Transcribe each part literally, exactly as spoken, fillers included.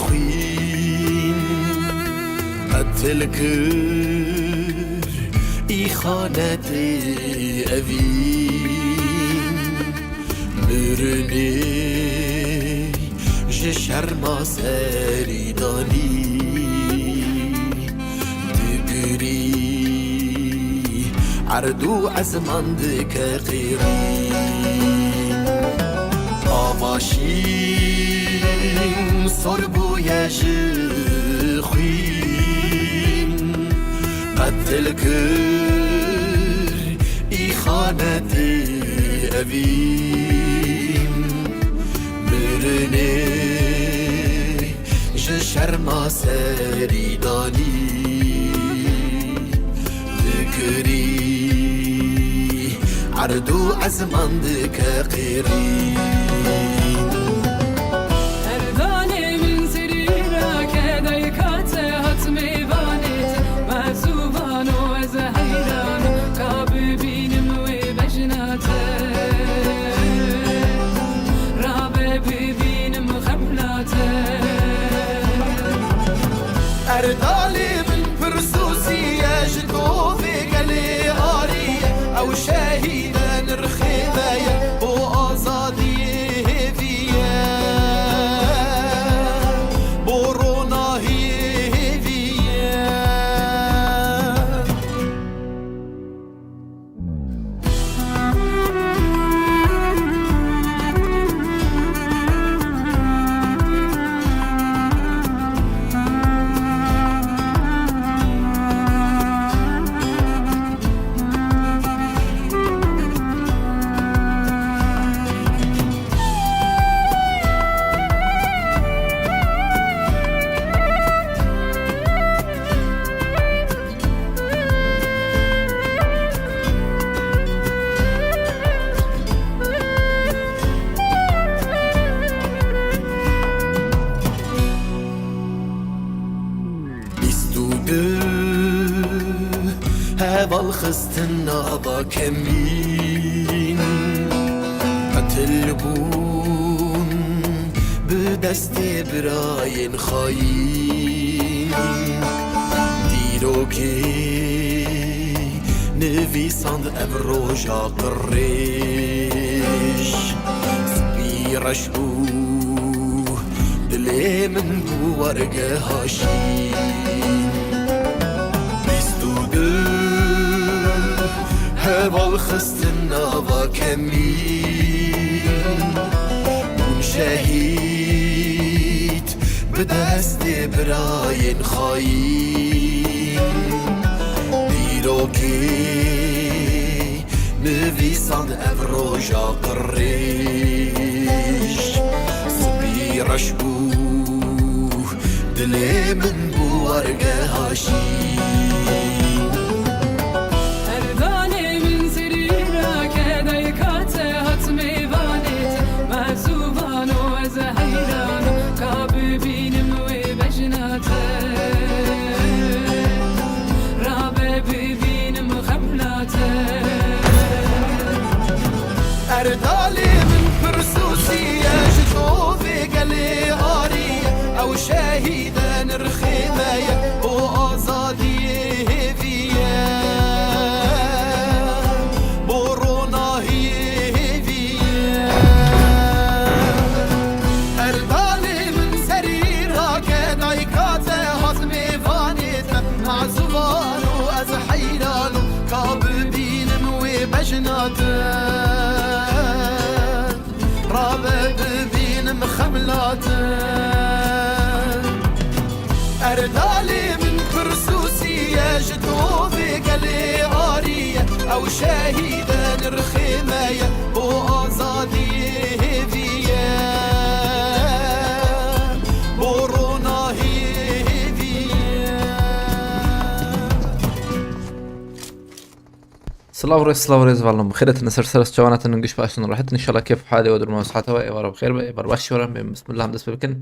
Xwîn qetil kir îxanetê evîn, mirinê ji şerma serî danî. Digirî erd û ezman dike qêrî. Ava şîn sor bûye ji xwîn, qetil kir îxanetê evîn, mirinê ji şerma serî danî. Digirî erd û ezman dike qêrî. Erdalê min serî rake, dayka te hat mêvanê te. Mezûvan û ez heyran, ka bibînim wê bejna te. Rabe bibînim xemla te. Erdalê min pirsûsî ye, ji tovê gelê arî ye. Ew şehîd e, nirxê me ye, bo azadiyê hêvî ye, bo ronahiyê hêvî ye. Bîst û du heval xistin nava kemîn, qetil bûn bi destê birayên xayîn. Dîrokê nivîsand ev roja qirêj, spî reş bû dilê min bû wargeha şîn. Bîst û du heval xistin nava kemîn, bûn şehîd bi destê birayên xayîn. Dîrokê nivîsand ev roja qirêj, spî reş bû dilê min bû wargeha şîn. Erdalê min serî rake, dayka te hat mêvanê te. Mezûvan û ez heyran, ka bibînim wê bejna te. Rabe bibînim xemla te. Erdalê min pirsûsî ye, ji tovê gelê arî ye. Ew şehîd e, nirxê me ye, bo azadiyê hêvî ye, bo ronahiyê hêvî ye. Erdalê min serî rake, dayka te hat mêvanê te. Mezûvan û ez heyran im, ka bibînim wê bejna te. Rabe bibînim xemla te. Erdalê min pirsûsî ye, ji tovê gelê arî ye. Ew şehîd e, nirxê me ye, bo azadiyê hêvî ye, bo ronahiyê hêvî ye. Silav rêz, silav rêz, valin bi xêr hatin, ser ser çawan hatin, giş baş in, rahat in, inşallah kêf halê we, durma sihata we, êvar bi xêr be, êvar baş we, em bismillah em dest pê bikin.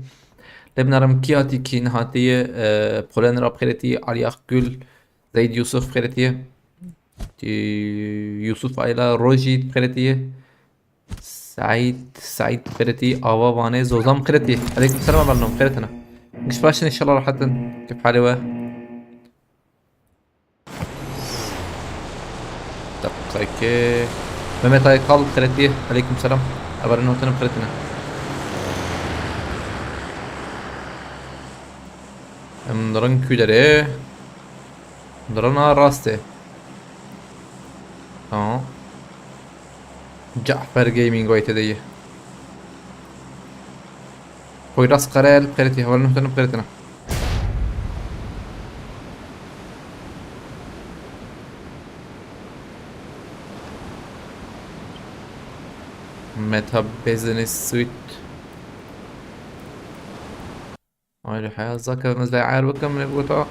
Lê binarim kî hatî, kî nehatiye, e, Polên re bi xêr hatî, Alî Akgül, Zeyd Yusuf bi xêr hatiye, e, Yusuf Ayla Rojî bi xêr hatiye, S-, Saîd, Saîd Qirêtî, ava Wanê, Zozam Qirêtî. Eleykum selam, Avel Nom, xêr tine. Giş baş in, inşallah rahat in. Kif halê we? Daqîqeke. Mehmet Aykal Qirêtî, eleykum selam. Avel Nom, tine Qirêtine. Em dirin ku derê? Dirin a rastê. Tamam. Cafer Gaming wayte de ye. Poyraz Karayel Qirêtî, Avel Nom, tine Qirêtine. Meta Business Suite. Ay, li heya zaka min zayar bikim, ne bigota.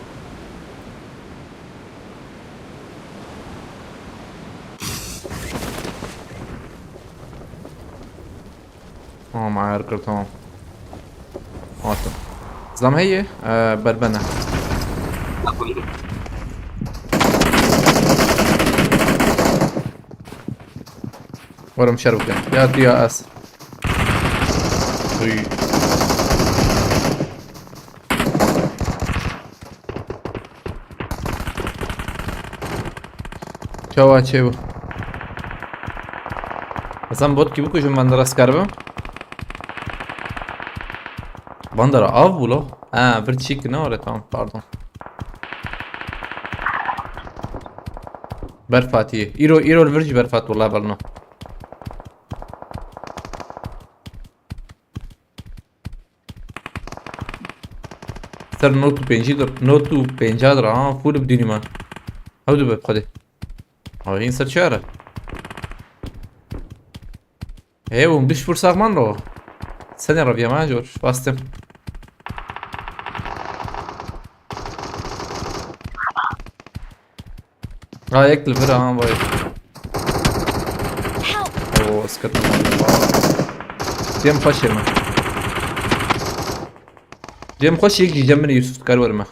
Tamam, ayar kir, tamam. Hatim. Zam heye, e, berbene. Werim şer bikim. Ya tu ya ez. Uy. Çawa çêbû? Hasan bot kî bikujim, bandera skar bim. Bandera av bû lo. Ha, vir çîk ne ore, tamam, pardon. Berf hatiye. Îro, îro li vir jî berf hat, wela belno. Ser not û pêncî dir, not û pênca dir, ha, full bi dînî me. Hewdu be xwedê. Ama hîn ser çi ara? Hey, hûn biş pir saxman ro. Senê reviye me jor, bastim. Ha, yek li vir, ha, vay. Help! Oo, esket. Cem xweş yeme. Cem xweş, yek jî cem min Yusuf, dikar werime.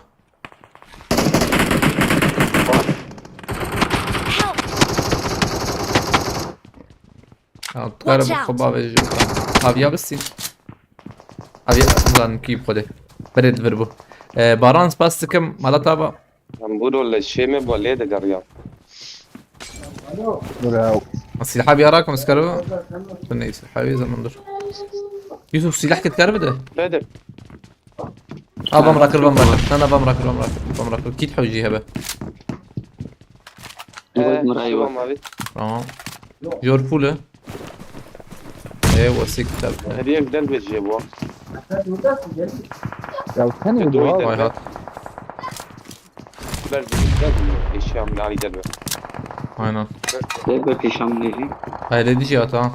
Help! Ya, dikare Watch bi out! Xwe bavêje. Aviya bistî. Aviya zanim kî xwedê. Berê di vir bû. Ee, Baran, spas dikim. Mala tava. Em bûro leşê me bo lê digeriya. Bravo. Silha bir ara kom iskaro. Neyse, havi zaman dur. Yusuf, silah kit kar bide. Bide. Ha, bam rakir, bam rakir. Na, na, bam rakir, bam rakir. Bam rakir. Kit hewci hebe. Ee, Murat, Murat, tamam abi. Tamam. Jor full e. Ee, wasik tabi. Hediye güzel bir şey bu. Ya sen ne diyorsun? Vay hat. Ver bir, ver bir. Eşyam lali gel be. Aynen. Ver bir eşyam lali. Hayır, edici at ha.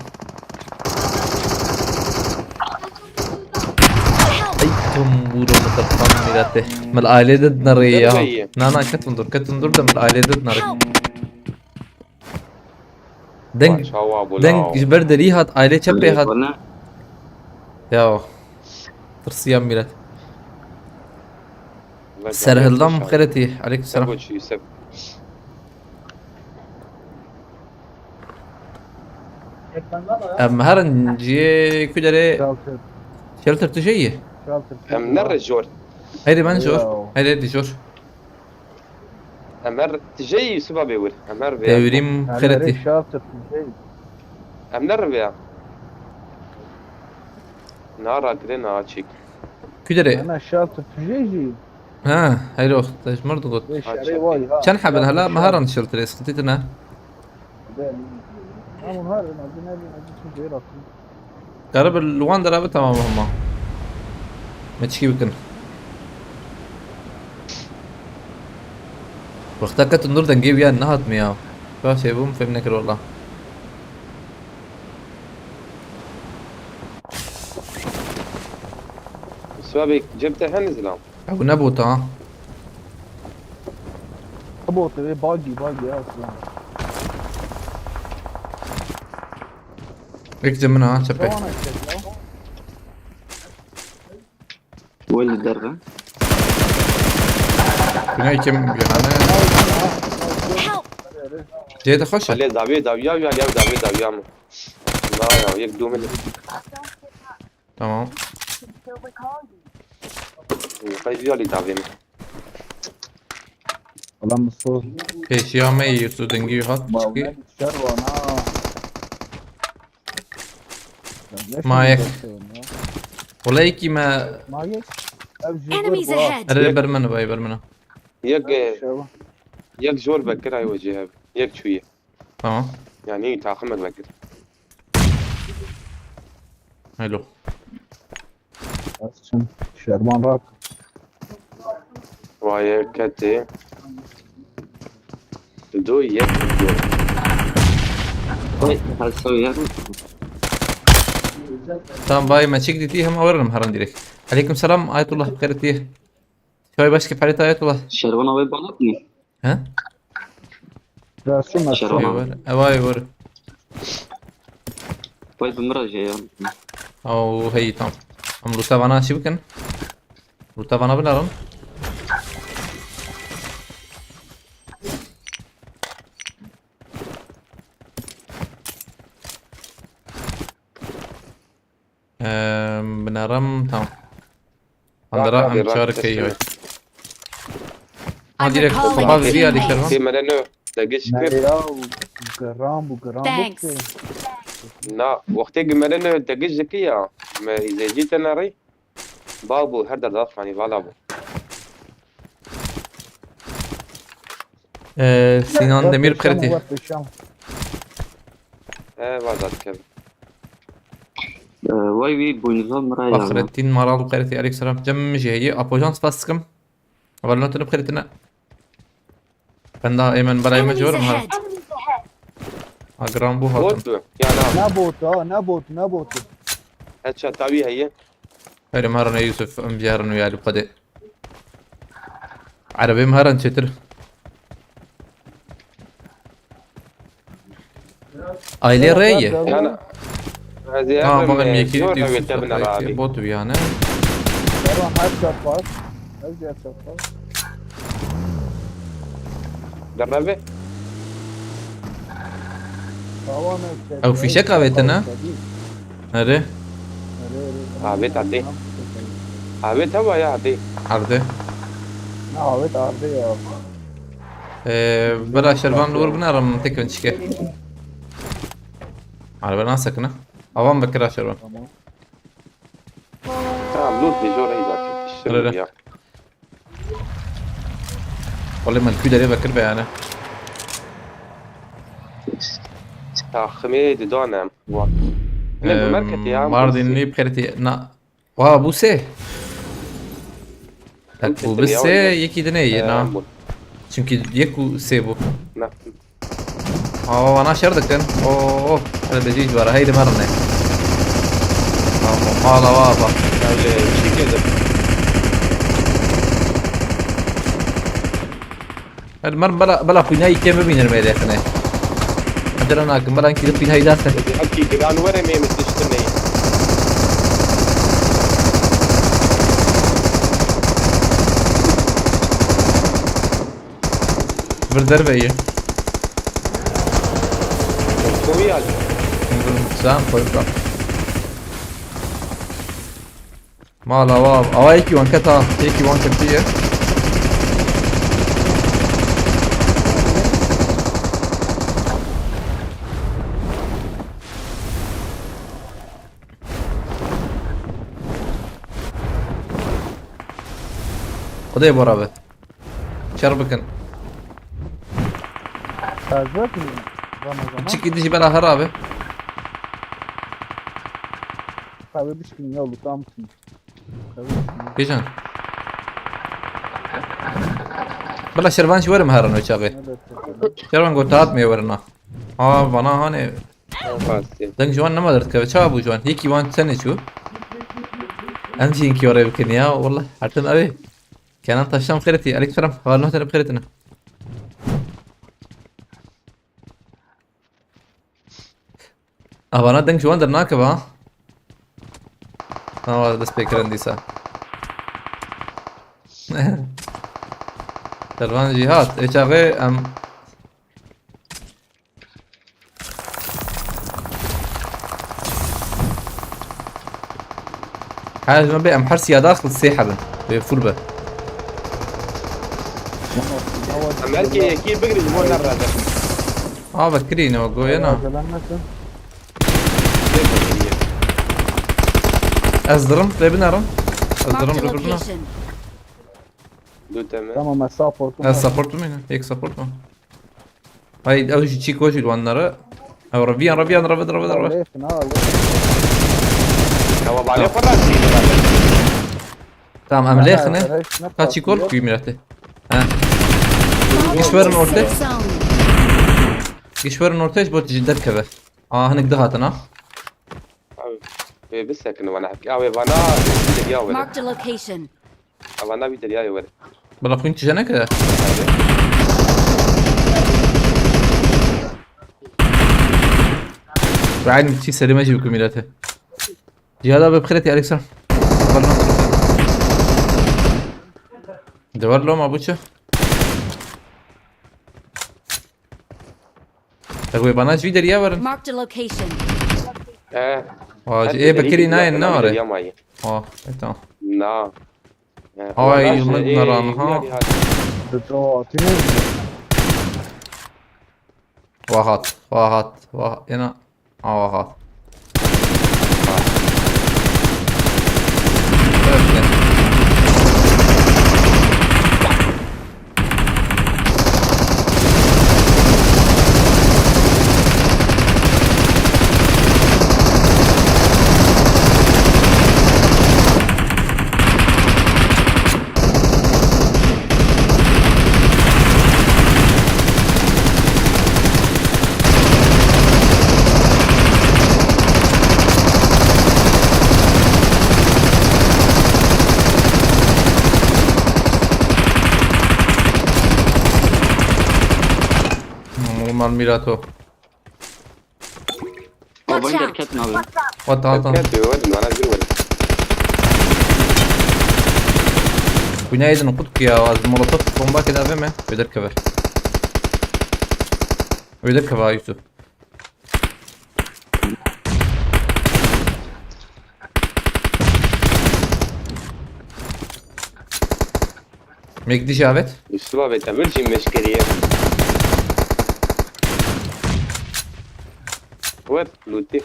Ay, tum, vurun, kafam mirate. Mil aile de dinare ya. Nereye? Na, na, ketin dur, ketin dur da mil aile de dinare. Deng, deng ji ber derî hat, aile çepê hat. Ya, tirsiya milet. Serhildam Xeretî, aleykum selam. Em herin ciyê ku derê. Shelter. Shelter tu jê yî? Shelter. Em ne rejor. Heyri ben jor. Heyri di jor. Em her tijeyî Yusuf abi wir. Em her vê. Evrim Xeretî. Shelter tijeyî. Em ne revê ya. Na rakire na açık. Ku derê? Ana shelter tijeyî jî. Ha, heyro, te ji mir digot. Çend hebin hala meharan shelterê, sıkıntı ne? Ama her en azından her en azından çok yer atın. Garib li wan dera bi tamam hema. Me çikî bikin. Wexta ketin dur dengê wiya nehat me ya. Ka şey bûm fêm nekir wala. Swabê cem te hene zilam. Ew ne bot ha. Bot, e, buggy, buggy, ya, tamam. Yek cem min ha, çepê. Wê li derve. Bina kim bihane? Help! Cê de xweş e. Alê dawiye dawiya ya, ya dawiye dawiya mı? Na ya, yek du min. Tamam. Qey vî alî davê min. Ulan Mustafa. Pêşiya me yê tu dengî hat. Ma çikî? Şer wana. Ma yek. Wala yekî me. Ma yek. Ev jî Enemies ahead! Erê ber min vay ber min. Yek, e, yek jor vekir ay wecî hev. Yek çûye. Tamam. Yani taxim vekir. Hello. Şervan rak. Waye ketê. Du yek. Oy, hal seviye. Tamam, bay me çek dîtî hem awerinim herin direkt. Aleyküm selam Ayetullah, bi xêr tî. Çay başka parita Ayetullah. Şervan abi balık mı? He? Rasim Şervan abi. Ev ay var. Vay bin biraz şey ya. Oo, hey, tamam. Em lûta vana çi bikin? Lûta vana binerin. Em, binerim, tamam. Andra em çar key yoy. Ha, direkt baba viri ya dikir. Tê mere ne, te giş kir. Ya, geran bu, geran bu. Thanks. Na, wextê gi mere ne, te giş dikir ya. Me izeci te nerî. Ba bu, her derdar fani, vala bu. Ee, Sinan Demir Kırıtı. He, valla dikir. Ee, vay bir boynuzlar mıra ya. Fahrettin Maral Kırıtı, aleyküm selam. Cem Mijeyi, Apojan Spaskım. Valnotunu Kırıtına. Ben daha hemen bana hemen diyorum ha. Agram bu hatun. Bot mu? Ya na. Ne botu ha, ne botu, ne botu. Headshot tabii heye. Herê me herin ê Yusuf, em jî herin wî alî xwedê. Erebê me herin çêtir. Ailê rê ye. Yana. Ha, bak, em yekî zor dî, Yusuf, bot bî yani. Devam, her çarpar. Her çarpar. Derleve. Ew fîşek avêtine. Erê. Avêt erdê. Avêt heva ya erdê. Erdê. Ne avêt erdê ya. Ee, bela şervan li wir binerim tek bin çike. Araba nasıl sakın ha? Avan bekira şervan. Tamam. Tamam, dur, bir zor iyi zaten. Öyle. Wele min kû derê vekir be yani. Taximê didanem. Wa. Ne, bi merketê ya, Mardinlî bi xêretî na. Wa, bû sê. Tek bû bi sê, yekî dinê ye na. Çünkü yek û sê bû. Na. Awa wana şer dikin. Oo, hele bejî ji wara heydi merine. Tamam, mala wa ba. Öyle bir şey girdim. Hadi mer bela, bela pînayî kê bibînin mêdexine. Hadi lan hakim, bela kî pînayî dersin. Hakî giran were mêmit diştin ney. Vir derve ye. Koyal. Sen koy bırak. Mala wa, awa yekî wan keta, yekî wan ketiye. Xwedê bora be. Şer bikin. Taze mi? Ramazan. Çiki dişi bela hera be. Tabii bir şey yok, tam. Kêjan? Bila şervan jî werim herin o çaxê. Şervan got hat me werin ha. Ha, vana hane. Deng ji wan nema derdikeve. Çawa bû ji wan? Yekî wan tenê çû. Em jî yekî oraya bikin ya. Wallah, hertin ew ê. Kenan Taştan xêretî. Aleyküm selam. Heval nuh tenê bi xêretine. Avana deng ji wan dernakeve ha. Nawa dest pê kirin dîsa. Dervan jî hat. Ê çaxê em. Ha, ez me bê em her siya daxil sê hebin. Bê full be. Em belkî yekî bigrin ji bo nereve. Ha, vekirî ne, goye na. Acele nekin. Ez dirim, lê binerim. Ez dirim, Marked a ribirna. Location. Du teme. Tamam, ez supportum. Ez support mı? Yek support mı? Hay, ew jî çî ko jî li wan nere. Ew reviyan, reviyan, revin, revin, revin. Lêfin ha, lêfin. Ewa balê xwe rastî. Tamam, em Ha, lêxine. ha, ne Ka çî kol partiyor? kuy mirete. Ha. Giş verin ortaya. Giş verin ortaya, ji bo ji derkeve. Aa, hinek dihatin ha. Abi, wê bisekin vana. Ya wê vana bir ya were. Marked a location. Vana bir ya were. Bela xwîn tijene ke. Ve aynı çî serime jî bikim milete. Cihada be bixireti Alexa. Devar lo ma bu çi? Ew ê bana ji vî derya werin. Marked a location. He. Aa, ji ê bekirî nayên ne are. Aa, e, tamam. Na. Ay, yıllık naran ha. Bi tu atî ne? Wahat, wahat, wahat. Ena, aa, wahat. Normal Mirato. Babayın derket mi abi? What the hell? Ket diyor, hadi bana bir ver. Günaydın Kutku ya, az molotof bomba keda ve mi? Öder kever. Öder kever Yusuf. Mekdi Javet. Yusuf abi, te bir şey meşkeriye. Wet, luti.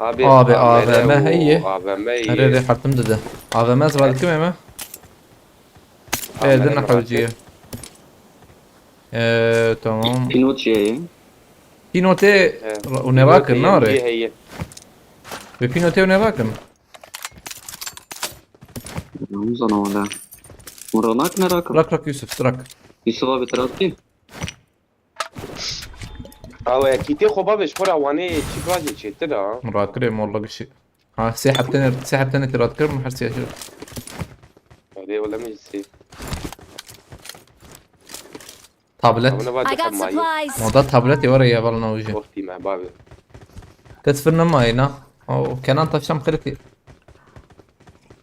Abi, Abi, A V M A V M û heye. A V M heye. Herê rê hertim dide. A V M ez radikime mi? A V M Ê, dina mi hewciye. Eee, tamam. Pinoçya'yı. Pinote Evet. û nerakin, Pinote nare. Heye. Ve pinote û nerakin. Ramazan orada. Muranak merakım. Rak rak Yusuf, rak. Yusuf abi tarafı. Awe, kitê xwe bavê ji xwe re wanê çi bajê çêtir a. Murakirê morla gişi. Ha, sê heptene, sê heptene tirat kir, her sê yaşır. Hadi ola me jî sê. Tablet. Abone var I got dixem mayî. supplies. Moda tablet ya var ya, valla ne ucu. Wextî me bavê. Kes fırına mayına. O Kenan Taşlam kriti.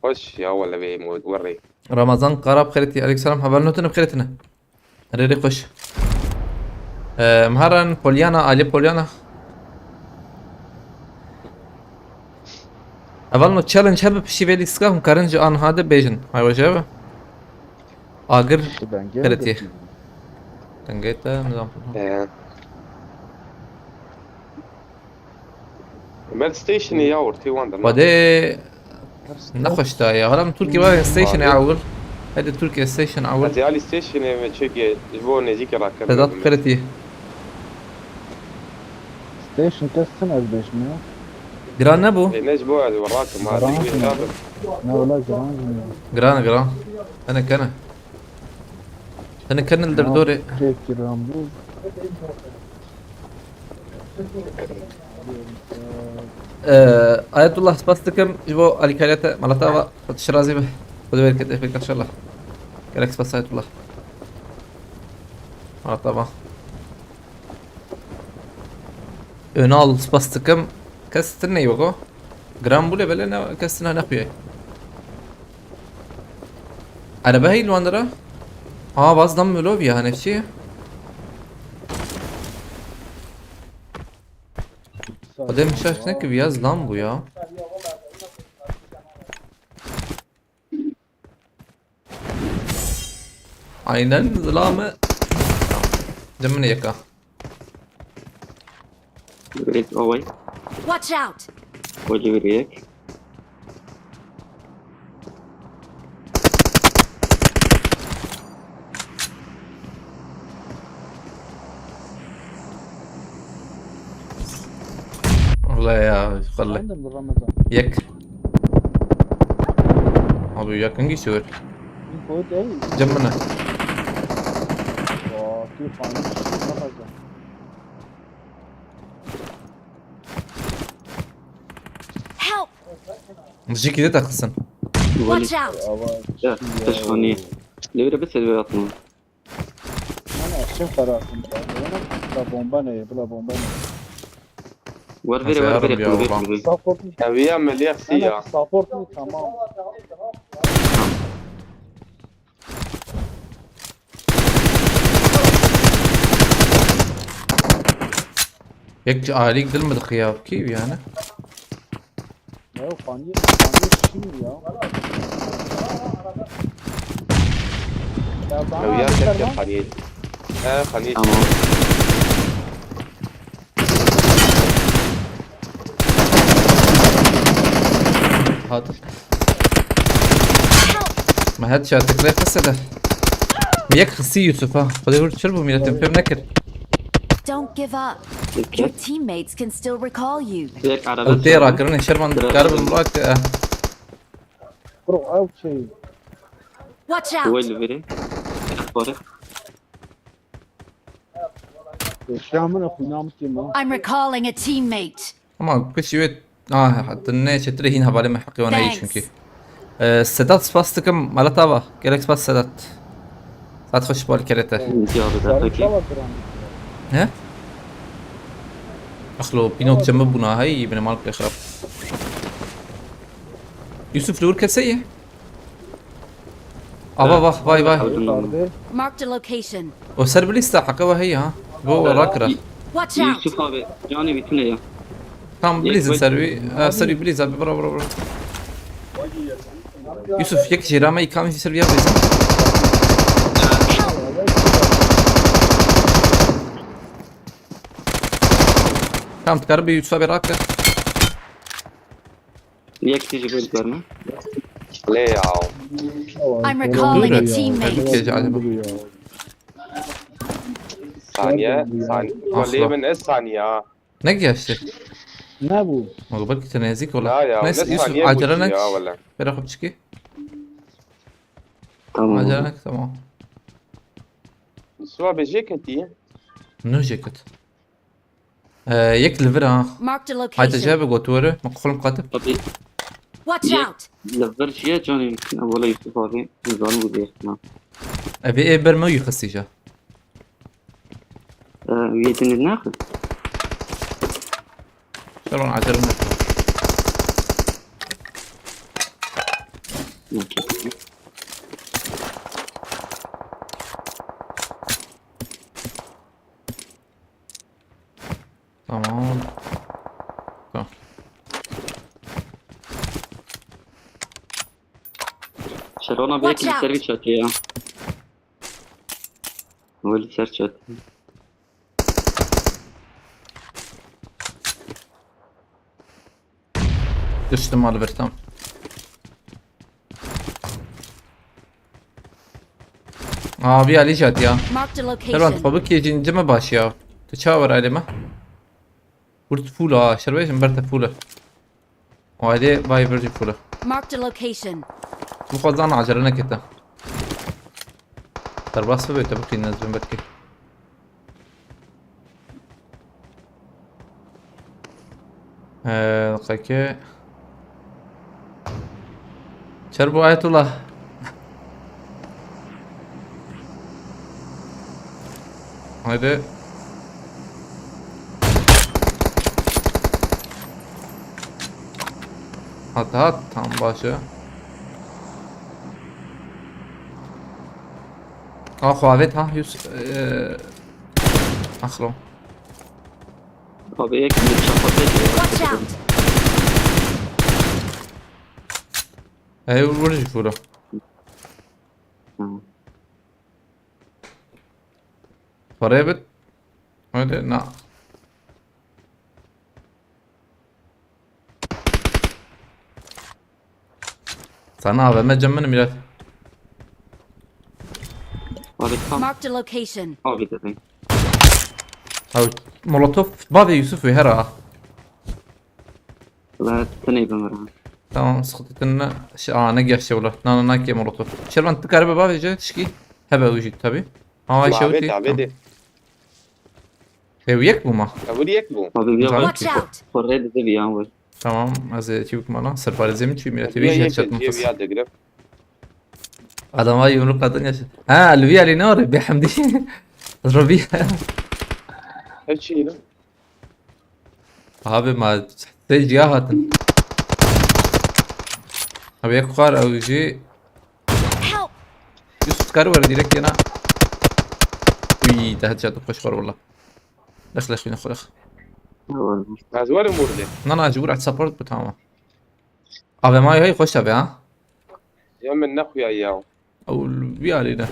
Xweş ya wele vê mo werê. Ramazan Karab kriti. Aleykümselam. Haber notunu kritine. Reri kuş. Ee, Mharan Polyana, Ali Polyana. Eval no challenge hebe pişî vê lîstika hûn karin ji an hade bêjin. Hay wajebe. Agir Şu dengê kriti. mi? Dengê te nizam. Ee. Med stationê ya ortê wan de. Xwedê nexweş daye. Hala min Tirkiye var station e awil. Hadi Tirkiye station awil. Ez alî stationê me çêke ji bo nêzîkê rakirin. Sedat kriti. Station kesin ez bêjim ya. Giran ne bu? E, ne ji bo ez rakim ha. Giran Dibî kim? rakim. Ne wala giran jî ne. Giran giran. Hene kene. Hene kene li derdorê. Çek giran bu. Ee, Ayetullah spas dikim ji bo alîkariya te, malata va, Xwedê şirazî be. Xwedê bereket efek inşallah. Gerek spas Ayetullah. Malata va. Önal spas dikim. Kes tune yok o. Gram bule bele ne kes tune ne xuye. Araba hey luandara. Aa, vaz dam mülov ya, hani şey. Adem şaş ne ki biraz lan bu ya. Aynen, zilame. Cem min yeka. Wait, oh wait. Watch out! Wait, wait, wait. Wala ya, xelle. Efendim bu Ramazan. Yek. Abi yakın geçiyor. Info değil. Cem bana. Aa, bir tane kişi Ramazan. Help! Jiki de takılsın. Watch out! Ava. Ya, taş hani. Ne bir bir sebebi atma. Ana, şimdi karar atın. Buna bomba ne? Buna bomba ne? Var vere, var vere, Yarım ya, var ulan. vere. Support. Eviye ameliyat Ana, ya. Support mu? Tamam. Yek aile gidelim mi dıkı ya? Ki yani. Ya yok, hani, hani şimdi ya. Ya bana Eviye göster tek lan. yapaniye. He, hani. Tamam. Hadi. Ma headshot tıklayıp mesela. Yek xisi Yusuf ha. Xwedê hur çir bû milletin pêm nekir. Don't give up. Your teammates can still recall you. Direkt araba. Ew tê rakirin şerman Biraz karibin daha- bırak. Eh. Bro, ev şey. Watch out! Wait vere. Bari. Yaşamın okunam kim o? I'm recalling a teammate. Ama kişi ve ah, hatta ne çetire hin havale me hakkı ona iyi Thanks. Çünkü. Ee, Sedat spas tıkım Malat Ava. Gerek spas Sedat. Saat hoş bol kerete. Diyor bir Sarı dakika. Sava duran. Ne? Axlo pînok çeme bûna hey bine mal pê xirab. Yusuf li wir kese ye? Ava vah vay vay. Yukarıda. Marked a location. O ser bilî sta heqe ve heye ha. Bo rakira. Watch out! Yusuf abi, canı bütün ya. Tam bilîzin ser wî. Ha, ser wî bilîz abi bira bira bira. Yusuf yek jê rame îkam jî ser wî ya bilîzin. Tam dikare bi Yusuf abi rakir. Yek kişi göz görme. Lê ya. I'm recalling a Dur. teammate. Kece acaba. Saniye. Saniye. Asla. Lê min ez saniye. Ne geçti? Ne bu? Ama belki te nezik Ya ola. ya. Neyse Ne Yusuf saniye acele geçti ne? Ya valla. Bera xwe biçikî. Tamam. Acele ne? Tamam. Suwa be jê ketî. Ne ceket. Ee, yek li vir ha. Marked a Haydi location. cebe gotu were. Ma qulum katib. Abi, Watch Ye- out! Li vir çiye canê min tune, wele Yusuf abi, zalim bû bêhna. Ev ê ber me yixistî ja. Wiyetiniz ne? Şeron acele ne? Tamam. Tamam. Şerona belki Watch out. Servi çatı ya. Weli ser çatı. Düştüm mal bir tam. Abi Ali cat ya. Marked a Servan location. xwe bikê cin cime baş ya. Tu çawa were Alê me? Hurt fûl ha, şerbêjin ber te fûl e. O Alê vay bir jî fûl e. Marked a location. Tu xwazan acele nekete. Derbas bibe te bikî nezbin belkî. Ee, qeke. Çer bu Ayetullah. Haydi. Hat hat tam başı. Aa, xwavet ha, yüz, eee, axlo. Abi ek bir çapa pek. Watch out! Ey, vur, vur, vur. Hı. Parayê bit. Öyle na. Sana A V M cem min Mirat. Harika. Marked a location. Abi dedim. Abi molotof bavê Yusuf wê hera. La tenê bimira. Tamam, sıkıntı ne şey, aa ne geçti ola. Na na na ki molotof. Şervan tıkarı baba ve tişki. Hebe uji tabi. Ama şey Mavê uti. davê de. Ev yek bu ma. Ev yek bû. Abi bir Tamam. yavaş. Watch out! Xorrê dide bir yan var. Tamam, ez çevik mana. Serparê zemin çi Mirat Ya ve yek headshot diye bir mutası. ya digrem. Adama yumruk atın ya. Ha, Lüvi Ali ne var? Bir hamdi. Robi. Her şeyi lan. Abi ma se ciya hatin. Abi yek xwar ew jî Help! Yusuf karı var direkt yana. Uy, daha çatı koş var valla. Lex lex yine xwar. Ne var mı? Ez werim vurdê. Na na cibur at support bu tamam. Abi ma hey hoş abi ha. Ya min nexuya ya. Ew bir alî de.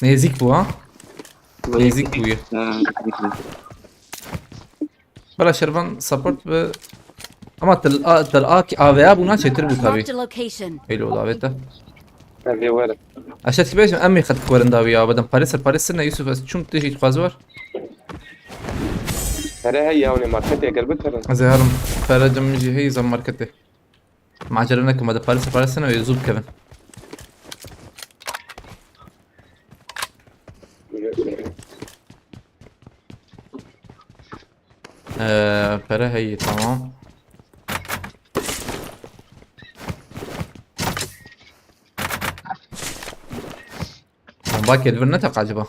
Nêzîk bû ha? Nêzîk bûye. Ha, Bela şervan support bi. Ama til a til a ki A V A bûna çêtir bû tabi. Marked a location. Eyle ola avête. Ez ê werim. Aşağı ki bejim em xet kuerin dawi ya. Badem parê ser parê sirne Yusuf ez çûm tu jî dixwaz war. Here hey ya, hûn ê marketê gel bikirin. Ez ê herim. Pere cem min jî hey zam marketê. Macera nekim, hadi parê ser parê sirne ve zû bikevin. Ee, pere hey tamam. Bomba kelvir ne tak acaba?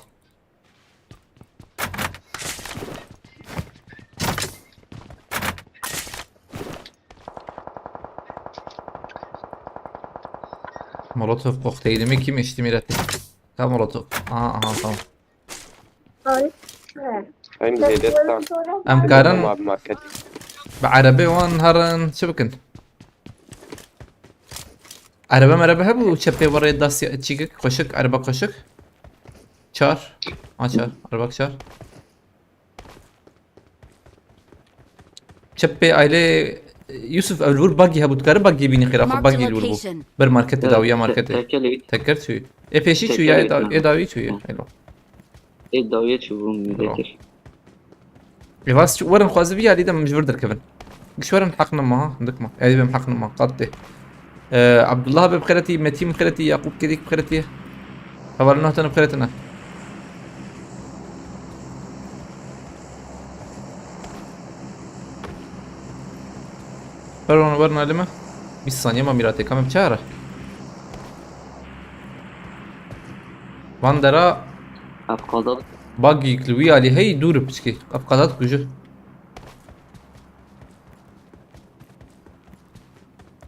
Molotov kokteylimi kim içti Mirat'ı? Tam Molotov. Aha, aha, tamam. Hem zêde stan. Em karin Abi market. bi erebê wan herin çi bikin? Erebe merebe hebû çepê warê dasya çîkik koşik, ereba koşik. Çar. Ha çar. Ereba çar. Çepê aile Yusuf ev li wir bagî hebû, dikare bagî bînî xêra xwe, Marked bagî a li wir bû. location. Ber marketê dawiya marketê. Tekelê git. Teker çûyî. Ê pêşî çûyî ya ê daw- ê dawî çûyî. Elo. Ê dawiye çûbûm. Elo. Betir. Ê vas çû- werin xwazi vî alî de min ji vir derkevin. Giş werin heq nema ha, hindik ma. Ê bim heq nema, qat tê. Ee, Abdullah be bixêretî, Metî bixêretî, Yaqûb Kedîk bixêretî. Hevalin nehtin bixêretine. Werin, werin alî me. Bîst saniye ma mîratê, ka me biçare. Van dera Ev qada bagî li wî alî hey dûr piçkî. Ev qada dikuje.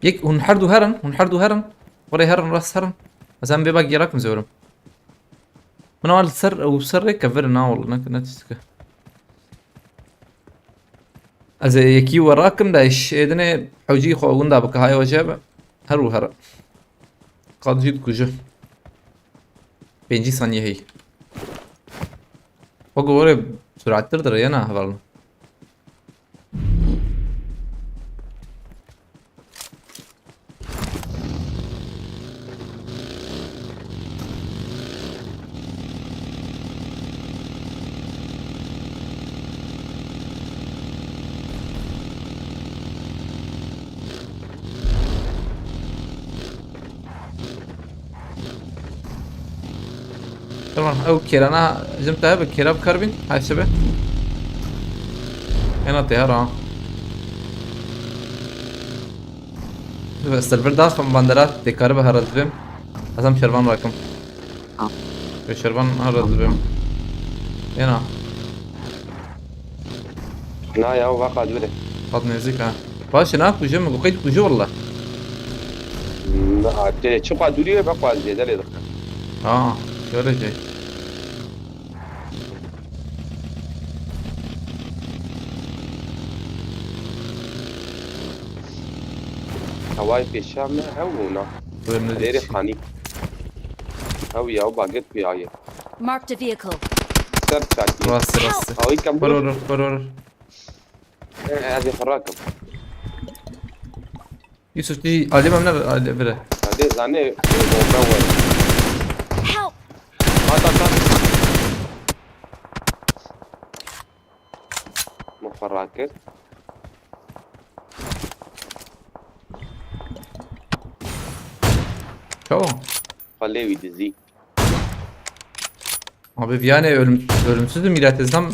Yek hûn her du herin, hûn her du herin. Werê herin, rast herin. Ez em vê bagî rakim zêwrim. Min wan li ser ew ser rê kevir na wala ne ne tiştike. Ez ê yekî we rakim da iş êdinê hewcî xwe winda bike haye we jebe. Her û her. Qad jî dikuje. Pêncî saniye hey. Wek gore surattir dire yena hevalno. Tamam, ew kêrana jim te hebe kêra bikarbin, hay şebe. Ena te hera. Ve server daxim bandera te karibe hera dibim. Azam şervan rakim. Tamam. Ve şervan hera dibim. Ena. Na ya, va qadire. Qad nêzîk ha. Baş e, na kuje min, qeyd kuje walla. Na, te çi qadiriye, va qadire, delê dixin. Ha, şöyle şey. Hewayê pêşiya me hew bûna. Wê min Lêrê dît. Xanî. Hew ya, o bagir piyaye. Marked a vehicle. Ser çakî. Rastî, rastî. Awî kem Were, were, were, were. Ez ê xwe rakim. Yusuf, tu alî me ne alî vire. Hadi zane bombe were. Help! At, at, at. Min xwe rakir. Çawa? Xwe lê wî dizî. Abi viyanê ölüm, ölümsüz mü millet, ezdan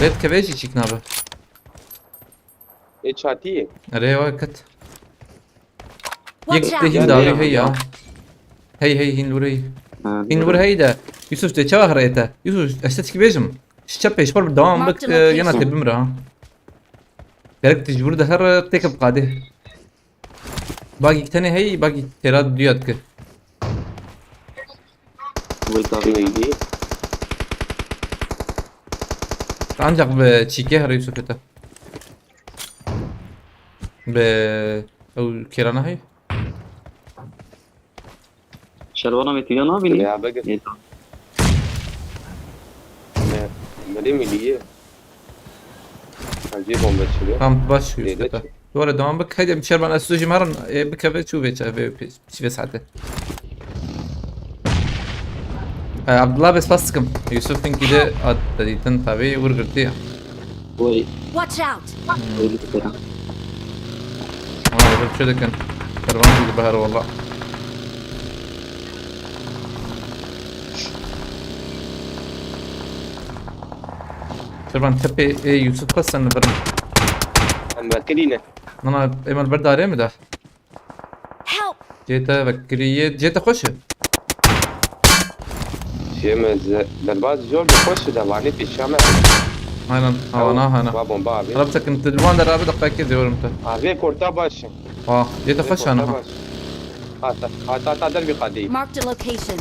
red kevejî çîk nabe. Ê çatiyê. Erê wa kit. Watch Yek de out! hin Gel, davi gel. Hey ya. Hey hey hin vurey. Hin vur hey de. Yusuf de çawa herete. Yusuf, işte tiki bejim. Şiçe peşpar bir devam Mark bik the e, yana location. tebim ra. Gerek tecbur de her tek bi qadi. Bagi tane hey, bagi tera duyat ki. Wait abi. Neydi? Ancak be çike her Yusuf ete. Be ew kerana hey. Şervana me tîya nabînî? Ya bege. Yê tamam. Me, me de mi liye? Hacı bombe çiliyor. Tamam baş Yusuf Devlet. ete. Doğru devam bak. Haydi bir şerban estoji maran e, bir kafe çu ve çay ve çi ve saate. E, Abdullah bes pas sıkım. Yusuf tinki de at dedin tabi vur girdi ya. Wait. Watch out! Wait bir kere. Ama bir şey de kan. Kervan gibi bahar valla. Kervan tepe e Yusuf kasan verin. Em vekirî ne? Nana Emel berdare mi da? Help! Cete vekiriye. Cete xoş e. Şey mi? Derbaz zor da xoş da vane pêşiya me. Aynen. Havana hana. Va bomba abi. Hala bir takım dilwan da abi dakika ki diyorum da. Abi korta baş. Ah, cete xoş ana. Hata hata hata der bir kadi. Marked a location.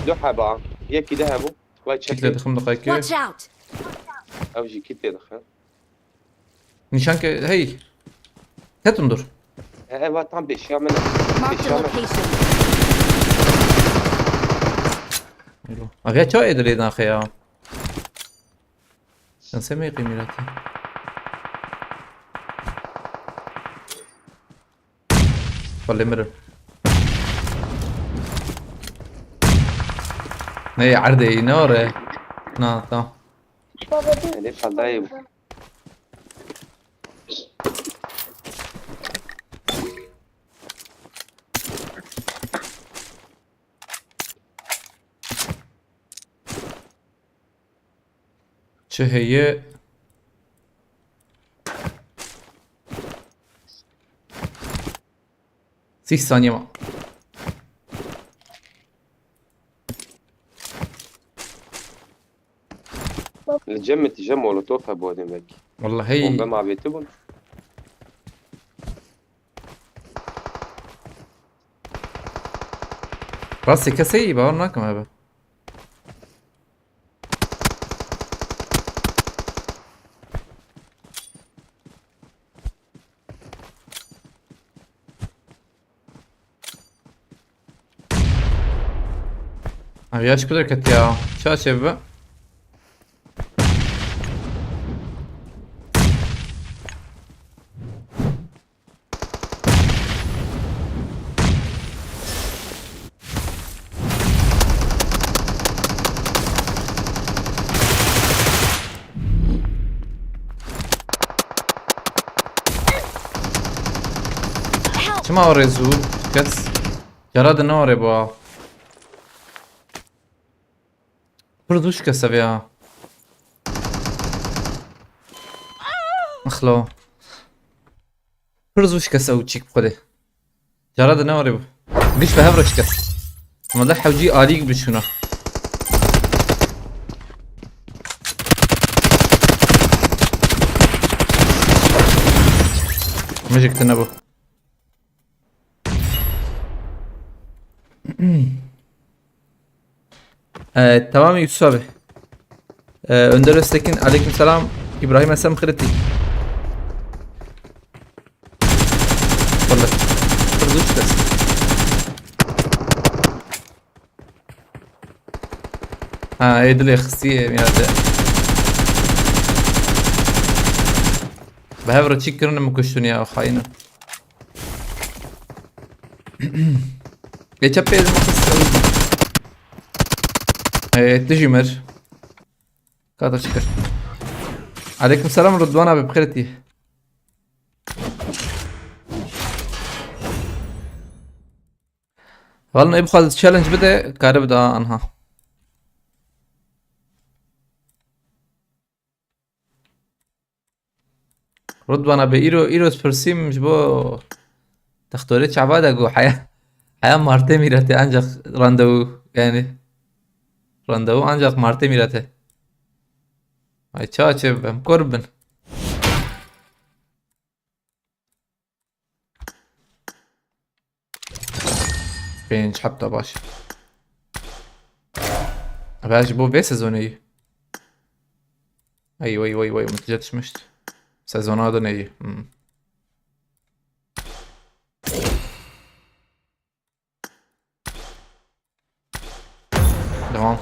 Du heba. Yekî de hebu. Vay Çekle çekil. dıkım dakika ki. Watch out! Ev jî kit tê dixin. Nişan ke hey. Ketun dur. E, ev tam pêşiya me. Marked a Pêşiya me. Location. Avya çawa edilê naxe ya. Sen semê qîmîrati. Xwelê mirim. Ne erdê ne ore. Na tamam. Elê fadayê bû. Çi heye? Sîh saniye ma. Li cem min tije molotof hebû demek. Wallahî. Bombe ma avêtibûn. Rastê kesê yî bawer nakim hebe. Abi yaş kudret etti ya. Çağ çevre. Help! Çima o rezu kes? Yara de ne ore bu? Pir zû şikeste vê ya. Mixlo. Pir zû şikeste ew çîk bi xwedê. Cara de ne warê bû. Giş bi hev re şikest. Ama de hewcî alî bişûna. Mijik tine bû. Ee, tamam Yusuf abi. Ee, Önder Öztekin, aleykümselam. İbrahim Esen Kriti. Ha, ê dilê xistî, ê mînate. Bi hev re çî kirine min kuştun ya, xayîn. Ê çep pê ez min xist. Ê, tu jî mir. Ka te çi kir? Aleykum selam Ridwan abi, bi xêr tî. Valla ne bixwaz challenge bide, kare bide anha. Ridwan abi, îro, îro ez pirsîm ji bo textorê çava de got heya, heya martê mîrete ancak randevu, yani randevu ancak martê mîrete. Ay ça çê bim, kor bin. Pênc hepta baş. Ev ji bo vê sezonê yî. Ey, wey, wey, wey, min tije tişmişt. Sezona de neyî. Hmm. Tamam.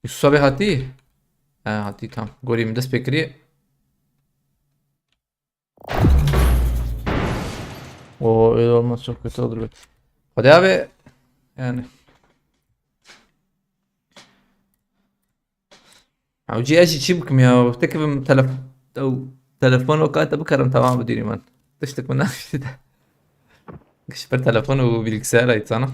Yusuf abi hatî? He, hatî, tamam. Gorî min dest pê kiriye. O öyle olmaz, çok kötü olur be. Hadi abi. Yani. Ew cî ez jî çi bikim ya? Tekivim telef-, ew telefon o kate bikarim, tamam bidînim ben. Tiştek min nafişî de. Giş bir telefon û bilgisayar ait sana.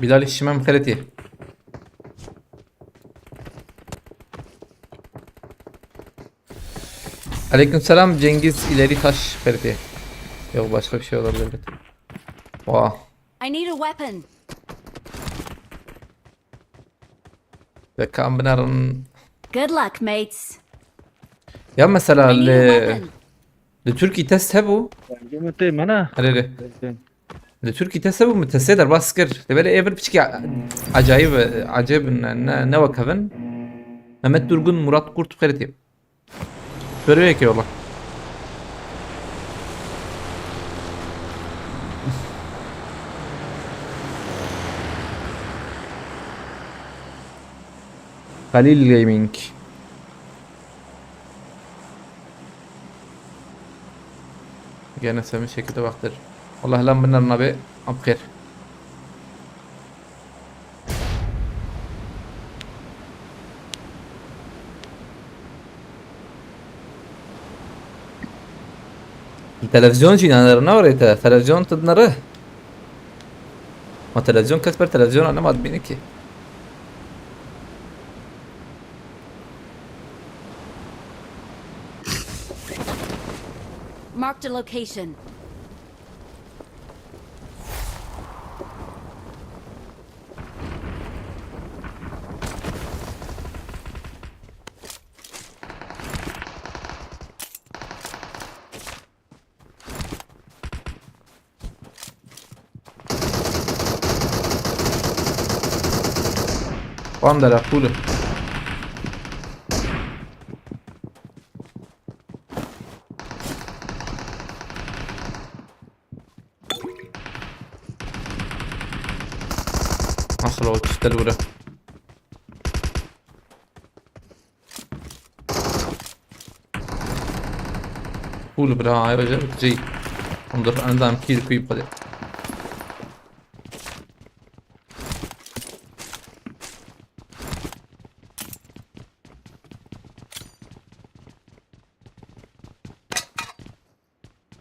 Bilal, şîme min xeletî. Aleykümselam Cengiz, ileri taş xeletî. Yok, başka bir şey olabilir. Oha. I need a weapon. Ve kan binerin. Good luck, mates. Ya mesela I need a li, weapon. Li Tirkî test hebû. Bence mi tê mene? Erê, erê. Bence. Li Tirkî test hebû, min testê derbas kir. Li belê ê vir piçikî a-, acayib, acayib ne, ne, ne wek hev in. Mehmet Durgun, Murat Kurt, xeletî. Şöyle bir yola. Halil Gaming. Gene sevinç şekilde baktır. Allah lan bunlar nabi. Abxêr. Televizyon jî nane re, ne orê te? Televizyon tu dinere. Ma televizyon kes ber televizyona nema dibîne ki. Marked a location. Wan dera, cool. Nasıl o çifte lura? Cool bra, ay, bence bitecek. Ondur, en azından kill kuyup hadi.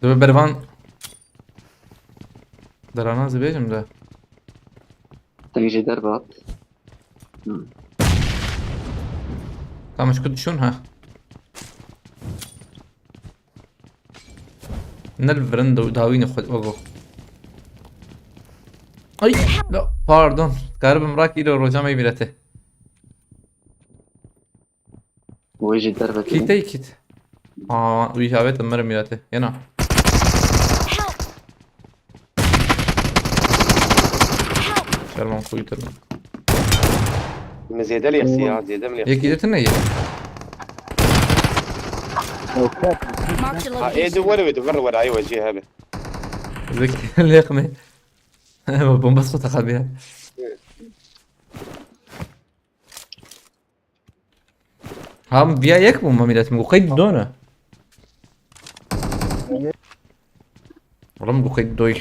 Dibe bervan. Derana zibêjim de. Deng jî derbat. Hmm. Tamam, şu düşün ha. Ne virin da dawîne xwe wego. Ay, la, pardon. Garibim rak îro roja me mîrete. Wê jî dervekî. Kîtey kît. Aa, wî avêt mire mîrete. Yena. Şerman kuyu tabii. Zêde lêxsî ya, zêde min lêxsî. Yekî de tune ye. Marked a Ha, ê di location. were wê di vir were ayê we jê hebe. Zek lêx me. Bomba sota xabiya. Ham biya yek bû ma millet, min got qey done. Oğlum bu qey doy.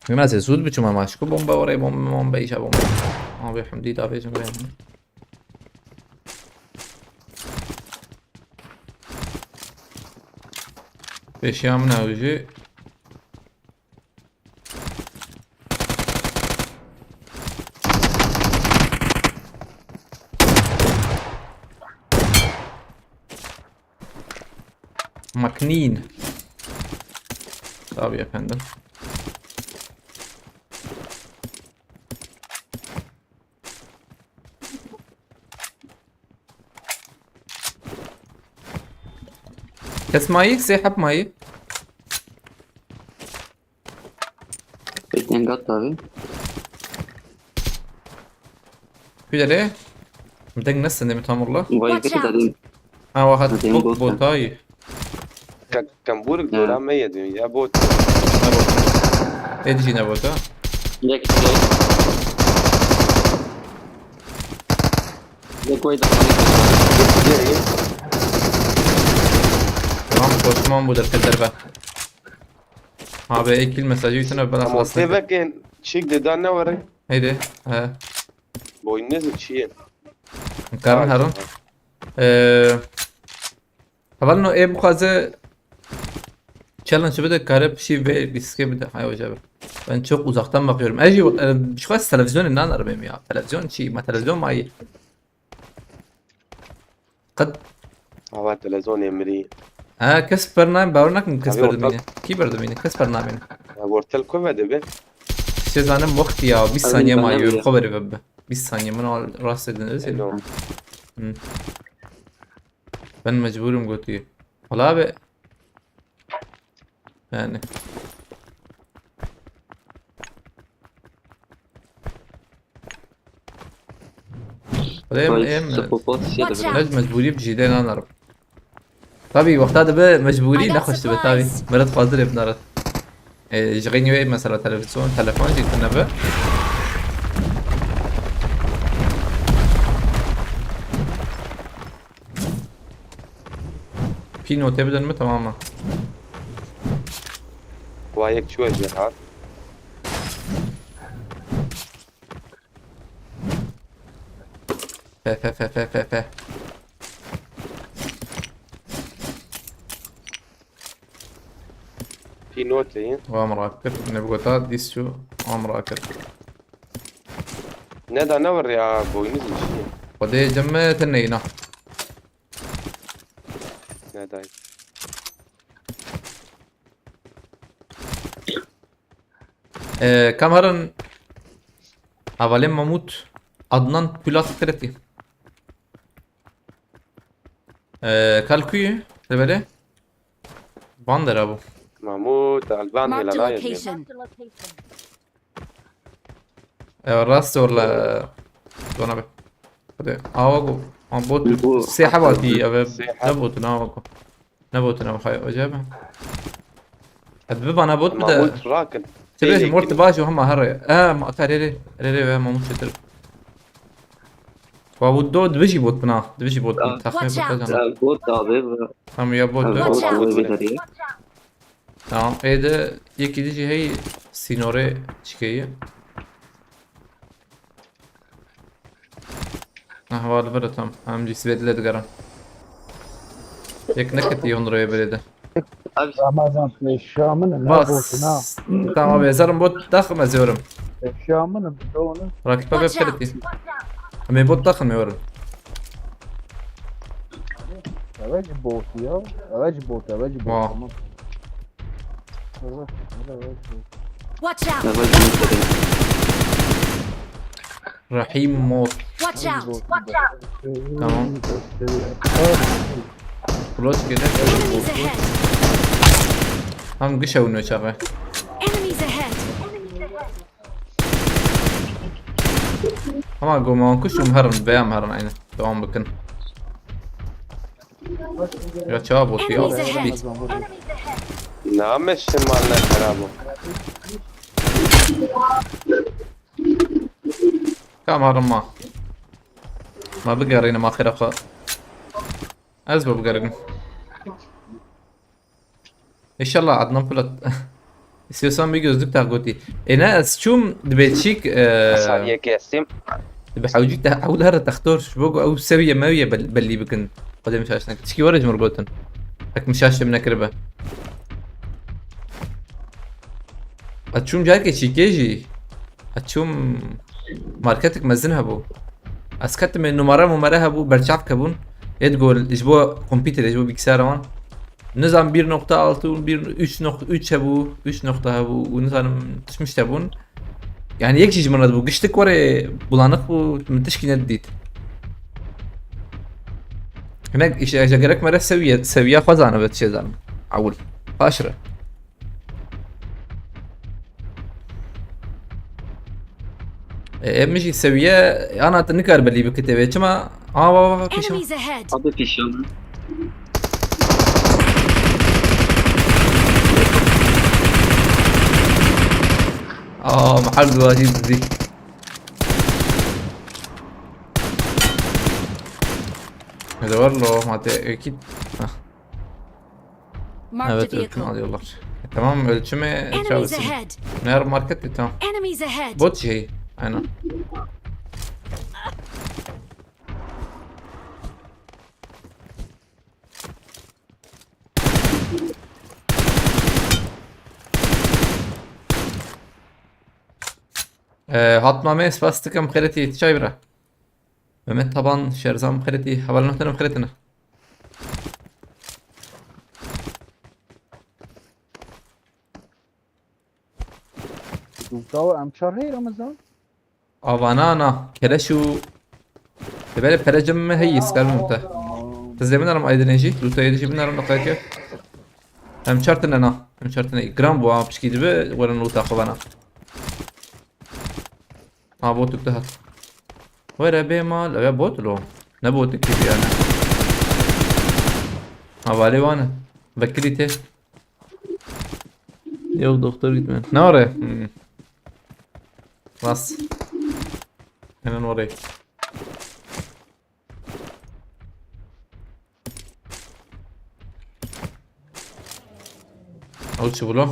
Bilmez ya, zûd biçûm ama şu bomba oraya, bomba bomba işe bomba. Abi hamdi da vezin ben. Beşi amına ucu. Maknin. Tabii efendim. Kes mayî, sê heb mayî. Peki engat tabi. Kuyere. Deng nasıl ne tam Allah? Vay Watch peki out. Dedim. Ha, wahat Deng bot bot. Botayı. Ka-, Kambûrik dora me ye dûn ya bot. Ê dijî nebota. Yek şey. Yek way da. Tamam, koşman bu da peder be. Abi ekil mesajı yüzüne ben Tamam, atlasın. têvekên çîk dida ne were. Neydi? He. Boynuz çi ye? Karın harın. Eee Hevalno ê bixwaze challenge bide, kare pişî vê diske bide. Hay hoca be. Ben çok uzaktan bakıyorum. Ej, e, şu kadar televizyon ne anlarım ya. Televizyon çi? Ma televizyon ma iyi. Qet. Hava televizyon emri. Ha, kes per name, bawer nakim kes Abi, berdimîne. ortak- Kî berdimîne? Kes per name. Ya ortel kove de be. Şey zanim wextî ya, bîst Abi, saniye ben ma de yürü biliyorum. xo beri bebe. Bîst saniye min al rast edin ez. Elo. Hı. Ben mecburum gotiye. Wala abi. Yani. Wala em, Vay em, sıpopot şey Watch de. out. Nec mecburî bi jî dê nanarım. Tabii wexta dibe mecburî I got nexweş dibe tabii. supplies. Meret xwazir ê binare. E, ji xeynî wê mesela televizyon, telefon jî tune be. Pî notê bidin mi, tamam mı? Wa yek çû ez jê hat. Fe fe fe fe fe fe. Pî notê ye. Wa min rakir. Ne bigota dîs çû. Wa min rakir. Ne da ne were ya boynuz çi ye? Xwedê cem me te neyna. Ne da. Ee, kameran Avalê Mamut Adnan Pulat Kreti. Ee, kalkuyu, lebele. Bandera bu. Mamut, Alban, Marked a Helal, Ayet. Location. Ee, rast orla. Dona be. Hadi, awa go. Ama bot Bu sê hebatî, eve Sê heb. ne botu, ne awa go. Ne botu, ne hay, acaba. Hadi bir bana bot bir de. Mamut rakin. Tebê Tê mort yekin. Baş o hema herre. Ee, ma ka rere, rere ve Mamut çetir. Wa bu do dibijî bot bina, dibijî bot bina. Aa. Taxmîn Watch out. bot cana. Bot abi. Tamam ya bot Abi, do. Watch bot out. abi bir ya. Tamam, êde yekî dî jî hey sînorê çikeyî. Ahval bira tam. Em jî sibê dile digerin. Yek neketiye hundirê birê de. Abi Ramazan, eşya min ne Bas. Botuna. Tamam abi, zarim bot daxim ez yorum. Eşya min ne onu. Rakip abi Watch out. kredî. Em ê bot daxim yorum. Evet, Bot ya. Evet, Bot, evet, Bot. Wow. Tamam. Evet, evet, evet. Watch out! Yavaş yürü. Rahim Mor. Watch out! Tamam. Plus gene. Enemies ahead! Tam gişe û nöçaxe. Enemies ahead! Ma goma wan kuş û em herin, veya em herin eyne. Devam bikin. Ya çawa bot ya? Enemies ahead. Name şimal ne xerabo. Kam herin ma. Ma bigerînim axira xwe. Ez bibgerim. İnşallah Adnan Polat. İstiyorsan bir gözlük tak gotî. E ne, ez çûm dibê çîk, e, Saniye kestim. Dibê hewcî te, hewlere textor, ji bo ku ew seviye meviye bel-, belli bikin. Xwedê min şaş nekir. Çikî were ji min gotin. Hek min şaş min nekiribe. Ez çûm carkê çîkê jî. Ez çûm marketik mezin hebû. Ez ketim ê numara mumara hebû, berçavk hebûn. Ê digol ji bo kompîterê, ji bo bilgisayara wan. Nizam bir nokta altı û bir, üç nokta üç hebû, üç nokta hebû û nizanim tişmiş hebûn. Yani yek jî ji min re dibû. Giştik were bulanık bû, min tişkî nedidît. Hinek îşe, îşe gerek mere seviye, seviya xwe zanibe, çê zanim. Ewil. Paş re. E, em jî seviye, ana tu nikar belî bikite vê. Çima? Aa, va, va, va, pêşe. Enemies ahead! Abi pêşe. Aa, mahal duajî dizî. Hadi var lo, mate ekit. Hah. Marked a Evet, ölçüm vehicle. Alıyorlar. E, tamam, ölçümü Enemies çağırsın. Ahead! Ne ara market de tamam. Enemies ahead! Bot şey, aynen. E, hatma me spas dikim xeretî çay bira. Mehmet Taban, Şerzan xeretî, heval nehtin xeretine. Dûvda û em çar hey Ramazan? Avana na, keleş û. Debere pere cem me hey, iskar mı te? Tamam. Kız demin aram aydın eji, luta yedi jibin aram nakayke. Em çartine na, em çartine. Gram bu, ama pişki dibi, weren luta xovana. Ha, botuk dihat. Were bê mal, eve bot lo. Ne botuk gibi yani. Ha, vale wane. Vekili te. Yok, doktor gitme. Ne var ya? Hmm. Bas. Hemen oraya. Ew çi bûlo?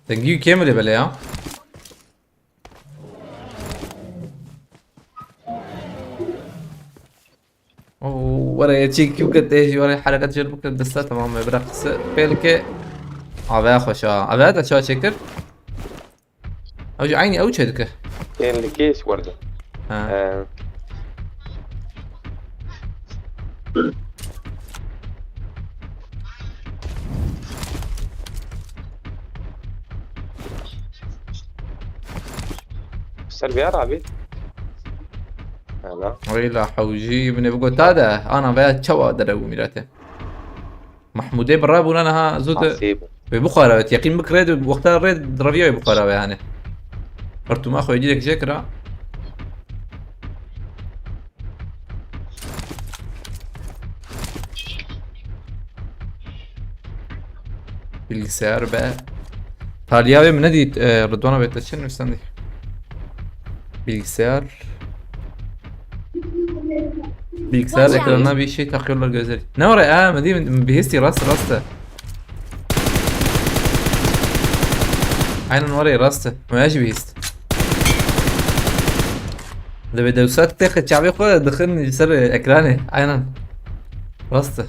Dengî wî kêm bile ya. Oo, were yê çî kî bike tê jî were hereket jêr bike desta tamam me bira qise pêlke. Aveya xweşa. Aveya te çawa çêkir? Ew jî eynî ew çê dike. Ên li kêş werde. Ha. Ee, Ser viyar abi. Ana. Weyla hewjî min ê bigota de. Ana veya çawa dere û mîrete. Mahmûdê bi rabûna niha zû de. Nasîb. Wê bixwara wê, yeqîn bikire de wexta rê reviya wê bixwara wê, hani. Xertûma xwe direk jê kira. Bilgisayar be. Taliya wê min nedît, e, Rıdwana wê te çi nivîsandî? Bilgisayar. Bilgisayar ekranına bir şey takıyorlar gözleri. Ne oraya? Ha, mi diyeyim, bihiştî, rast, rast. Aynen oraya, rast. Moya jî bihişt. Li vê dewsa têxe çavê xwe dixin ser ekranê. Aynen. Rast.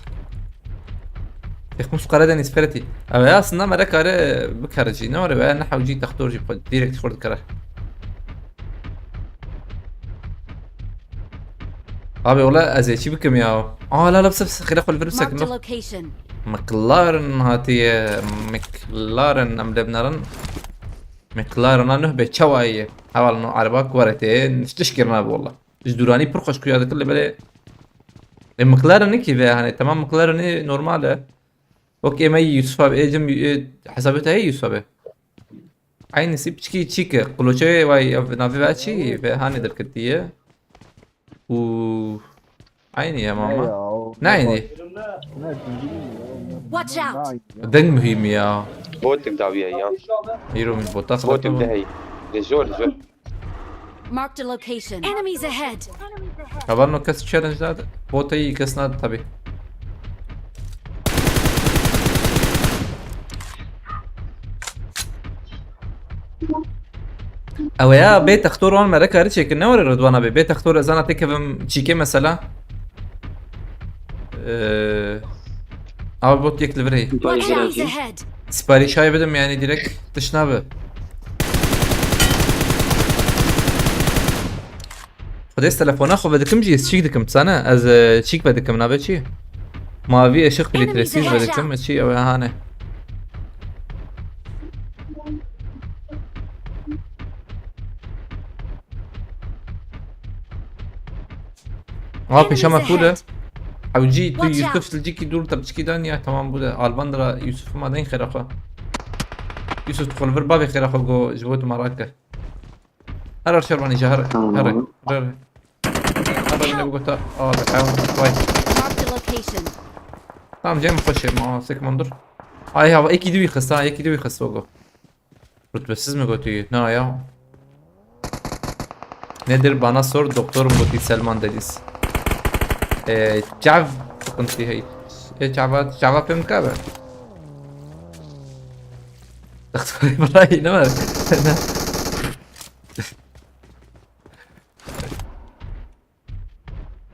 Yexmus Karadeniz Feretî. Ev ya aslında mere kare bikare jî. Ne were veya ne hewcî textor jî xwe direkt xwe dikare. Abi ola ez ê çi bikim ya? Aa la la, bise bise, xêra xwe li vir bisekim. Marked a location. McLaren hatiye. McLaren em lê binarin. McLaren a nuh be çawa ye? Heval no araba kuware tê. Niştiş kirina bi wala. Ji dûranî pir xweş kuya dikir li belê. E, McLaren ki ve hani tamam McLaren e normal e. Wek ême Yusuf abi, ê cem, e, hesabê te heye Yusuf abi? Aynısı piçkî çîke. Kloçe vay navê ve çi? Ve hani derketiye. Û aynı ya mama. Ne ya, o Ne aynı? Ne, bilmiyorum ya. Watch out! Deng mühim ya. Botik dawiye ya. Hero min bota Botik xalatı. De hey. De zor zor. Marked a location. Enemies ahead! Kabarno kes challenge nadı. Bota iyi kes nadı tabi. Ew ya bê textor wan me re karî çêkir, ne were Ridwan abi. Bê textor ez ana têkevim çîkê mesela. Ee, abi bot yek li vir heye. Watch out! Enemies ahead! Siparîş hay bidim yani direkt tişt nabe. Xwedê ez telefona xwe vedikim jî, ez çîk dikim, sane? Ez, e, çîk vedikim, nabe çi? Mavi ışık filtresiz vedikim, çi ew hane. Ha, pêşa me pûl e. Ew cî tu Yusuf li cîkî dûr te piçkî dan ya, tamam bû de. Alban dira Yusuf ma deyn xêra xwe. Yusuf tu xwe li vir bavê xêra xwe go ji bo tu merak e. Her her şervanî ji her. Tamam. Her. Her. Her ne gota. Abi, ew, vay. Marked a location. Tamam, cem xweşe ma sekman dur. Ay ha, eki duy xista, eki duy xista go. Rütbesiz mi gotî? Na ya. Nedir bana sor, doktorum gotî Selman Deniz. Ee, çav sıkıntı hey. E, çava, çava pemka be. Doktor Ibrahim ne var?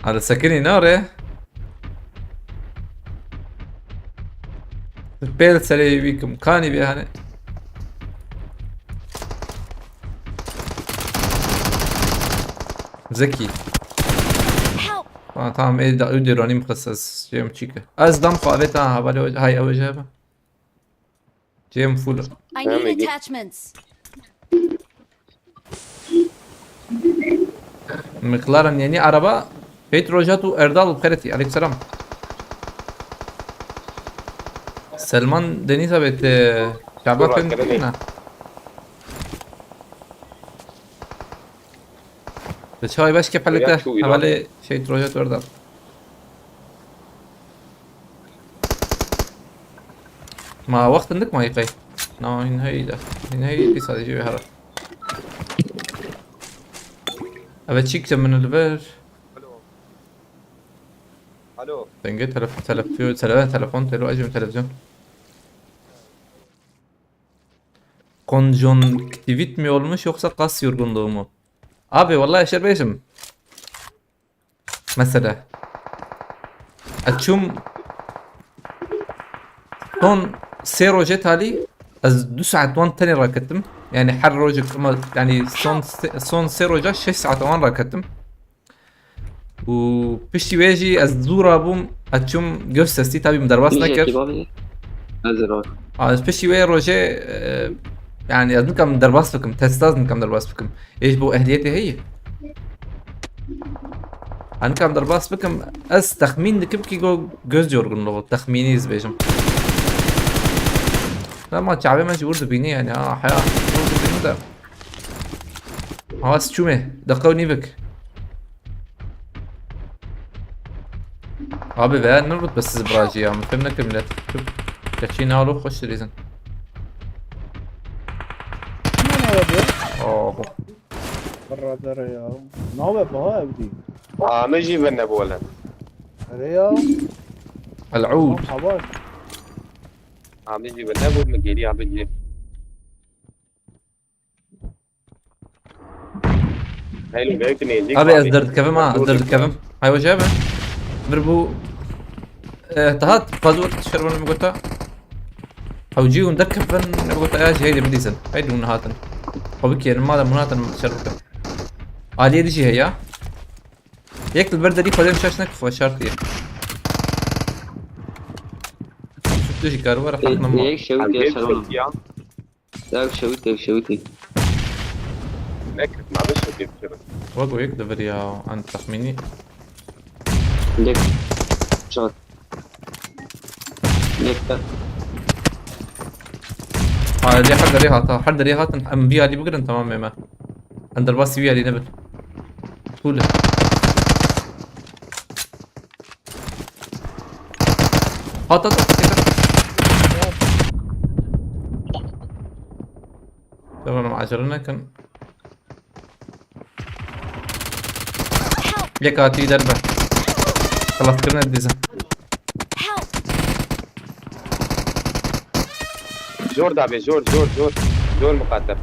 Hadi sekinî ne oraya? Pêl serê wî kim kanî bê hani. Zekî. Help! Ha, tamam, ê da, ê dêranî min xist ez, jê min çî kir. Ez dam xwe avêt ha, hevalê, hay, ew ê jê be. Cem full. I need Tamam, git. Attachments. McLaren yeni araba. Peyt Rojat û Erdal Xeretî. Aleykümselam. Selman Deniz abi te çaba Dur, kön hakikaten. Değil mi? Te çay baş kepelekte. Rojat şu ilan. Havale şey Rojat Erdal. Ma wext hindik ma yî qey. Na, hîn heyî de. Hîn heyî dîsa dî jî wê here. Evet, çîk de min li vir. Alo. Alo. Dengê telef-, telef-, tele-, telefon têlo, ez jî min televizyon. Konjonktivit mi olmuş yoksa kas yorgunluğu mu? Abi, vallahi şer bêjim. Mesela. Ez çûm son sê rojê talî ez du saet wan tenê raketim. Yani her rojek ama yani son sê, son sê roja şeş saet wan raketim. Û piştî wê jî ez zû rabûm, ez çûm göz testî, tabî min derbas nekir. Kî bavê? Ez ê roj. A, ez piştî wê rojê, e, yani ez nikam derbas bikim, testa ez nikam derbas bikim. Ê ji bo ehliyetê heye? Ha, nikam derbas bikim, ez texmîn dikim ki go-, göz yorgunluğu, texmînî ez bêjim. Ama çavê me ji wir dibînî yani, ha, heya, wir dibînî de. Ha, ez çûme, deqe û nîvik. Abi veya ne rutbesiz birajî ya, min fêm nekim millet. Çû, keçî nalo xweş dirîzin. Ne ne yapıyor? Oh. Birra dere ya. Ne yapıyor baba evdî? Ame jî vin nebole. Ere ya. El Ud. Tamam, haber. Ame jî vin nebû, min gêrî ame jî. Heyl, belki nêzîk Abi, ez abi. Derdikevim ha, ez derdikevim. Hay hoca abi. Bir bu, e, daha fazla vakit dışarı bana gota. Hewcî hûn derkevin, ne gota ya, jî heyde bidîzin. Heyde hûn hatin. Xwe bikêrin, madem hûn hatin, şer bikin. Aliyê dijî heye. Yek li ber derî xwedê şaş nek xwe şart diye. Şut dijî kar were, haq nema. Yek şewit ya, şerm. Ev şewitê, ev şewitê. Nekirdim abi, şewitê bikirin. Wek o yek li vir ya, an texmînî. Lek. Çat. Lek de. Alî her derê hata. Her derê hatin. Em vî alî bigirin, tamam ê me. Em derbasî vî alî nebin. Tûle. Hat, hat, hat. Tamam, acele nekin. Yek hatî derbe. Xelaskirine dizin. Zor dabê, zor, zor, zor. Zor muqater.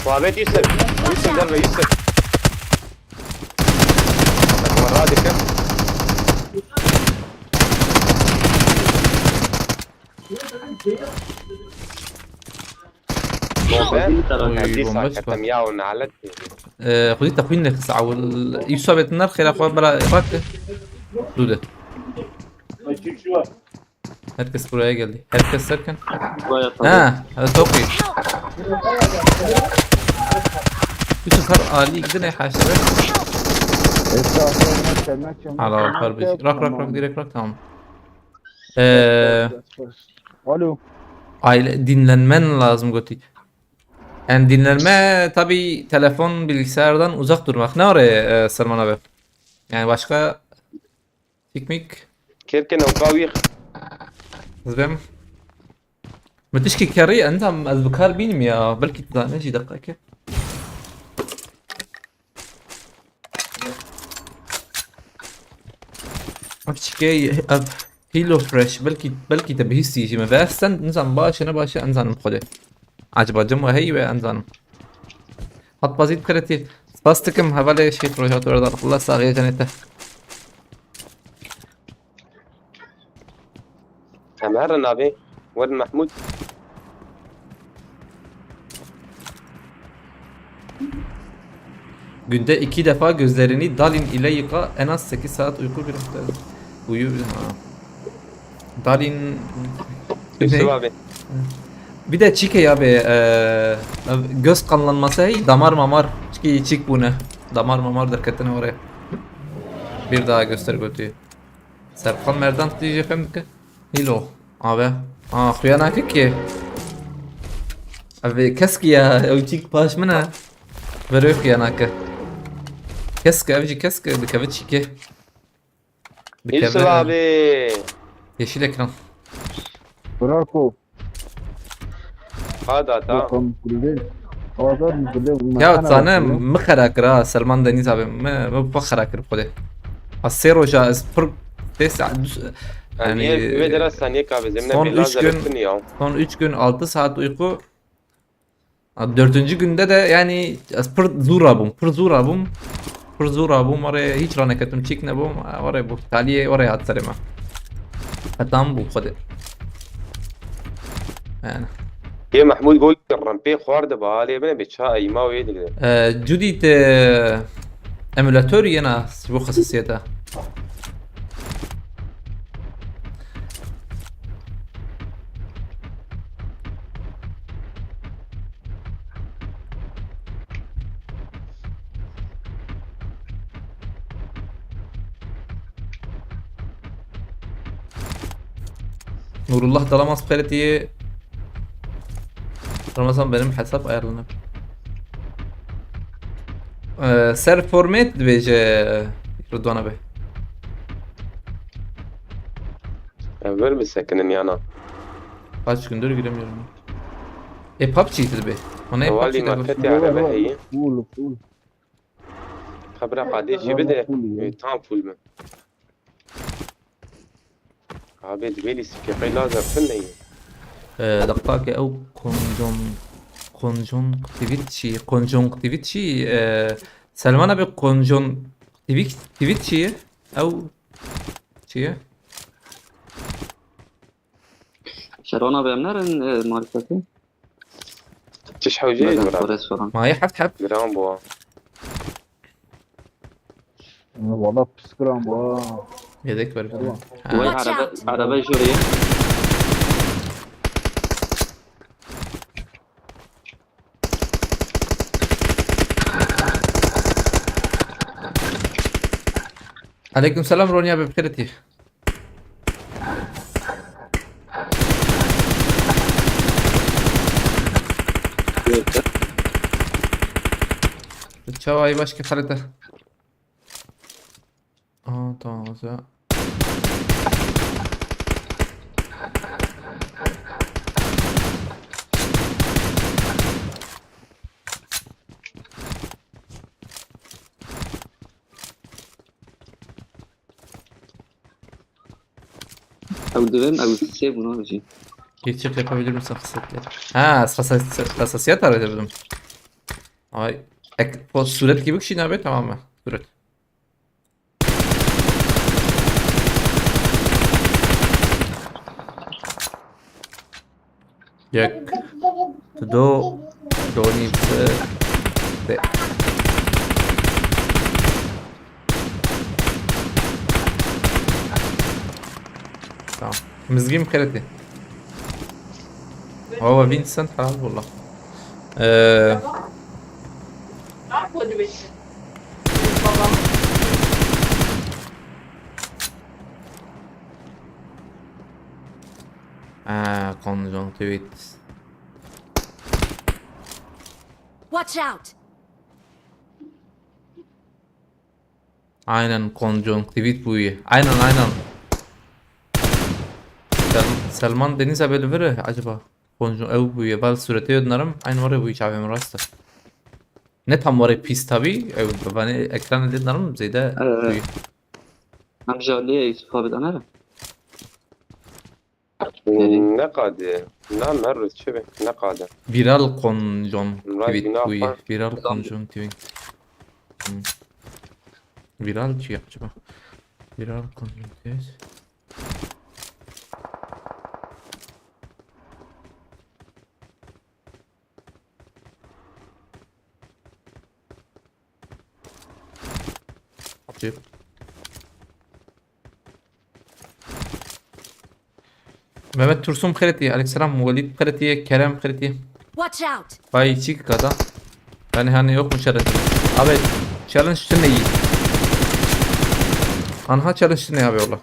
Muhammed Yusuf. Yusuf derbe, Yusuf. Bak, radike. Bombe. Oy, Dîsa bombe ketem ya û nalet. Ee, xwedî te xwîn nexis awil. Îsa bêtin nar xêra xwe bela rak. Dûde. Herkes buraya geldi. Herkes derken? Buraya tabii. Ha, evet, çok iyi. Yusuf her ali gidene haşere. Etrafı olmaz, sen açın. Hala var bir şey. Rak, rak, rak, direkt rak, tamam. Ee, Alo. Aile dinlenmen lazım götü. Yani dinlenme tabi telefon bilgisayardan uzak durmak. Ne oraya e, Salman abi? Yani başka piknik. Kêrkên ew ka wî Zibem. Min tişkî kerî endam ez bi kar bînim ya. Belkî tu dane jî deqeke. Ev çikê ev Hello Fresh belkî belkî te bihîstî jî me. Ve sen nizam baş e ne baş e enzanim xwedê. Acaba cem we heyî we enzanim. Hat bazî dikireti. Spas dikim hevalê Şêx Rojat Werdal. Allah saxiye cenete. Em herin navê. Werin Mehmûd. Günde iki defa gözlerini dalin ile yıka, en az sekiz saat uyku bir hafta uyu. Ha. Dalin Yusuf ne? Abi. Bir de çike ya be, e, göz kanlanması hey, damar mamar çike çik bu ne? Damar mamar derketine oraya. Bir daha göster götüyü. Serkan Merdan diyecek hem ki. Hilo. Abi. Aa, xuya nake ki. Abi keski ya, ew çik paş min e. Vero xuya nake. Keski, ev jî keski, dikeve çike. Yusuf abi. Yeşil ekran. Bravo. Hada ta. Bakalım kulübe. Azar mı kulübe? Ya zane mi xera kir ha, Selman Deniz abi, mi mi xera kir xwedê. A sê roja ez pir sê saet du Yani, yani ve dera saniye kahve zemine son bir üç lazer gün- ettin ya. Son üç gün altı saat uyku. Ha, dördüncü günde de yani ez pir zûra bûm, pir zûra bûm. Pir zûra bûm, oraya hiç raneketim çîk nebûm. Oraya bu taliyê oraya hat serê me. Hetam bû xwedê. Yani. Yê Mehmûd got rimpê xwardiba, alê bine bê ça îma wê digre. Ee, Judî te emulator yena ji bo xesisiyete. Nurullah Dalamaz Pereti'ye Ramazan benim hesap ayarlanır. Ee, ser format dibêje Rıdvan abi. Em ver bisekinin yana. Kaç gündür giremiyorum. E PUBG dibê. Ona e Walî PUBG de marketê erebe heye. Full, full. Xebra qadê jî bide. Full ya. E, tam full mi? Abi dibê lîstikê qey lazer tune ye. Ee, daqtake ew konjon konjonktivit çi? Konjonktivit çi? Ee, Selman abi konjonktivit tivit çi? Ew çi? Şerona be em nerin e, marketê. Çiş hewceyê Beden mi ra? Forest falan. Maye heft heft. Giran bû. Valla pis kıran bu ha. Yedek ver bir tane. Vay Ha. Watch araba, out. Araba jüriye. Aleyküm selam Ronya abi, bixêr etî. Çawa, ay başka xerite. Aa, tamam, o zaman. Ew divin, ew sê bûna jî. Geçit yapabilir misin hassasiyet? Ha, hassas-, hassasiyet arayabilirim. Ay, ek-, bu suret gibi bir şey ne abi? Tamam mı? Suret. Yek, du, donî, se, se. Tamam. Mizgîn xeretî. Baba Vincent helal valla. Ee, Aa, konjonktivit. Watch out! Aynen konjonktivit bûye. Aynen, aynen. Sel-, Selman Deniz abi li vir e acaba? Konjon ew bûye. Bal suretê yo dinarim. Aynı oraya bûye çavê min rast e. Ne tam oraya pis tabi. Ew, yani ekranê dinarim zêde Evet. bûye. Em ji aliyê Yusuf abi de nere? Ne qadê? Na meruz çi be? Ne qadê? Viral konjon Murat tweet günah bûye. Var. Viral Adam- konjon tweet. Hmm. Viral çi acaba? Viral konjon tweet. Cep. Mehmet Tursun xeretî, aleykümselam, Welîd xeretî, Kerem xeretî. Watch out! Vay, çik kata. Yani hani yok mu challenge? Abi, challenge tune iyi. Anha challenge tune abi valla.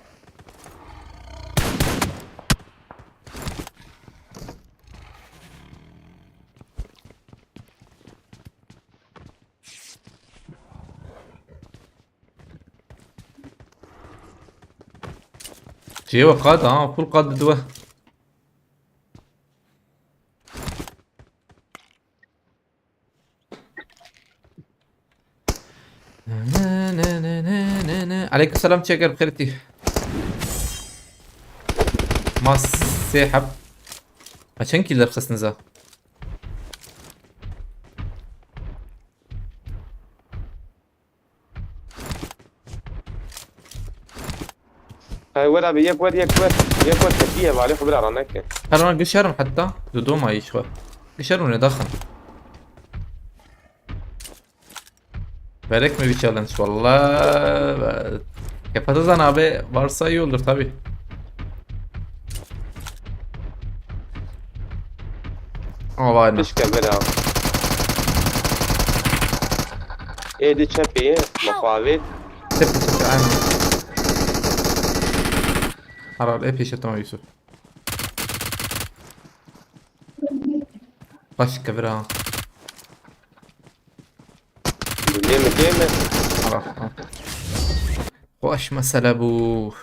Cêwe qad, ha, full qad diwe. Ne, ne, ne, ne, ne, ne. Aleyküm selam, çeker xirtî. Mas sê heb. Ha, çend kill derxistin za? Hey, wera bi, yek wer, yek wer, yek wer, tepiye, vali xwe bira raneke. Her an gişerim hatta. Dudoma iş var. Gişerim ne daxın. Verek mi bir challenge? Vallahi. Yapacağız abi. Varsa iyi olur tabi. Ama var ne? Pişke bira. Ê di çepê ye, mexavê. Tepe tepe, aynen. Herhalde epey şey tamam Yusuf. Başka bir an. Lê min kêm e. Ara, ha. Xweş mesele bû.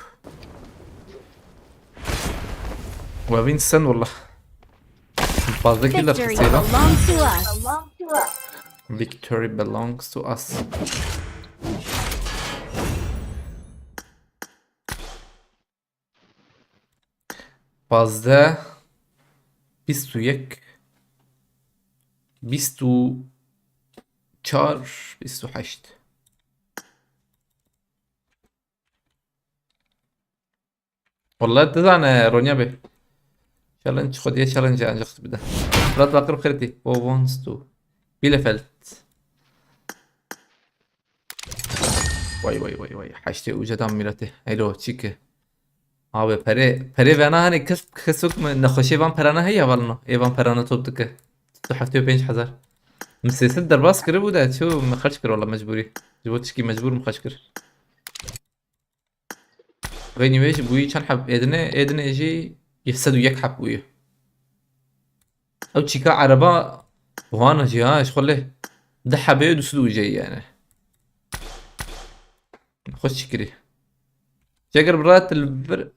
We Vincent wallah. Fazla killer Victory xisê lan. Belongs to us. Victory belongs to us. Pazdeh, bîst û yek, bîst û çar, bîst û heşt. Wallah dizane Ronya bê. Challenge xwediye challenge ancak bide. Fırat Bakır xirtî. O wants to. Bielefeld. Vay vay vay vay. Heştê uca dan milletê. Elo çike. Abi pere, pere vena hani kes, kes yok mu? Nexweşê van perana heye valno. Ê van perana top dike. Tu heftê û pênc hezar. Min sê sed derbas kiribû de çû min xerc kir wala mecbûrî. Ji bo tişkî mecbûr min xerc kir. Vê nîvê jî bûyî çend heb êdine? Êdine jî yek sed û yek heb bûyî. Ew çîka ereba wana jî ha, ji xwe lê. Di hebê du sed û jey yani. Xweş çikirî. Çeker brat li vir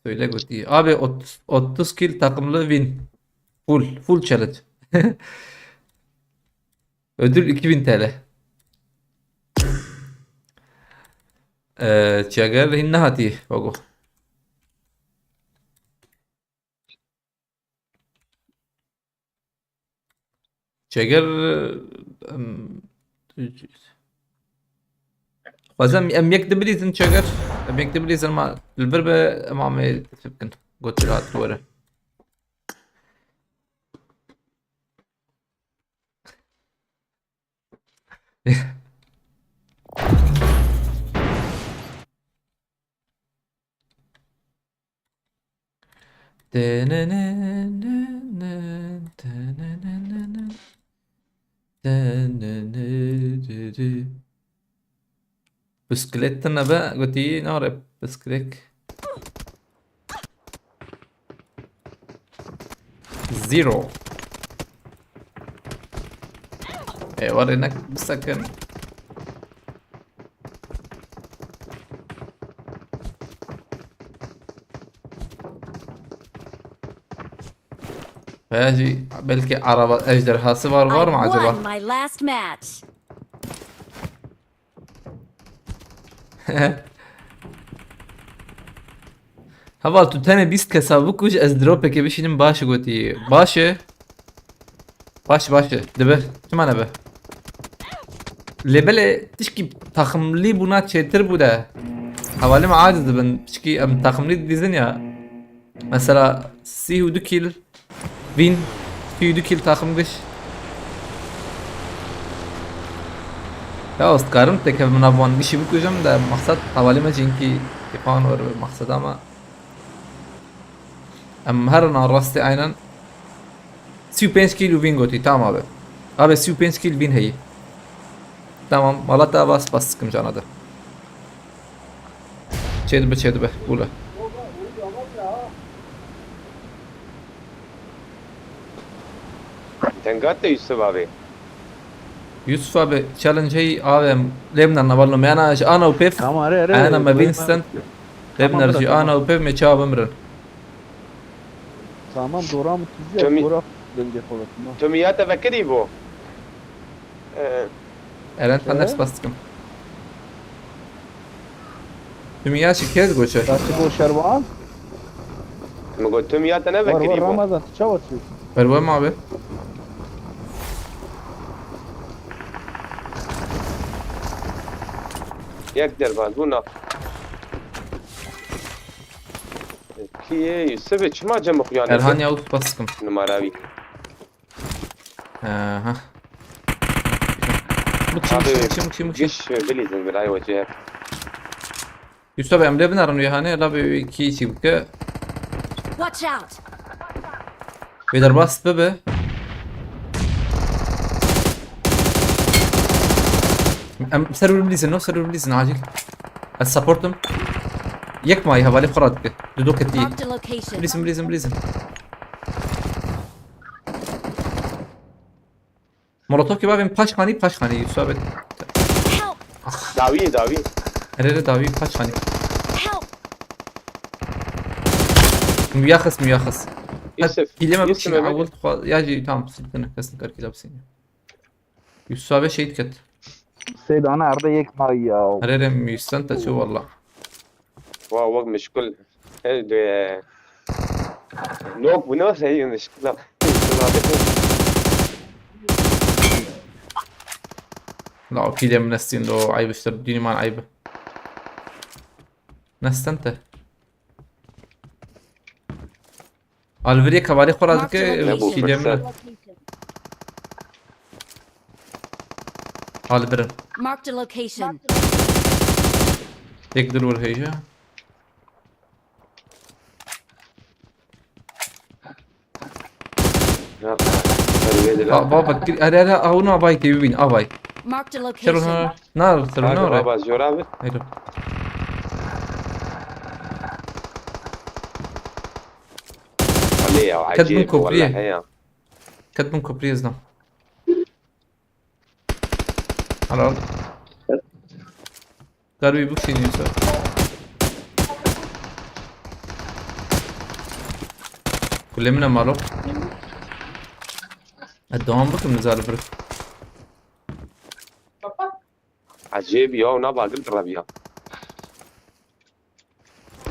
söyle gotî. Abi ot-, otuz kill takımlı win. Full, full challenge. Ödül iki bin T L. Ee, Çeker hin nehatî, Vago. Çeker, em, xwazem em yek dibilîzin Çeker. Em yek dibilîzin ma li vir be em amê tepkin. Got çira were. Bisiklet tine be, gotî nare bisiklet. Zero. E, warê nek bisekin. Veya jî belkî araba ejderhası var, var mı acaba? I won my last match. Heval, tu tenê bîst kesa bikuj, ez dropekê bişînim, baş e, gotî. Baş e. Baş, baş e. Dibe. Çima nebe? Lê belê tişkî taximlî bûna çêtir bû de. Hevalê me aciz dibin. Tişkî em taximlî didîzin ya. Mesela sî û du kill win, sî û du kill takım giş. Ya, ez dikarim tekevim nav wan gişî bikujim de, maqsed hevalê me jî hinkî kêfan were maqseda me. Em herin a rastê aynen. Sî û pênc kill û win gotî, tamam abi. Abi sî û pênc kill win heyî. Tamam, mala te ava spas dikim cana de. Çêdibe, çêdibe. Bûle. Denga te Yusuf abi. Yusuf abi, challenge hey abi, lê min nerna, walla me ana ji ana û pêv. Tamam, are, are, Ana me are, bin are. Stand. Lê min Tamam, nerna bırak, ji ana tamam. û pêv me çawa bimirin. Tamam, doğru ama tüzü Tabii. Bırak bence kolasın. Tüm ya te vekirî bû. Ee, Eren, Ee? Spas dikim. Tüm ya şikez goçe. Saçı boşer var. Min got, tüm ya te ne Var, var, vekirî bû. Ramazan, tu çawa çi? Perwe mi abi? Yek derbaz bû, na. Kî ye? Sibê çima cem xuyane? Erhan ya, spas dikim. Numara wî. Aha. Bıkşım, Abi, bıkşım, bıkşım, bıkşım, bıkşım. Giş bilîzin bir ay wece. Yusuf abi, em lê binarin wî hanê, la bi wî kî çî bike. Watch out! Wê derbas bibe. Em ser wî bilîzin, no, ser wî bilîzin, acil. Ez supportum. Yek mayî hevalê xwe radike. Dudo ketî. Marked a location. Bilîzin, bilîzin, bilîzin. Molotov kebabên paşxanî, paşxanî, Yusuf abi. Help! Dawî, dawî. Erê, erê, dawî, paşxanî. Help! Muyaxis, muyaxis. Yusuf, Hile me Yusuf, bikşîne, Mehmet. Awil xwe, ya jî, tamam, siktir ne, kes nikar kî da bisîne. Yusuf abi şehîd ket. Seyda, ana erde yek mayî ya. Erê, erê, Yusuf sen te çû, walla. Wa wek mişkul. Her de. Nok bu ne şey mişkul. La, o pîlê min nestîn do, eyb işte, dînî man eyb. Nesten te. Alveriye kavalê xwe ra dike, Marked a location. Pîlê min. Alverin. Marked a location. Tek dur vur heyecan. Ya, Ba-, baba, kir-, are, are, a, unu avay te bibîn, avay. Marked a Ser ona, location. Na, ser ona Hadi ora. Baba, zor abi. Hayır. Ali ya, Ket bin acayip, köprüye. Vallahi ya. Ket bin köprüye zna. Helal. Kar wî bikişînî ser. Kulê min e malo. E, devam bikim nizar bir. Ecêb ya, na badir direviya.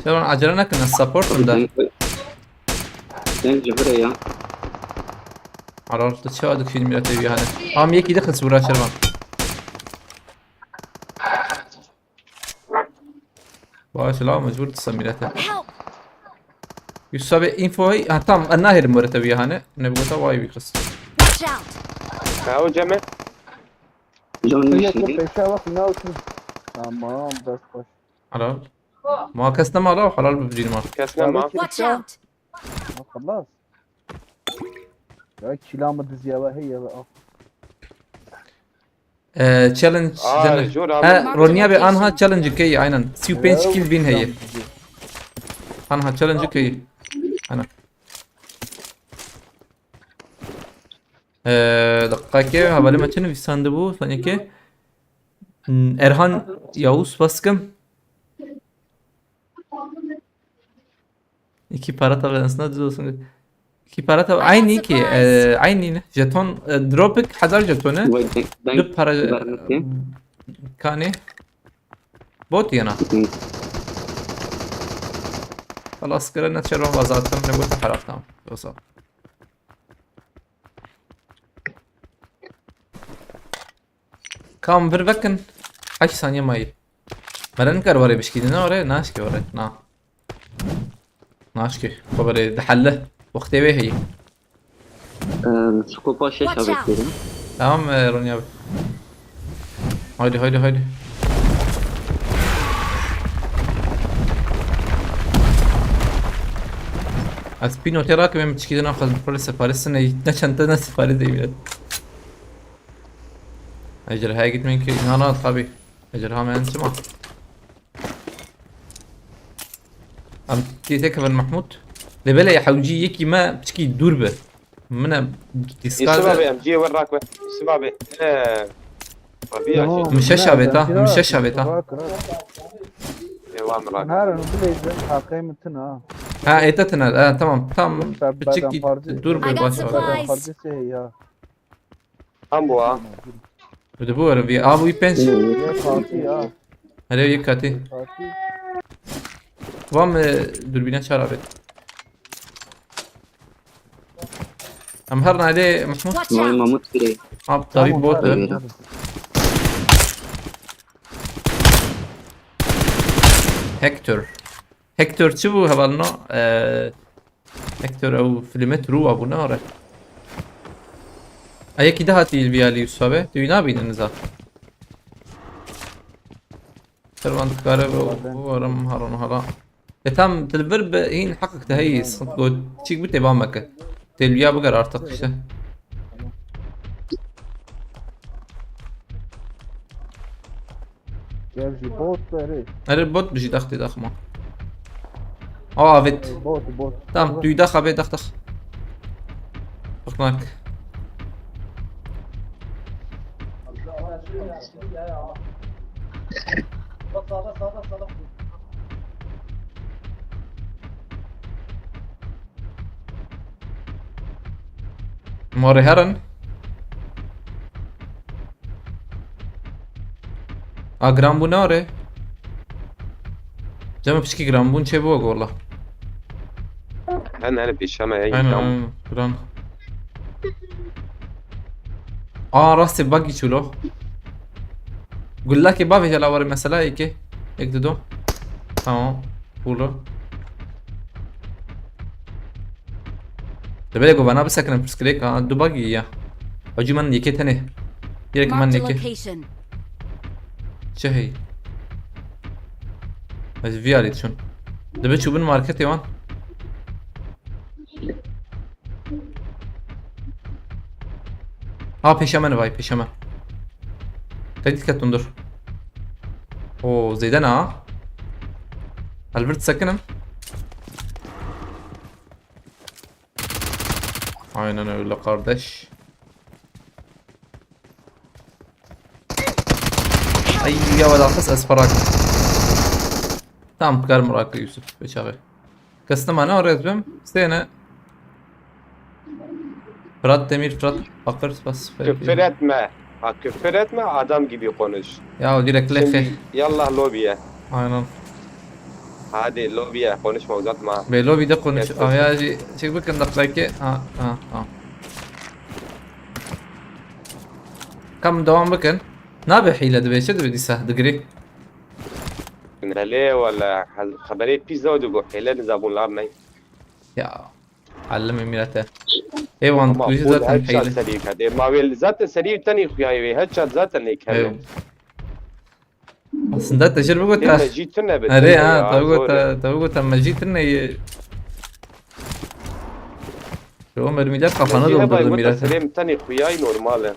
Şervan acele nekin, ez support im de. Sen, sen cihire ya. Arar, tu çawa dikişînî mîra tevî hane. Am yekî de xis vura Şervan. Vay silah mecbur disa mîra te. Help! Yusuf abi info hey. Ha tamam, ez nahêrim were tevî hane. Ne bigota vay wî xis. Watch out! Ha o ceme. Can Peki nişin. peşe bak ne olsun. Tamam, ders baş. Helal. Ma kes nema la, helal bi birîn ma. Kes nema. Watch out! Xelas. Ya kilamı diz ya he ya. Ee, challenge Aa, dene. jor abi. Ha, Ronya be anha challenge key aynen. Si pênc kill bin heye. Anha challenge key. Ana. Ee, dakika ki haberime çi nivîsandibû? Sanki. Hmm, Erhan Yavuz baskim. İki para tabi aslında düz olsun. İki para tabi I aynı got ki. supplies. E, aynı ne? Jeton, e, dropik hazar jetonu. Vay, ben, ben Bir para vermekte. Kani. Bot yana. Halas kere ne çervan vazatım ne bu para tamam. Yoksa. Kam vir vekin. Heşt saniye mayî. Meren kar ware bişkî ne ware? Naşke ware. Na. Naşke. Xwe bere dihelle. Wextê wê heye. Em, skopa şeş Watch out. bekleyelim. Tamam e, Ronya abi. Haydi haydi haydi. Ez pî notê rakibim çikî de naxwazim xwe li separis ne ne çente ne separis deyim. Ejderhaya gitmeyin ki inanat abi. Ejderha men çima? Em kê tekevin Mahmud. Lê belê hewcî yekî me piçkî dûr bi. Min e Yusuf abi diskar. em ciyê wer rakve. Yusuf abi. He. Abi ya Tamam, şey. Mişe ne, şaveta, ben mişe biraz şaveta. Rak rak. Ewan rak. Naren bileydim haqê min tune ha. Ha, ête tine. Ha, tamam, tam Sen piçik beden parti. dur I bir got baş. supplies. Beden parti şey ya. Tam bu ha. Bir de bu var bir. Abi bir penç. Ye parti ya. Hele bir katî. Parti. Vam e, dürbüne çar abi. Em her nade Mahmut. Watch Vay out! Mahmut bire. Abi tabi Tamam, bot. tamam, E. tamam. Hector. Hector çi bû hevalno? Ee, Hector ew filmê Truva bû ne are? Ayekî de hatî li viyalî Yusuf abi. Tu nabînin za. Servan dikare bi warim haron hala. E tam dilbir bi hîn heqek de heyî sıkıntı got. Çik bi têba meke. Têlbiya biger artık işte. Gel ji bot beri. Erê bot bijî daxtê daxma. Aw avêt. Bot bot. Tamam, tu dax abê dax dax. Bakmak. Morê herin. A giran bû ne are? Cem piçkî giran bûn çê bû gola. Hen hele pêşeme ya Aynen yîtam. aynen giran. Aa rastê buggy çûlo. Gullakê bavê jela were mesela eke. Ek dido. Tamam. Pûlo. Dibê govana bisekine pirsgirêk ha. Du buggy ya. Hacî man yekê tenê. Direkt man Marked a yekê. Location. Çi hey? Ez viyarî çûn. Dibê çûbin marketê wan. Ha pêşe me vay pêşe me. Qeyd ketin dur. O zêde na. Elbir sekinim. Aynen öyle kardeş. Ya wela xis ez parak. Tamam, kar mirake Yusuf, beçaxê. Kes nema ne rêz bim, sêne. Fırat Demir, Fırat Akır, spas. Küfür etme. Ha, küfür etme, adam gibi konuş. Ya direkt Şimdi lefe. Yallah lobiye. Aynen. Hadi lobiye, konuşma, uzatma. Be lobide konuş. Kes Ama ya şey, şey bakın dakikayı. Ha, ha, ha. Kam devam bakın. Ne be hile de beşe de disa degree. Hele wala, xeberê pîs da digo, hele nizabûn lar ney. Ya. Allem mirete. Eyvallah, Ama kuji full zaten headshot hile. Serî kete. Ma wê zaten Serî tenî xuyayê wê, headshot zaten nê kerde. Aslında tecrübe Tê gota. mejî tune be. Are Tune ha, ya, tabi zor gota, e. tabi gota mecî tune ye. Şu mermiler kafana Mejî heba doldurdu gota mirete. Serî tenî xuyayê normal e.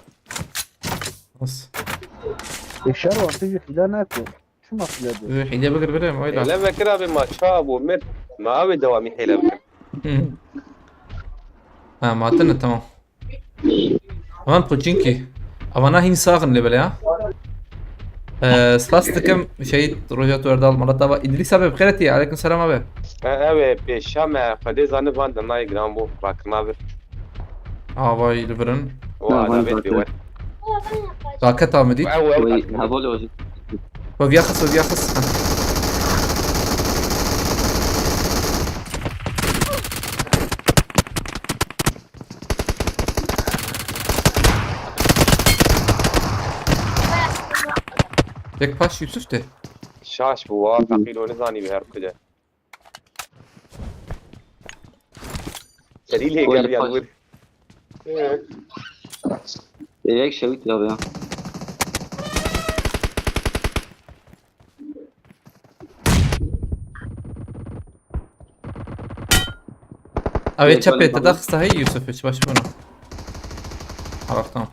Nasıl? E, şer wextê jî hile nake. Çima hile diyor? Hile bigir birim öyle. Hele vekir abi ma ça bû mir. Ma ew ê dewamî hele bikir. Hı. Ha, matene tamam. Aman Pochinki. Avana hin saxin lebele ya. Ee, spas dikim şey Roja Tuerdal Malat Ava. İdris abi bixêretî. Aleyküm selam abi. Ha, ew ê pêşa me Xwedê zane van de nayê giran bû. Rakirina vir. Avay li birin. Wa van da vê zaten. pêwet. Raket amedî. Ew ew Wê rakirina. Heval Ozî. Ve viya xis, ve viya xis. Ha. Yek paş Yusuf de. Şaş bû wa feqîr û nizanî bi her ku de. Serî lê Wê gel li yan paş. wir. Ê, yek şewît ya ya. Abi Yek çapê bölüm te tamam. daxista hey Yusuf hiç baş bunu. Araf tamam.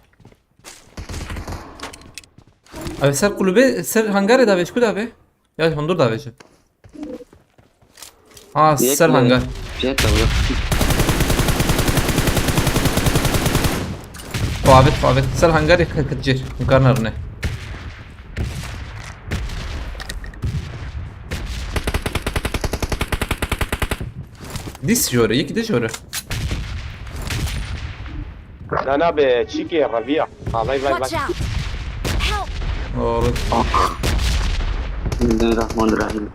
Abi ser kulübe, ser hangarê davêj ku davê? Ya hundur davêj. Ha Yek ser mi? hangar. Jet abi. Xwavit xwavit. Ser hangarê kekit cir. Hûn kar nerine. Dis jore, yekî de jore. Na na be çîkê reviya. Ha vay vay vay. Watch out! Help! Doğru. Bismillahirrahmanirrahim.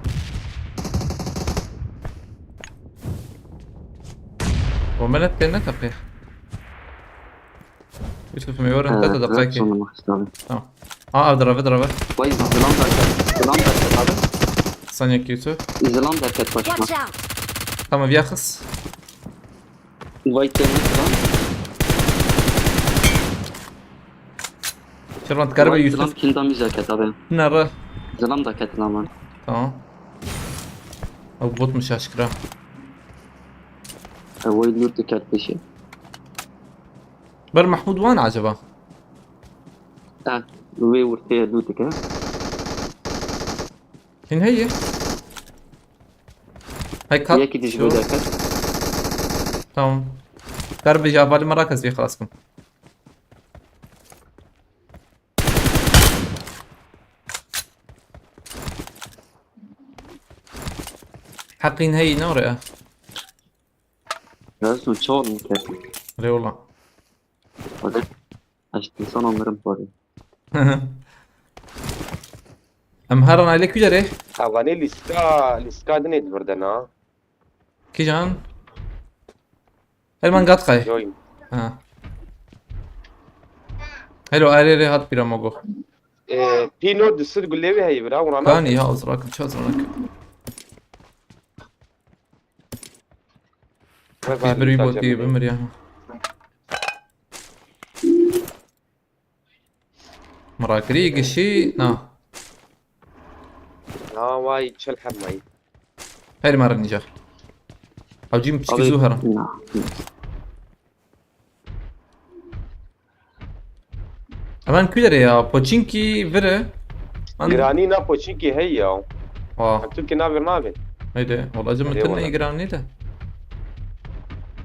Bombelet kendine kapıyı. Yusuf mi yorun tata da Evet, kaki. sonuna işte abi. Tamam. Aa, driver driver. Vay, zilam da ket. Zilam da ket abi. Saniye Yusuf. Zilam da ket başıma. Watch out! Tamam, yakız. Vay, temiz lan. Şirvan tıkarı be Vay, zilam Yusuf. Kilda müze ket abi. Nere? Zilam da ket lan. Tamam. Abi botmuş aşkıra. E, vay, lütü ket peşi. Ber Mahmud wan acaba? Ha, ve vurteye lütü ke. Hin heye. Hay kat. Yekî dij bu derket. Tamam. Kar be javali marak ez bir xelas kim. Heqîn heyî ne oraya? Lazım çoğun mu ket? Reola. Hadi. Açtı sana mirim bari. Em her an aile kujere. Ewanê lîska lîska dinê divirdin ha. Kijan? Herman Gatkay. Join. Ha. Hello, are re hat pira mogo. Ee, Pino disir gulê wê heyî bira. Ulan Kani ya, azrak, çaz azrak. Biz bir botî bimir ya. Mirakirî gişî na. Ha vay çel hemay. Her marin jar. Hacim piçki zu herin. Na. Hemen külere ya. Poçinki vire. Man- Giranî na poçinkî hey ya. Ha. Em Tirkî navê navê. Haydi. Wala cim Hadi mitin wala. Ne giranî de.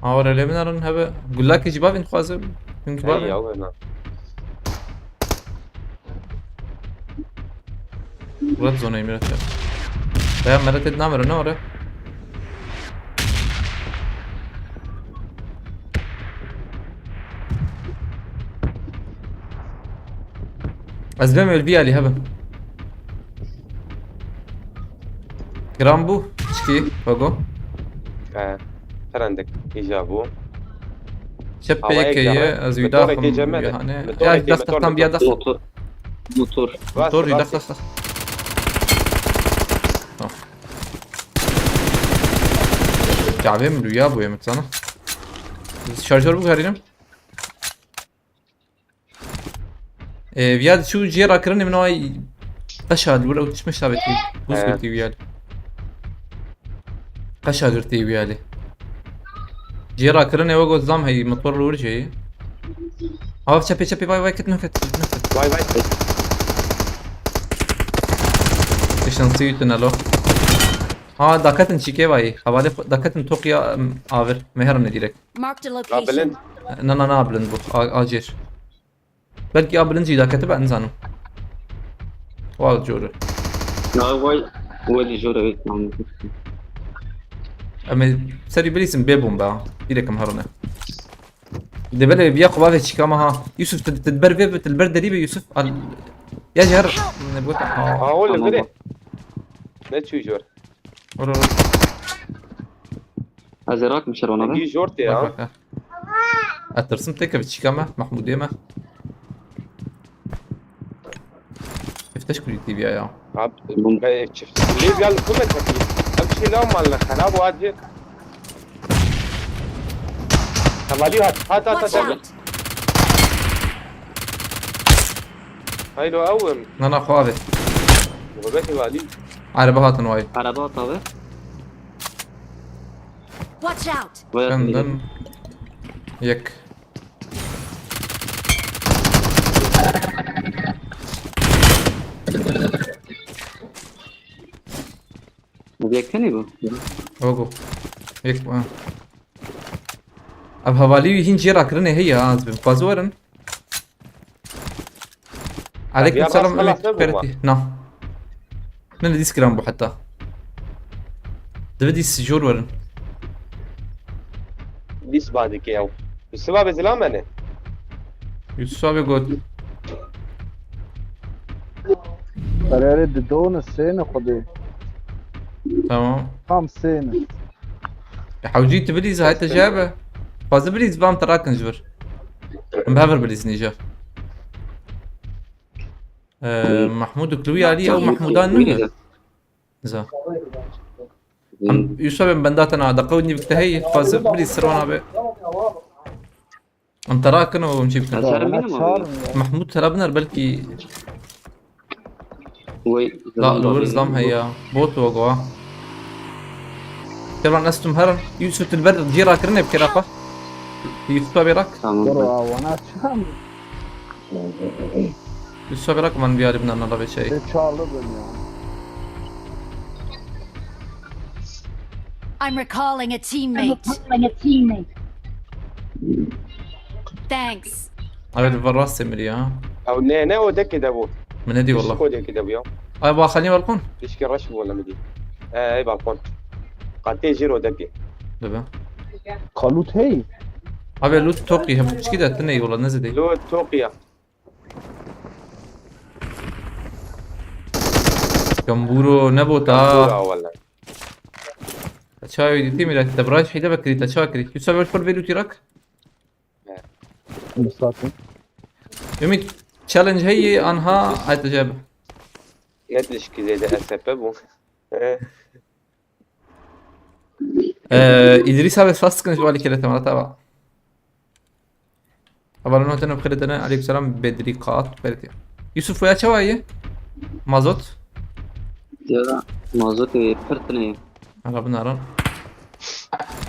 Awar ele min arin hebe. Gullakê jî bavên xwazim. Çünkü Hey bavên. Ya wena. Red zoneyi Miraç ya. Daya Meret et namere ne ore? Ez bêm el bir ali hebim. Gram bu. Çiki. Bago. He. Trendek. Îja bû. Çep Havayê pêkeye gere. Ez wî Motorê daxim kê cem me de. Hani. Motorê Ya kê, dax motor, daxtan motor. Biya dax. Motor. Motor. Motor Rast, dax rast. Dax dax. Tamam. Çavê min rüya bûye min sana. Şarjör bu garînim. Ee, viya çû ciyê rakirinê min ay qeşa li wir ew tişmiş tabetî. Buz Evet. Girtî viya. Qeşa girtî viya lê. Ciyê rakirinê we got zam heyî, motor li wir ceyî. Av çepê çepê vay vay ket neket, ket neket. Vay vay. Şansî tunelo. Ha, daketin çîkê vayî. Hevalê xwe, daketin toqiya, em, avir. Meherin direk. Marked a location. Bilind. Na, na, na, bilind bu. A, acir. Belkî a bilind jî daketibe, nizanim. Wa cûr e. Ya, vay, vay, jûr e, tamam. Em ê serî bilîsin bê bombe ha. Direk em herine. De belê biya xwe bavê çîka me ha. Yusuf, tu, tu ber vê, tu ber derî be Yusuf. Al. Ya jî her. Ne bu? Ha. Ha, oğlum, Tamam, biri. bak. Ne çû jor? Ora, ora. Ez ê rakim şerwana be. Gî jor tê Bak, ya. bak, ha. Ez tirsim têke bi çîka me, Mahmûdê me. Çifteş kulî T V ya. Abi, Bum. be, çift. Lê gel kume tepî. Em şey lan mal xerab o acı. Tamali hat, hat, hat, Watch hat. out! Haylo ewim. Na, na, xwe avê. Gurbetê valî. Araba hatin wayî. Araba hat abi. Watch out! Vay Senden yek. Bu yek tenê bu. Ogo. Yek, ha. Ev hevalî wî hîn cê rakirinê heye ha, ez bim. Xwaz werin. Aleykum Ya selam, bas, Ümit, xelas nebû Feritî. ma. Na. Ne li dîs giran bû heta. Divê dîs jor werin. Dîs badike ew. Siva be zilamene. Yusuf abi got. Erê, erê, di do ne, sê ne xwedê. Tamam. Tam sê ne. Ya hewcî tu bilîz, hayte Destê jebe. Xwazi bilîz, vam te rakin ji vir. Em bi hev re bilîz nîje. Ee, Mahmûd û Kilwî Alî, ew Mahmûdan nîne. Za. Em, Yusuf em benda te na, deqe û nîvik te heye, xwazi bilîz sirwana be. Em te rakin û em çî bikin. Ez herim Bana mînim abi. çağırın ya. Mahmûd tera biner belkî Wey, La, li wir zam heye. Bot we go. Tevan estum herin. Yusuf tu li ber cî rakirinê bikira xwe. Yusuf abi rak. Tamam. Bro, awana çam. Yusuf abi rak man biyarî bina nala ve şey. Te çağırdı beni ya. I'm recalling a teammate. Thanks. Evet, var rast emir ya. Ew ne, ne o dekê de bû. Min nedî Pişt wallah. Ko dekê de bû ya. Ay, ba xelî balkon. Pişkî reş bû wala min dî. E, ey balkon. Qatê jîr o dekê. Dibe. Ka loot hey. Abi loot toqî hem çiki de tine wala ne zedê. Loot toqî ya. Gamburo ne bota. Gambura wala. Çayo dîtî mîra te biraj heyde bekirî te çawa kirî. Yusuf ver fır vê lootî rak. Müsaatin. Ümit, challenge heye anha aytacak. Ne tişkî zêde S P bû. Ee, İdris abi spas sıkıntı var, ikili temel hata var. Havalın otene bixêr tene, aleykum selam, Bedri Kat, Bedri. Yusuf, ya çawa ye? Mazot? Ya, mazot, e, pir tine ye. Arabın aran.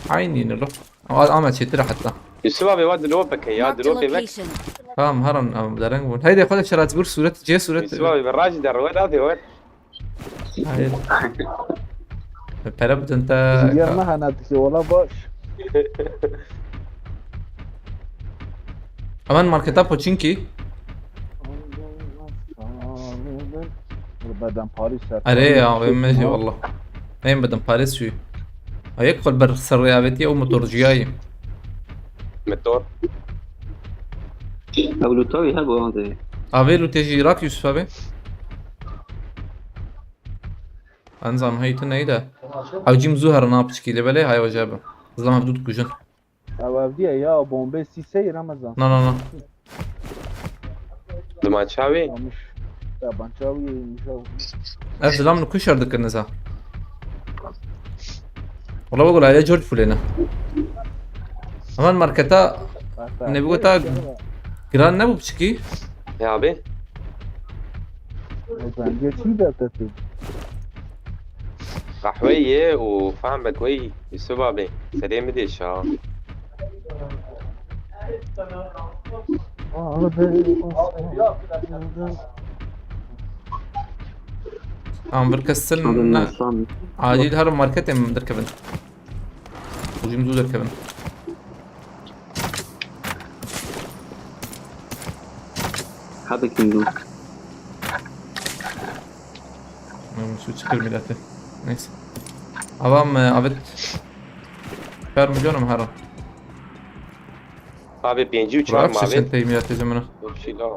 Aynı yine lo. Ama, ama çetire hatta. Yusuf abi, wa dilopeke ya, Marked a dilopê vek. Location. Tamam, haran, ama dereng bun. Haydi, xwedê şerat bur suret, C suret. Yusuf abi, ben rajî der, we da de, we. Hayır. Pere bidin te. Yer me hana dike, wala baş. Aman marketa poçinki. Bedenparêz ser. Erê ya, wê me jî wallah. Em bedenparêz çûyî. Ayek xwe ber ser rêavêtiye û motorciyayî. Motor. Ew lûta wî hebû, an dê. Avê lûtê jî rak Yusuf abi. Enzam hey tu neyde. Ew cîm zû herna piçkî lê belê hay oje bi. Zlam hevdû dikujin. Ew evdiye ya bombê sîseyî Remezan. Na, na, na. Dima çavê? Amiş. Ya ban çavê mişa. Ev zilam li ku şer dikir niza? Wala we gola ya George fulêne. Hemen marketa ne bu ta giran ne bu piçkî? Ya abi. Bence çi de tepin. Qehweyê û fehmek wey Yusuf abi. Serê min dêşa. Tamam, bir kesin acil her marketê min derkevin. Ucum zû derkevin. Hadi kim dur. Su çıkır millete. Neyse. Avam e, avet. Çar milyon mu her an? Abi pêncî û çar. Bırak mabet. Çenteyê millete cemine. Yok şey daha.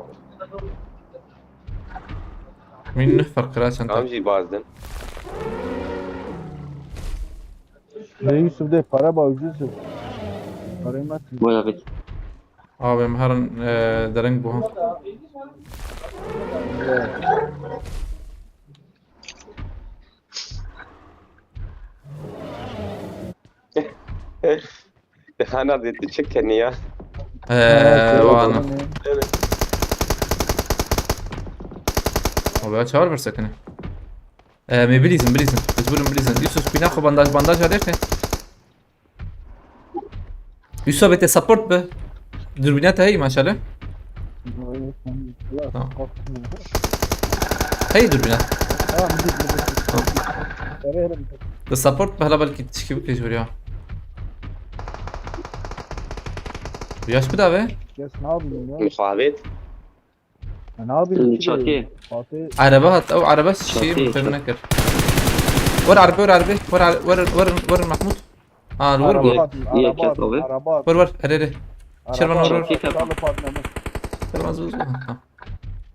Min neh ferq kira çente. Tamam jî bazdin. Lê Yusuf dê para ba ucuz. Parayı mı atayım? Bayağı bir. Abi em herin e, dereng bu ha. Hana dedi çık kendi ya. Eee vana. Abi ya çağır bir sakın. Eee me bilizin bilizin. Mecburum bilizin. Yusuf bina xo bandaj bandaj alerte. Yusuf bete support be. Dürbünat hey maşallah. Tamam. Hey dürbünat. Tamam. De support be hala belki tişki bike jor ya. Yaş bir daha be. Kes ne yapayım ya? Muhabbet. Ya ne yapayım? Çatı. Araba hat, o araba şeyi muhtemelen kır. Var araba, var araba, var ar- var var var Mahmut. Ha, vur bu. Araba at, araba at, araba at. Vur vur, hadi hadi. Şervan vur vur. Şervan vur vur. Şervan vur vur. Ha.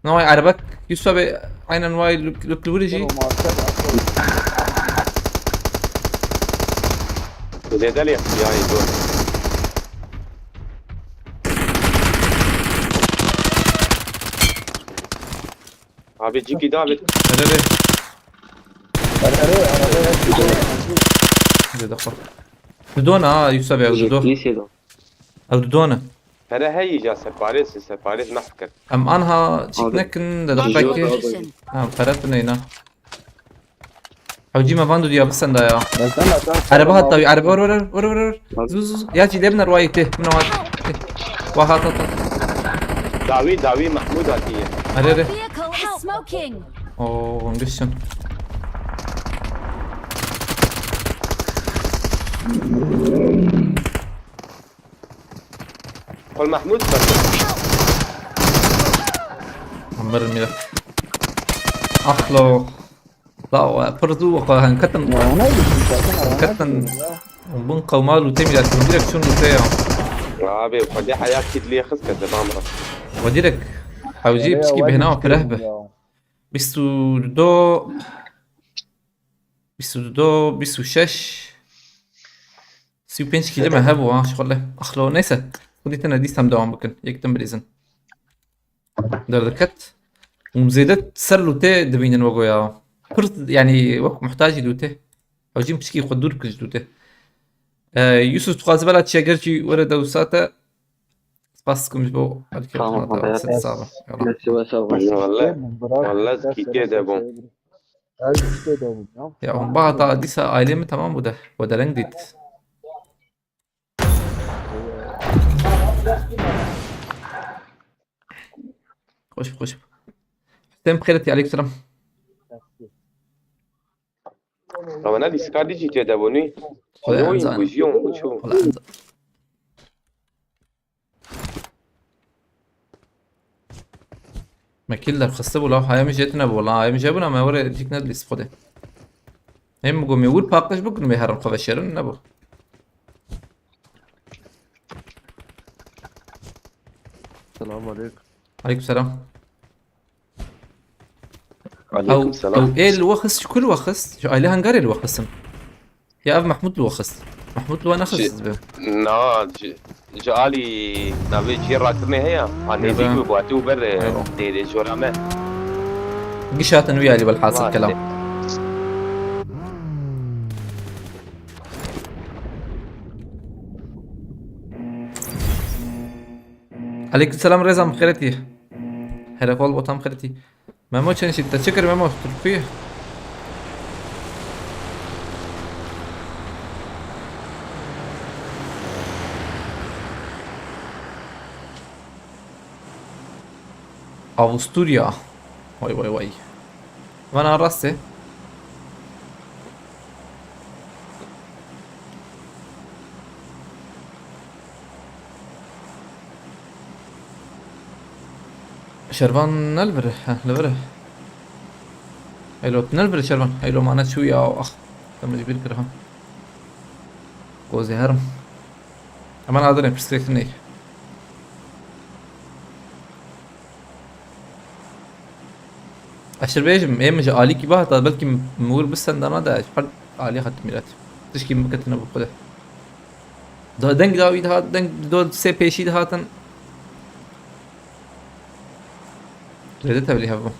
No, araba. Yusuf abi aynen vay luk luk vuruşu. Zedel ya ya dur. Abi ciki David. Hadi hadi. Hadi hadi. Zede xo. Didona ha Yusuf abi, ew dido. Ew didona. Pere heyî ca serparêz, serparêz nehf kir. Em anha çîk nekin de daqekê. Ha, pere tu neyna. Ew cî me van diya bisenda ya. Araba hatta, araba var var var var var. Zuz zuz. Ya cî lebner wayî tê. Min wayî. Wa hat hat. Dawî, dawî Mahmud hatiye. Are are. Vehicle is smoking. Oo, hingişin. Xol Mahmud bak. Amber mira. Axlo. La, pir zû xwe henketin. Henketin. Bin qewmal û tê mira direkt çûn û tê ya. Abi, xwedê heya kî dilê xist kese bamra. Xwe direkt hewcî piçkî bêhna pireh be. Bîst û du, bîst û du, bîst û şeş, sî û pênc kîlî me hebû ha şixule. Axlo neyse. Xwedî tene dîsa em dewam bikin. Yek din bilîzin. Derdiket. Hûn zêde ser lûtê dibînin wego ya. Pir, yanî wek muhtacî lûtê. Ew jî piçkî xwe dûr bikir ji lûtê. E, Yusuf, dixwaze bela çi eger jî were dewsa te. Spas dikim ji bo Tamam, haber. Sen sağ ol. Eyvallah. Neyse, we sağ ol. Vallahi, vallahi zikî tê de bû. Ya hûn ba heta dîsa ailê min tamam bû de. We dereng dît. Xweş, xweş. Hüseyin bixêr etî, aleykum selam. Ama ne dîskar dî jî tê de bû, nî? Xwe Yoyî anzan. Bû, jiyon bû, çû. Xwe anzan. Me Kil derxiste bû la, haya min jê tune bû la, haya min jê bûna me were cîk nedilîst xwedê. Hem gomê wir paqij bikin wê herin xwe veşêrin, nebû. Selam aleyküm. Aleyküm selam. Aleyküm selam. Ew ê li we xist, ji ku li we xist? Ji ailê Hengarê li we xistin. Ya ev Mehmûd li we xist. Mehmûd li we nexist bi. Na, ji, ji alî navê cihê rakirinê heye. Ha, nêzîk bi, bi hatî û ber, e, dê, dê jora me. Giş hatin wî alî, welhasil kelam. Aleyküm selam Rêzan, bi xêretî. Herefol botam xêretî. Memo çenşî, te çi kir Memo? Tirkî? Avusturya. Vay vay vay. Vana rastê. Şervan ne li vir e? Heh, li vir e. Elo, tu ne li vir e Şervan? Elo, mane çû ya, ax. Te min ji bîr kir ha. Gozê herim. Hemen adine pirsgirêk ney. Ez şir bêjim, ê min ji alîkî bihata, belkî min wir bi sendana de, ji her alî hat mîret. Tişkî min biketine bi xwe de. Da deng dawî dihat, deng do sê pêşî dihatin. Lê de tevlî hebû.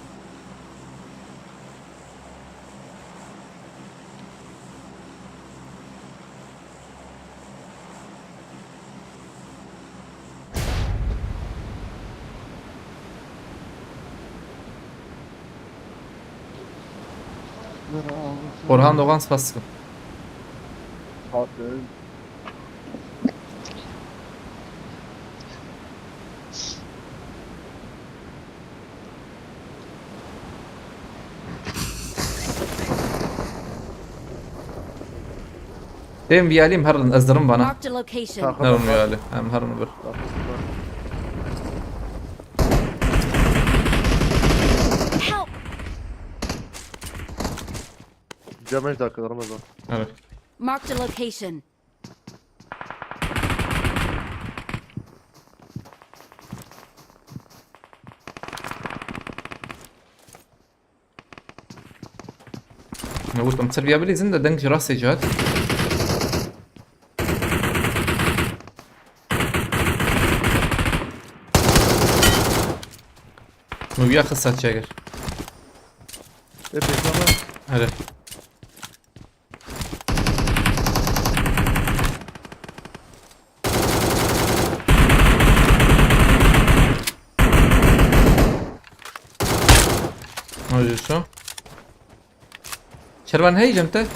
Orhan Doğan, spas dikim. Hatin. Tên vî alî em herin, ez dirim vana. Marked a location. Nerin vî alî, em herin vir. Help! Cemej dakika, Ramazan. Evet. Marked a location. Ne gotim, Serbia bilîzin de deng ji rastê cihat. Min wiya xisa çeger. Ê pêşa me. Hele. Hadi şu. Şervan hey cem te.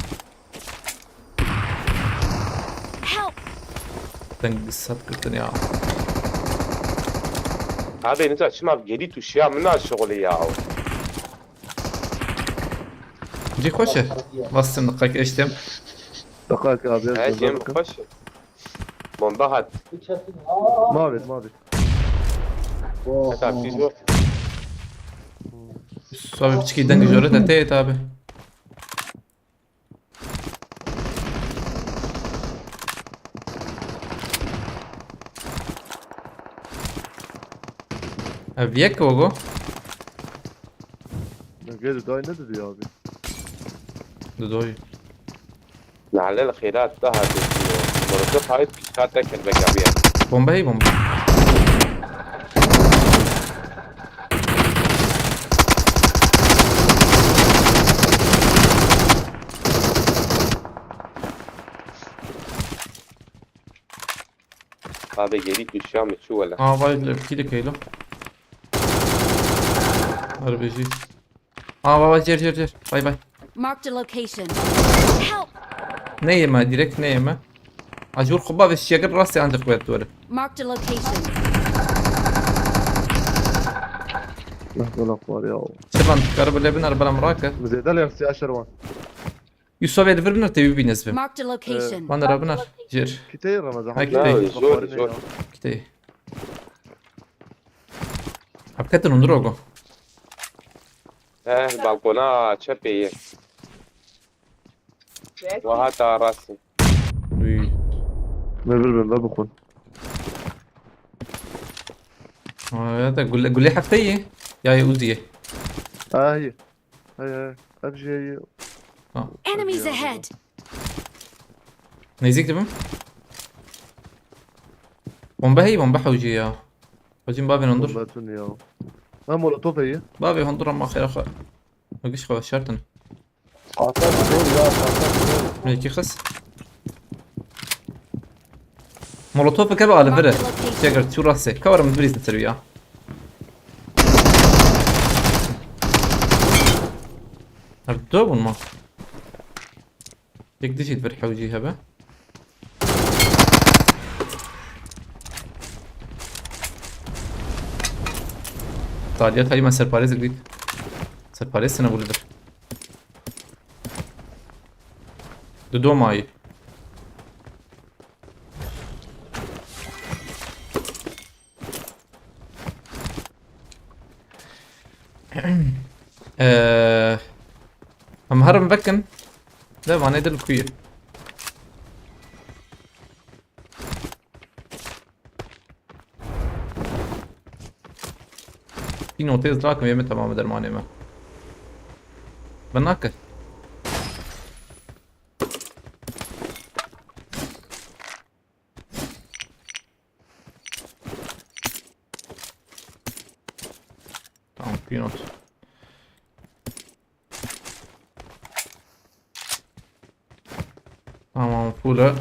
Help! Deng sat girtin ya. Abi, ne çima gelî tu şiya min şixulî ya. Cî xweş e. Bastin diqek eştem. Diqek abi. He, cem xweş e. Bomba hat. Mavit, mavit. Heta pîs bû. Sabi piçikî deng jore de tê tabi. Ev yek o go. Gel dayı ne dedi ya abi? Dudoy. Nale li xêra te hatê. Molotof hayt pîşka te kelbek abiye. Bombe hey bombe. Abi gelî tu şam çû wele. Aa, vay, le, kili keylo. Arbejî. Aa, baba, cer, cer, cer. Bay bay. Marked a location. Help! Neyeme, direkt neyeme. Ajur xwe bavê şiyegir rastê ancak wet were. Marked a location. Mehbûlak var ya. Şirvan, karı bile biner, bela mirake. Zêde lê siya Şirvan. Yusuf ê li vir biner, tê wî bîne zivim. Marked a location. Van de ra biner. Jir. Kiteyê Ramazan. Ha, kiteyê. Kiteyê. Hep ketin hundir ogo. Eh, balkona çepê ye. Wa hata rastî. Uy. Me bir bin, ve bixwin. Aa, ya da gule, gule hefteyê. Ya, ya Uzi'ye. Ah, iyi. Hey, hey. Hep şey iyi. Ha. Enemies ahead! Nêzîk dibim. Bombe heyî, bombe hewcî ya. Hocam, bavê hundur. Bombe tun ya. Ha, molotof iyi. Bavê hundur ama xêra xwe. Giş xwe şertin. Qatar zor ya, qatar zor. Yekî xis. Molotofeke bi alivire. Mark the location. Çeker, çû rastê. Ka were min birîzin ser wî ya. Her du bûn ma. Yek dişî vir hewcî hebe. Taliya talî me serparêzek dît. Serparêz tine bû li vir. Di do mayî. Eee, em herin vekin. De vanê dil kuye. Bir notayı ızrak mı yeme tamamı dermanê me. Ben nakir. Tamam, Pinot. Tamam, full.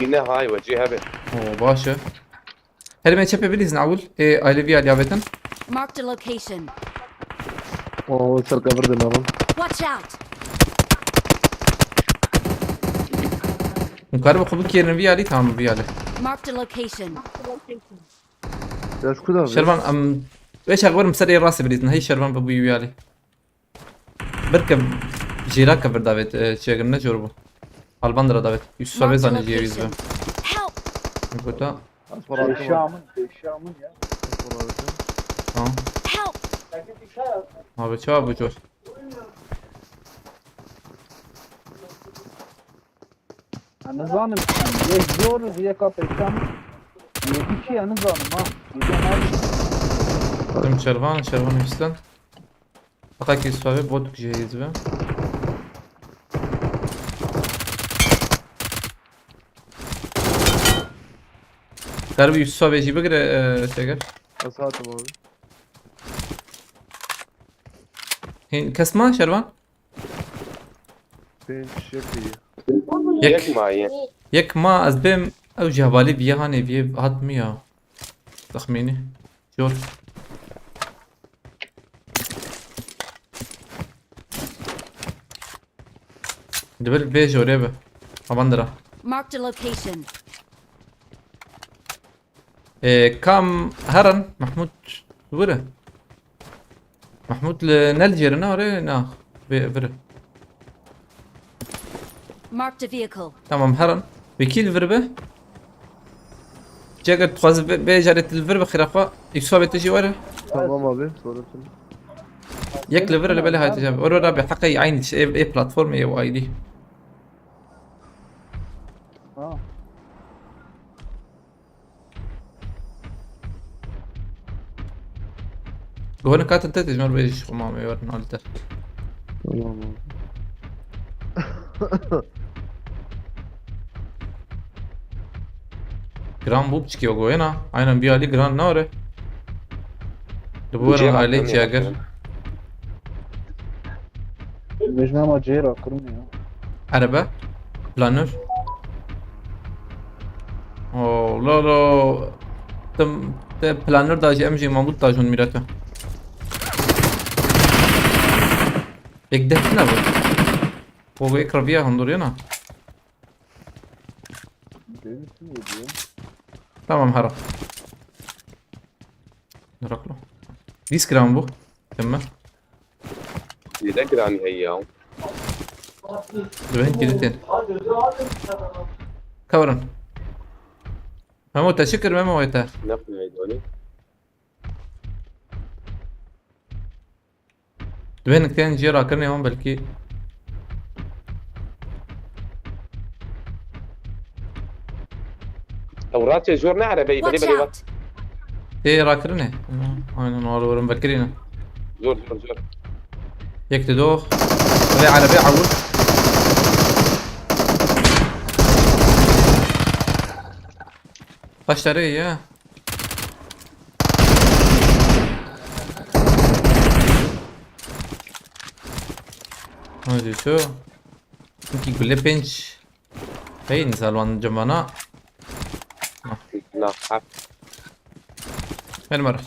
Yine hay ve cihebe. Oo, baş e. Herime çepe bilîzin awul. E, aile vî alî avêtin. Marked a location. O ser kevir de mevin. Watch out! Hûn karibe xwe bikêrin vî alî, tamam vî alî. Marked a location. Ya şu kadar. Şervan, em, beş akbar ser ê rastê bilîzin. Hey Şervan, bi bûyî vî alî. Birke jêra kevir davêt, e, çêgir ne jor bû. Alban dira davêt. Yusuf abi zanî jêwîz be. Help! Kota. Beşamın, beşamın ya. Tamam. Help! Abi çawa bu jor? Ya nizanim, yek zor, yeka peykan. Yedi ki ya nizanim ha. Yedi abi. Tim Şervan, Şervan üstten. Fakat ki suave bot jêz be. Karibe Yusuf abi jî bigire, e, çeker. Ez hatim abi. Hîn kes ma Şervan? Pênc, yek iyi. Yek. Yek ma ye. Yek ma, ez bêm ew ji hevalî viye hanê viye hat mi ya. Texmînî. Jor. Dibil vê jorê bi. Aman dira. Marked a location. Ê, kam herin? Mahmut wire. Mahmut li ne li cêrine orê? Na. Vê, vire. Marked a vehicle. Tamam, herin. Wekî li vir be. Ceger dixwaze vê, vê carê tu li vir be xêra xwe. Yusuf abi tu jî were. Tamam abi, sorun değil. Yek li vir e, li belê hayte cem. Ora rabe heqe aynı şey, ev, ev platform ev I D. Ha. Gohene katin te tecmar be iş xuma me yor nalter. Tamam abi. Gran bu piçkî o goyena. Aynen bir ali gran ne ore? Di bu were aile çiyager. Bêjin hema cihê rakirin ya. Erebe. Planör. Oh, lo, lo. Tim, te planör da jî, em jî mamut da jî hûn mîrete. Yek deh ne bu? Pogo ek raviya honduriyana. Tamam, hara. Raklo. Vîst gram bu. Temme. Zêde giranî heye ya. Dibên kilîtên. Kavrin. Memo, te çi kir, Memo, wê te? Ne xwînayî donî? Dibê nikteyên jê rakirinê hon belkî. Ew raçê jor ne erebeyî, belê, Watch belê, out! Tê rakirinê. Aynen, wala werin vekirîne. Jor, jor, jor. Yek dido. Vê erebê ewil. Kaç tane ya? Hadi şu. Çünkü gule pênc. Hey, insan wan cemana. Na, hak. Gel mara.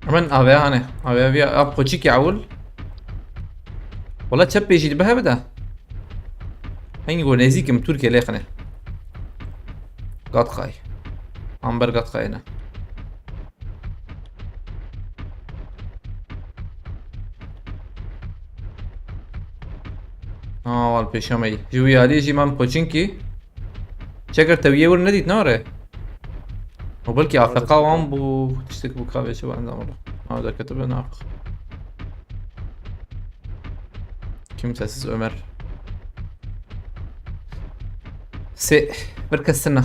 Hemen A V A hane. A V A viya, a poçikî ewil. Wala çep pêjî dibe hebe de. Hengî go nêzîkim Tirkiye lêxine. Gatxay. Amber Gatxay ne. Aa, wal pêşemeyî. Ji wî alî jî mam poçinkî. Çeker te wiyê wir nedît, nare? O belkî A F K wan bû, tiştek bû, ka vê çi endam ola. Ha, derketibe naq. Kimsesiz Ömer. Sê, bir kesine.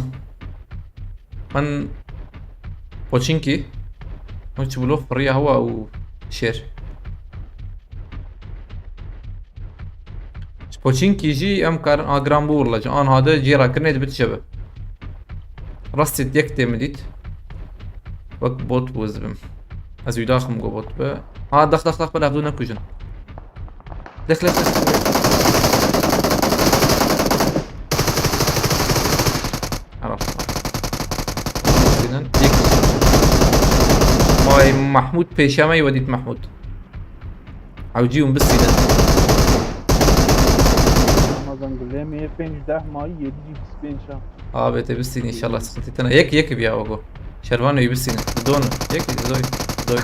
Ben Poçinkî. Wek çi bilo firiya hewa û şêr. Ji Poçinkî jî em karin a giran bû willa. Ji an hade cî rakirinê dibit şebe. Rastî yek tê min dît. Wek bot bû ez dibim. Ez wî daxim go bot be. Ha, dax, dax, dax, bela hevdû nekujin. Lêx, lêx, lêx. Ara. Bînin. Yek. Vay Mahmut, pêşemeyî we dît Mahmut. Ewcî hûn bistînin. Ramazan gulê me pênc deh mayî yedî yüz bîst pênc ha. Abi te bistînin inşallah, sıkıntı tena. Yek, yek biya ogo. Şervan wî bistînin. Didon. Yek, didoy. Didoy.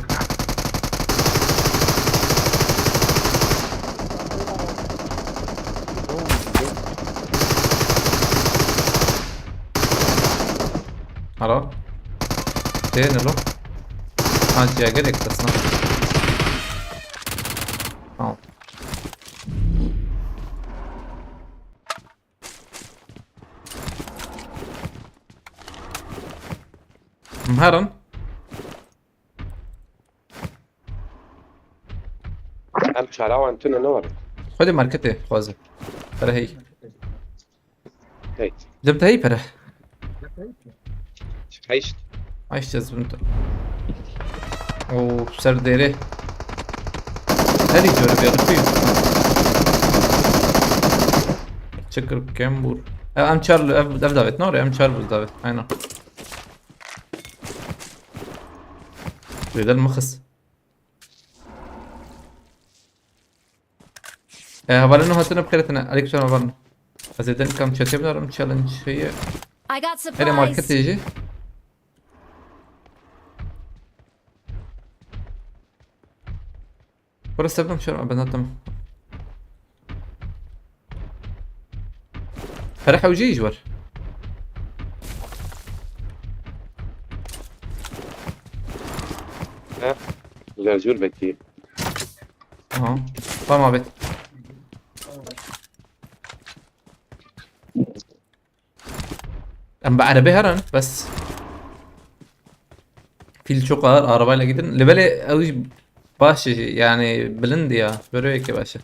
Ara. Tê ne lo? Ha, ciyager yek tasna. Tamam. Em herin. Em çara wan tune ne werin. Xwedê marketê xwaze. Pere hey. Hey. Dem te hey pere. Heşt. Heşt ez bin te. Oo, ser dêrê. Herî zor bir yapıyor. Çekir kembur. E, em çar, ev, ev davet, ne oraya? Em çar buz davet. Aynen. Bedel mi kız? E, hevalini hatırına bir kere tane. Aleykümselam hevalini. Ez eden kam çete binerim, challenge şeyi. I got supplies. Hele market êjî. Burası sebem şöyle ben zaten. Ferah Hewcî ji wer. He. Güzel jür bekliyor. Aha. Tamam abi. Em bi erebê herin, bes. Pîl çok ağır, arabayla gidin. Li belê ew jî baş e, yani bilind ya. Böyle yekê baş e.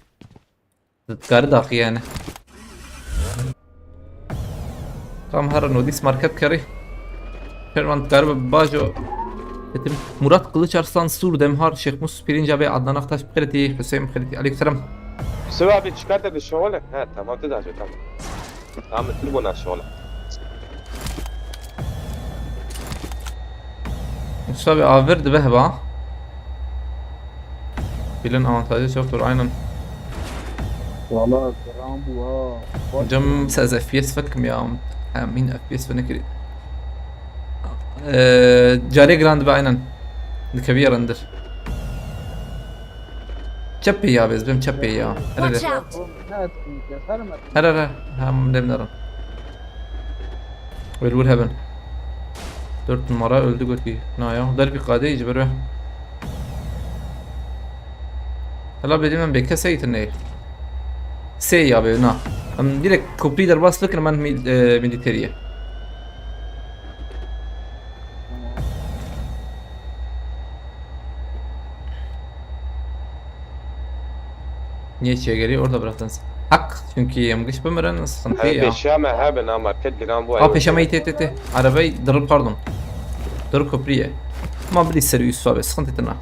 Dikarî daxî yani. Tam herin û dîs market kerî. Şervan dikaribe bajo. Ketim. Murat Kılıç Arslan, Sur Demhar, Şêxmûs Pîrînc Abê, Adnan Aktaş Biqretî, Hüseyin Biqretî. Aleyküm selam. Siva abi, çıkart da şoğle. He, tamam, tu da tamam. Tamam, tu bu nasıl ola? Musa abi, avir dibe heba. Bilin avantajı çoktur, aynen. Valla selam bu ha. Hocam, siz F P S fekim ya. Emin F P S fenekiri. Ee, cari grand be aynen. Dikeviye render. Çepê ya, bez bim çepê ya. Here, here. Watch out! Here, here. Hem demlerim. Will will heaven. Dört numara öldü götü. Na ya. Derbi kadeyi ji ber we. Hala benim ben beke seytin ne? Sey ya be na. Em direkt köprüyü derbas bikin, ben mil-, e, militeriye. Niye içeri geliyor? Orada bıraktınız. Hak. Çünkü yamgış bimirin sıkıntı ya. Pêşiya me hebin ama market giran bu. Aa, pêşiya me tê tê tê. Arabayı dırı, pardon. Dırı köprüye. Ama bir seri üst abi, sıkıntı etme.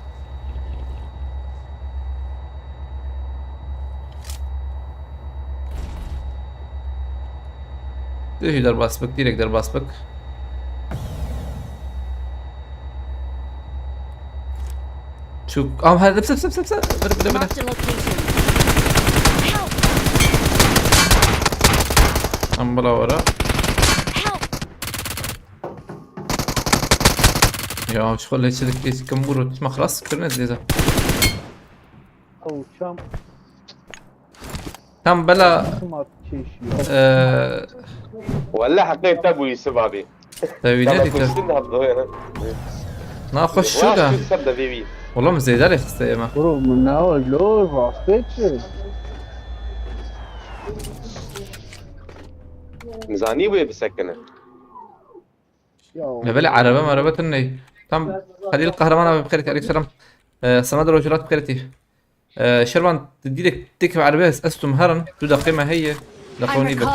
Direkt derbas bik, direkt derbas bik. Çok, am her, psa, psa, psa, psa. Bire, bire, bire. Marked a location. Help! Am bala vara. Help! Ya şu leçelik geçkim vurur. Ma xlas kirine diyeceğim. Avuçam. Tam bela, Nasıl mat keşiyor? Eee, Welle heqê te bû Yusuf abi. Tevî ne dîte? Kuştin de hep böyle. Na xweş şu da. Şu ser de vî vî. Oğlum zêde rê xiste yeme. Bro, min ne o, lo, rastê çi? Zanî wê bisekine. Ya. Levele araba maraba tın ney. Tam Halil Kahraman abi bixêrî, aleyküm selam. Eee, sana da rojulat bixêrî. Ee, Şervan, direkt tek ve arabes estum herin, tu daqiqê me heye, daqiqê nî be.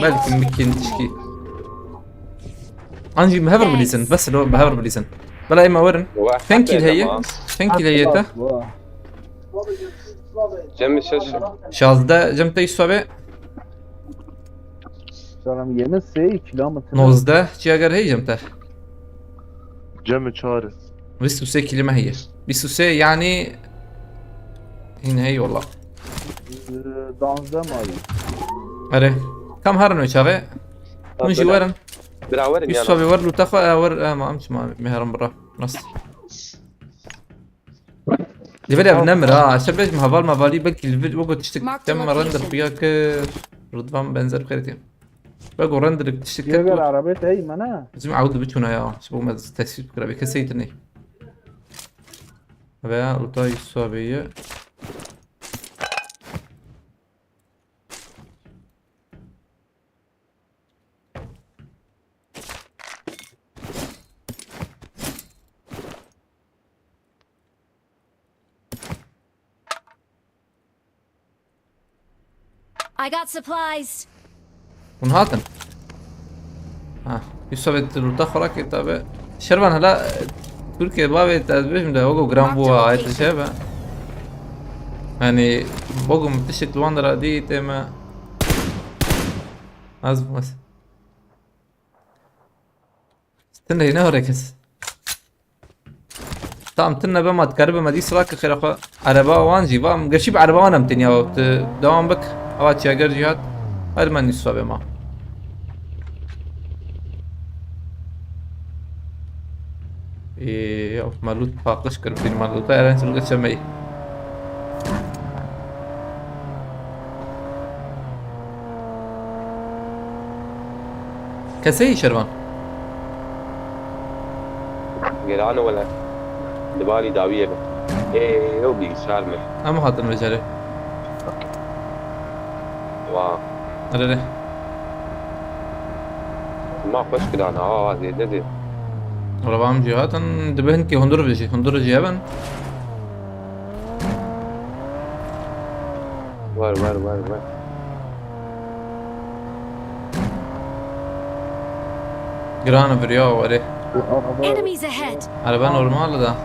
Belki mikin tişkî. Anjî me hever bilîsin, bes lo me hever bilîsin. Bela ema werin. Çend kîl heye? Çend kîl heye te? Cem şeş. Şazdeh cem te Yusuf abi. Canım yeme sey kilometre. Nozdeh çiyager heye cem te. Cem çar. Bîst û sê kîlî me heye. Bîst û sê yani. Hîn hey wala. Danzdeh mayî. Erê. Kam herin wê çaxê? Hûn jî werin. Bira werin. Yusuf abi wer lûta xwe, e, wer, e, ma em çima me herin bira. Nasıl? Li vir ev nemir ha. Eşe bêjim heval mevalî belkî li vir wego tiştek dem me render xuya kir. Ridvan benzer xêretî. Wego render tiştek kir. Yeger arabet hey mene. Bizim ew dibiçûna ya. Ji bo me tesîr bikira. Bê kesey tine. Veya uta Yusuf abi ye. I got supplies. Hûn hatin. Ha, Yusuf et luta xora ke tabi. Şervan hala, e, Türkiye bavê te ez bêjim de ogo gram bu ayet şey be. Yani bogum tişt luan da di teme. Az bu. Tinde ne hore kes. Tam tinde be ma dikaribe me dî sila ke xêra xwe. Araba wan jî va, gerçî bi araba wan em tenya tu devam bik. Ava çiyager jî hat. Her me nîsa be ma. Ê, ya, me lût paqij kir, bir me lûta eren çilge çemeyî. Keseyî Şervan? Giran wele. Di balî dawiyê be. Ê, ew bilgisayar me. Em hatin vecerê. Wa. Erê. Ma xweş kirana, awa zêde zêde. Arabam jî hatin, dibe hinkî hundur bijî, hundur jî hebin. Wer, wer, wer, wer. Giran e, viriya warê. Enemies ahead! Araba normal da.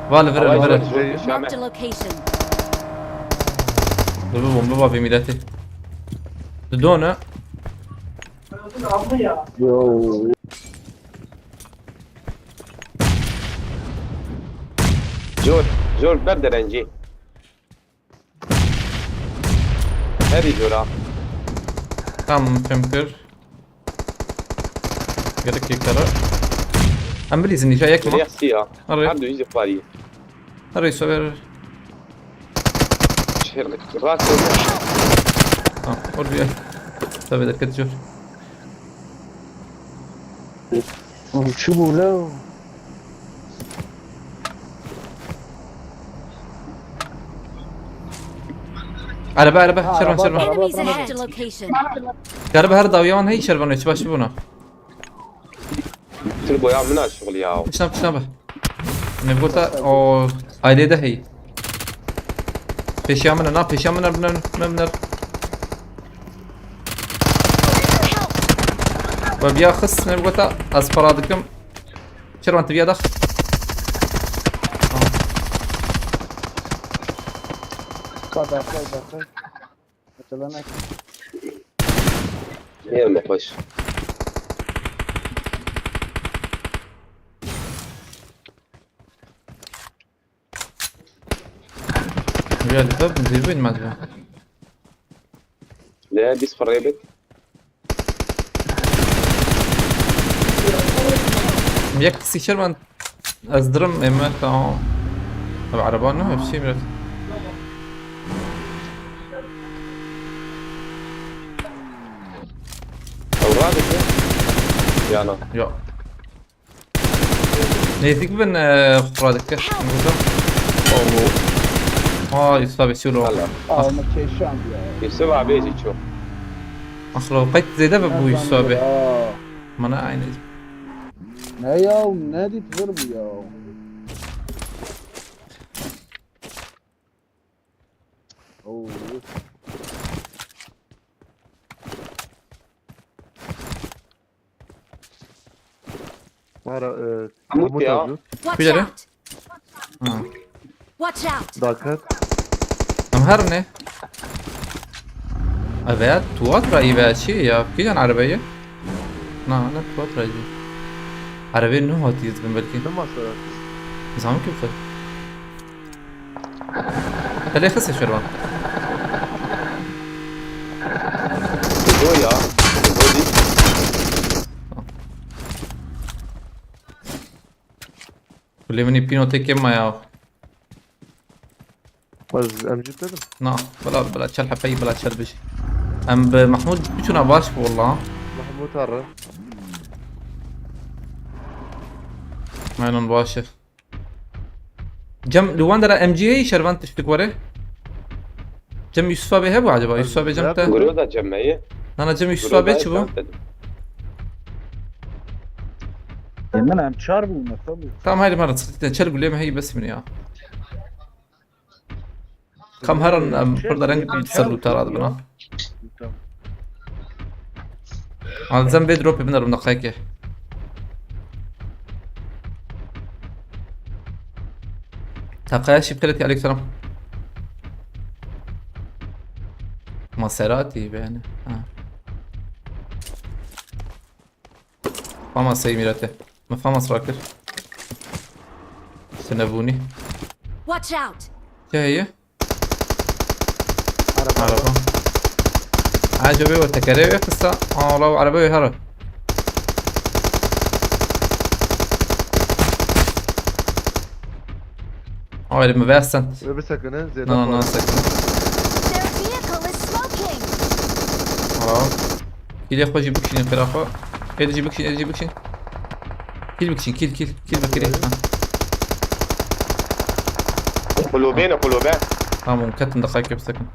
Vale, vire, vire. Marked a location. Dur, bu bomba var bir milleti. Didone. Yo. Zor, zor ber derencî. Herî zor ha. Tam fem kir. Gerek yekara. Em bilîzin nîşa yek mi? Gerek ya. Arı. Her duyucu parî. Arı sever. Şehir. Rast. Tamam, oraya. Tabii dikkat ediyor. Çi bû lew? Araba, araba, şervan, şervan. Enemies ahead. Marked a location. Araba her dawiyan hey şervan, hiç baş bûna. Turbo ya min a şixul ya. Pişna, pişna be. Ne gota o ailede hey. Peşiya min, na peşiya min, min, min, min. Ve biya xis ne gota, ez para dikim. Şervan, tu biya dax. Ka berxwe, berxwe. Mesela ne? Niye mi hoş? Geldi tabi, zirve inmez mi? Ne biz parayı bet? Yek kişi Şervan, ez dirim ême, tamam. Tabi araba ne, hepsi biraz. Avra bitti. Yana. Yok. Neyse ki ben e, xura dikkat. Burada. Aa, Yusuf abi silo. Valla. Ama keşan ya. Yusuf abi hiç yok. Aslında o pek zede ve bu Yusuf abi. Ya. Bana aynı. Ne ya? Ne dit vur bu ya? Oo. Mara, e, Umut Umut ya. Abi. Watch Güzel. Out! Ha. Watch out! Dakat. Em her ne? Eve tuat ra ive çi ya? Kijan arabayı? Na, ne tuat ra ive. Arabayı ne hatiyiz ben belki. Ne masraf? Zaman ki bu. Hele xise şervan. Bu ya. Bu değil. Kulê min ê pîno tê kêm maya. Ez M G dedim. Na, bila bila çel hepeyî bila çel bijî. Em bi Mahmud biçûna baş bi walla. Mahmut Arı. Aynen baş e. Cem, li wan dera M G heyî şervan tiştik were? Cem Yusuf abi hebû acaba? Yusuf abi Cem te? Guru da cemmeyi. Nana Cem Yusuf abi çi bû? Min em çar bû me tabi. Tamam haydi mara sıkıntı. Çel gulê me heyî bes min ya. Kam herin em pir dereng ser lûta radibin ha. Alzem vê dropê binerim daqeyekê. Taqaya şifreti aleyküm selam. Maserati yani. Ha. Famas hey mirate. Me Famas rakir. Sinebûnî. Watch out! Çi heye? Araba. Araba. Ha, cebê we tekerê wê xista. Ala, araba wê hera. Ayrı mı versen? Ve bir sakının. Zeyda Na, na, Fuat. Sakın. Their vehicle is smoking! Bravo. Kîlê xwe jî bikişînin xêra xwe. Êdî jî bikişîn, êdî jî bikişîn. Kîl bikişîn, kîl, kîl. Kîl bikirî. Ha. Kulübe ne kulübe? Tamam, ketin daxayekê bisekin.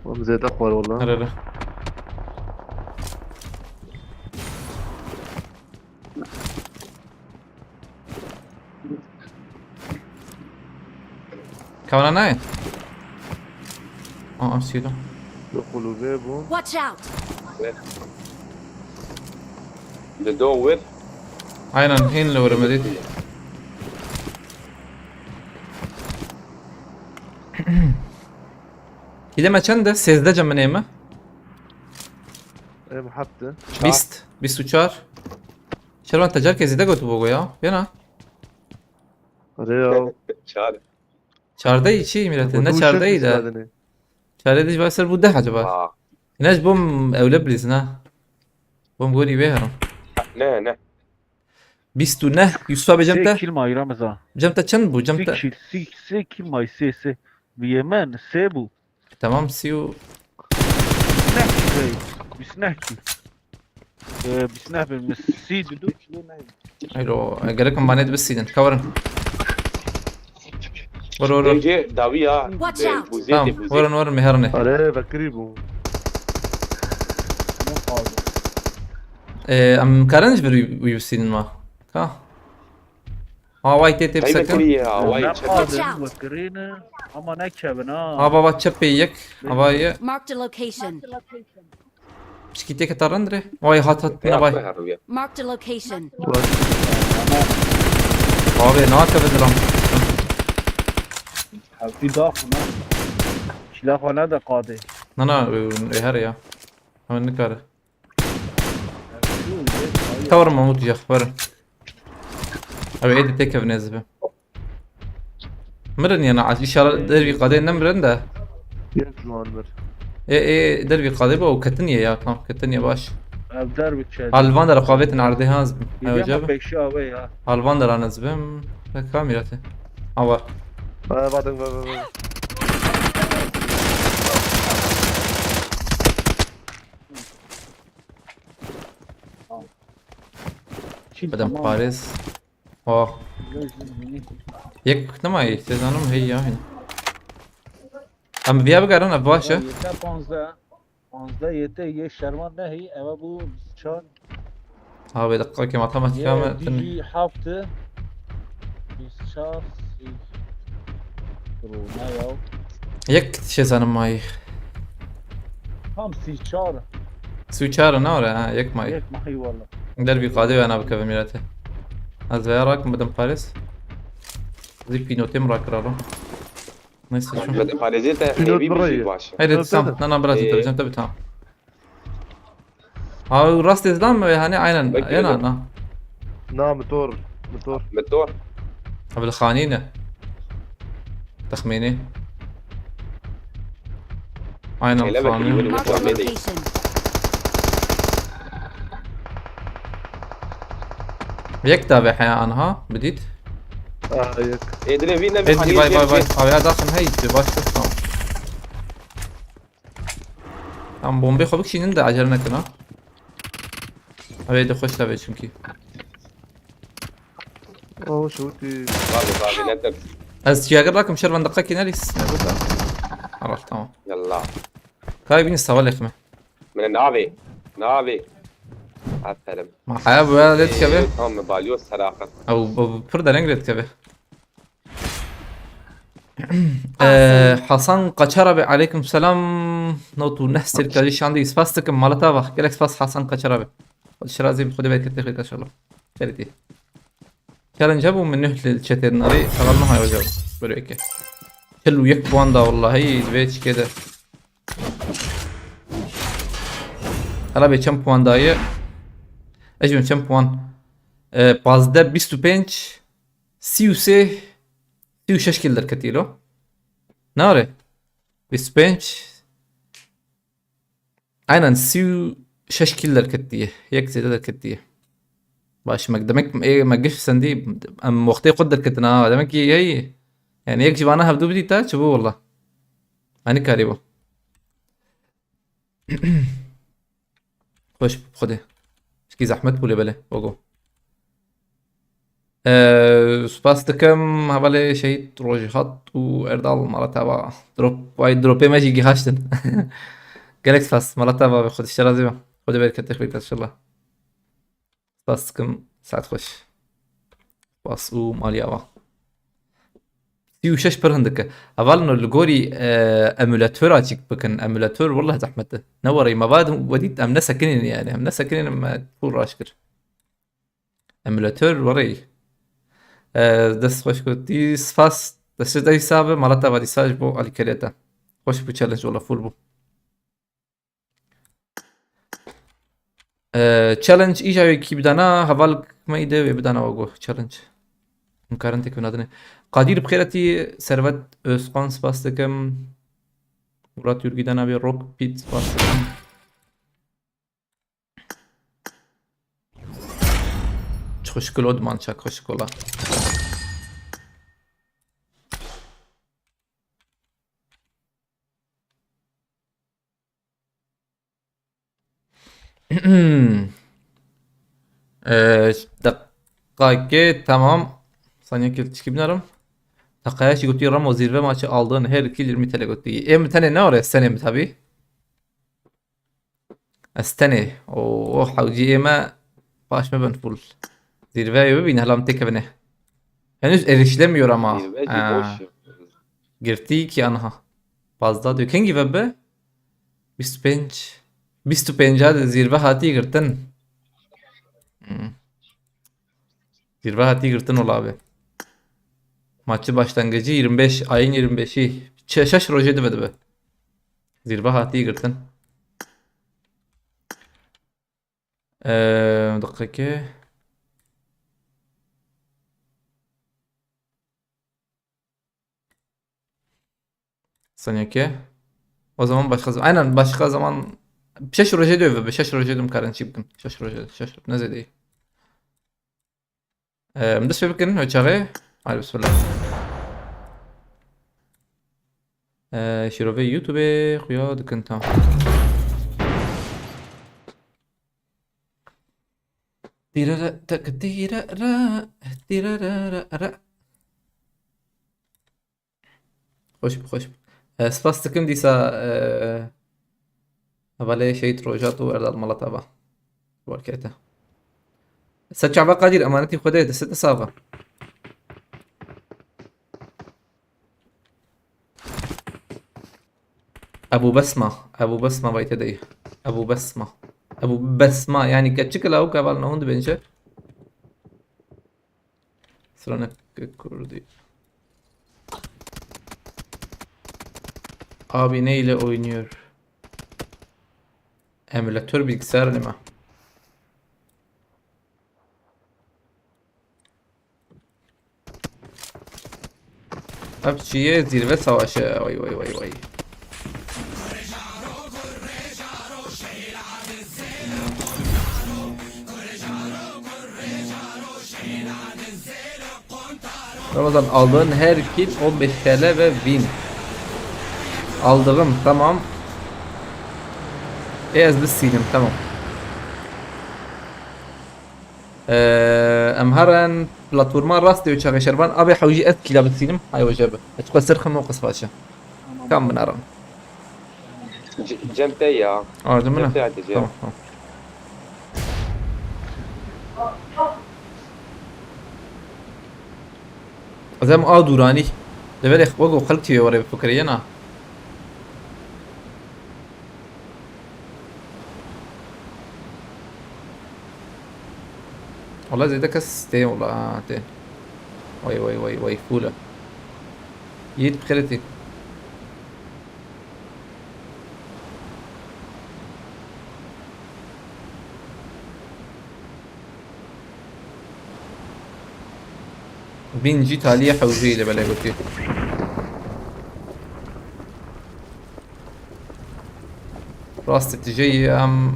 Oğlum Zeyda Fuat valla. Here, here. Kevana nayê? Aa, sîlo. Kulübe bu. Watch out! Di do wir. Aynen, hên li wir me dît. Kîlê me çend e? Sêzdeh cem min ê me. Em hepti. Bîst, bîst û çar. Şervan te carkê zêde gotibû go ya. Bêna. Hadi ya. Çar. Çardeyî çi mîrete? Ne çardeyî de. Çardeyî de ji ser bû deh acaba. Aa. Ne ji bom ewle bilîzin ha. Bom gorî vê herim. Ne ne. Bîst û neh, Yusuf abi cem Sê te. Kîl mayra miza. Cem te çend bû? Cem Sê te. Kîl, sê, sê Kîl may, sê, sê. Bi Yemen, sê bû. Tamam, sî û. Neh Kîl hey. Bîst neh Kîl. Ee, bismillah bir mis-, si dudu, kilo ne? Alo, e, gerek mi bana bir sidin? Kavarın. Vur, vur, vur. Ece, davi ya. Watch out. Buzete, tamam, buzete. Vurun, vurun, miherni. Are, vekirî bû. Ne kaldı? E, em karin bir bir sidin ma. Ka. Havayî tê tê bisekin. Havayî çepê. Watch out. Ama ne kevin ha. Ha baba çepê yek. Havayî. Marked a location. Pişkî têke ta rind re. Vay hat hat ne vay. Marked a location. Abi ne yapıyor lan? Hevdî daxin ha. Kila xwe nede qadê. Na na, e, e, her ya. Hemen nikare. Tawar Mahmut ya, verin. Abi êdî têkevin ez bi. Mirin yana, az inşallah dervî qadê nemirin de. Yek ji wan mir. Ê, ê, dervî qadê bu, ketiniye ya, tamam, ketiniye baş. Ev dervî çe. Alvan der qavetin ardê haz bi. Ev cebe. Pêşiya we ya. Alvan der anez bim. Ve kamerate. Ava. Ve, vadin, ve, ve, ve. Çil, bedem tamam. Paris. Oh. Yek nema yek, te zanim hey ya hin. Em viya bigarin, ev baş e. Yete panzdeh. Panzdeh yete yê şerman nehî, eve bû bîst çar. Ha, vê deqqa ke matematika me. Yê dijî heft, bîst çar, sî. Rûne ya. Yek şey zanim mayî. Tam sî çar. Sî çar ne ore ha, yek mayî. Yek mayî walla. Dervî qadê ve na bikeve mîrete. Ez veya rakim bidim Paris. Zî pînotê min rakiralo. Neyse şu. Bidim Parisê te hêvî bijî baş. Heydi tamam. Na na biraz intelligent tabii tamam. Ha, rast êzdan mı? Hani aynen. Ena na. Na, motor. Motor. Motor. Ebil xanî ne? Texmînî. Aynen xanî. Marked a location. Yek da ve haya anha, bidît. Aa, yek. Êdine vî ne. Êdî vay vay vay. Abi ya daxin hey, baş tamam. Em bombê xwe bikişînin de acele nekin ha. Ew ê de xweş tavê çimkî. Oh, şûtî. Bavê, bavê, ne ters. Ez çiyagir nakim, şer ben deqekî nerîs. Ne bu da. Aral, tamam. Yallah. Kay bînî sawa lêxme. Min navê. Navê. Aferin. Ma haya bu ya lê dikeve. Ee, tamam mı? Balyoz seraxet. Ew, ew pir dereng lê dikeve. Ee, Hasan Kaçar abi, aleyküm selam. Not û neh serkajî şandî, spas dikim, mala te ava. Gelek spas Hasan Kaçar abi. Şirazî bi Xwedê berketê xêr inşallah. Gelek dî. Challenge hebû min nuh li çetê narî, xeber niha hoca. Böyle eke. Çil û yek puan da wallahî, divê çikê de. Hala bê çend puan daye? Ez jî çend puan? Ee, pazdeh, bîst û pênc. Sî û sê, sî û şeş kîl derketî lo. Nare. Bîst û pênc. Aynen, sî û şeş kîl derketiye. Yek zêde derketiye. Baş, me, demek, ê, me giş sendî, em wextê xwe derketin ha. Demek ki hey. Yani yek ji vana hevdu bidî ta, çi bû walla. Ani karî bû. Xweş bi Xwedê. Şikî zehmet bû lê belê, wego. Ee, spas dikim hevalê Şehîd Rojîhat û Erdal mala te ava. Drop, vay dropê me jî gihaştin. Gelek spas. Mala te ava be, Xwedê ji te razî be. Xwedê bereketê xwe bide inşallah. Spas dikim, saet xweş. Spas û malî ava. Sî û şeş pir hindik e. Hevalino li gorî, e, emulatora çîk bikin. Emulator welleh zehmet e. Ne werê me vadin wedît em ne sekinîn yani. Em ne sekinîn me pûr raş kir. Emulator werê. E, dest xweş kutî. Spas. Dest ji dayî sabe. Mala te vadî saj bo alîkeriya te. Xweş bû challenge wala full bû. Ee, challenge îja wê kî bidana, heval me îde wê bidana wego challenge. Him karin têkevin adine. Qadir bi xêr hatî, Servet Özkan spas dikim. Murat Yurgi dana wê Rock Pit spas dikim. Çi xweş kilo diman çak xweş kola. Ee, deqayekê, tamam. Saniyekê çikî binêrim. Deqaya jî gotî Ramo zîrve maçê aldin. Her kill yirmi T L gotî. Ê min tenê ne orê, senê min tabî. Ez tenê. Oo, hewcî ê me paş me bin full. Zîrveyê bibîne, hela min têkevine. Henüz erişilemiyor ama. Zîrve jî Ee, boş ya. Girtî ki anha. Pazda diyor. Kengî ve be? Bîst û pênc. Bîst û pênca de zîrve hatî girtin. Hmm. Zîrve hatî girtin ola abi. Maçı başlangıcı yirmi beş, ayın yirmi beşi. Çe-, şeş rojê dibe dibe. Zîrve hatî girtin. Ee, dakika. Saniyeke. O zaman başka zaman. Aynen, başka zaman. Şeş rojê dibe, şeş rojê dim karin çî bikin. Şeş rojê, şeş ne zêde. Em dest pê bikin, o çaxê. Hadi bismillah. Ee, şîrovê YouTube xuya dikin tam. Tîrere, tek tîrere, tîrere. Xweş bi, xweş bi. E, spas dikim dîsa, e, hevalê Şehîd Rojat û Erdal Malatava. Barkete. Ser çava Kadir, emanetî Xwedê, destê te sax be. Ebu Besma. Ebu Besma vay te dey. Ebu Besma. Ebu Besma, yani keçik la û keval nehûn dibênce. Sıranık Kurdi. Abi ne ile oynuyor? Emülatör bilgisayar değil mi? Hepçiye zirve savaşı. Vay, vay, vay, vay. Ramazan, aldığın her kill on beş T L ve win. Aldığım, tamam. E, ez bistînim, tamam. Ee, em herin platforma rastê û çaxê şervan. Abê hewjî ez kîla bistînim. Hay weje bi. Ez xwe sirxim û qispaşe. Tamam. Kam binaran. C-, cem te ya. Aa, cem min e? Cem te ya, cem. Tamam, tamam. Ez em a dûranî. Deverê xwe ku xelk tî wê were bifikirê, yena. Wala zêde kes tê, wala, ha, tê. Vay, vay, vay, vay, full e. Yiğit, bi xêrê tê. Bin jî taliyê hewceyî li belê gotî. Rastî tijeyî em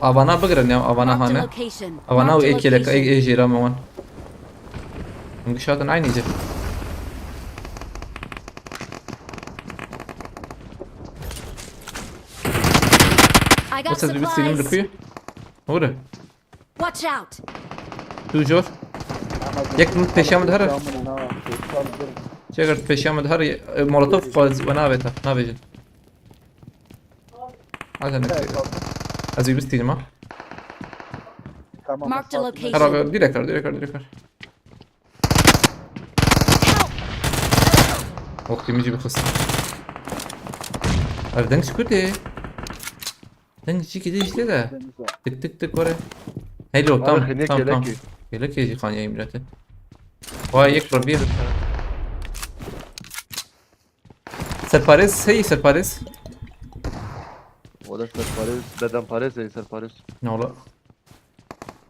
avana bigirin ya, avana hane. Avana û ê kêleka, ê, ê jêra me wan. Em gişatin eynî cih. Wisa ez bistînim li ku ye? Hûre. Watch out! Tu jor. Yek min peşiya min dihere. Çeker peşiya min dihere, e, molotof xwe ez we navêta, navêjin. Hadi ne. Ez wî bistînim ha. Marked a location. Hera direkt kar, direkt kar, direkt kar. Wextî min jî bixist. Ev deng ji ku tê? Deng jî kidê jî tê de. Tik tik tik were. Helo, tam, tam, tam. Gelekê jî xaniyayî milete. Vay, yek rebî. Serparêz, hey serparêz. Wala serparêz, bedenparêz, hey serparêz. Ne ola?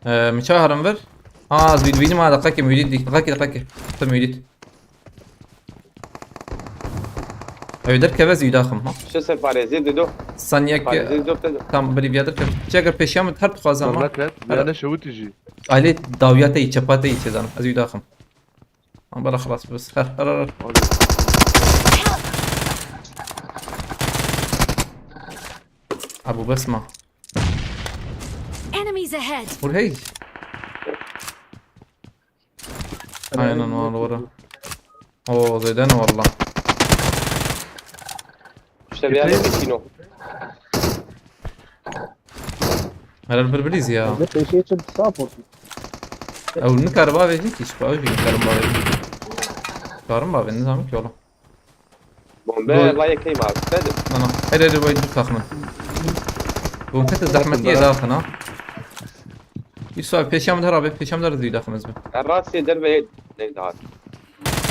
Ee, min çawa herin vir? Aa, ez wî dibînim ha, deqekê min wî dît, deqekê, deqekê. Tim wî dît. Ew derkeve ez wî daxim, ha. Şi serparêzê dido. Saniyek. Serparêzê dido te. Tam birî viya derkeve. Çi eger pêşiya min her dixwazam, ha. Hurmet et, her ya ne şewitî jî. Alê dawiya te yî, çepa te yî çêzanim. Ez wî daxim. Ama bala xelas bibis. Her, her, her, her. Abu Besma. Enemies ahead! Hûr hey. Aynen, var, var. Oo, zêde ne valla. İşte bir yerde bir kino. Herhal bir biriz ya. Ne peşe için support. Ew nikare bavêjin kî, ji xwe ew jî nikarin bavêjin. Karin bavên, nizam ki oğlum. Bombe Doy- vay keyma. Dedim. Ana, her yerde vay bir takımın. Bombe de zahmetiye dağıtın ha. Yusuf abi, peşem der abi, peşem der zî daximiz bi. Rastê derve ne daha.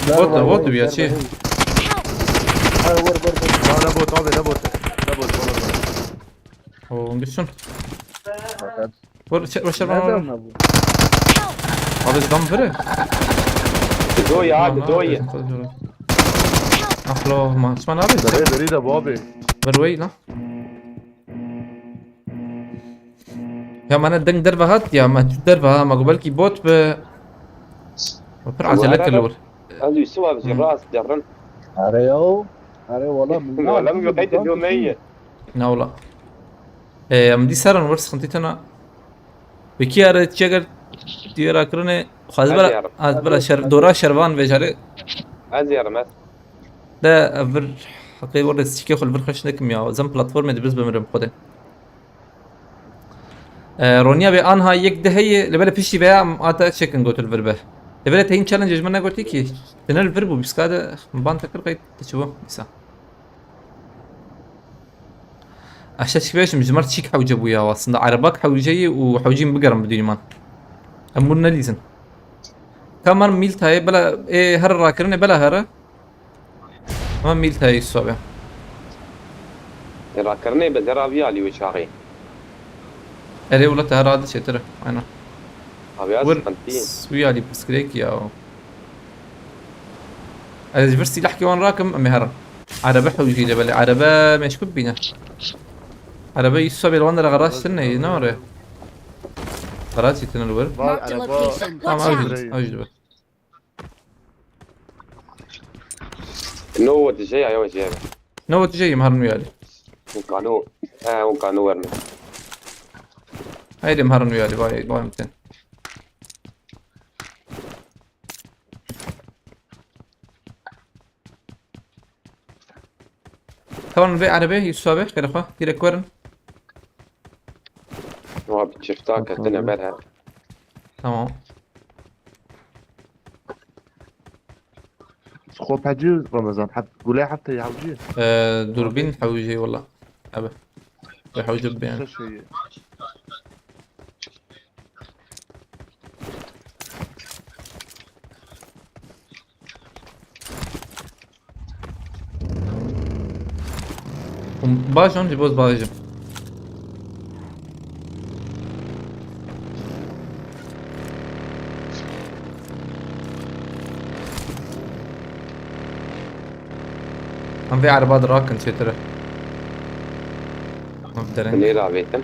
Bot da, bot da bir ya, şey. Ha, vur, vur, vur. Aa, ne bot abi, ne bot. Ne bot, ne bot. Oo, düşsün. Fakat Vur, çek, başar nerede bana. Ama bu? Abi, dam vere. Doy abi, doy. Ahlo, ma, Osman abi. Derê, derê de bu abi. Ver wey lan. Ya, me ne deng derve hat ya, me derve ha, me got belkî bot be. Pir acele kir li wir. Ez Yusuf abi, rast derin. Are ya. Are wala min. Wala min qeyde do meye. Ne wala. Em dî seran wir sıkıntı tena. Peki yare çeger diye rakırını xwaz bera, az bera şer, dora şervan vejarê. Ez yarım ez. De ev vir heqê werde sikê xwe li vir xweş nekim ya. Zem platformê dibiz bimirim xwedê. E, Ronya be anha yek de heye, li bele piştî veya em ata çekin gotul vir be. Li bele teyin challenge ji min negotî ki. Tinel vir bû, biska de ban tekir qeyt çi bû, îsa. Aşağı çıkıp şimdi cimar çik hewce bû ya aslında. Arabak hewceyî û hewcîn bigerin bidînim an. Em bunu ne dîzin? Kamar mîl tayê bela, ê, her rakirine bela here. Ama mîl tayê sobe. E, rakirine be zera vî alî wê çaxê. Erê wila te herhalde çêtir e. Aynen. Abi ya, wir sıkıntı. Wî alî pirsgirêk ya. Ez ji vir sîlehkê wan rakim, em ê herin. Erebe hewcî de belê. Erebe meşkûk bîne. Erebe Yusuf abi li wan dera garaj tine, ne were? Garaj tine li wir. Var, Marked a araba location. Tamam, Watch out. Ew jî, ew jî dibe. No, what is ya, ya, ya. No, what is ya, em herin wî alî. Un kano. He, un kano verme. Haydi em herin wî alî, vay, vay, miten. Tamam, vê erebê, Yusuf abi, xêr xwe, direk werin. Wa bi çifta ketine ber he. Tamam. Xwe pecî Ramazan, hep, gule hepte yavcî. Ee, durbin hewcî wala. Abi. Ve hewcî bi yani. Şey. Hûn baş in, ji bo ez bavêjim. Em vê ereba dirakin çêtir e. Em dereng. Lê ravêtin.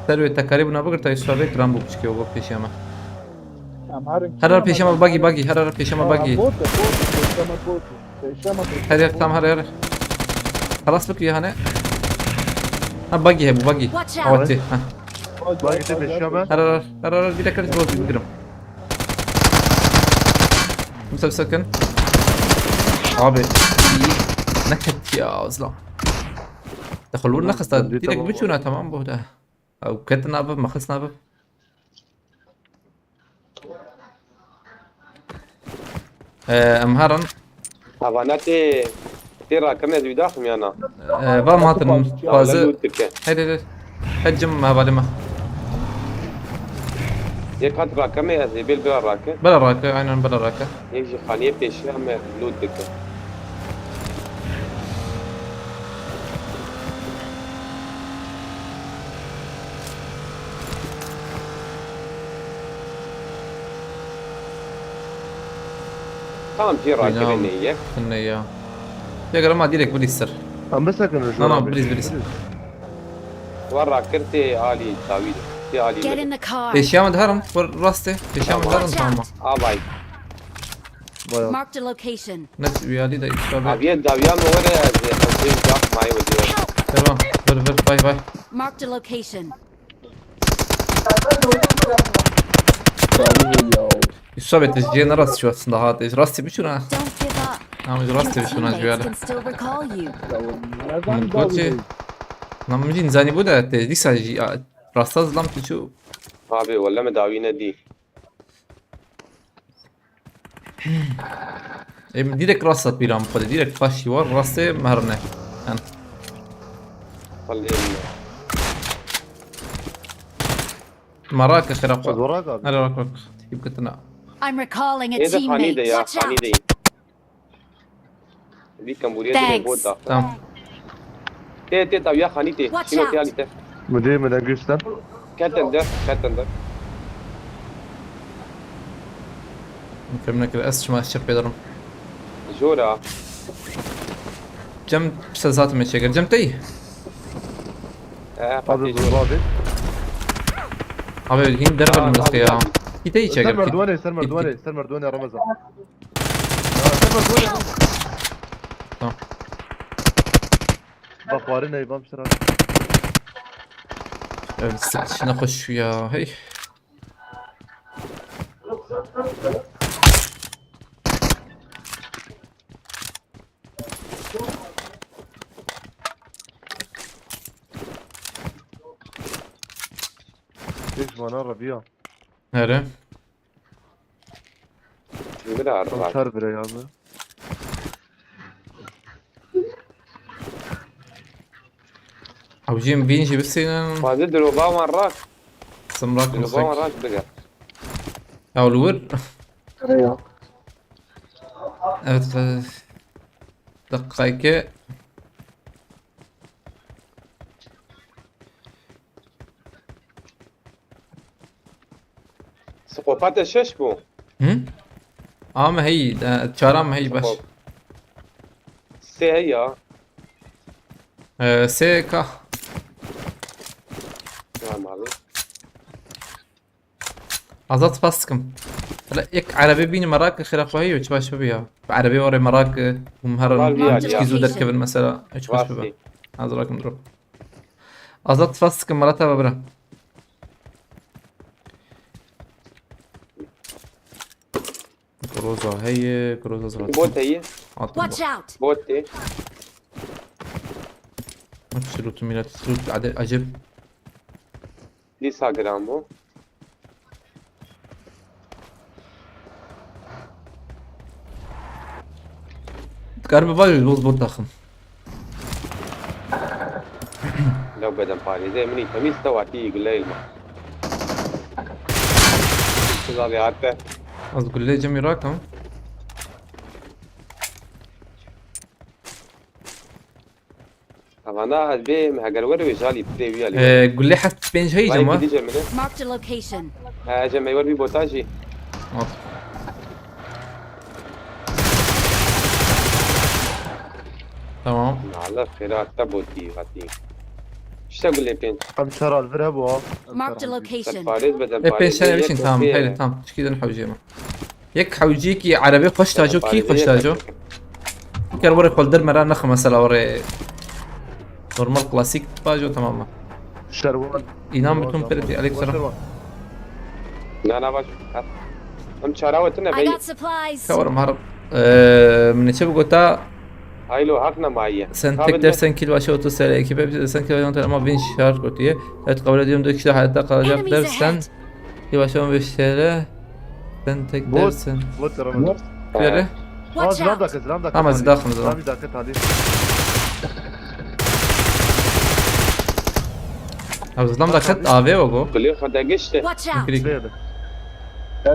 Ser wê tekarî bûna bigirta, Yusuf abi giran bû piçkê û pêşiya me. Em herin. Her her pêşiya me bagî, bagî, her her pêşiya me bagî. Bot e, bot e, pêşiya me bot e. Her yer tam, her yer. Xelas bikir yani. Ha, buggy hebû, buggy. Watch out. Awatî, ha. Bak işte beşiyor ben. Her, her, her, her, bir dakika, bir dakika, bir dakika. Musa, bir sakın. Abi. Ne ket ya, Azlam. Dexil wir nexista, direkt biçûna, tamam bu da. Ew ketin abi, mexistin abi. Ee, em herin. Havana tê, tê rakirine ez wî daxim ya na? Ee, va em hatin xwaze. Loot dike. Heyr, heyr, heyr. Her cim hevalê me. Yek hat rakirine ez ê bêl bila rake. Bila rake, aynen bila rake. Yek jî xaniyê pêşiya me loot dike. Tamam, cê rakirê neyê. Neyê ya. Tê gere ma direkt bilî ser. Em bisekinin. Na, na, bilî, bilî. War rakir tê alî dawî de. Tê alî. Get in the car. Pêşiya me diherin, war rastê. Pêşiya me diherin, tamam. Avay. Bayağı. Marked a location. Net üyeliği de işte abi. Aviye dawiya min were ez ê xwezê û dax mayê wecê were. Tamam. Vir vir vay vay. Marked a location. Dawiye ya. Yusuf abi tezciye ne rast şu aslında ha. Tez rastı bir şuna. Don't give up. Ama Your rastı bir şuna teammates üyeli. Can still recall you. Ya nereden Goçi. dawiye? Lan min zani bu da tez dîsa jî rasta zlam tu çu. Abi welle min dawî nedî. Em direkt rasta pîlan xwe direkt paşî war rastê merne. Yan. Xwelê min. Maraka xera xwe. Zorak abi. Hele rak rak. Tip kitna. I'm recalling a Ê de xanî de teammate. ya, Watch out. xanî de. Vî kembûriyê de Thanks. bot daxil. Tamam. Tê tê dawiya xanî tê. Watch Şîno out. tê alî te. Müdür müdür güçten. Ketin de, ketin de. Fem nekir ez şima şef pêdarim. Jora. Cem se zaten me çeker. Cem tey. Ee, Abi Fatih bu jora. abi. Abi hin derbe Aa, limizke ya. abi. Kitey Ser çeker. merdivene, ser merdivene, ser merdivene Ramazan. Tamam. Bak var ne bam sıra. Evet, sıkışına koş ya. Hey. Pek bana Rabia. Nere? Bira arda. Uçar bire ya abi. Abicim bin jibisinin. Fazla droba wan rak. Sımrak Droba wan mısık. Rak bige. Ya olur. Kare ya. Evet. E, dakika iki. Psikopate şeş bû. Hı? Ama hey, e, çaram hey baş. Psikop-, Sê hey ya. E, S K. Tamam abi. Azat spas dikim. Hele ek Erebê bînim merak xêra xwe heye, çi baş bibe ya. Bi Erebê were merak, hûn herin, Var bir yer çikî ya. zû derkevin mesela, çi baş bibe. Vastî. Ez rakim diro. Azat spas dikim, mera te ve bira. Groza heye, Groza zira. Bot heye. Atın Watch bot. Out! Bot tê. Aç silutu millet, silut ade-, acib. Dîsa giran bû. Dikar bi vajî boz bot daxim. Lew bedenparêzê min î temîz te watî guleyê ma. Siza vê hate. Az gulle cemî rakim. Evana ez bê heger were wê jalî pirê wî alî. Ee, gulle heft pênc hey cema. Vay gidî cemine. Marked a location. He cem meywer bî botajî. At. Tamam. Nala xêra te botî hatî. İşte gulê pênc. Em çar alvir hebû ha. Marked a location. Parêz beden E pênc tane biçin tamam. Hele tamam. Çikî den hewcê me. Yek hewcî ki Erebê xweş taco, kî xweş taco? Ker were koldir mera nexe mesela were normal klasik taco tamam mı? Şerwan. İnan bütün pereti aleyküm selam. Na na baş. Em çara wetine I bey. Got supplies. Ka were mar. Eee, min çi bigota Haylo hak nemayiye. Sen tek dersen kil başı otuz T L ekibe bir sen kil başı ama bin şart gotiye. Evet kabul ediyorum dört kişi de hayatta kalacak dersen. Kil başı on beş T L. Sen tek dersen. Bot yaramaz. Böyle. Aa, Watch zilam out! dakika, zilam dakika. Tamam, Talih. zilam, zilam. Zilam dakika, Talih. Abi zilam da ket A V o bu. Kulê xwe de gişte. Watch out! Klik. Zeyde.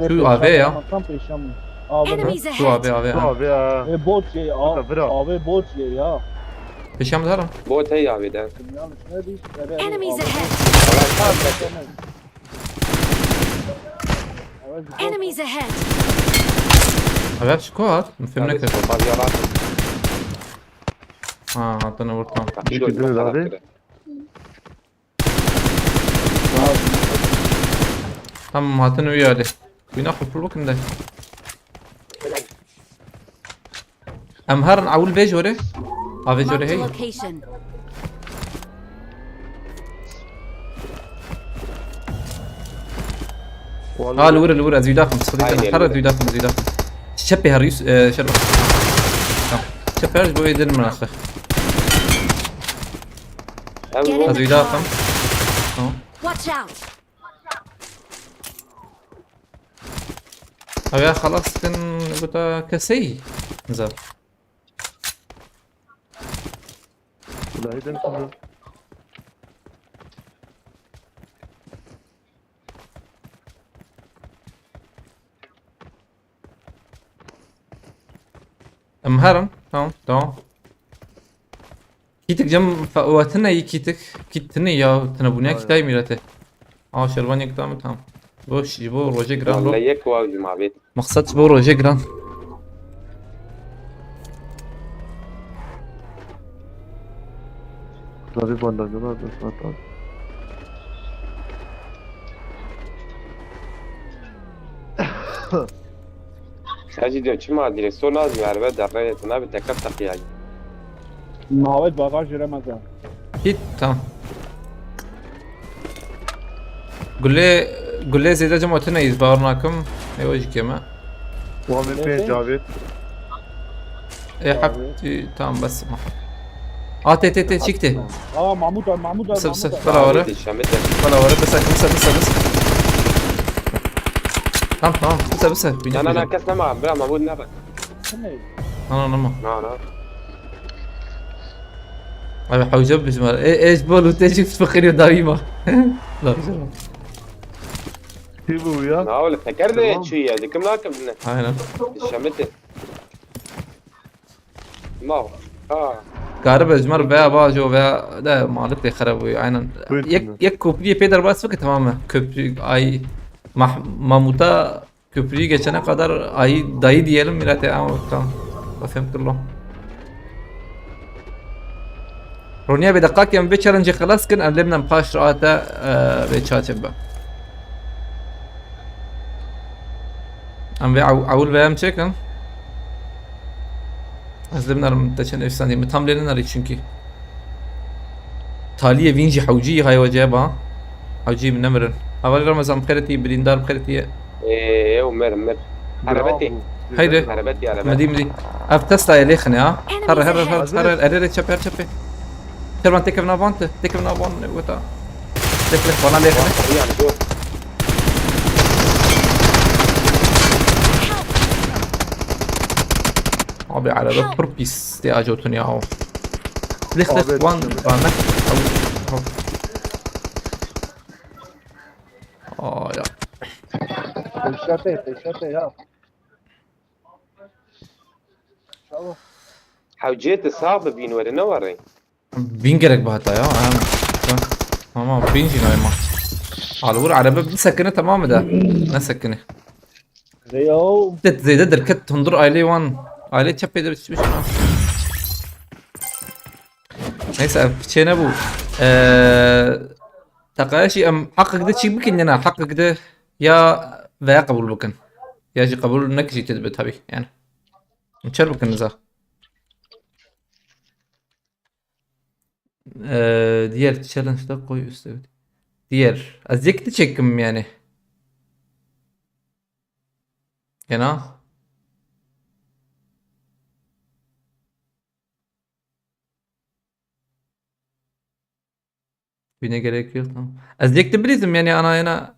Şu A V ya. Tam peşan. Abi. Enemies Şu ahead! A V A V Şu A. abi ya. E bot şey abi. Bira. Abi bot şey ya. Peşam zara. Bot hey abi de. Yanlış ne diyorsun? Enemies ahead! Enemies ahead! Abi şu kuat. Mı film ne kadar. Fazla yalan. Ha, hatta ne vurtam. Gidiniz abi. Tamam, hatin uyu hadi. Bina kufur bakın da. Em herin ewil vê jorê. A vê jorê Marked a hey. Location. Ha, li wir, li wir, ez wî daxim, Sadiq. Aynen, her li wir. Ez wî daxim, ez wî daxim. Çepê her yüz, e, şer. Tamam. Çepê her ji bo êdin min axir. Em Get in Ez the wî car. Daxim. Tamam. Watch out! Ev ya xelas kin, guta kesey. Nizam. Silahî derxin. Em herin. Tamam, tamam. Kîtik cem fe-, we tune yî kîtik. Kît tune ya, tune bûne Aynen. Kîtay mîrete. Aa, şervan yek tam tamam. Boş, ji bo rojê giran ro. Vallahi yek waw ji ma bêt. Maqsad ji bo rojê giran. Klavye bandajı var, ben sana atarım. Hacı diyor, çima direksiyon lazım ya, araba darbe etsin abi, teker tak yani. Mavet bagaj yüremez ha. Git, tamam. Gulê, gulê zêde cem otu neyiz, bawer nakim. Ê, o jî kêm e. Wan min pê Cavit. Ê, hep, tamam, bes ma. A, tê, tê, tê, çik tê. Aa, Mahmut abi, Mahmut abi, Bise, bise, Mahmut abi. Bela were. Abi, dişemete. Bela were, bise, bise, bise, bise. Tamam, tamam, bise, bise. Na, na, na, kes nema, bira, Mahmut nema. Ana, ana, ana. Na, na. Abi, hewce bijmar. E, e, ji bo lûtê jî fikirî dawî ma. La, bijmar. Kî bû ya? Na, öyle teker de Tamam. Çi ya, dikim nakim ne? Aynen. Dişemete. Ma. Ha. Karibe ji me re veya bajo veya de malik de xerab bûye, aynen. Buyurun. Yek, yek köprüyê pê derbas bike, tamam mı? Köprü, ay, Mah-, Mahmut'a köprüyü geçene kadar ay, dayı diyelim, millet ya, ama tamam. Bafem kirlo. Ronya bir dakika ki, em vê challenge xelas kin, em lê min paş rahat e, e, vê çaçe be. Em vê ew-, ewil vê em çêkin. Ez lê min erim te çend efsane. Min tam lê nenerî çünkü. Taliyê vîn jî hewcî hay wece ba. Hewcî min nemirin. Hevalî Ramazan bi xêretî, birîndar bi xêretî. Ê, ew mer, mer. Bravo. Erebetê. Heydi. Erebetê, erebetê. Midî, midî. Ev Tesla ye lê xine ha. Herre, herre, herre, herre, herre, çep, her çepê. Kervan têkevin avan te, têkevin avan weta. Lêx, lêx, bana lêx, lêx. Yani, dur. Abi, araba pir pis diye acotun ya o. Lêx, lêx, Abi, wan, wan, ne? Aa, ya. Pêşete, pêşete ya. Çawa? Hewcê tu sax bi bîn were ne were. Bîn gerek bi heta ya. Ha. Ama bîn jî nayma. Alur araba bir sekine tamam mı da? Ne sekine? Reyo. Zêde, zêde derket hundur aile wan. Aile çepê de bitmiş ha. Neyse, ev piçê ne bu? Eee, teqaya şey em hakkı gide çi bikin yana, hakkı gide ya veya kabul bikin. Ya jî kabul nekişî tedbe tabii yani. Çer bikin za. Ee, diğer challenge'da koy üstü. Diğer. Az yekli çekim yani. Gena. Bine gerek yok, tamam. Ez yekte bilizim yani ana yana.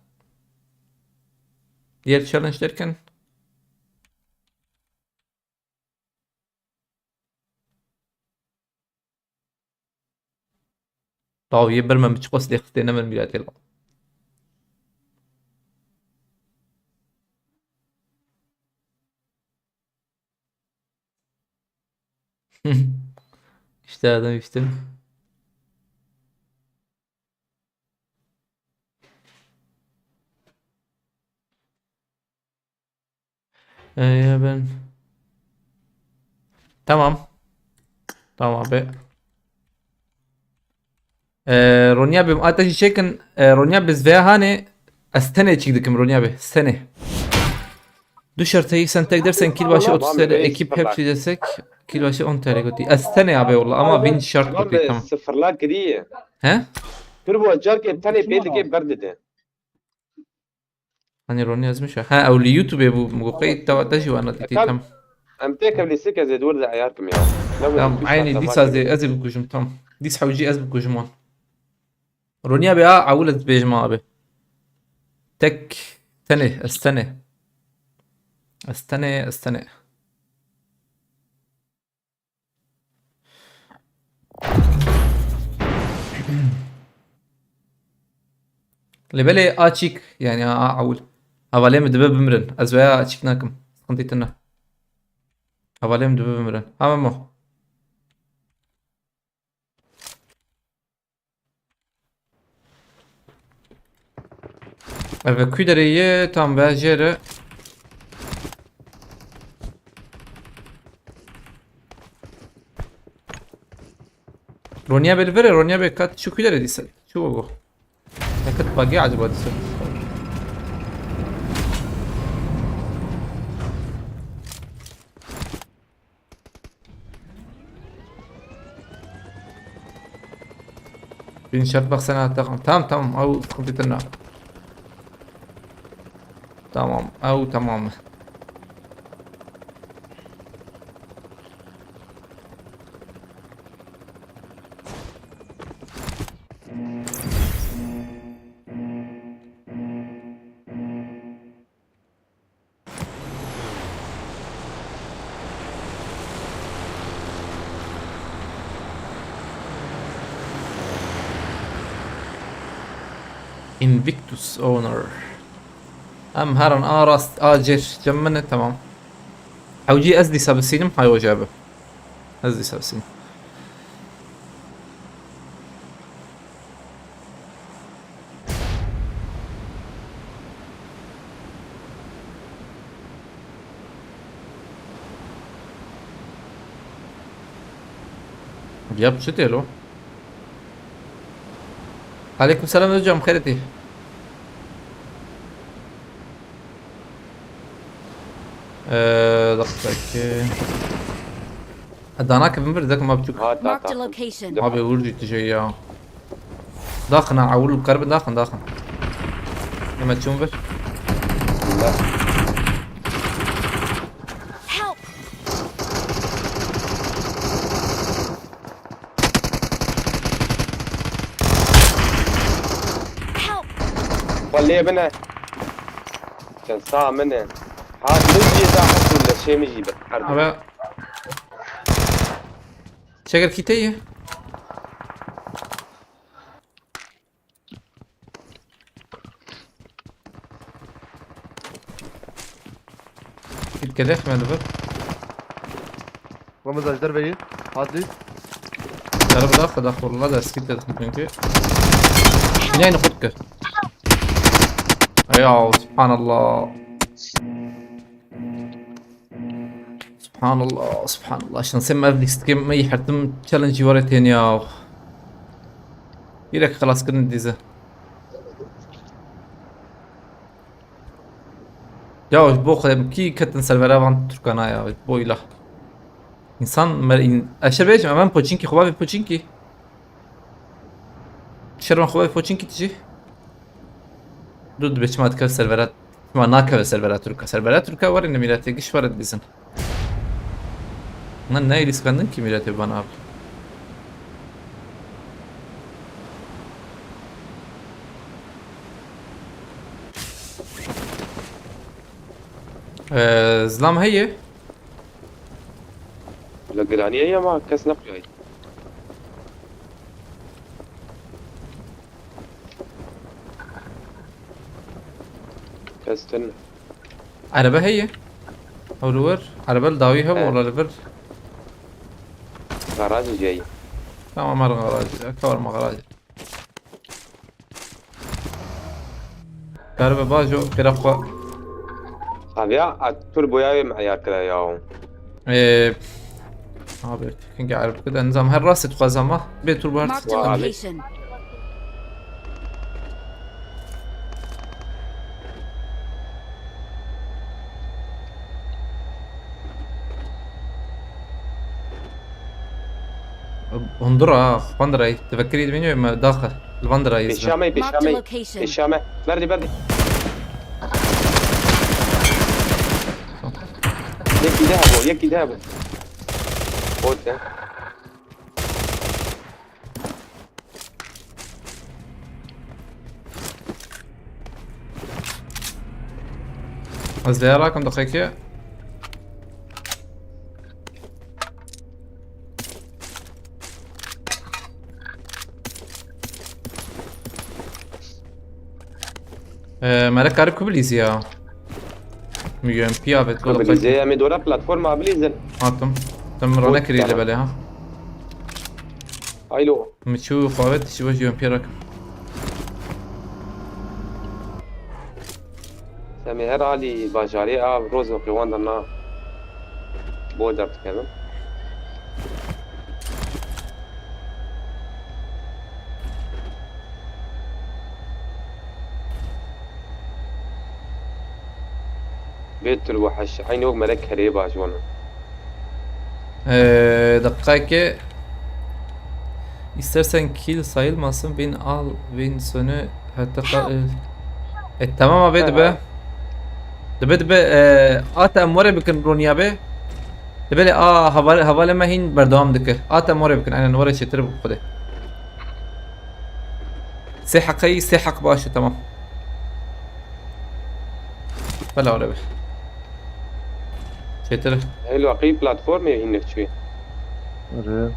Diğer challenge derken. Tav ye bir me biçik o silêxistê ne min bîra têl. İşte adam işte. Ee, ben Tamam. Tamam abi. Ee, Ronya abi, ata jî çekin, ee, Ronya biz veya hani ez tenê çîk dikim Ronya abi. Tenê. Du şerteyî sen tek dersen kîl başî otuz T L, ekip hepsî desek kîl başî on T L gotî. Ez tenê abe wala ama vîn şert gotî, tamam. Sıfırla kiriye. He? Turbo carkê tenê pê dike berdide. Hani Ronnie yazmış ya. Ha, ew li YouTube bû, min got qey te, te jî wana dîtî, tamam. Em têkevlî sik ez ê di wir de eyar kim ya. Tamam, eynî dîsa ez ê, ez ê bikujim, tamam. Dîs hewcî ez bikujim wan. Ronnie abi, a, ewil ez dibêjim abi. Tek tenê, ez tenê. Ez tenê, ez tenê. Lê belê açîk, yani a, a ewil. Hevalê min dibe bimirin. Ez veya açîk nakim. Sıkıntı tine. Hevalê min dibe bimirin. Ha, Memo. Ev ku derê ye, tam ve jê re. Ronnie abi li vir e, Ronnie abi kat çi ku derê dîse. Çi bu? Neket bagi acaba dîse. Bin şart baksana, tamam. Tamam, tamam. Ew sıkıntı tırna. Tamam. Ew tamam. Invictus Owner. Em herin a rast, a cêr, cem min e, tamam. Hewcî ez dîsa bisînim, hay hoca bi. Ez dîsa bisînim. Ya, bu çi tê lo? Aleyküm selam hocam, xêr etî. Ee, dakika ki. Ha, dana kevin bir dakika, ma buçuk. Ha, Marked a location. Abi vur ciddi şey ya. Daxin ha, ewil karbi daxin, daxin. Hemen çun ver. Help! Help! Xwe lê bine. Çend sa min e. Ha, min jî da hesû leşê min jî bi. Abi. Çeker kîte ye. Git gerek mi bu? Ramazan, derbeyi. Hadi. Yarı bırak da koluna da skip dedim çünkü. Yine aynı kurt kır. Ya subhanallah. Subhanallah, subhanallah. Şansê me ev lîstikê me yî hertim challenge were tên ya. Yirek xelas kirin dîze. Ya ji bo xwe kî ketin servera van Türkana ya, ji bo îlah. Însan mer-, în-, ez şer bêjim, em Poçinkî, xwe bavê Poçinkî. Şer van xwe bavê Poçinkî tijî. Du dibe çima dikeve servera, çima nakeve servera Türka. Servera Türka were ne mîletê giş were dibîzin. Na ne lîskandin ki mîletê bana abi. Ee, zilam heye. Li giranî ye ama kes neqiyayî. Kes tune. Erebe heye. Ew li wir. Erebe li dawî hebû, evet, wala li vir. Garajê cayî. Tamam, her garajê. Eka warma garajê. Erebe bajo, qira xwe. Abi ya, a turboya wê me eyar kira ya. Ee, abi, çünkü Erebe de nizam her rastê dixwazam ha. Bê turbo her. Marked a location. Abi. Hundur ha, Vandirayî. Tefekirî dibînî me daxe. Li Vandirayî Pêşiya me, pêşiya Marked a me. Location. Pêşiya me. Berdî, berdî. Yekî de hebû, yekî de hebû. Bot e. Ez vêya rakim diqekê. Ee, Melek karî ku bilîzî ya. Milyon piya vet Ku gola bilîzê, em ê dora platforma bilîzin. Hatim. Tim Bot rane kirî li tamam. Belê ha. Aylo. Min çû xwe vet, ji we jî em pê rakim. Semê her alî bajarê a roz û qêwan de na border dikevin. Bêtir û heş, eynî wek Melek Kerê baş wana. Ee, dakikayeke istersen kill sayılmasın, bin al, bin sonu hatta ka- e, e, tamam abi, dibe. Dibe, dibe, e, ata em were bikin Ronya be. Dibe le, a, havale, havale me hîn berdewam dikir. Ata em were bikin, aynen were çêtir bi xwedê. Sê heqeyî, sê heq baş e, tamam. Bela were be. Çêtir. Elo, qî platformê hinek çûyê. Ere.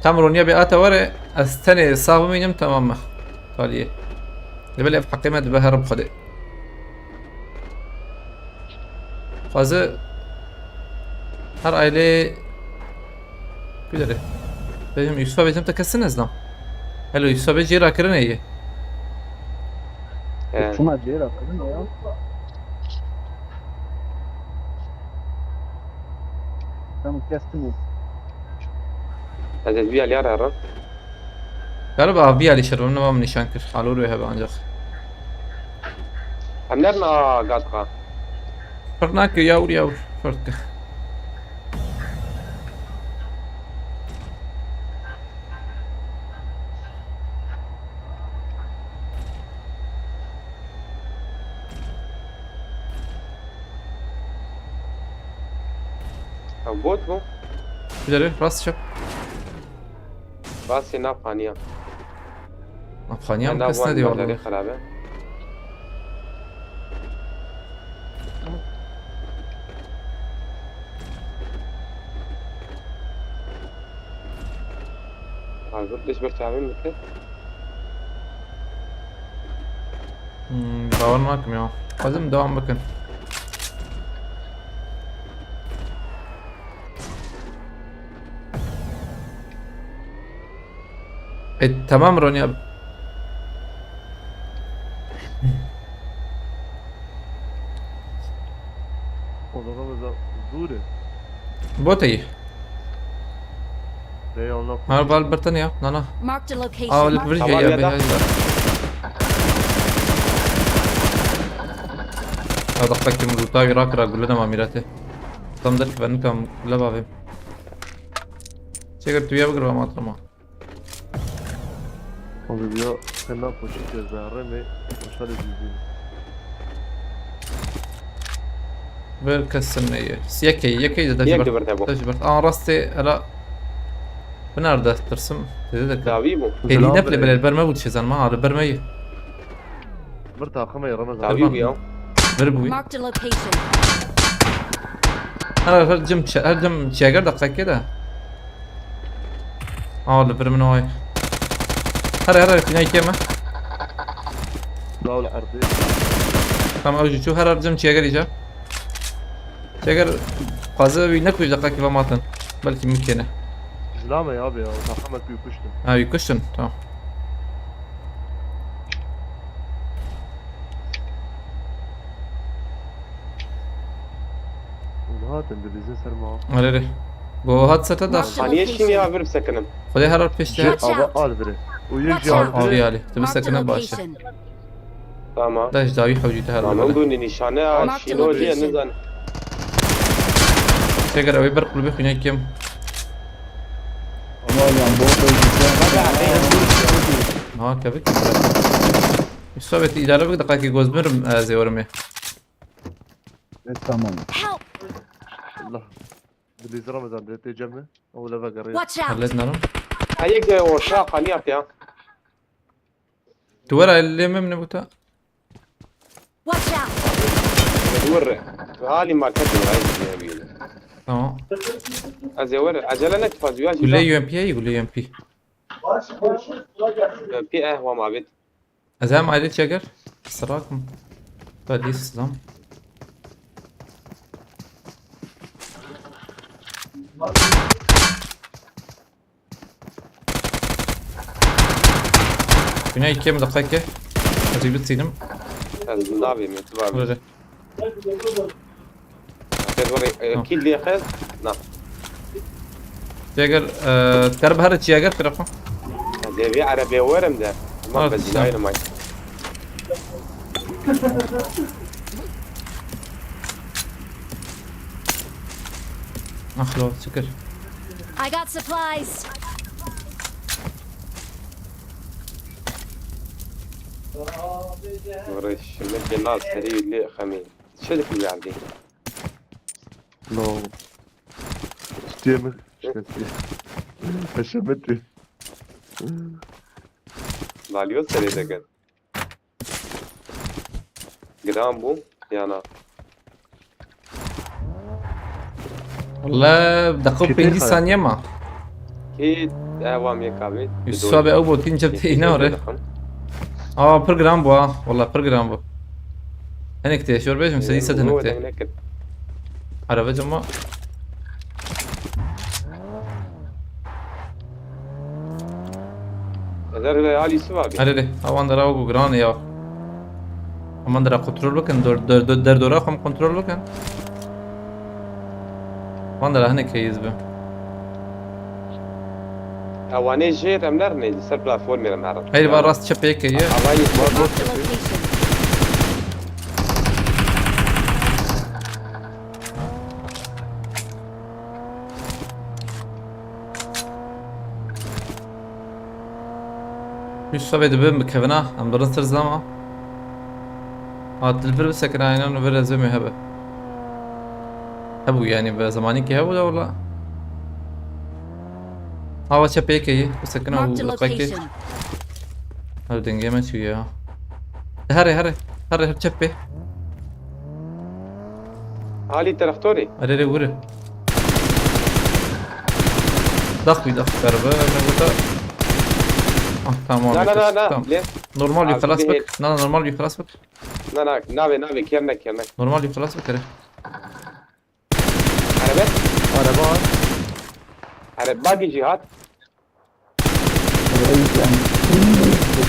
Tam Ronya bê ata were, ez tenê sax bimînim, tamam me. Taliyê. Li belê ev heqê me dibe herim xwedê. Xwaze her ailê Gudere. Bêjim Yusuf'a bêjim te kesin ez nam. Hello Yusuf'a bê jê rakirinê ye. He. Çima jê rakirinê ya? Tamam, kestim o. Ez ez bir yer ararım. Galiba abi alî şervan ne mam nîşan kir. Halor wê hebe ancak. Em nerna gatka. Ferq nake, yawr yawr. Ferq ke. Ew bot bû? Biderê, rast çap. Rastê nav xaniya. Nav xaniya min kes nedî walla. Xerabe. Hazır diş bir tahmin bitti. Hmm, bawer nakim ya. Xwazim devam bikin. E, tamam Ronya. Odanımızda zor. Botayı. Hey Allah. Har val bertan ya, nana. Marked a location. Aa, öyle bir şey ya, ya da. Ya da kakim ruta bir akra gülü de mamirate. Tam da ben kam gülü bavim. Çeker tu ya bir ama tamam. Abi ya, sen ne yapıyorsun ki? Zerre mi? Boşa da düzgün. Ver kesin neyi? Yekey, yekey de Yek de bir de bu. Taşı bir. Aa, rastê, ela. Bu nerede? Tırsım. Dedi de. Davi bu. Heli ne bile bile berme bu çizen ma, hadi bermeyi. Bir takım ya Ramazan. Davi bu ya. Ver bu. Marked a location. Her, her cim çe-, her cim çeker dakika de. Aa, li vir min oy. Here, here, xînayî kêm e. Dawul erdê. Tamam, ew jî çû, here, here cem çêger îca. Çêger, xwaze wî nekujî deqekî ve matin. Belkî mimkîn e. Zilame ya be ya, taxemek wî kuştin. Ha, wî kuştin, tamam. Hûn hatin dilîzin ser ma. Erê, erê. Go hat sete da. Marked a location. Haniye şîn ya vir bisekinin. Xwedê herar pêşte. Watch out. Ava al vire. Û yek Watch jî out. Al vire. Avî alî. Tu bisekine baş e. Marked a location. Tamam. Da ji dawî hewcî te her Tamam, bile. Gunî nîşane a Marked a şîno diye location. Nizan. Çeker ew ê ber qulubê xwînekê kim. Ha, kevik. Sovyet îdare bik, deqekî goz mirim, ez ê werim ê. E, tamam. Help! Allah. Dilîz Ramazan de tê cem mi? Ew leve geriye. Watch out! Hallet narim. Heyek de o şa qaniyat ya. Tu were lê min ne buta. Watch out! Dur. Hali market mi? Ay, ne bileyim. Tamam. Ez ê were. Acele ne fazla ya. Gule U M P ye, gule U M P. Pi eh wa mabit. Ez hem aile çeker. Sırak mı? Hadi selam. Güney ikiye mi dakika ki? Hadi bir sildim. Ez navê min tu abi. Böyle. Te were Tamam. Kî lê xist? Na. Çeker, e, ter bahar çiyager tarafı. Devê erebê werim de. Ma Evet, bezinayê may. Ah lo, şükür. I got supplies! Were şimdi gena serî lê xemî. Çelik verdî. No. Stiyê min. Şikestiye. Heşemeti. Lalyo serê deket. Giran bû. Yana. Valla dakika Kete pêncî xayal. Saniye ma. Ki ewa mê kavê. Yusuf abi ew botin cep teyine ore. Aa, pir giran bu ha. Valla pir giran bu. Hinek tê şor bêjim, sedî sed hinek tê. Araba cama. Ezer hale hal Yusuf abi. Hadi de, awan dara wek giran ya. Aman dara kontrol bikin, dor, dor, dor, der dora xwe kontrol bikin. Aman dara hinek heyiz bi. Ewanê jê remler ne, li ser platformê remler. Hayır, var rast çepeye keye. Havayı Marked a location. Yusuf abi dibin bikevina, em dirin ser zama. Ha, dilbir bisekine aynen ve rezemi hebe. Hebu yani be zamanî ki hebu da wala. Hava çepeye keye, bisekine Marked a u peki. Location. Her denge me çiyo ya. Here here, here her çepê. Halî tereftorî. Erê rê wiri. Dax wî dax karibe ne burada. Ah, tamam. Na na na Yeter. na. Tamam. Lê. Normal Abi, yükselas bir- bak. Na na normal yükselas bak. Na na navê navê kernek kernek. Normal yükselas bak here. Arabet. Araba var. Arabaki cihat. Reis yani.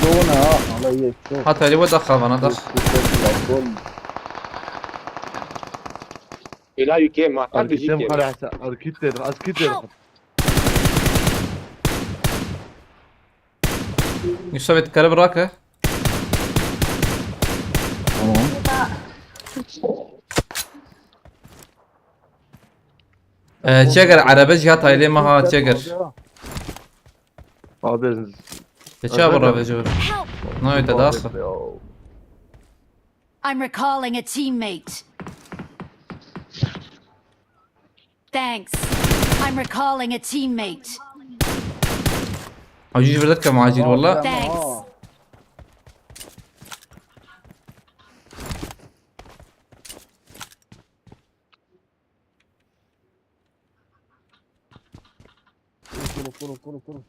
Dona ha. Alayı çok. Hat hele bu dax havana dax. Ila yüke ma. Hadi Arkittem yüke. Kara Hasan. Arkitler. Arkitler. Yusuf et kare bırak ha. Tamam. Ee, çeker araba cihat aile maha çeker. Abi. Te çawa bırak ve cevap. Help! Ne öte dax. I'm recalling a teammate. Thanks. I'm recalling a teammate. Acil verdik ama acil valla. Thanks. Kuru kuru kuru kuru.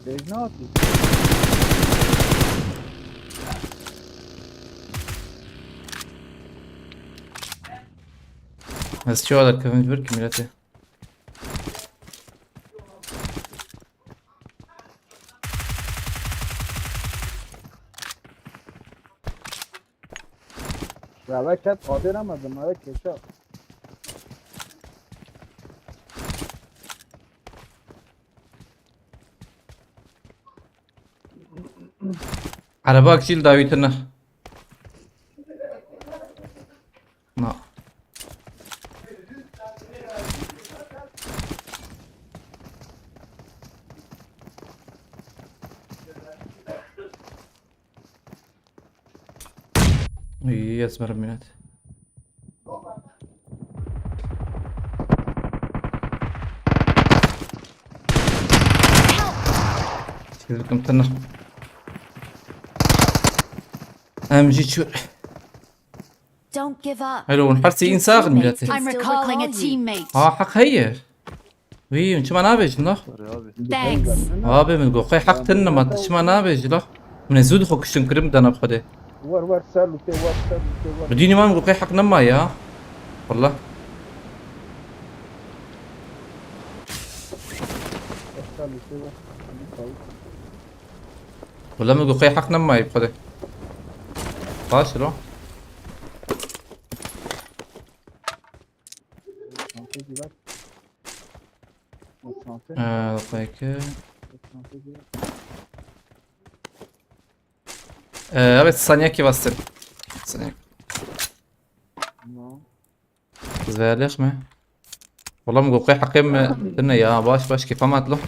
Bej ne yapıyorsun? Ez çawa derkevim ji vir ki milletê. Ya ben ket kadir ama bunlara keşe. Araba akçil dawî tine. Na. Î, ez merim mînet. Çekil bikim tırnak. Em jî çû. Don't give up. Hello, hûn her sê însaxin milletê. I'm recalling a teammate. Ha, heq heye. Wî, hûn çima nabêjin la? Sorry abi. Thanks. Abi, min got qey heq tune ma, tu çima nabêjî la? Min ê zû di xwe kuştin kirin bidana bi Xwedê. War, war, ser lûtê, war, ser lûtê, war. Bi dînî man got qey heq nema ya. Wallah. Ser lûtê, war. Wallah, min got qey heq nema bi Xwedê. Baş lo. Ee, peki. Ee, evet, saniyekî bastım. Saniyek. Zverlix mi? Wallah, min got qey heqê me tune ya, baş baş kêfa me hatlo.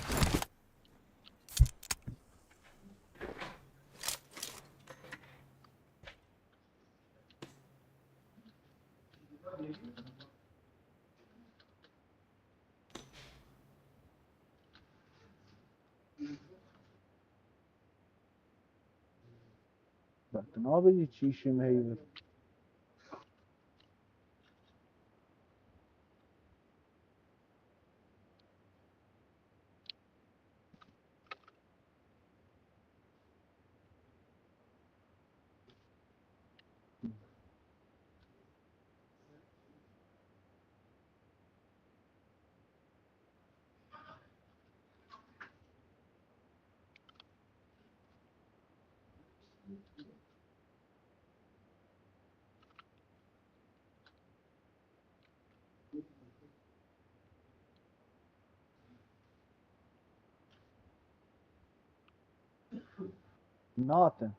Bak, tu nabêjî çi îşê me heye. Natin.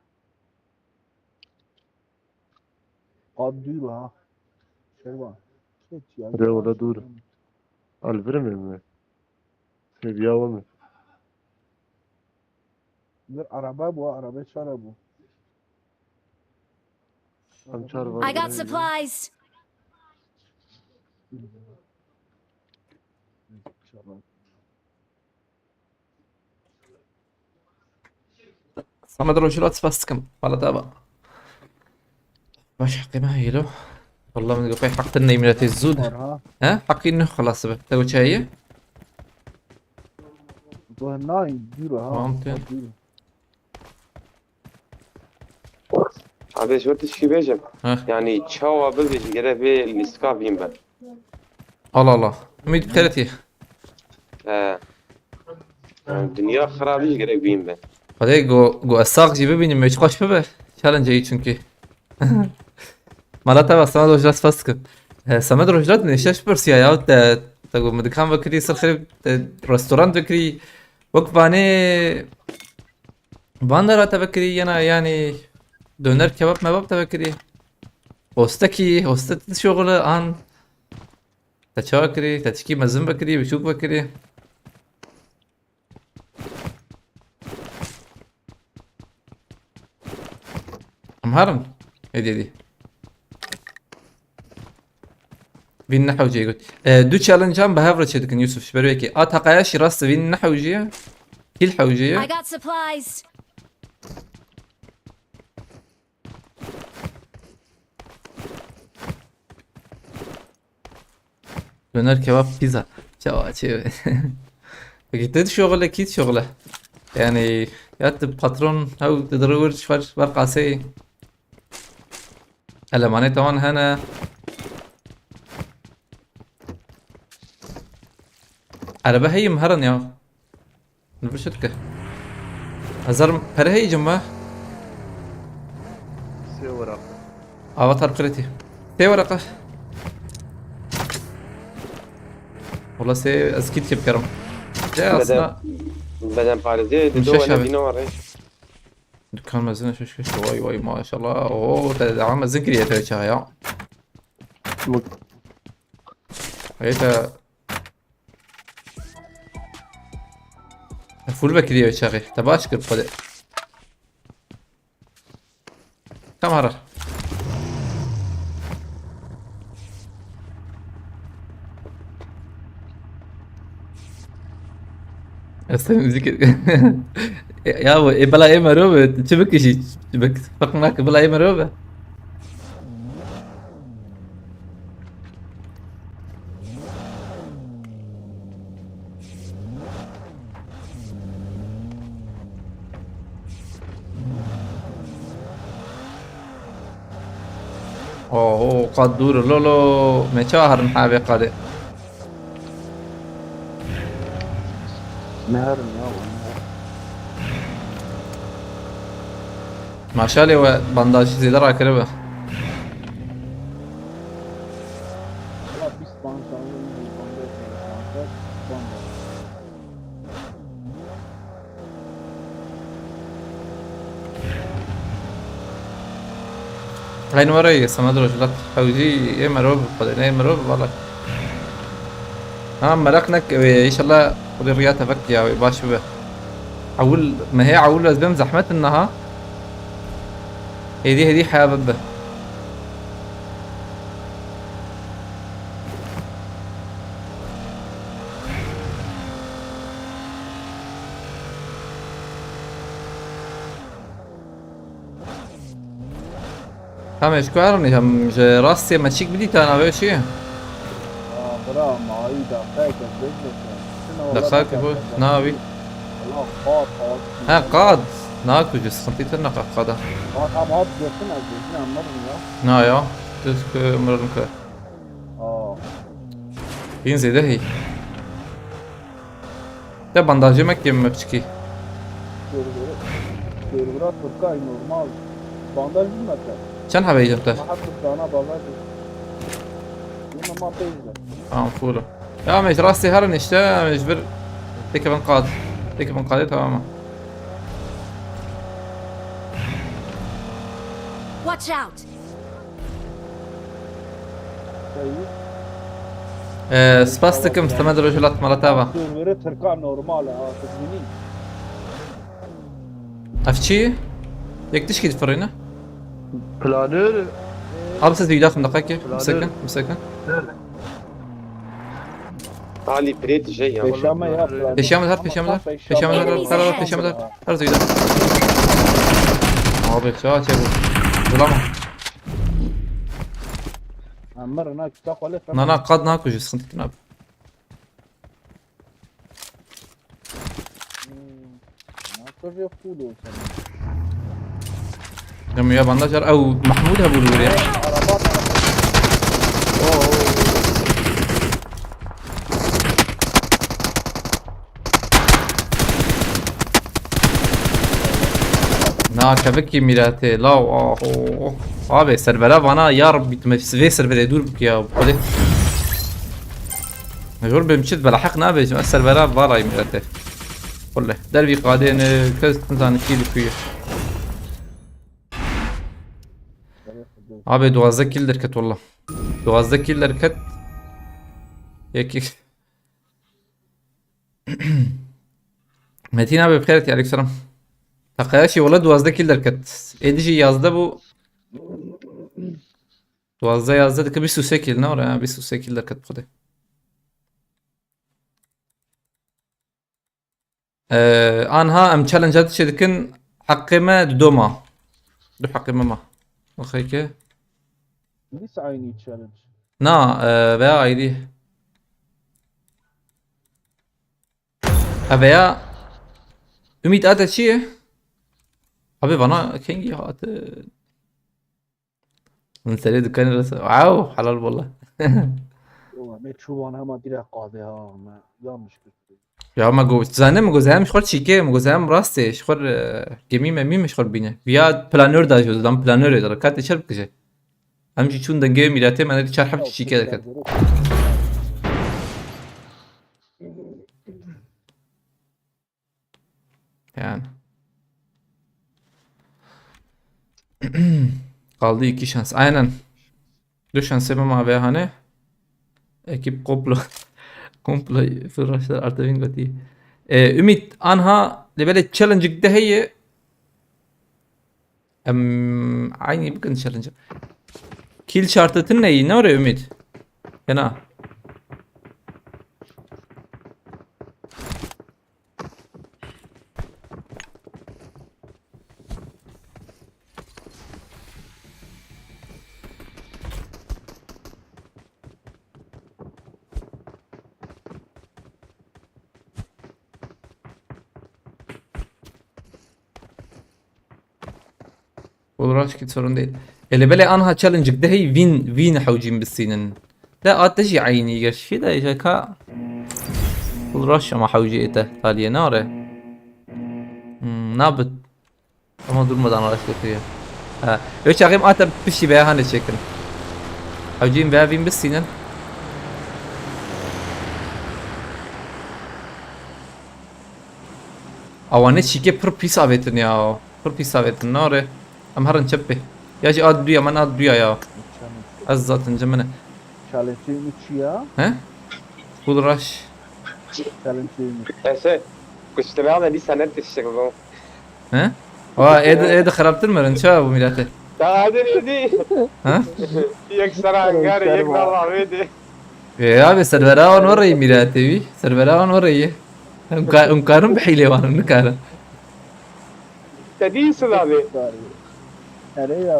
Qad dûr ha. Şervan. Çet ya. Re wala dûr. Alvirê mi mi? Seviya wa mi? Bir araba bu, araba çara bu. Em çar var. I got supplies. Samet Rojula, spas dikim. Wala dava. Baş heqê me heylo. Wallah, min got qey heq tune milletê zû de. Var ha. He? Heqî ne xelas be. Te got çaye? Bu nayê, dûr ha. Tamam, te. Dûr. Abi, ez we tişkî bêjim. Heh. Yani çawa bibêjî gerek vê lîstika bîn be. Allah Allah. Ümît bi xêretî. He. Yani dinya xirabî jî gerek bîn be. Xwedê go, go ez sax jî bibînim, me çi xweş bibe. Challenge iyi çünkü. Mala te ve Samet Rojda spas dikim. He, Samet Rojda nêşeş pirsiya ya. Te, te go min dikan vekirî, sir xirib, te restoran vekirî. Wek vanê Van dera te vekirî yena, yanî doner kebap mebap te vekirî? Hostekî, hostek ti şoxile an. Te çawa kirî? Te çikî mezin vekirî, biçûk vekirî? Em herin. Êdî, êdî. Vîn ne hewceyê got. E, du challengean bi hev re çêdikin Yusuf, ji ber wê yekê. A teqaya şî rast e, vîn ne hewceyê. Kîl hewceyê. I got supplies. Döner, kebap, pizza. Çawa çê. Peki, tu şoxile, kî şoxile? Yani, ya tu patron, hew tu direwir, çi ver, ver qaseyê. Elemanê tawan hene. Erebe heyim herin ya. Nifişit ki. Hezar pere heyicim va. Sê weraqe. Avatar kreti. Sê weraqe. Wala sê ez kit kip kerim. De aslında. Beden parêzê, dişeş abi. Dükkan mezin şeş kişi. Vay vay, maşallah. Oo, te daha mezin kiriye te çağa ya. Mut. Hey te. Full vekiriye çağı. Te baş kir hadi. Tam harar. Ez te müzik... Ya bu, e, bela ê merov e, çi bikişî, çi bik-, fark nake, bela ê merov e. Oho, qad dûr, lolo, me çawa herin havê qadê. Neherim ya, we neherim. Maşalê we bandajî zêde rakiribe. Valla bîst bandaj, bandaj, bandaj, bandaj. Eynî were ye, Semed Rojhilat. Hewcî ê merov, xwedê ne ê merov, valla. Ha, meraq nek, wê, înşallah, xwedê riya te vek ya, wê baş bibe. Ewil, mehê ewil ez bêm zehmet in niha. Hêdî, hêdî heya bibe. Tamam, ji ku herin, em ji rastê me çîk bidî te navê çi ye? Aa, bira, mayî daxayeke bêjete. Daxayeke ku navî? Wala qad, qad. He, qad. Na ku ji sıkıntı tır naka qada. Qad, em hat görsün ez bêjin, em mirin ya. Na ya. Düz ku mirin ku. Aa. Hîn zêde hî. Te bandajê me kêm me piçikî. Servera, servera Tirkay normal. Bandaj bilmese. Çend hebe yiyecek te? Mahat Tirkana bandaj. Yine ma peyzde. Tamam, full. Ya me rastê herin işte, me ji vir tekevin qad. Tekevin qadê tamam. Watch out! Ee, spas dikim, Semed Rojhilat, mala te ava. Serverê Tirka normal e, ha, tu dibînî. Ev çi? Yek tişkî difirîne. Planör. Abi siz bir dakika, dakika ki. Planör. Bisekin, bisekin. Nerede? Ali, pirê dije ya. Pêşa me ya, planör. Pêşiya me der, pêşiya me der. Pêşiya me der, Enemies ahead. Pêşiya me der. Her zeyde. Abi, çawa çe bu? Bulama. Amr, na, kita xwele. Na, na, qad nakuji, sıkıntı yok abi. Hmm. Na, tabii yok, full olsun. Ya, ya bandaj var. Ew, Mahmud ha bu ya. Araba, araba. Oo. Na kevikî mîretê, law, aho. Abi, servera vana, ya Rabbi, tu me vê serverê dûr bike ya, xwedê. Mecbur bim çit, bela heq nabêjim, ez servera varay mîretê. Xulle, dervî qadêne, kes nizane kî li ku ye. Abi, duwazdeh kill derket, wallah. Duwazdeh kill derket. Yekî. Metin abi, bi xêr hatî, aleyküm selam. Taqaya çî, wala duwazdeh kill derket. Êdî jî yazdeh bû. Duwazdeh yazdeh dike bîst û sê kill, ne ora ya, bîst û sê kill derket bi xwedê. Ee, anha em challenge-a tiştê dikin, heqê me di do ma. Du heqê me ma. Wexê ke. This I need challenge. Na, e, veya ayrı. Ha veya Ümit, ate çi ye? Abi bana kengi hate. Min serê dukanê re se-, wow, helal wallah. Ola, me çû wan hema direk qadê ha, me yanlış götürdü. Ya me got, zane me got, hem ji xwe çîke, me got, hem rastê, ji xwe, e, gemî me mî me ji xwe bîne. Viya planör da jî, dam planörê de, katê çer bikije. Em jî çûn dengê mîretê, me nedî çar heb çîke deket. Yani. Kaldı iki şans. Aynen. Du şansê me ma vê hane. Ekip komplo. Komplo fırraşlar Artevin gotî. Ee, Ümit, anha lê belê challenge de heye. Em, aynı bikin challenge. Kill chartı tın neyi? Ne oraya Ümit? Fena. Full rush ki sorun değil. Ele belê anha challenge de hey win, win hewcîn bisînin. De ate jî eynî geşkî de jeka full rush ama hewcî ete taliye nare. Hmm, nabit. Ama durmadan araç götürüyor. Ha, öç axim ate pişi veya hani çekin. Hewcîn veya win bisînin. Awane çîkê pir pîs avêtin ya. Pir pîs avêtin nare. Em herin çep pê. Ya jî ad duya, men ad duya ya. Ez zaten cemine. Challenge mi çi ya? He? Full rush. Challenge mi? Ese, kuştura da dîsa ne tiştik bu. He? Wa êdi êdi xirabtir mirin, çawa bû mîrate? Ta hadi nêdî. Ha? Yek sera hangarê, yek nava wê de. Ê abi, servera wan wereyî mîrate wî. Servera wan wereyî. Em ka- em karin bi hîlê wan, em nikarin. Te dî silavê. Erê ya.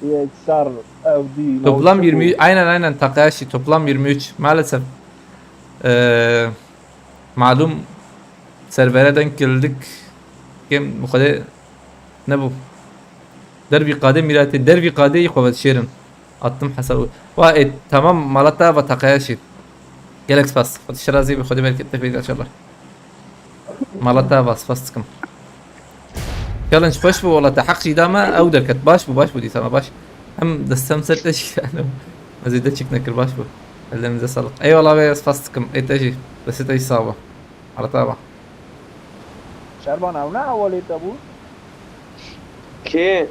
Yek sar ev dî. Toplam yirmi üç, aynen aynen Takayashi, toplam yirmi üç maalesef. Ee, malum servere denk geldik. Kim bu kadar ne bu? Dervî qadê mîratê, dervî qadê yî xwe vedişêrin. Attım hesabı. Wa e, tamam, mala te va Takayashi. Gelek spas. Xwedî şirazî bi, Xwedî bereket te pêda inşallah. Mala te va, spas dikim. Challenge xweş bû wala, te heq jî da me, ew derket. Baş bû, baş bû dîsa me, baş. Em destem ser te jî, yani. Ez ê de çik nekir, baş bû. Ellerinize sağlık. Eyvallah be, spas dikim. Ê te jî. Destê te jî sağ be. Mala te va. Şervan, ew ne ewalê te bû? Kê?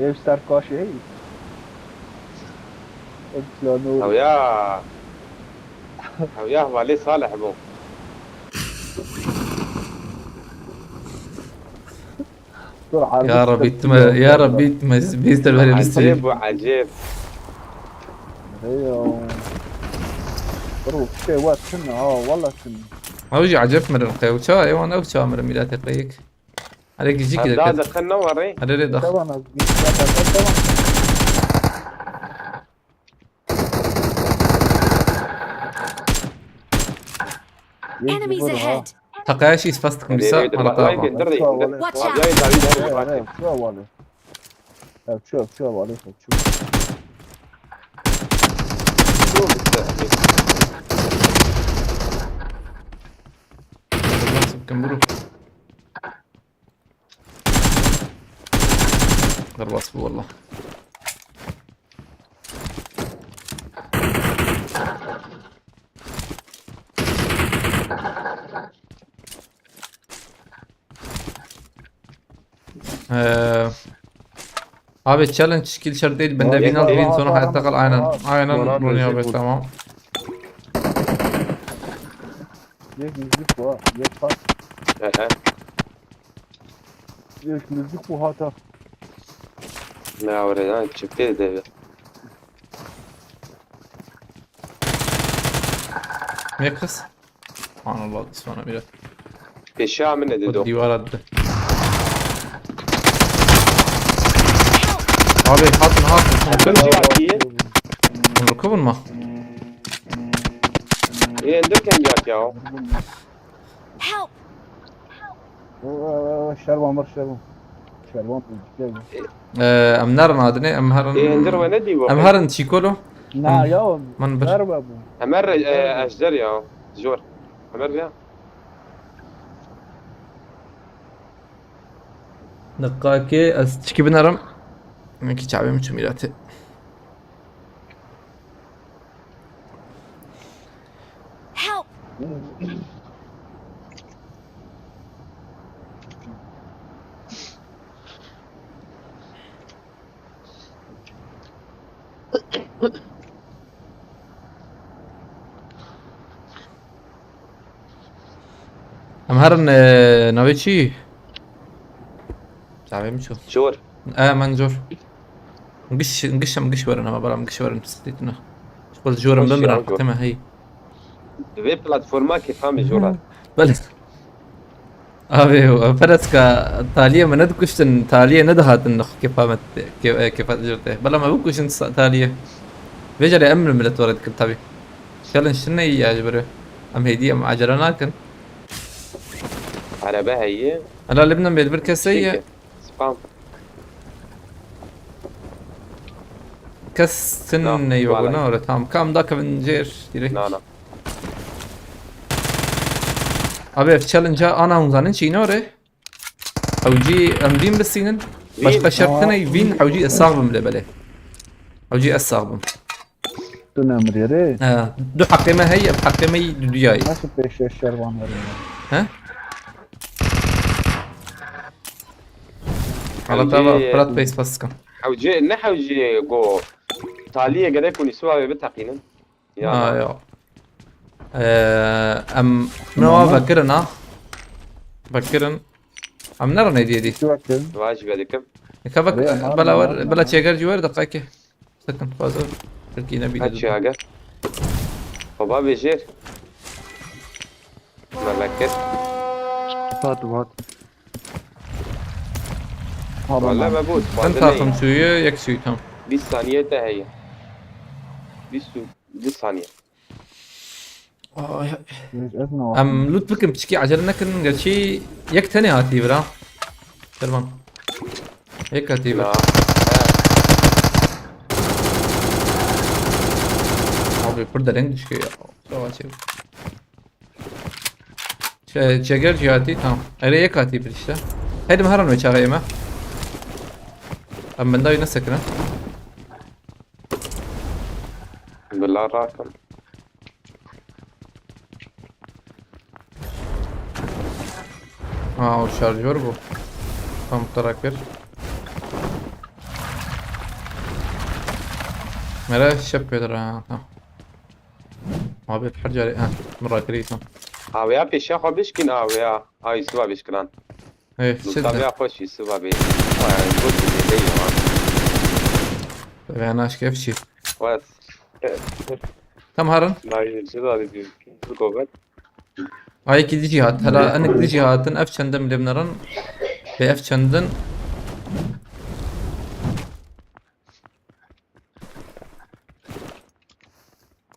Ev serkaşê hey. Ev plano. Ew ya. Ew ya hevalê Salih bû. Dur, Ya Rabbi, tme, ya Rabbi, tme, biz de böyle bir Ecêb bû, ecêb. Hey ya. Bro, şey var, çin ha, valla çin. Ew jî ecêb mirin qey, û ça, ewan ew ça mirin mîratê qeyik. Hele gizli Hevda giderken. Dixin ne warê? Hele rê dax. Devam et. Devam. Enemies ahead! Taqaya şî spas dikim, Hadi, dîsa hadi, mala hadi, tawa. Hadi, hadi, hadi. Watch out! Hadi, hadi, hadi, hadi. Hadi, hadi, hadi. Ya, çöp, çöp, hadi, çöp. Çöp işte. Sıkkın bro. Derbas bu valla. Ee, abi challenge kill şart değil. Bende win al, win sonu hayatta kal. Aynen. Aynen. Rooney abi, tamam. Yek müzik bu ha. Yek pas. Ehe. Yek müzik bu hata. Ne oraya lan? Çıktı dedi. Ne kız? Subhanallah, subhanallah. Pêşiya min e dido. Dîwara dide. Abi hatin, hatin. Hatin. Hûn rikibin ma? Ê, endir kengî hatiye o. Help! Şervan bir şervan. Şervan bir şervan. Ee, em nerin adinê, em herin. Ê, endir we nedî we. Em herin çîkolo. Na ya. Man bir. Ver we bu. Emer, e, ejder ya. Jor. Emer ya. Niqakê ez çikî binerim. Nekî çavê min çû mîratê. Help! Em herin, e, navê çi? Çavê min çû. Jor. E, men jor. Giş, giş em giş werin ama, belam giş werin, pis dîtine. Ji xwe jor em bimirin, jor. Tema hey. Di vê platforma kêfa me jor hat. Belê. Abi, pereska taliyê me nedikuştin, taliyê nedihatin nix kêfa me te, kê-, e, kêfa te jor te. Belam me bikuşin sa-, taliyê. Vê carê em li millet were dikin tabi. Challenge ne iyi ya ji ber. Em hêdî em acele nakin. Erebe heye. Ela li bin bê li vir kesê ye. Çêke. Spam. Kes Na, tune yo wala. Guna ore, tamam. Kam da kevin jêr direkt. Na, na. Abi ev challenge ana hûn zanin çî ne ore? Hewcî em vîn bisînin. Vîn. Başka şert tune vîn hewcî ez sax bim lê belê. Hewcî ez sax bim. Tu nemrê rê. Ha, du heqê me heye, heqê me yî du duyayî. Nasıl peşe şervan verin ya? He? Hala Hewcî tava Fırat Bey spasikan. Hewcî, ne hewcî go. Taliyê gerek û nîsû avê biteqînin. Ya. Ha, ya. Ee, em Tamam. Nava vekirin ha. Vekirin. Em nerin êdî êdî. Şu vakit. Vaj vedikim. Nika vek, Rê, bela wer, bela çêger cî wer deqayke. Sakın fazla. Belki yine bir Kaç ya gel. Baba Bejir. Memleket. Hat, hat. Valla be bu. Ben takım suyu, yek suyu tam. Bir saniye de heye. Bir su, bir saniye. Ay, ay. Em lût bikin, piçkî acele nekin, gerçî yek tenê hatî vir ha. Şervan. Yek hatî vir. Ya. Abi pir dereng dişke ya. Savaşçı. Çe-, çeger cihati, tamam. Erê yek hatî bir işte. Hedim heran ve çağa yeme. Em benda yine sekine. Bila rakım. Ha, o şarjör bu. Tam tarak ver. Mere şep verir ha. Tamam. Abi her cari ha. Mırakırıysan. Abi ya peşe xwe bişkin abi ya. Ay sıva bişkinan. Evet, Mustafa siz de. Ya xweşî siva bê. Vay, bu ne ya. Ve naşkefçi. Bas. Tam harın. Nayi, siva bê. Bu govet. Ay ki dici hat. Hala enik dici hatın. Ev çendin bilim naran. Ve ev çendin.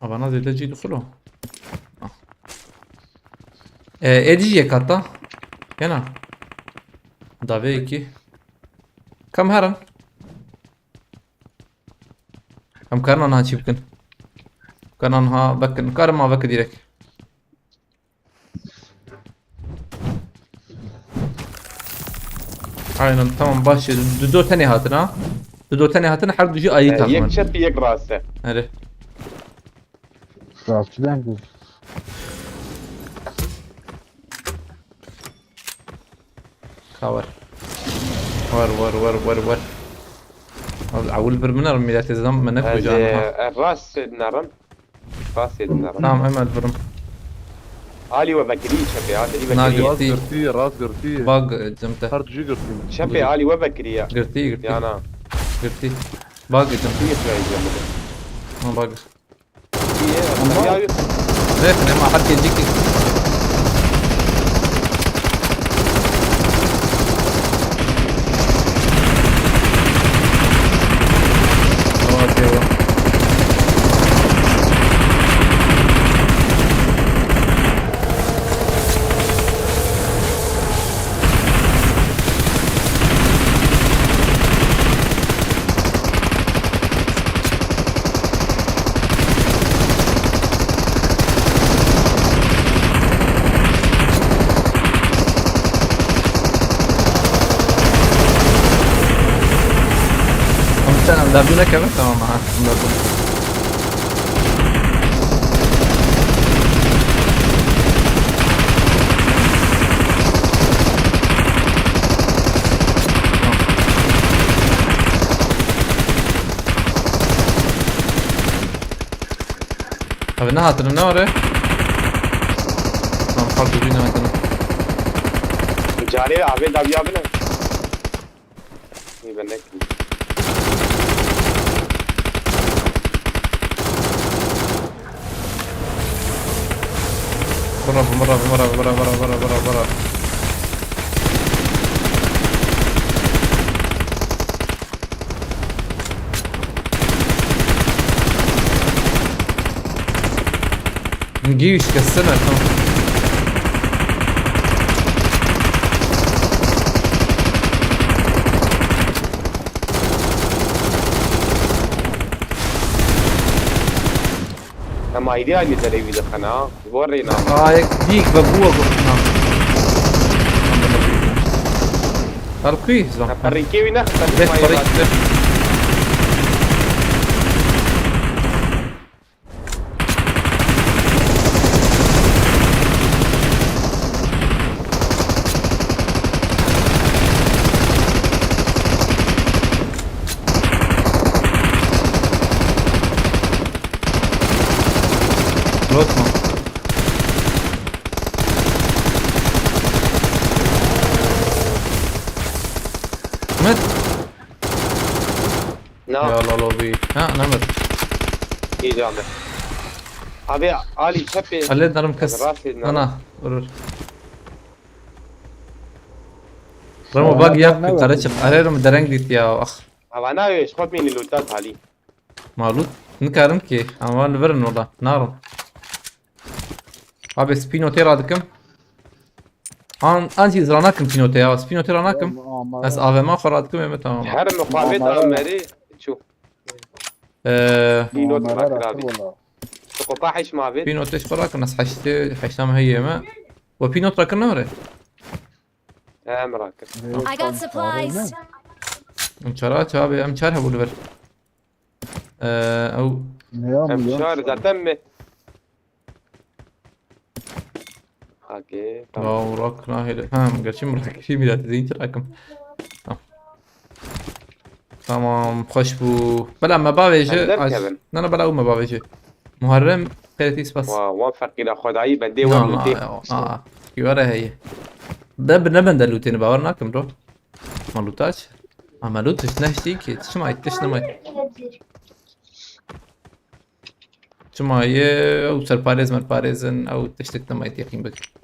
Abana zêde cî dixilo. Ah. E, êdî jî yek hata. Kena. Davê yekî. Kam herin? Em karin anha çî bikin. Karin anha vekin. Karin ma veke direkt. Aynen, tamam, baş. Dudo tenê hatin ha. Dudo tenê hatin, her du jî ayî Ee, takman. Yek çep, yek rast e. Erê. Rastçı ben kız. Ka wer. Wer, wer, wer, wer, wer. Ewil bir min er, milletê zam me ne Ez, kucağına ha. E, rast nerim. Rast edin abi. Tamam, hemen durum. Ali we vekirî çepê, Ali Na, vekirî. Rast girtî. Girtî, rast girtî. Bag, e, cemte. Her tijî girtî. Çepê Ali we vekirî ya. Girtî, girtî. Ya na. Girtî. Bag, e, cemte. Girtî, girtî, girtî. Ha, bag. Girtî, ya, ya. Rêxin, ema her kêjikî. Tamam, sen W nekeve, tamam, ha. Anladım. Abi ne hatırı ne var ya? Tamam, farklı bir ne hatırı. Cari abi, W abi ne? İyi, ben de. Bura, bura, bura. Giriş kessene, tamam. Mayî alî derê wî dixin ha. Ji bo rê name. Aa, yek dîk ve bû gotina. Her kuî zam. Perîkê wî nexistin. Bek parayı. Rotma. Ahmet. Na. Ya lalo bi. Ha, Ahmet. Îca be. Abi Ali çepê. Hallet narım kes. Rastê narım. Ana, vurur. Ramo bak yak kare çek. Are Ramo dereng dit ya. Ah. Hava nayê ji xwe bînî lûta talî. Malut. Nikarim ki. Ama li verin ola. Narim. Abi spino tê radikim. An, an jî zira nakim pînotê ya. Spînotê ra nakim. Ez A V M xwe ra dikim ême tamam. Her muqavêt Amerî çû. Eee, Pînot makir abi. Tu qopa heş mavêt. Pînotê ji xwe rakin ez heştê, heşta me heye me. We pînot rakin ne were? He, merak kir. I got supplies. Em çara çabe, em çar hebû li vir. Eee, ew Em çar zaten mi? Hake, tamam. Wow, rak nahêle. Ha, gerçi min rakirî mîra te zîn çi rakim. Ha. Tamam, xweş bû. Bela me bavêje. Em derkevin. Na, na, bela ew me bavêje. Muharrem, xêretî spas. Wa, wa feqîra xwedayî bendê Na, wan na, lûtê. na, na. Ki were heye. De bi ne bende lûtêni bawer nakim bro. Ma lûta çi? Ama lût hiç neştî ki. Çima it tiş nemay? Çima ye ew serparêz merparêzin ew tiştek nemay teqîn bik.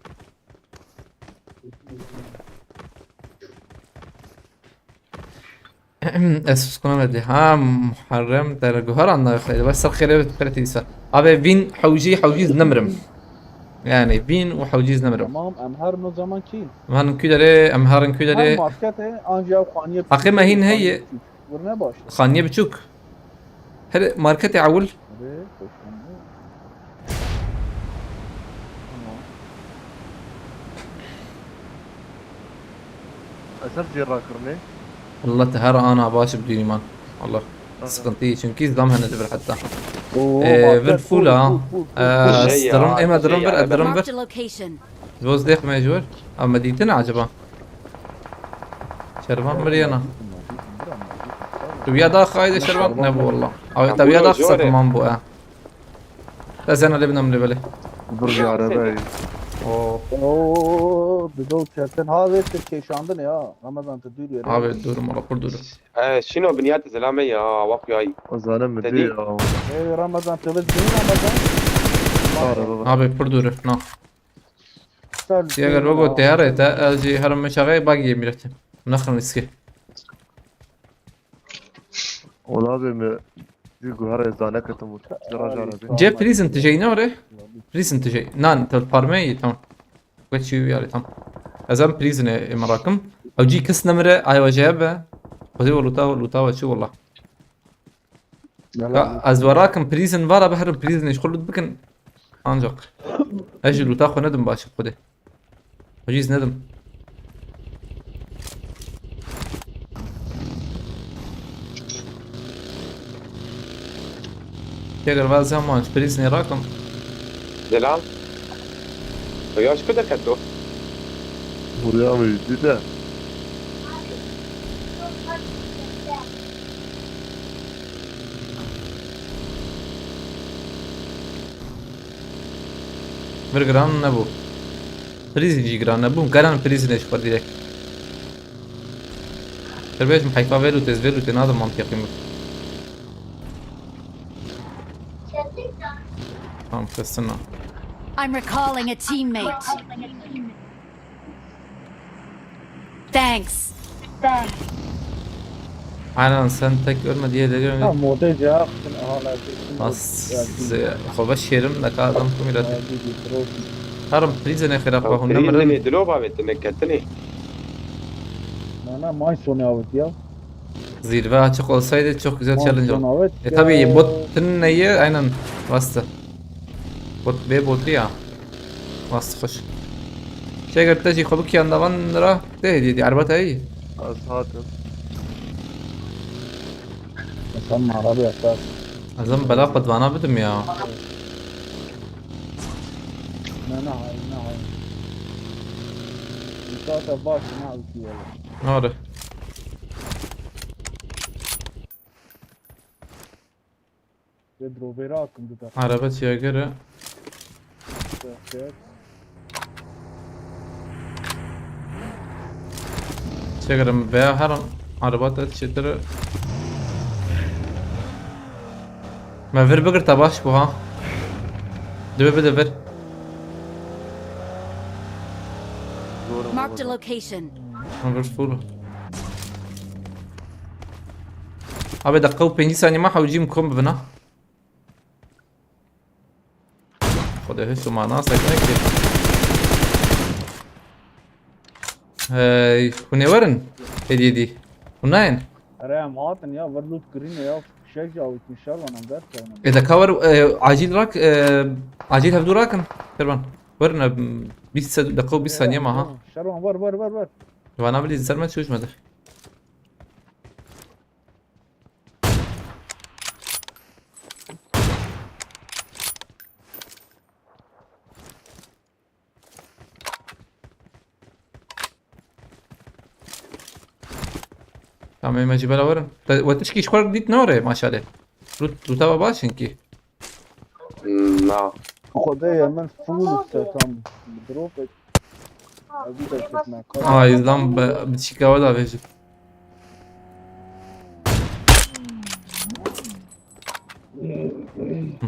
Ez suskuna me dê. Ha, Muharrem te guhar anna xeyr. Baş ser xêre bit xêre tîsa. Abi vîn hewjî hewjî nemirim. Yani vîn û hewcî nemirim. Tamam, em her no zaman kî? Em herin kû derê, em herin kû Her derê. markete anca xaniye. Haqê me hîn heye. Vurne başla. Xaniye biçûk. Her marketê ewil. Hadi, koşun. Tamam. Eser cêr rakirine. Allah te her ana baş bi dûrî man. Allah. Sıkıntı çünkü zam hene dibir hatta. Oo, Ee, market vir full ha. full, full, full. Ee, Şey ya, Dirim, eme şey dirim ya, bir, evet. dirim bir. Marked a location. Boz dek mecbur. Ama dîtin acaba? Şervan bir yana. Tu ya da xayde Şervan ne bu valla. Abi tabi ya da kısa tamam bu ha. Da sen öyle bilmem ne böyle. Dur bir arabaya. Oo. Oo, bir dol çerten. Ha, evet, keşandın ya. Ramazan, tu dur yere. Abi durum ola kur durum. Ee, şino biniyat zelame ya, wak yay. O zalim mi Dedi. diyor ya? Ey, Ramazan, tu biz değil Ramazan. Araba bak. Abi kur durum. No. Sen Ya gel bak o teyare ta elci haram meşagay bak yemiret. Nakhın riski. Ola be mi? Bir guhara zane katım vur. Jara jara be. Cê prison tijey ne ore? Prison tijey. Nan, te parmeyî tam. Wek çî wî yarê tam. Ez em prison ê merak im. Ew cî kes nemire, ay weceye be. Xwedê we luta, luta we çi wala. Ka ez we rakim prison vara biherim prison ê ji xwe lut bikin. Ancak. Ez jî luta xwe nedim baş xwedê. Hocîz nedim. Teger va zaman prison rakim. Delal. Ya şu kadar katto. Buraya mı yüzdü de? Vir giran nebû. Prison jî giran nebû. Geran prison ê ji xwe direkt. Terbiyecim heyfa vê lûtê, ez vê lûtê nadim mantiqî min. Tamam, kestin o. I'm recalling a teammate. Thanks. Aynen, sen tek ölme diye de Ha, görmedim. modê cevap hala. Bas, xwe veş yerim, ne kadar adam kumîra. Herim, prison ê xêra xwe hûn nemirin. Prison ê dilo bavê tine ketine. Mana may sonu avut ya. Zirve açık olsaydı çok güzel challenge olurdu. Evet. E tabi bot tine ye, aynen bastı. Bot, vê botî ya. Rast xweş. Çêger te jî xwe bikiyan davan ra. Tê hêdî dî erba te yî. Ez hatim. Sen mara bir esas. Ez em bela xwe divana bidim ya. Ne, ne, hayır, ne, hayır. Dikkat et, bak, ne yapıyor? Nare. Ve drop'e rahatım bir dakika. Araba çiye göre. Çekirim veya her an araba da çetir. Me vir bigir te baş bu ha. Dibe bide vir. Marked a location. Me vir full. Abi dakika û pêncî saniye ma hewcîm kom bibina. Xwedê hişt û mana sekine ki. Hey, hûn ê werin? Hêdî hêdî. Hûn nayên? Erê em hatin ya, vir loot kirîne ya. Fişek jî awîtin, Şervan em derkevin. Ê de ka wer, e, acîl rak, e, acîl hevdû rakin. Şervan. Werin, e, bîst se-, deqa û bîst saniye ma ha. Şervan, wer, wer, wer, wer. Vana bilî ser me çûş me de. Tamam, me jî bela werin. Te, we tişkî ji xwe dît nare maşalê. Rût, rûta we baş in kî. Na. Xwedê ye min full setam. Drop et. Ez bir de çekme. Ay, lan be, biçîka we da vêjim.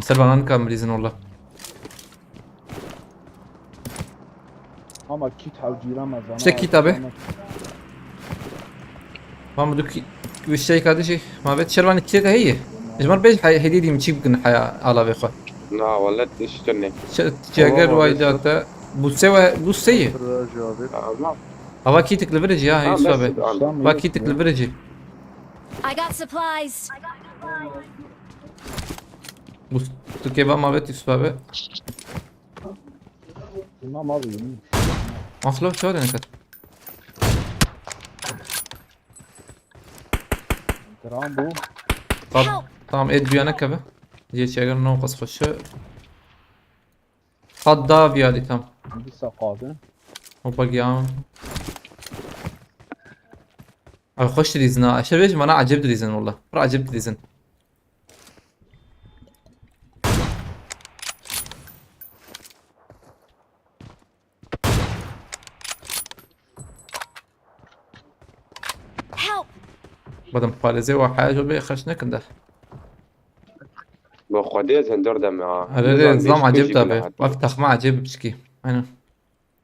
Ser bana nika mirîzin ola. Ama kit hewcîra me zana. İşte kit abi. Tamam, dur ki, bir şey kardeşi. Mabet Şervan kit de heye. Ecmar bej hay hediye diyeyim çip gün haya ala ve xo. Na, vallahi işte ne. Çeger vay da. Bu sewa, bu seyi. Ama Hava kitik li virêjî ya, Yusuf abi. Hava kitik li virêjî. I got supplies. Bu tu keva ma vet Yusuf abi. Tamam abi. Aslo çawa dene kat. Kram bu. Tamam, et duyana keve. Diye çeker no kas xoşu. Qad da viyalî tam. Dîsa qadin. Hopa giya. Ay xweş dilîzin ha. Eşe vêjim ana ecêb dilîzin wala. Pir ecêb dilîzin. Help! Badem parêzê wa heya jo bê xerç nekin de. Bo Xwedê ez hindor dem ya. Erê, erê, zam ecêb tabi. Ev texma ecêb biçkî. Aynen.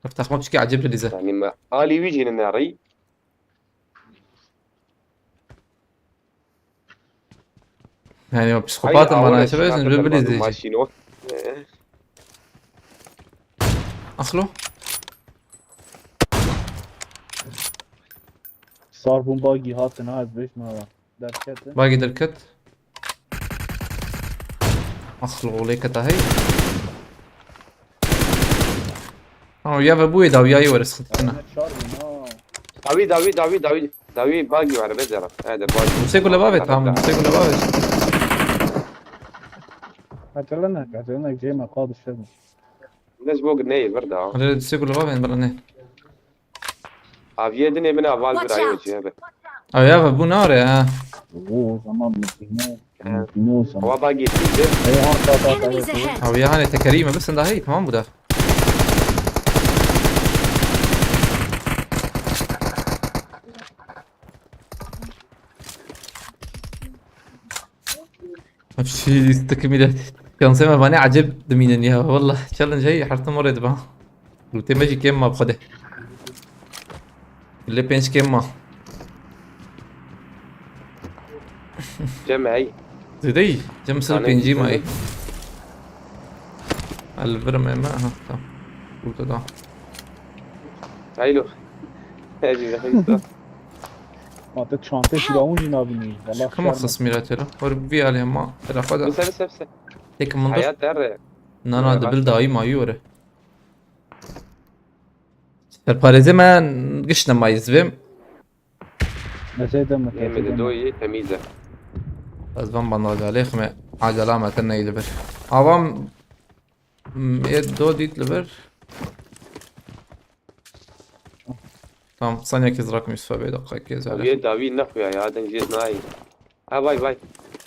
Ev texma biçkî ecêb dilîze. Yani me alî wî jî ne rî. Yani o psikopat. Ay, bana işte böyle bir bilizleyici. Aslo. Sarbun bagi hatin ha, ez beş mala. Derketin. Bagi derket. Aslo olê keta hey. Ha, ya ve bu eda ya were sıkıntına. Dawi, dawi, dawi, dawi. Dawi bagi var bezara. Hadi bagi. Musego levave tamam. Musego levave. Kaçalana, kaçalana, cema kaldı şey. Nesbog ne verda. Hadi musego levave bana ne. Aviye dinê min aval bir ayo cihebe. Aviye ve bu ne are ha? Oo, tamam mı? Bilmiyorum. Bilmiyorum sana. Hava bagi. Hey, ha, ta, ta, ta. Enemies ahead. Aviye hani tekerî me bisin daha iyi tamam bu da. Hepsi istek millet. Şansê me vanê ecêb dimînin ya. Wallah challenge hey her tim orê diba. Lûtê me jî kêm ma bi Xwedê. Lê pênc kêm ma. Cem hey. Zêde yî. Cem sir pêncî ma yî. El vir me me. Aha tamam. Burada da. Haylo. Hadi haylo. Ma te çantê firavun jî nabînî. Valla kama xismî ra têra. Hor vî alê ma. Tera xwe de. Bise, bise, bise. Tek min dur. Hayat erre. Na, na, dibil dayî mayî were. Serparêzê me giş nemayî zivêm. Mesele de mi? Neyme de doyê temiz e. Ez van bandaj alê xime acela me te neyli bir. Avam m, ê do dît li bir. Tamam, saniye kez rakım Yusuf'a bir dakika kez öyle. Dawiyê dawî nexuya ya, deng jê nayê. Ha vay vay.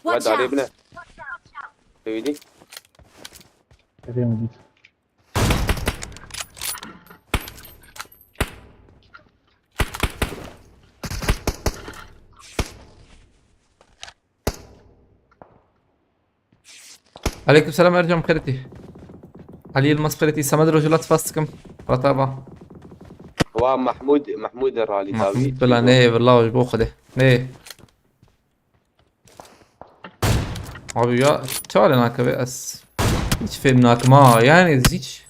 Wa Watch darê out! bine. Tewîdî. Vereyim bir. Aleyküm selam Ercan Xeritî. Ali Yılmaz Xeritî, Samed Rojula tifas dikim. Ratava. Wa Mahmud, Mahmud Ralî dawî. Mahmud bila ne, valla ji bo Xwedê. Ne. Abi ya, çare nakeve ez. Hiç fêm nakim ha, yani hiç.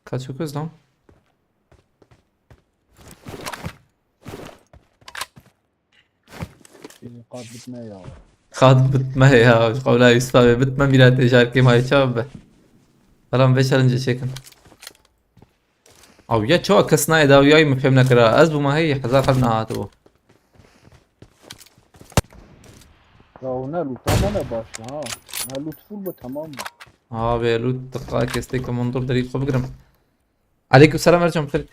Kaç kız lan? Qat bitme ya. Qat bitme ya. Qawla Yusuf abi bitme, mîratê jarkê may çav be. Falan vê challenge çekin. Abi ya çoğu kes nayê dawiyayî min fêm nekira. Ez bûma hey hezar xelk nehatibû. Ya o ne loot ama ne baş ha. Ne loot full bu, tamam mı? Abi loot tıkla kes tek mundur derî xwe bigirim. Aleyküm selam Ercan, xêr.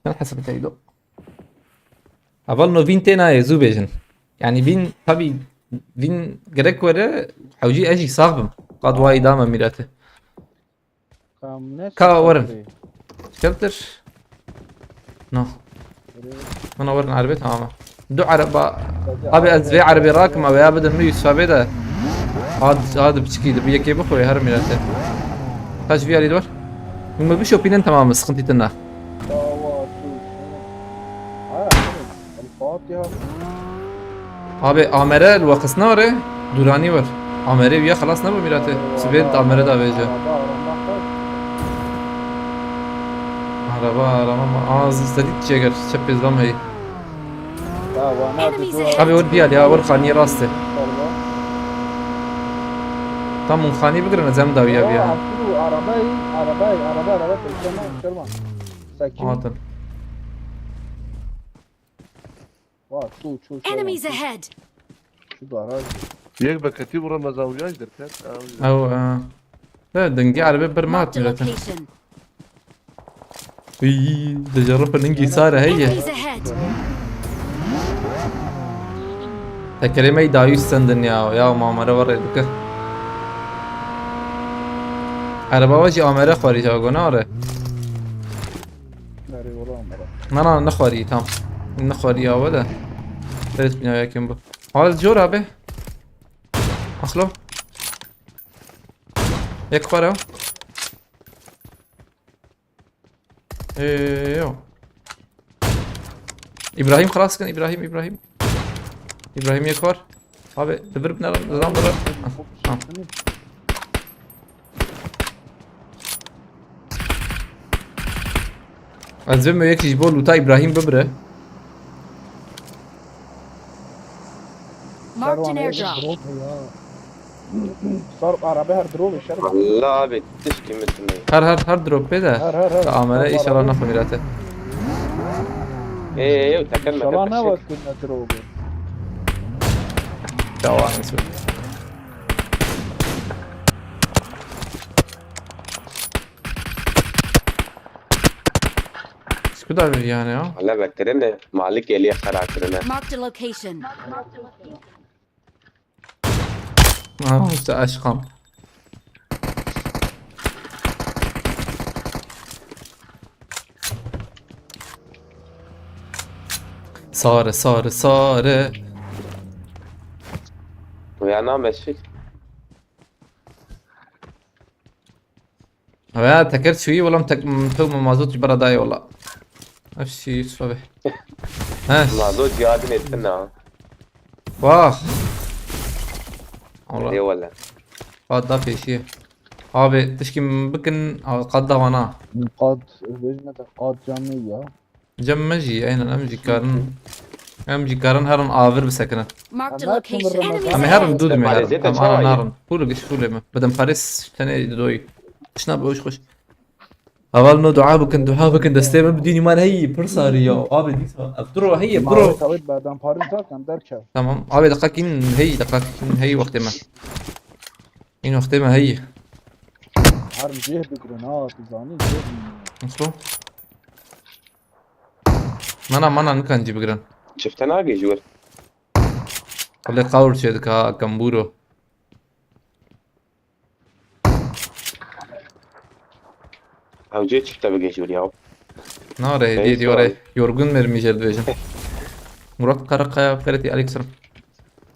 Ben hesabı teydo. Aval no vîn tê nayê, zû bêjin. Yani vîn, tabi vîn gerek were, hewcî ez jî sax bim. Qad wa îdame mîrete. Tamam ne? Ka werin. Shelter. No. Bana werin arabê, tamam. Du araba. Abi ez vê arabê rakim, abi ya bidin mi Yusuf abi de. Ad, ad biçikî de bu yekê bixwe her mîrete. Kaç viyarî de var? Min bişopînin, tamam, sıkıntı tine. Dawa tu. Ha, El Fatiha. Abi amere li waqis nare, duranî var. Amere wiya xelas nebû mîrate. Sibê amere da vêce. Araba, araba, bak. Araba, araba ma. Aa, zedî çeger, çepê zam hey. Ya, wa ne Enemies yapıyor? ahead. Abi o diğer ya, var xaniye rastı. Araba. Tam un xaniye bigirin, ez em dawiya Ya, biya. Abdul, arabayı, arabayı, araba, araba, tepkeme, çırma. Sakin. Atın. Wa, tu, tu, tu. Enemies ahead! Şu garaj. Yek beketî bû, Remezan wiyaj derket. Ew, e, de dingê erebe bir mat Marked a mîrate. Location. Î, dijarip ningî sare heye. Enemies ahead! Tekerê me dayî sendin ya, ya mamere ve redike. Araba ve jî amere xwarî ca gona re. Nereye ola amara? Na, na, ne xwarî tam. Ne xwarî ya ve de. Res bina yakin bu. Al cor abi. Axlo. Yek xwara. Ee, yo. İbrahim xelas kin, İbrahim, İbrahim. İbrahim yek var. Abi, dibir bine, lan bire. Ha. Ez vê me yek ji bo lûta İbrahim bibire. Marked an Şervan, airdrop. Drop ya. Sar araba her drop şer. Vallahi abi tişkî min tune. Her, her, her drop pê de. Her, her, her. Amere Sar inşallah araba. Naxwe mîrate. Ê, ê, ê, teker İnşallah meker ne peşek. vakit ne drop. Devam et. Skuda bir yani ya. Hele vekirine, malik eliye xera kirine. Marked a location. Ha, işte aşkım. Sarı, sarı, sarı. Ya na meşik. Ya teker çuyi oğlum, tek, tüm mazot bara dayı ola. Hepsi Yusuf abi. He, Mazot cihadin ettin ha. vah. Allah. Eyvallah. Qad da pêşiye. Abi tişkî min bikin, a, qad da vana. Qad, vejme de qad canlı ya. Cem me jî, aynen, em jî karin. Em jî karin herin avir bisekinin. Marked a location. Enemies ahead. Em ê herin dû dimê herin. Em ana narin. Pûl giş pûlê me. Bidim Paris tenê doyî. Şina bi hoş hoş. Heval no dua bikin, dua bikin. Destê me bi dînî man heyî, pir sarî ya. Abi dîsa. Ev duro heyî, bro. Tawet berdan Paris zaten derkev. Tamam. Abi deqakîn heyî, deqakîn heyî wextê me. În wextê me heyî. Herin cih bigirin ha, tu zanî cih bigirin. Nasıl? Mana, mana nikan cî bigirin. Çifte nagê ji wir. Xulê qawr çê dika, kembûro. Ew cê çifte bigê ji wir ya. Na re, hediye diyor re. Yorgun mermi jel dibêjin. Murat Karakaya, Ferit Aleyküm.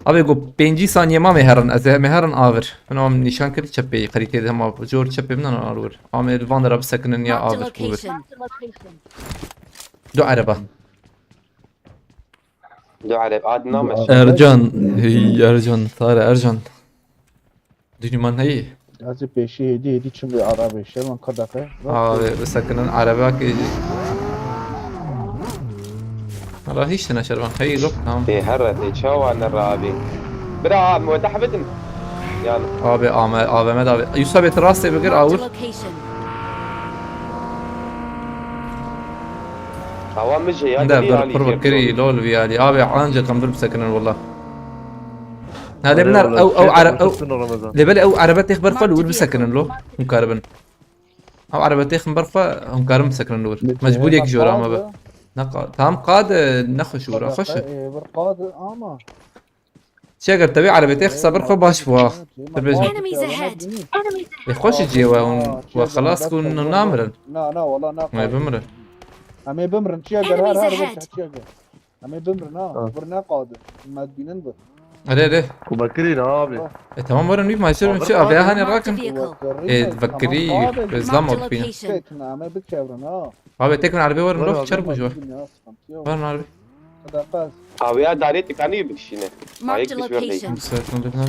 Abi go pêncî saniye ma me herin, ez me herin avir. Min am nîşan kir çepê, qerîtê de hema jor çepê min an avir. Amê li van dera bisekinin ya avir, avir. Du araba. Du araba, ad name. Ercan, hey Ercan, Sare Ercan. Dünüman hey. Gazi peşi hedi hedi çim bir araba şey lan kadaka. Abi bisekinin araba ki. Ara hiç tane şervan. Hey lok tamam. Tê herre tê çawa ne rabî. Bira, em wede hebidin. Yani. Abi A V M, A V M de abi. Yusuf abi rastê bigir, awur. Marked a location. Awa min jê ya. Nde bir pir bikirî lol vî alî. Abi ancak em dur bisekinin valla. Na lê min ew, ew, ew, lê belê ew erebe têx ber xwe li wir bisekinin lo. Hûn karibin. Ew erebe têxin ber xwe, hûn karin bisekinin li wir. Mecbûr yek jora me be. Ne qa-, tam qad, e, nexweş û ra xweş e. Çi eger te wê erebê têxisa ber xwe baş bû ha. Tu bêjin. Enemies ahead. Ê xweş e cihê we hûn we xelas ku hûn namirin. Na, na, wala na. Em ê bimirin. Em ê bimirin. Çi eger her her bir çi eger. Em ê bimirin ha. Bir ne qadi. Me dibînin bir. Erê, erê. Ku vekirî ne abi. E tamam, werin wî maçer çi avê hanê rakin. E vekirî, zlam ot bîne. Em ê bikevrin ha. Abi tek min erebê werin lo çer bû ji we. Werin erebê. Awiya darê tikanî bikişîne. Marked a location. Sakin dur ne?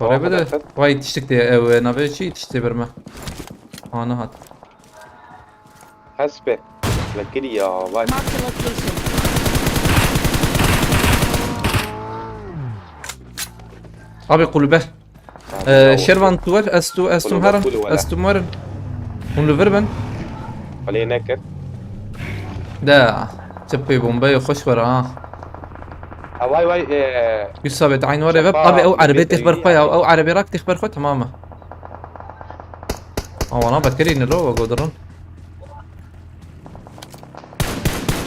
Xore bide. Vay tiştik de ew navê çi tiştê bir me. Ana hat. Hespe. Vekirî ya vay. Marked a location. Abi kulübe. Ee, Şervan tu wer, ez tu, ez tu herim, ez tu werim. Hûn li vir bin. Alê nekir. Da, çepê bombeyi xweş were ha. Ha, vay, vay, e, Yusuf abi, te eyn were ve. Abi, ew erebê têx ber xwe ya, ew erebê rak têx ber xwe, tamam e. Awana bekirî niro, we godirun.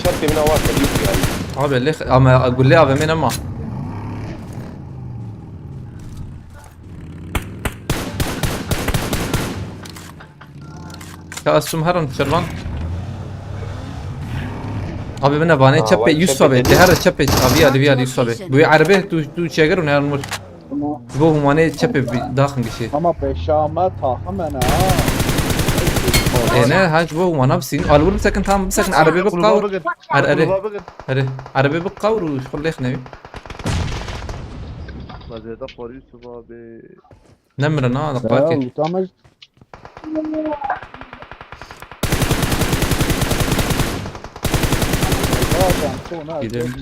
Çepê min awa kevî yani. Abi, lê, ama gulê A V M nema. Ya ez çûm herin Şervan. Abi min evanê çepê Yusuf abi. Te here çepê abi ya diviya Yusuf abi. Bu erebê tu, tu çeger û ne herin wir. Bo hûmanê çepê daxin gişê. Ama peşama taxim ene ha. E ne hac bo hûmana bisin. Al vur bisekin tam bisekin erebê bi qaw. Her ere. Her erebê bi qaw û xullex nevi. Vaziyete xorî Yusuf abi. Nemirin ha, diqatê. Gidelim.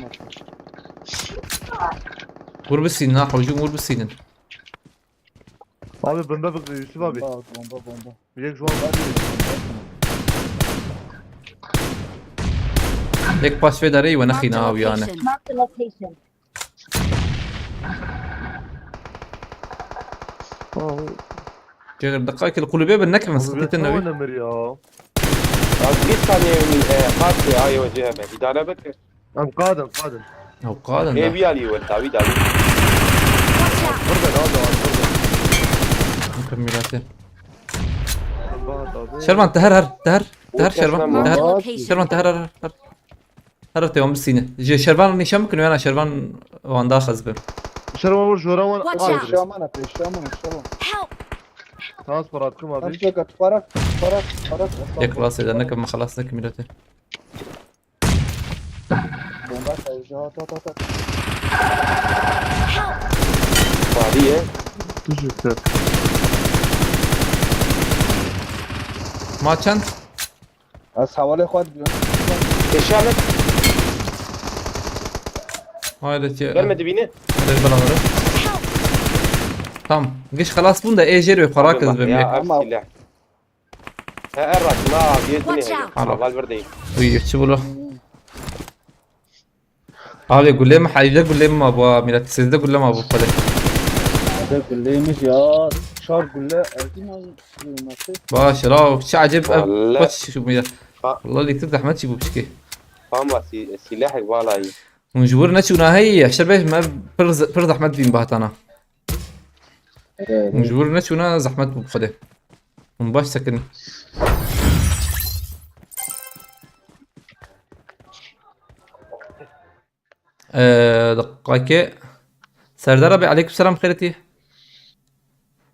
Vur bisînin ha, hocam, vur bisînin. Abi bomba bak Yusuf abi. Bomba, bomba, bomba. Bir de şu an var ya. Yek paş ve darê we nexîne aw yani. Marked a location. Cêr diqakê li qulûbê bin, nekevin, sıkıntı ne bi? Nemir ya. Ya bir saniye, e, qat ya, ayo cehebe. İdare bek. Em qadin, qadin. Ew qadin da. Ev yali wet, davi, davi. Burada ne oldu? Burada. Mükemmelati. Şervan, teher her, teher. Teher Şervan, teher. Şervan, teher her, her. Her te wan bisîne. Ji Şervan nîşan bikin, yana Şervan wan daxez bi. Şervan vur, Şervan wan. Watch out. Şervan, Şervan, Şervan. Help! Tamam, parat kim abi? Tamam, çek at, parat, parat, parat. Yek rast eder, nekim, xelas nekim milletê. Bomba sayıcı, at, at, at, at. Help! Fadiye. Düşükler. Ma çend? Ez hevalê xwe digirim. Eşya min. Haydi ki. Gelme dibine. Ver bana bunu. Tamam. Giş xelas bûn da ê jêr wê xwe rakiz bim. Ya, ev silah. He, er rast, na, bir Watch out. Tamam. Val bir değil. Uy, çi bulu. Abi, gulê min heyde gulê min mabû ha, millet, sêzdeh gulê mabû xwedê. Heyde gulê min ya, çar gule, erdî mal, nasıl? Baş, raw, çi acayip ev, Vallahi. Baş şu millet. Ha. Vallahi lîtir zehmet çi bû piçkê. Tamam, si-, silahek vallahi. Hûn ji wir neçûna heyî, eşer bêj me pir z-, pir zehmet bîn bahtana. Evet. Hûn ji wir neçûna zehmet bû xwedê. Hûn baş sekin. Ee, deqayke. Serdar abi, aleyküm selam, xêretî.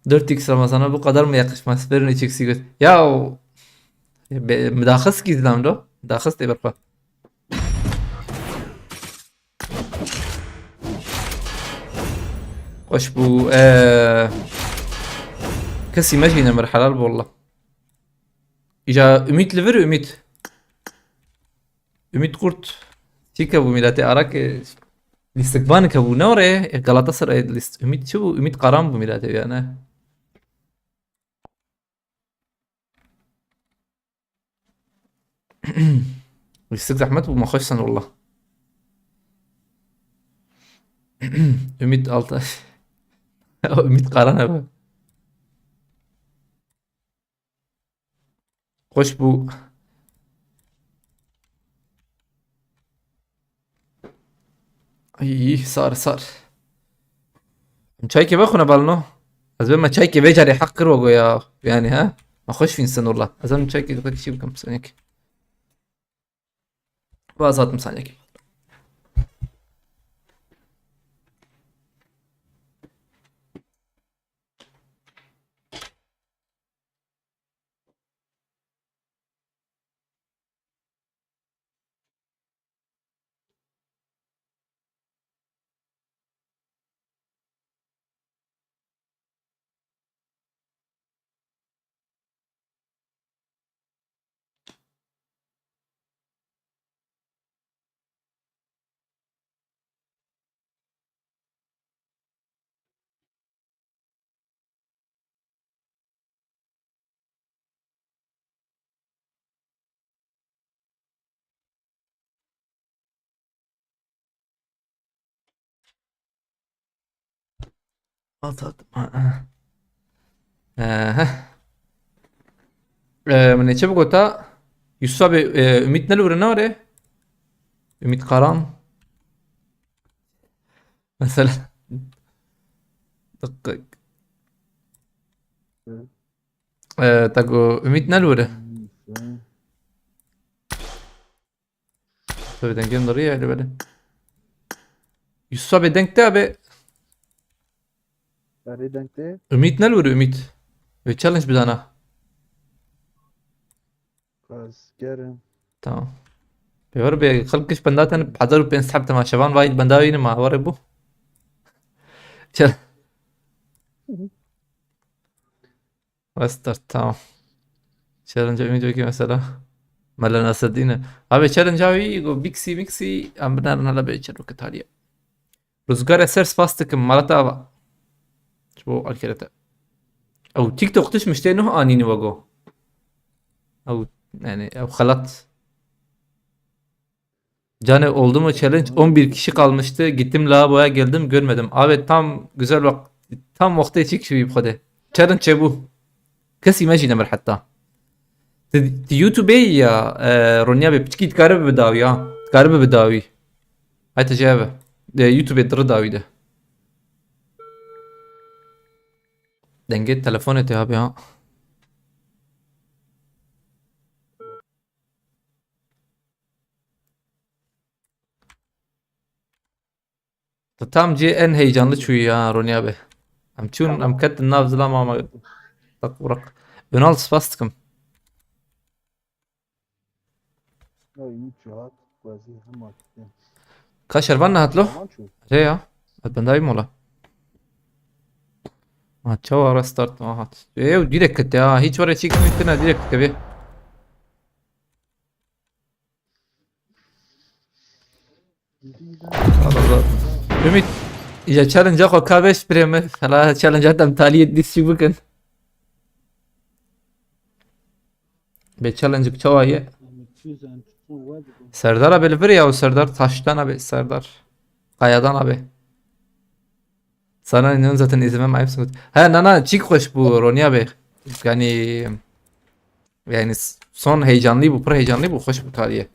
Dört X Ramazan'a bu kadar mı yakışmaz? Verin üç X'i göt. Ya o... Be-, müdaxız ki izlam do. Müdaxız de berpa. Xweş bû. Ee, kesî mejîne mir helal bû wallah. Îca Ümît li vir Ümît. Ümît Kurt. Çî ke bû mîletê Arak, e, lîstikbanik hebû ne orê, e, Galatasaray lîst-, Ümît çi bû? Ümît Karan bû mîletê yani. Lîstik zehmet bû, me xweş sen wallah. Ümit Altaş. Ümit Karan abi. Xweş bû. Ay, sar, sar. Em çaykê vexwine balno. Ez bê me çaykê vê carê heq kir we goya. Yani ha? Me xweş fînsin wallah. Ez em çaykê dixwe kişî bikim saniyek. Vaz hatim saniyek. At, at. Ehe. Ee, min ê çi bigota? Yusuf abi, e, Ümit ne li wir e, ne were? Ümit Karan. Mesela. Dakika. Hı. Ee, tago Ümit ne li wir e? Hı. Tabii dengê min de rî ye, hele belê. Yusuf abi deng te abi. Berê deng te. Ümit ne li wir e, Ümit? Wê challenge bidana. Ez gerim. Tamam. Pêver bê xelk giş benda ten hezar û pênc sed temaşevan vayî benda wî nema, were bû. Çel. Hı hı. Westart, tamam. Challenge Ümit wekî mesela. Mela Nasreddin e. Abi challenge wî go Bixi Mixi em binerin hele bê çer wekî taliye. Ruzgar Eser spas dikim, Marat Ava. Ji bo alkerete. Ew TikTok tiş miştê nuh anîni wego. Ew, yani, ew xelat. Cane oldu mu challenge? On bir kişi kalmıştı. Gittim lavaboya, geldim, görmedim. Abi tam güzel bak. Tam wextê çî kişî bî bi xwedê. Challenge çêbû. Kesî me jî nemir heta. Ti, ti YouTube ya, e, Ronya be piçkî dikaribe bi dawî ha. Dikaribe bi dawî. Heta jê eve. E, YouTube diri dawî de. Dengê telefonê tê abi ha. Tu tam cê en heyecanlı çûyî ya, Ronya be. Em çûn, em ketin nav zilama me. Tak urak. Önal, spas dikim. Ya, iyi çuhat, wezî hema gitti. Ka şervan nehat lo? Tamam çû. Rê ya. Ez bendayî mola. Ha, çawa restart, aha. Ew direkt gitti ha. Hiç were çîk mümkün ha, direkt gitti. Ümit, ya challenge xwe ka beş pirê min. Hala challenge hatem taliyê dîs çi bikin. Be challenge çawa ye? Serdar abi li vir ya, o Serdar taştan abi, Serdar Kayadan abi. Sana inanın zaten izlemem, ayıpsın. He, na, na, çik xweş bu, Ronya Bey. Yani, yani s-, son heyecanlı bu, pır heyecanlı bu, xweş bu tarihe.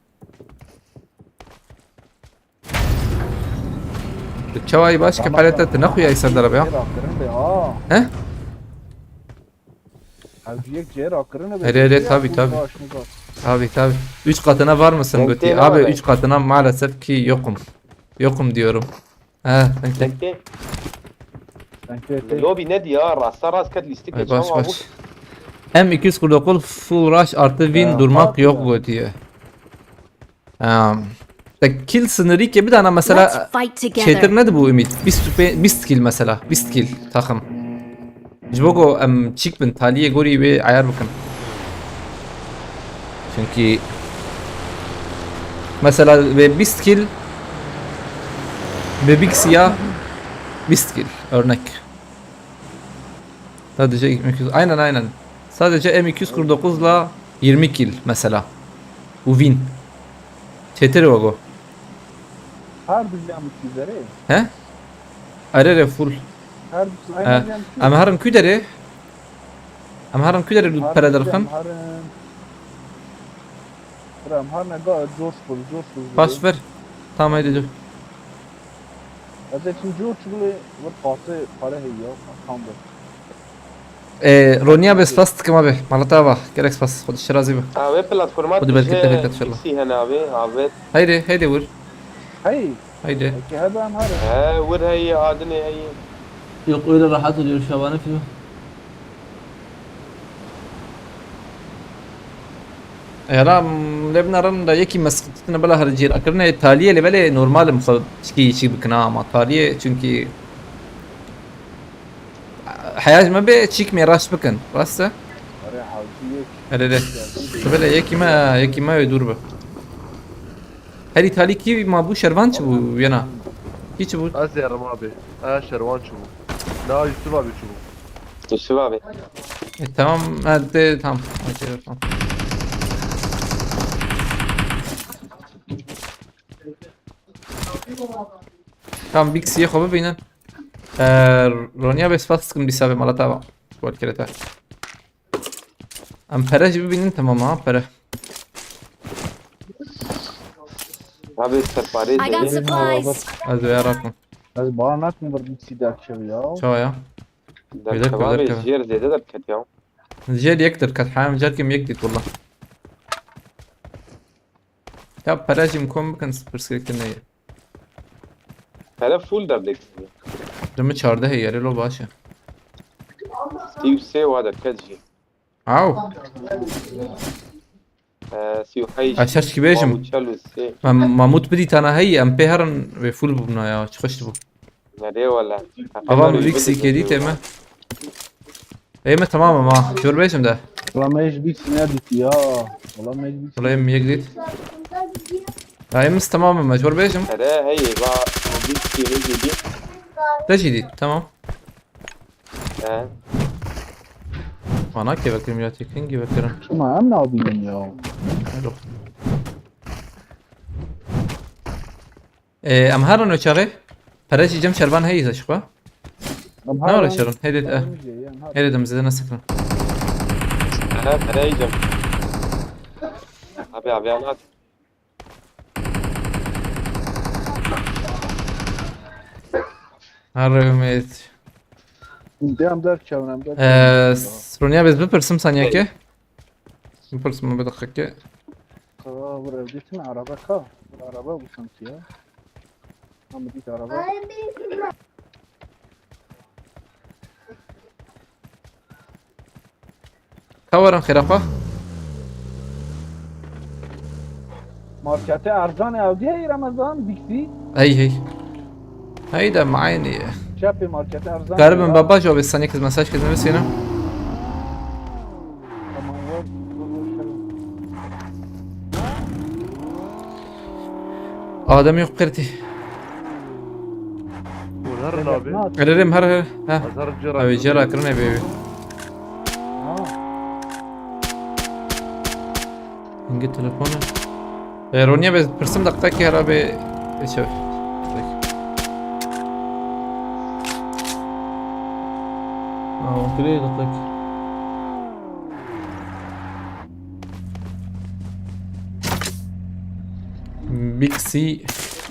Çawayı baş kefalete te ne xuya Serdar abi ya? He? Ev yek cihê rakirin e. Here, here, tabii, tabii. Tabii, tabii. Üç katına var mısın, Götü? Abi, üç katına maalesef ki yokum. Yokum diyorum. Ha, thank you. Thank you. Thank you, thank you. Lobby ne diyor? Rasta rast ket listike. Ay, baş, baş. M iki yüz kırk dokuz full rush artı win durmak yok, Götü. Em, te kill sınırı ke bir tane mesela Let's fight together. Çetir ne bu Ümit? Bîst, bîst kill mesela. Bîst kill takım. Ji bo ku em çîk bin, taliyê gorî wê ayar bikin. Çünkü mesela ve bîst kill ve Big Siyah bîst kill örnek. Sadece M iki yüz, aynen, aynen. Sadece M iki yüz kırk dokuz ile yirmi kill mesela. Bu win. Çetir o go. Her bir M iki yüz ere. He? Are re full. Her bir He. Em herin ku derê? Em herin ku derê pere derxin? Em herin. Bira, em herin ga George Bull, George Bull. Pas ver. Tamam, haydi dur. Ez ê çim George Bull, bir pase pare heye ya. Tam bir. Ee, Ronya be spas dikim abi. Malata ava. Gerek spas. Xwedî şirazî be. Abi platforma Xwedî bereket de bereket inşallah. Bixî hene abi. Abi. Haydi, haydi vur. Hey. Haydi. Peki hadi em hadi. He, vur hey, adını hey. Yok, öyle rahat oluyor Şaban'ın filmi. Ela, lê binarin de yekî me sıkıntısını bela her cîr akirine taliyê lê belê normal im xwe çikî çî bikina ama taliyê çünkü Heyaj me bê çîk me raş bikin. Rast e? Are hawcî yek. Erê, erê. Tu bele yekî me, yekî me wê dûr be. Herî talî kî ma bû şervan çi bû yena? Kî çi bû? Ez ê rima bê. E, şervan çi bû? Na, Yusuf abi çi bû? Yusuf abi. E, tamam, hadi tamam. Hadi tamam. Tamam, Big C'ye xwe bibînin. Ee, Ronya bê spas dikim dîsa vê mala te ava. Gol kirete. Em pere jî bibînin, tamam ha, pere. Abi, serparê I got zêde. Supplies. Ez vê rakim. Ez bawer nakim bir Big C derkeve ya. Çawa ya? Derkeve abi, derkeve. Jêr zêde derket ya. Jêr yek derket, ha, em carkê min yek dît wala. Ya pere jî em kom bikin, pirsgirêk tune ye. Hele full derdek. Dimi çardeh ye, lo baş e. Sî û sê wa derket jî. Aw. Ee, sî û heşt. Aşaş ki bêjim. Çel û sê. Mam-, Mamut bidî tana heyî, em pê herin wê full bûna ya, çi xweş dibû. Nerê wele? Ava min Big C'ê dîtê me. Ê me tamam e ma. Jor bêjim de. Wala me ji Big C nedîtî ya. Wala me ji Big C. Wala em yek dît. Ya em tamam e ma. Jor bêjim. Ere hey va Big C ne dîtî. Te jî dît, tamam. He. Mana ke vekirim ya, tekin ki vekirim. Ama em nabînin ya. Alo. Ee, em herin o çaxê. Pere jî cem şervan heyî zaşixwe. Em ne var herin. Şervan? Heydi, eh. Heydi dem zede nasıl kırın. He, pere yiyeceğim. Abi, abi, anlat. Her ümit. Dem derkevin, em derkevin. Ee, Ronya, biz bipirsim saniyeke. Bipirsim bir dakika. Ka, bir evdesin araba ka. Bir araba bu sanki ya. Ama bir araba. Ka werin xêra xwe. Marketê erzanê ew dî hey Remezan, Big C. Hey, hey. Hey de ma aynî ye. Çepê marketê erzanê. Garibim ya. Baba, jo bir saniye kız mesaj kızını versene. Tamam, var. Var, var, şey. Adem yok qirtî. Hûn herin abi. Erê rê, her her. Ha. Ez herim cera. Abi cera kirine be. Ha. Hangi telefonu? E, Ronya be pirsim dakika ki hera be. E, şey. Aa, oturuyor dakika. Big C,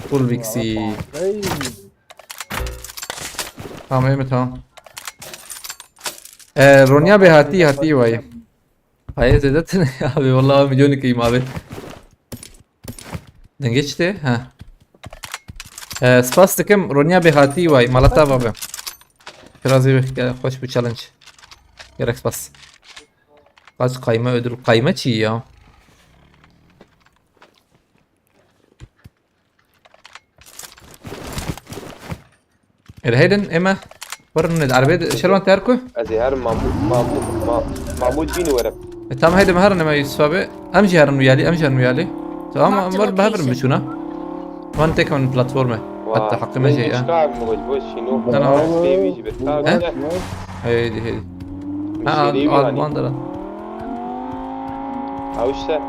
full Big C. Hey. Tamam, evet, tamam. Ee, Ronya be hatî, hatî vay. Hayır, Zedet abi, vallahi milyon kıyım abi. Dengê çi tê? Ha. Ee, spas dikim, Ronya be hatî vay. Malata va be. Biraz iyi, hoş bu challenge. Gerek spas. Kaç kayma ödül? Kayma çi ya? Ê, heydin, ême. Werin, erbê de, Şervan, te her ku? Ez ê herim Mahmûd, Mahmûd, Ma-, Mahmûd bîn werim. E, tamam, heydin, herin, ême Yusuf abi. Em jî herin wiyalî, em jî herin wiyalî. Tamam, em wer bi hev biçûna. Van tek van platforme. Hatta hakkı me şey, ha. Çika mi gol boş şino. Tamam. Sêvî jî bir. He? Heydi, heydi. Ha, al, al, van dara. Awşe.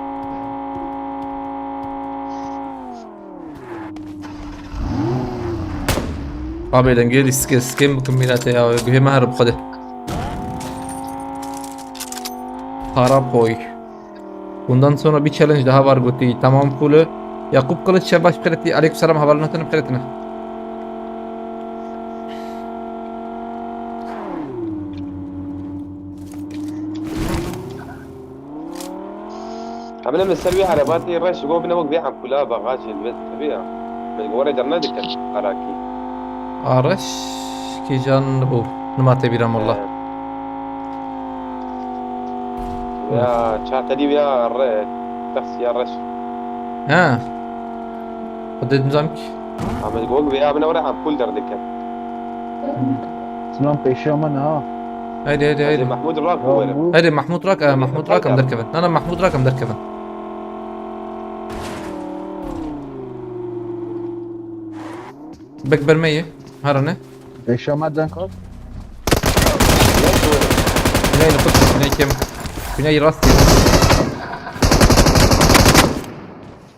Abi dengê lîstikê, sikêm bikim mînete ya, guhê me herim xwedê. Para poy. Bundan sonra bir challenge daha var gotî. Tamam pulü. Yakup Kılıç, şebaş bixêretî. Aleyküm selam, hevalno te ne bixêretî ne. Hemin min ser wî erebatê reş go bine wek vê empûla bexacê li vê tevî ya. Min go were cem nedikin qarakî. A reş kîjan bû? Nima te bîra molla. He. Ya, çaxelî ya re, taksiya reş. He. Xwedê dizam ki. Hemin go vê ya bine were empûl derdikin. Sinan pêşiya min ha. Haydi, haydi, haydi. Mahmud rak werim. Haydi Mahmud rak, e, Mahmud rak em derkevin. Na, na, Mahmud rak em derkevin. Bek bermeye. Herane. Pêşiya me denk hat. Güney li xwe, güney kem. Güney rast.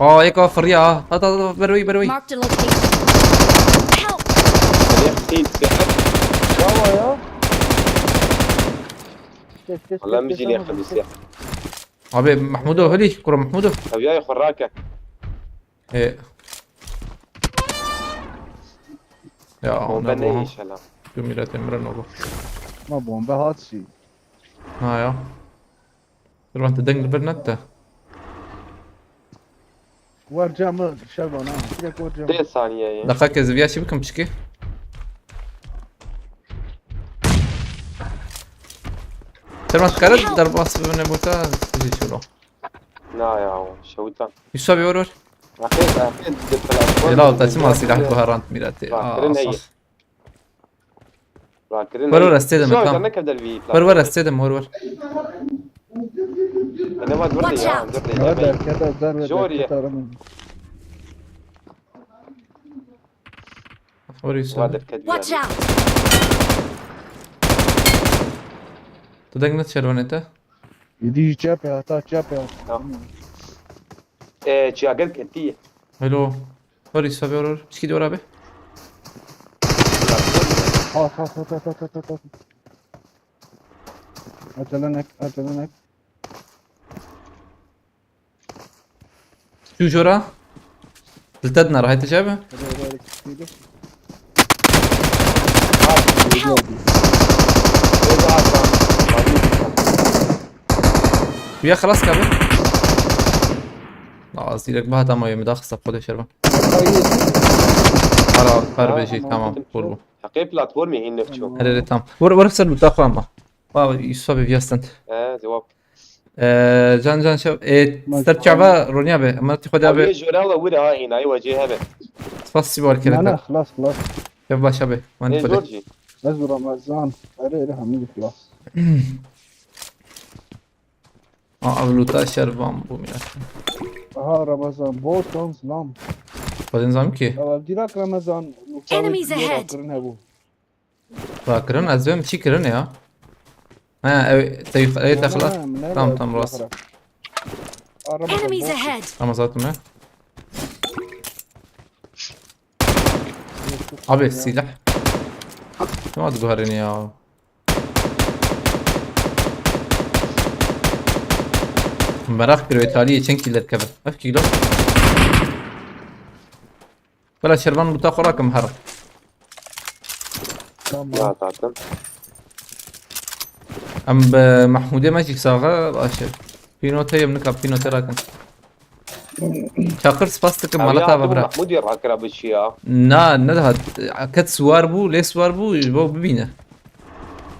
Aa, yek a firiya ha. Hat, hat, hat, berwey, berwey. Marked a location. Help! Yek tît, yek. Bravo ya. Kes, kes, kes, kes, kes. Abi Mahmudo, hadi, kura Mahmudo. Abi ya, xwe rake. E. Ya, bombe ne bu? İnşallah. Tu millet emrin oğlu. Ma bombe hat şey. Ha ya. Dur, ben de deng bir net de. Var camı Şervan ha. Direkt var camı. Dê saniye ye. Dakika, ez viya şey bikim çiki. Şervan, dikkat et, derbas bibine bota, bizi çolo. Na ya, şewita. Yusuf abi, vur, vur. Raqê, raqê di platform. Ela, te çima silah guherand mîratê? Rakirin heye. Rakirin heye. Vur, vur, ez têdim, tamam. Vur, vur, ez têdim, vur, vur. Ne var, dur de ya, dur de. Watch out! Derkete, derkete. Jor ye. Vur Yusuf abi. Watch out! Tu deng ne çerwene te? Yedî çep ya, ta çep ya. Tamam. Ee, çiyager ketiye. Hello. Hadi, sabi oror. Çiki diyor abi? At, at, at. Acele nek, acele nek. Şu jora. Ziltet nara, hayta çabe. Hadi, hadi, hadi. Help! Wî ya xelas kabe. Aa, zîrek bihat ama yê min daxista xwedê şervan. Ara, her bêjî, tamam, bûr bû. Heqê platformê hîn nifço. Herê, tamam. Were, were ser lûta xwe ama. Wa, Yusuf abi viyastend. He, cevap. Ee, can can şev, e, ser çava Ronya be. Ama ti xwedê abi. Abi jora ve wira ha hîn, ay wecê hebe. Spas sibar kere. Na, na, xlas, xlas. Ev başa be. Mani xwedê. Jor jî. Ez Ramazan. Erê, erê, hemî xlas. Aa, ev lûta şervan bû mîna. Aha, Ramazan, bol şans lan. Xwedê nizam kî. Ya, ev dîrak Remezan, Enemies ahead. Rakirin hebû. Rakirin, ez bêm çî kirin ya. Ha, ew, te, ew, te xila. Tam, tam rast. Enemies ahead. Ama zaten ben. Abi, silah. Tamam, hadi guharini ya. Meraq bir ve taliye çen killer kebe. Hafif kilo. Bela şervan luta xora kim her. Tamam. Ya tatlım. Em bi Mahmudê me jî saxe baş e. Pînote yem nika pînote rakin. Çakır spas dikim mala ta bira. Mahmudê rakira bi çi ya? Na, ne daha ket siwar bû, lê siwar bû, ji bo bibîne.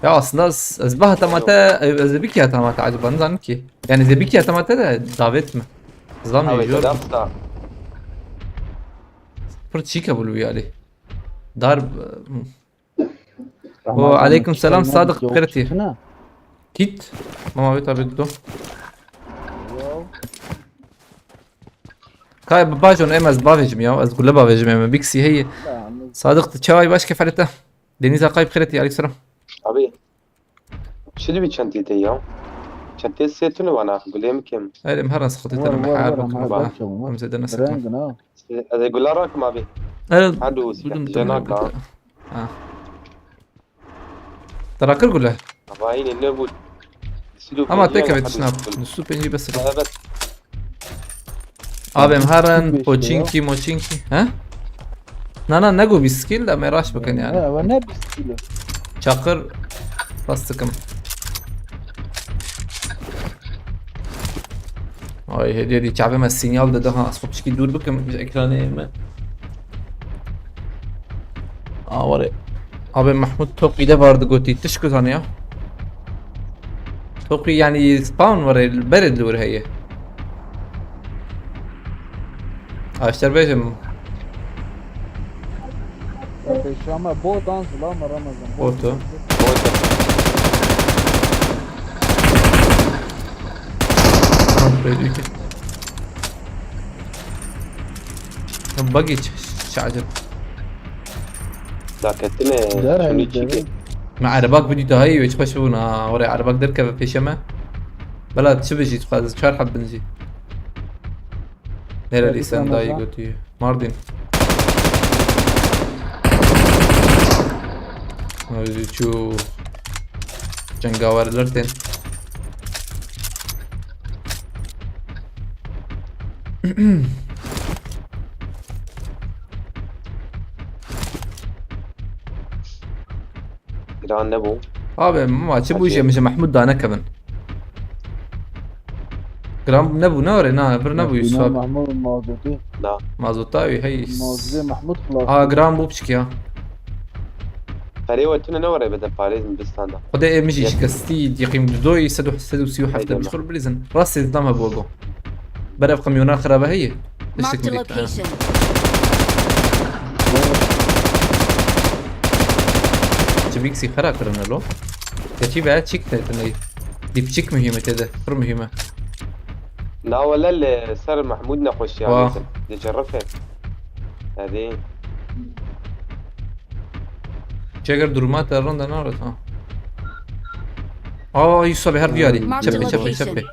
Ya aslında ez, ez bahata mate, ez ê bikî hata mate acaba, nizanim ki. Yani ez ê bikî hata mate de davet mi? Zam ne jor. Pir çîke bû li wî alî. Dar, hmm. O, aleyküm selam, Sadık Kırıtı. Kit. Mama, evet abi, do. Kay bajon, em ez bavêjim ya, ez gule bavêjim, em biksi heye. Sadık, tu çaway baş kefelete. Deniz Akay Kırıtı, aleyküm selam. Abi. Çi dibî çentê te ya? Çentê sê tune vana, gulê min kêm. Erê, em her an sıkıntı tanım, her bakım var. Em zede ne sıkıntı. Ez ê gula rakim abi. Erê, her du gulüm, cenaka. Ha. Te rakir gule? Ama yine ne bu? Ama tek evet, şınav. Su penci bes. Evet. Abi em herin, poçinki, moçinki. He? Na, na, ne go bîst kilo de me raş bikin yani. He, ve ne bîst kilo? Çakır bastıkım. Ay, hediye di çavê me sinyal dide ha. Sopçiki dûr bikim ji ekranê me. Aa, were. Abi Mahmut Toqî de vardı gotî. Tişt ku zaniya. Toqî yani spawn were, berê li wir heye. Aşter bêjim. Pêşa me bot an, zilama Ramazan. Botu. Botu. Tamam, peki. Buggy ç-, şarjı. Daketine. Me erebak bidî daha iyi, hiç başı buna. Oraya erebak derkeve pêşe me. Bela çi bijî, tu xwaz çar heb bin jî. Nereli sen dayı götüyü? Mardin. Özü çu cengaverler ten. Giran nebû. Abi, ma çi bû jê min ji Mehmûd da nekevin. Giran nebû, ne were, na, vir nebû Yusuf abi. Mehmûd mazotî. Na. Mazota wî, hey. Mazotê Mehmûd xilas. Ha, giran bû piçik ya. Perê we tune ne were bide parêz min bistanda. Xwedê ê min jî şikestî, yekîm didoyî sed û sî û heft bin xwe bilîzin. Rastê didam hebû go. Berev qimyona xirabe heye. Tiştek Marked a mi dît, ha. Location. Çivîksî xera kirine lo. Keçî veya çîk te tune. Dîpçik muhîm e tê de. Pir muhîm e. Na wele li ser Mehmûd nexweşiya Wa. Dê cerrife. Hadi. Çeger duruma te ronda naret ha. Aa, Yusuf abi her duyarî. Marked a location. Çepê, çepê, çepê.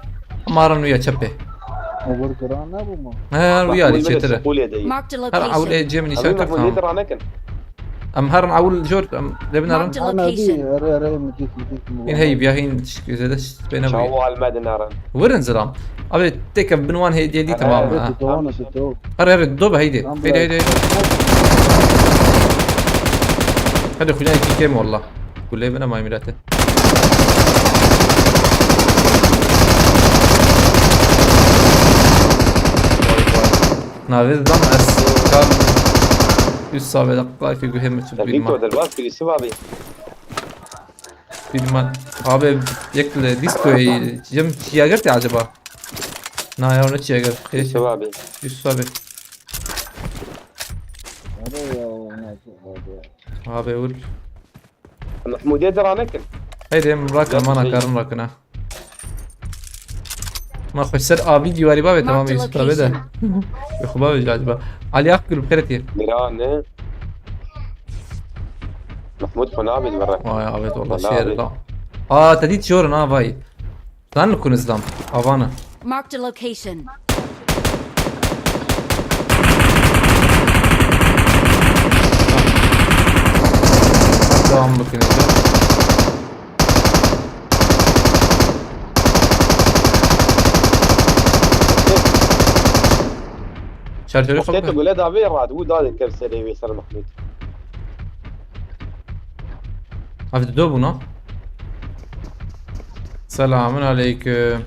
Ama aran uya çepê. Over giran ne bu mu? He, her uyarî çetir e. Marked a location. Her awul e cem nîşan kir tamam. Em herin awul jor, em lebin aran. Marked a location. Ana di, ere, ere, mi dît, mi dît, mi dît. În hey, biya hîn, zêde pê nebûye. Çawa almedin aran. Werin zilam. Abi, têke bin wan hediye dî tamam ha. Her, her, do be, heydi. Heydi, heydi, heydi. Hadi, xwîna yekî kêm wallah. Gulê bine may mirate. Navê dam ez kar üst sabe dakika ki guhem mi tut bilmem. Victor, derbas birisi var abi. Bilmem. Abi, yek li diskoyê cem çiya girtî acaba? Na ya, ne çiya girt? Yusuf abi. Yusuf abi. Nereye ya, o nasıl oldu? Abi, vur. Mehmûdiyê dira nekin. Heydi, em rakin, mana karin rakin ha. Ma xwe ser avî dîwarî bavê, tamam, Yusuf abi de. Bi xwe bavê acaba. Ali Akgül, bi xêretî. Giran e. Mahmud xwe nabê di ber re. Vay, avêt, wallah, şêr e la. Aa, te dît jor na vay. Tan li ku nizlam. Avana. Marked a location. Devam bikin. Şarjörü Muhtet xwe. Gule davê rad, û dadê ker serê wê ser Mahmud. Abi, tu do bûna. Selamun aleyküm.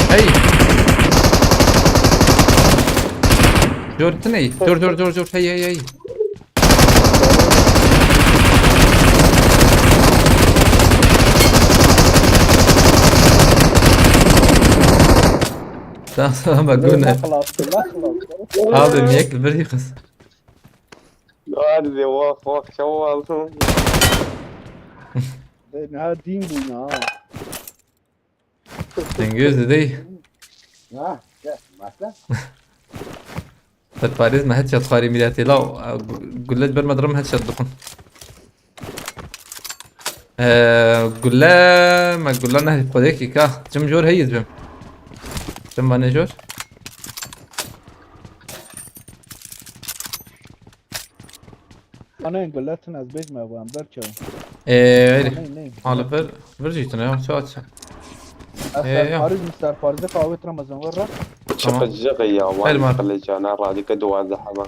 Hey! Jor, tu ney? Jor, jor, jor, jor. Hey, hey, hey. Tamam, tamam, bak, bu ne? Abi, miyek bir yıkız. Hadi de, vah, vah, çabuk aldım. Ben ha din bu ya. Dengê zidey. Ha, gel, başla. Xwedparêz me headshot xwarî mîletê law. Gu-, gule ji ber me dirim headshot dixwin. Ee, gule, me gule ne xwedekî ka. Çim jor heyî dibim. Çim vanê jor? Anayên guletin ez bêjim ev em ber çaw. Ee, öyle. Ney, ney. Hala bir, bir jî tune ya, çaç. Ez Ee, ya. Serparîz mi, serparîzê qawet Ramazan ver ra. Tamam. Çıkacak ya, Elma. Vay, qılıcana radike duwazdeh heba.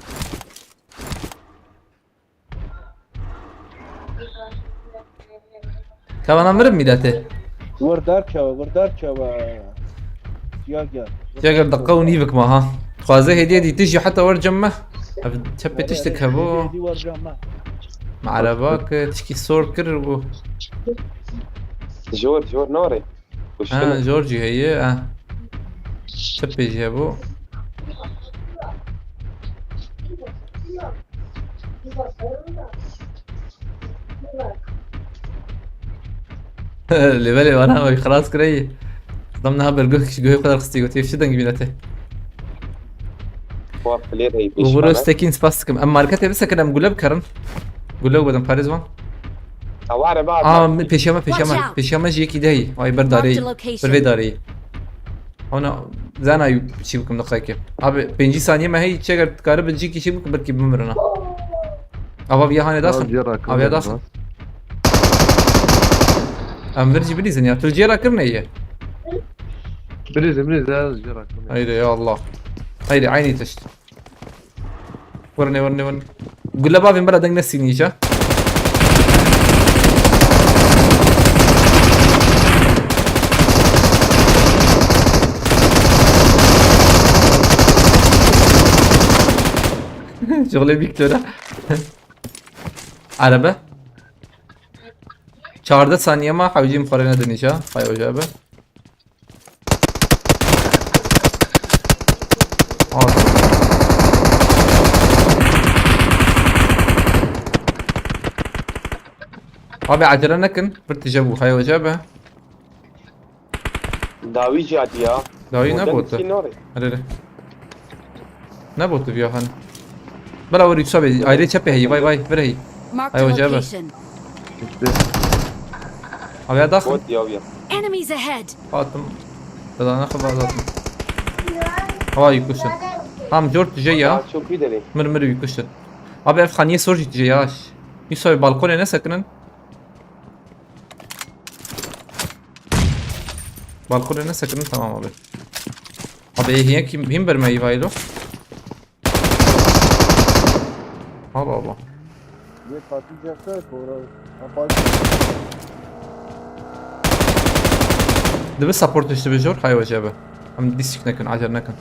Kevana mirim mîletê. Wir derkewe, wir derkewe. Tiya gel. Tiya gel, deqa û nîvik ma ha. Xwaze hêdiyê dî tijî heta wer cem me. Ev çepê tiştik hebû. Hêdiyê dî wer cem me. Me ereba kir, tişkî sor kir û. Jor, jor nare. Ha, jor jî heye, ha. Çepê jî hebû. Lê belê vana wî xilas kireyî. Adam niha berguh kişî guhê xwe derxistî, gotiye, "Çi dengî mînete?" Xwe filê reyî pêşî Uğur bana. Öztekin, spas dikim. Em marketê bisekin, em gule bikerin. Gule û bedem parêz wan. Eware ba. Aa, pêşiya me, pêşiya me. Watch out! Pêşiya me jî yekî de heyî. Ay, ber darê. Marked a location. Ber vê darê. Ona zana çî bikim diqeyke. Abi, pêncî saniye me heyî, çeger dikare bi cîkî çî bikim, belkî bimirin ha. Ava viya hane daxin. Aviya daxin. Em vir jî bilîzin ya. Tu li cêra kirine ye. Bilîzin, bilîzin, ez cêra kirine. Haydi ya Allah. Haydi, aynî tişt. Werine, werine, werine. Gule bavên bera deng nesînî ca. Şuxulê Victor'a. Araba. Çardeh saniye ma hewcîm xwarê nedinî ca. Hay ocabe. Abi, acele nekin. Bir tije bû. Hay ocabe. Dawî jî hatiya. Dawî ne botu? Hadi, hadi. Ne botu viya han? Bela weri çabe, ayrı çepe heyi, vay vay, ver heyi. Marked a location. Abi ya daxil. Bot ya viya. Enemies ahead. Hatım. Bedana xwe bazatim. Hava yükuşun. Tam jort je ya. Çok iyi dedi. Mir mir yükuşun. Abi ev xaniye sor jî je ya. Yusuf abi balkona ne sekinin? Balkona ne sekinin, tamam abi. Abi hiye kim, him bermeyi vaylo. Allah Allah. Yê qatî cefte, kora, apal. Dibi support işte bir jor, hay hoca abi. Hem disik nekin, acar nekin.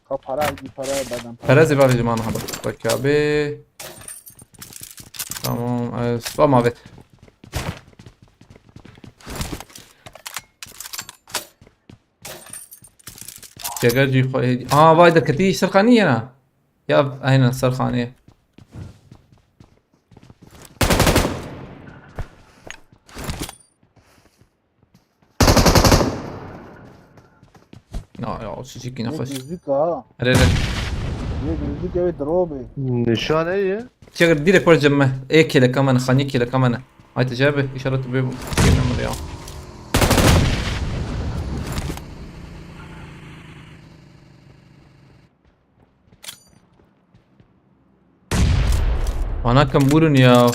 Ka para, bir para, benden para. Para zî bavê ji man hebe. Bak abi. Tamam, ez, tamam abi. Çeker jî xwe. Aa, vay derketî ser xanî yena. Ya, aynen ser xanî. Ya, ya, o çiçekî Ne nexweş. Gözlük ha. Erê, erê. Ne gözlük evet drobe. Nişan eye. Çeker direkt xwe cem me. Ê kêleka me ne, xanî kêleka me ne. Ay te cebe, inşallah tu bê bu. Kêleka me ya. Ana kembûrin ya.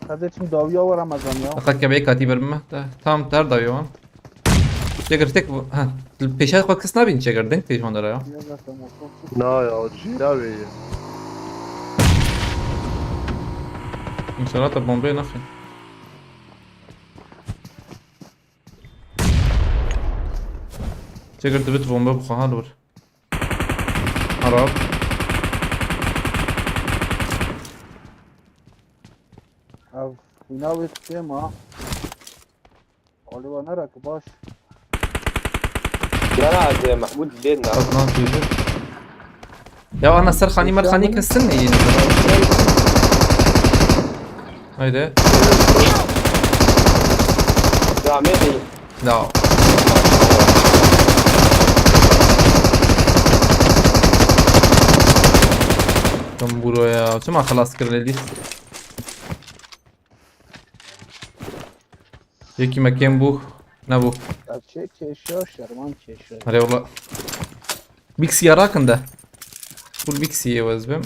Kardeşim dawiya var Ramazan ya. Fakat kebeyê katî ber me. Ta-, tam ter dawiya wan. Çeker tek bu. Ha, pêşa xwe kes nabîn çeker deng pêş wan dera ya. Ya zaten motor çok Na ya, o çiya wê ye. İnşallah da bombaya naxin. Çeker dibit bomba bu xaha dur. Arap. Ev xwîna wê tê ma. Galiba nere ki baş. Nere ez ê Mehmûd lê ne. Adnan Tüzük. Ya ana ser xanî mer xanî kesin ne yeni. Haydi. Camê değil. Ya. Tam buro ya. Çima xelas kir lê dî? Yekî me kêm bû. Nebû. Ya çê kêşa şerman kêşa. Erê wala. Bixi ya rakin de. Full Bixi ye ez bim.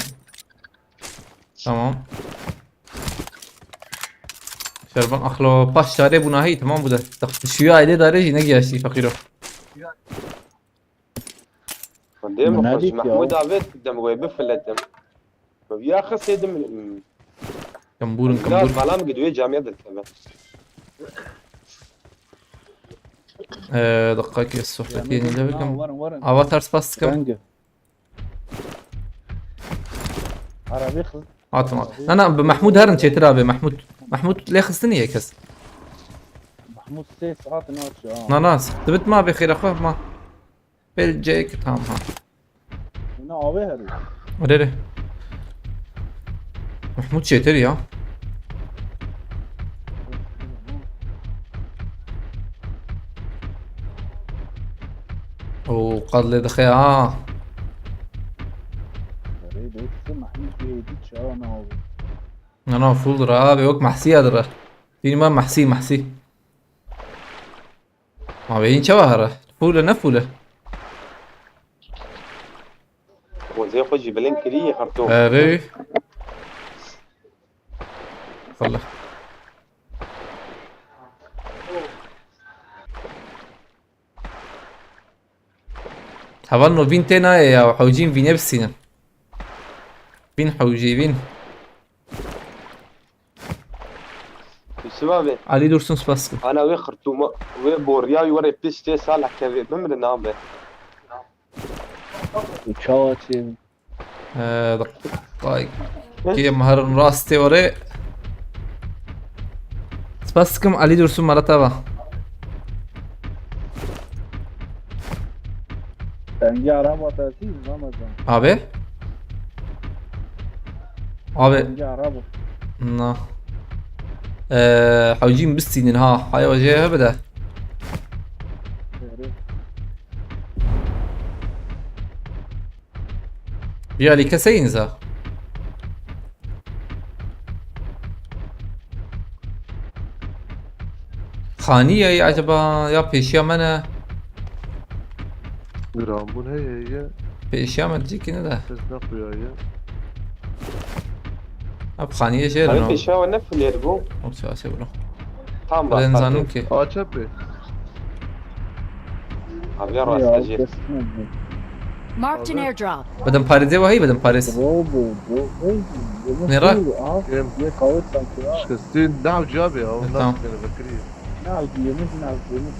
Tamam. Şerban axlo paş çare bû nahî tamam bû de. Taq şuya aile dare jî ne giyaştî fakiro. Dê min xweş Mehmûd avêt dem wê bifiletim. Ya xesê dim. Kembûrin, kembûr. Bala min gidiyor camiye de tebe. Ee, dakika ki sohbeti yenile bikim. Avatar spas dikim. Hangi? Arabi xız. Hatim abi. Na na, bi Mehmûd herin çêtir abi, Mehmûd. Mehmûd lê xistin ye kes. Mehmûd sê saat ne açıyor ha. Na na, dibit ma bê xêra xwe ma. Belcek, tamam ha. Ne abi herin. Öyle öyle. Mehmûd çêtir ya. Oo, qad lê dixe ha. Erê, dostum, Mehmûd bir edit çağın abi. Ana full ra abi, yok mahsiya dira. Dînî me mahsî, mahsî. Ma beyîn çawa here? Full e, ne full e? Wezê xwe jî bilind kirî, xerto. Erê. Xelle. Hevalno vîn tê nayê ya, hewcîn vînê bisînin. Vîn hewcî, vîn. Yusuf abi. Ali Dursun spas. Ana wê xirtûma, wê boriya wî were piştê sal heke vê bimrin abi. Çawa çê. Ee, dak-, vay. Kêm herin rastê were. Spas dikim, Ali Dursun mala te va. Dengê araba te sî, Ramazan. Abi? Abi. Dengê araba. Na. Ee, hewcîn bistînin ha. Haya wajê hebe de. Doğru. Vî alî keseyîn za. Xanî ye acaba ya pêşiya me ne? Giranbûn heye ye. Pêşiya me cîkî ne de. Kes nexuyaye. Ab xanîye jê Abi rino. Pêşiya we ne filer bû? Okey, asê bro. Tam bak. Ben zanim ki. Aç abi. Abi ya rastacı. Marked an airdrop. Bedem parêzê wahî bedem parêz. Bro, bro, bro. Nêra? Şikestî nav cevabê ya. Tamam.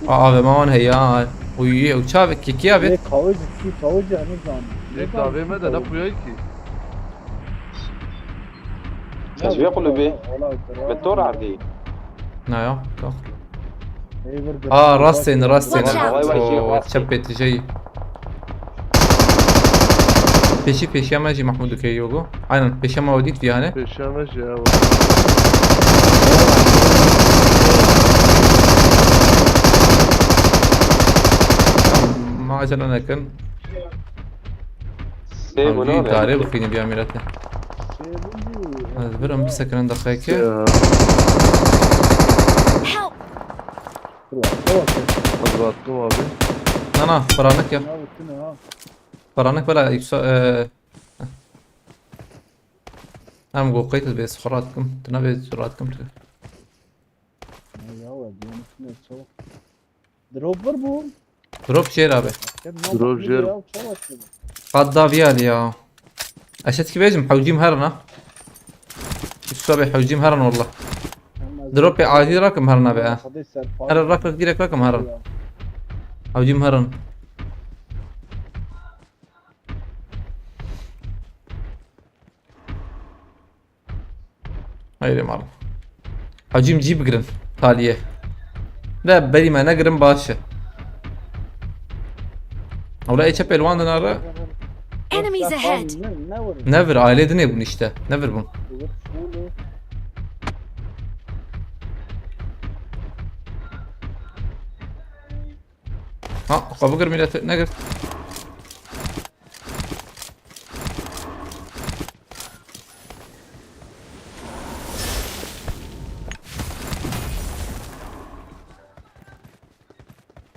Aa, ve mawan heya. Uy, uy, çavê kekî abi. Lê kawê cidî, kawê cidî ne zanî. Lê kavê me de ne puyay ki. Ez vê qulubê. Me tor ardî. Na ya, kalk. Ê, vir Aa, bir- rastên, rastên. Watch out. O, çep pê tijeyî. Pêşî pêşiya me jî Mahmûd dikey yogo. Aynen, pêşiya me o dît viyane. Pêşiya me jî ew. Ma acele nekin. Sê bûne Hewcî ne? Darê bixîne biya mîrete. Şey, bu- Ez birim bisekinin deqeyeke. Ya. Help! Dur, tamam. Hadi baktım abi. Na na, peranik ya. Ya, bütün ha. Peranik bela yüksa... E... Em go qeyt bê surat kim. Tına bê surat kim tu. Ya, ya, ya, diyorum, ne çok. Drop var bu. Drop jêr abi. Sen ne Drop yapıyorsun jêr. Ya, çok açtın. Qat da viyalî ya. Ez çi dikî bêjim, hewcîm herin ha. Yusuf abi, hewcîm herin wallah. Dropê acî rakim herin abi ha. Herin rak rak direkt rakim herin. Hewcîm herin. Hayır mal. Hewcîm cî bigirin. Taliye. De berî me negirin baş e. Ewle ê çepê li wan dinare. Enemies ahead! Nevir, aile dinê bûn işte. Nevir bûn. Ha, xwe bigir millet, negir.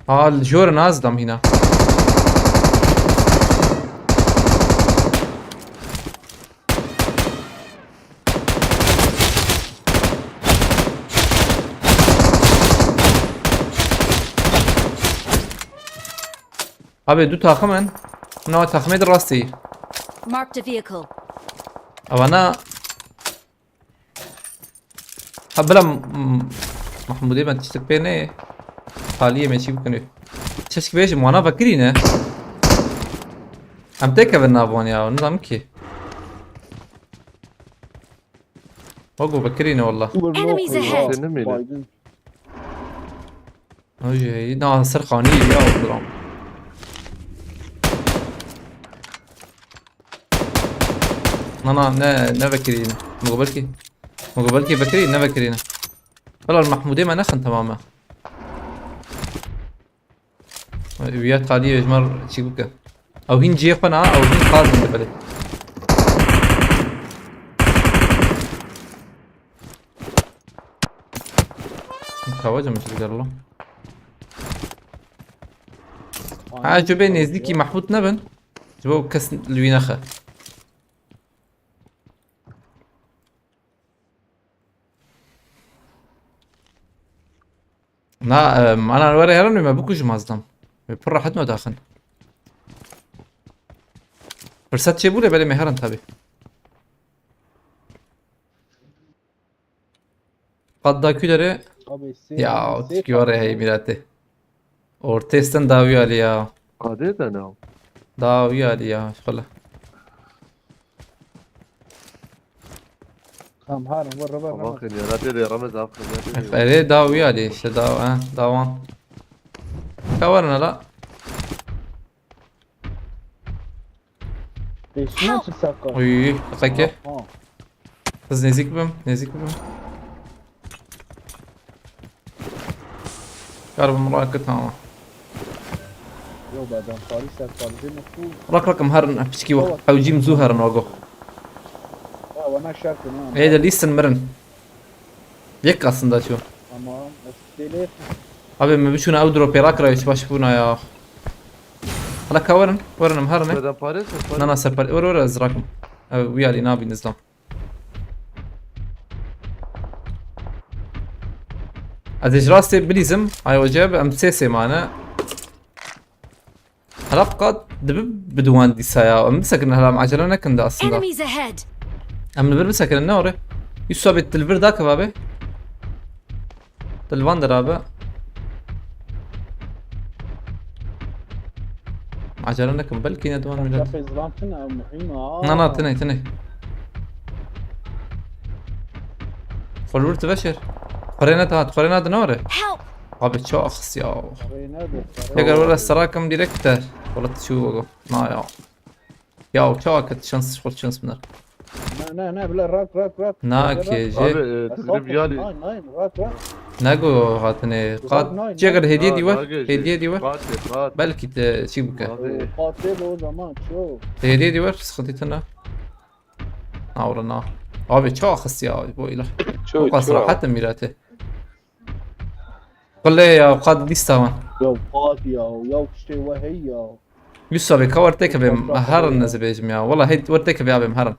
Ha, li jor nazidam hîna. Abi, du takım in. Buna takımê de rastî. Marked a vehicle. Avana. Ha, bila m-, m-, Mahmudê ben tiştek pê ne. Taliyê me çî bikin. Çeşk bêjim, wana vekirî ne. Em têkevin nav wan ya, nizam ki. Wago vekirî ne wallah. Enemies ahead. Seni mi? Baygın. Hocayı daha sır kani ya oturam. Na na, ne, ne vekirî ne. Mugo belki. Mugo belki vekirî ne vekirî ne. Wala Mahmudê me nexin tamam e. Viya taliyê ji me re çî bike. Ew hîn cihê xwe na, ew hîn qazin dibelê. Kawaca min çi digerlo. Ha, cubê nêzdîkî Mahmud nebin. Ji bo kes li wî nexe. Na, e, mana were herin me bikujim azdan. Me pir rahat me daxin. Fırsat çê bûre belê me herin tabi. Qat da kü dere. Abi, sê- Ya, sê- tiki var ya, hey, mirate. Ortestan dawi ali ya. Qadê de ne? Dawi ali ya, şöyle. Tamam, har, var, var, var. Bakın ya, radyo de ramaz abi, radyo de. Ere dawi ali işte, daw, ha, dawan. Kavarın hala. Peşine çıksak. Uy, kakake. Ha. Kız nezik bim, nezik bim. Karbim rakı tamam. Yok be, ben Paris, sen Paris'e mi? Rak rakım herin, piçki wak. Hewcîm zû herin ogo. Ha, bana şarkı ne? Ey de listen mirin. Yek aslında şu. Ama deli. Abi me biçûna ew dropê rakira, hiç baş bûna ya. Hala ka werin, werin em herine. Neden Paris mi? Na na, ser Paris, were were ez rakim. Ew wî alî nabî nizam. Ez ê ji rastê bilîzim, ay hoca, em sê sê mane. Hala qat dibi bi duwan dîsa ya. Em bisekinin hala, em acele nekin de aslında. Enemies ahead! Em li vir bisekinin ne ore? Yusuf abi, tu li vir dakeve abi. Tu li van der abi. Acele nekin, belkî ne duwan millet. Çapê zilam tune, ew muhîm e. Na na, tine tine. Xwe li wir tu veşêr. Xwere ne hat, xwere ne dinare. Help! Abi çawa axis ya. Parayı nedir? Eger were serakim direkt te. Wala tu çû wego. Na ya. Ya çawa ket şans xol şans minar. Ne ne ne bile rak rak rak. Na Rak, ke rak. je. Abi e, tu girip gelî. Nine nine rak rak. Nego hatine. Qat Nine, ceger nine. hediye Ha, diwe. nage jî. Hediye diwe. Qat e, qat. Belki te çî bike. Abi. O katil o zaman çok. Hediye diwe sıkıntı tına. Na wala na. Abi çawa axis ya bu ilah. Ço Bu kadar ço. rahat mirate. Qile ya qad dîsta wan. Ya katil ya ya işte ve hey ya. Yusuf abi ka werte ke bim herin ez bêjim ya. Wala hey werte ke bim herin.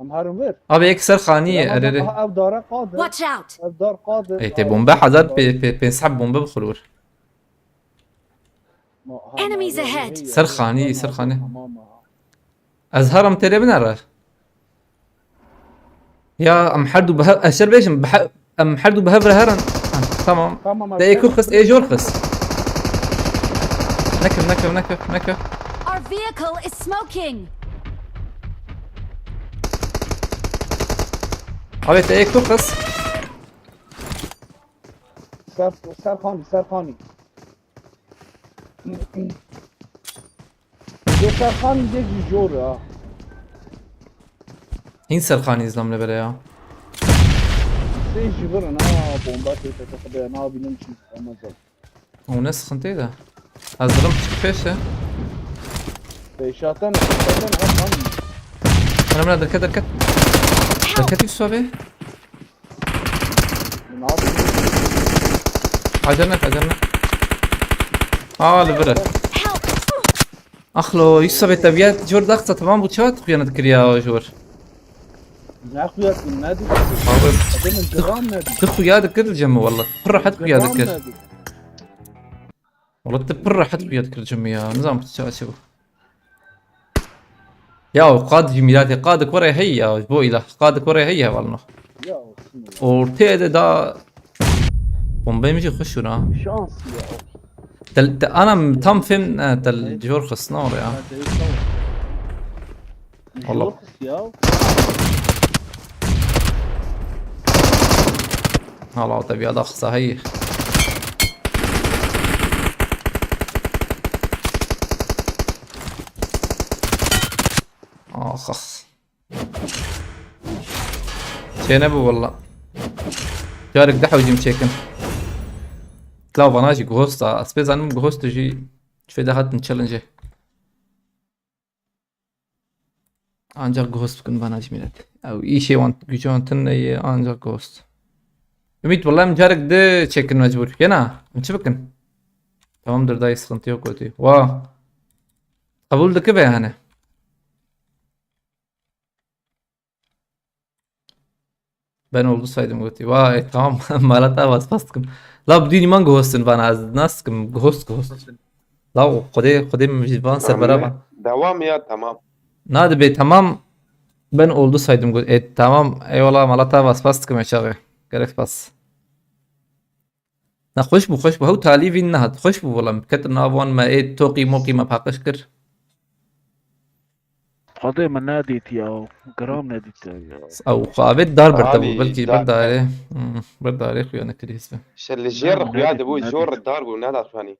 Em herin ver. Abi ek ser xanî Ama erere. Ev dara kadir. Watch out! Ev dar kadir. Ey te bombe hazır pe pe pe sahab bombe bixulur. Enemies ahead. Ser xanî, ser xanî. Tamam ha. Ez herim têrê binere. Ya em her du bihe ez ser bêjim bihe em her du bihe vre herin. Ha, tamam. Tamam De ê ku xist ê jor xist. Nekir nekir nekir nekir. Our vehicle is smoking! Abi te ê ku xist. Ser, ser xanî, ser xanî. Yo ser xanî de jî jor ha. Hîn ser xanî izlam le bere ya. Sê jî virin ha bomba tê te te xebe na bînim çî. Ama zor. O ne sıkıntı da. Hazırım çık peşe. Pêşatan pêşatan ha xanî. Ana bana dikkat dikkat. Dikkat Yusuf abi. Ne yapayım? Acarnak acarnak. Aa li vire. Help! Axlo Yusuf abi tebiyet jor daxsa tamam bu çawa tıkıyanı dikir ya jor. Ne xuya kim ne dik? Abi Adamın gram ne dik? tu xuya dikir cemi valla. Pir rahat xuya Gram dikir. ne dik? Valla tu pir rahat xuya dikir cemi ya. Nizam tu çawa çebu. Ya qad jî mîratê qad kore hey ya bo ilah qad kore hey ya valno. Ya olsun ya. Ortaya de da bombe mi jî xweş şuna. Şans ya. Tel te anam tam fêm ne tel jor xisna oraya. Hadi, tamam. Allah. Yok ya. Hala o tabi ada xisa hey. Ax ax. Şey ne bu valla. Carek daha hücum çekin. La vana jî Ghost a. Ez pê zanim Ghost jî şfê de hatin challenge. Ancak Ghost bikin vana jî millet. Ew îşê wan gücê wan tune ye ancak Ghost. Ümit valla em carek de çekin mecbur. Yena. Em çi bikin? Tamamdır dayı sıkıntı yok kötü. Wa. Kabul dike be yani. Ben oldu saydım gotî. Vay tamam. Malata bas bas dikim. La bi dînî man guhostin vana ez nas dikim. Guhost guhost. La o xwedê xwedê min jî van ser bera van. Devam ya tamam. Na dibe tamam. Ben oldu saydım got. E tamam. Eyvallah malata bas bas dikim eşağı. Gerek bas. Na xweş bû, xweş bû. Hew talî vîn nehat. Xweş bû wela. Ketin nav wan me ê toqî moqî me paqij kir. Xwedê min nedît ya. Gram nedît ya. Ew xwe avêt dar bir te bû. Alî, Belkî dar- bir darê. Hmm, bir darê xuya nekirî hizbe. Şe li jêr Nehat, xuya dibû nehat. jor dar bû nedatxanî.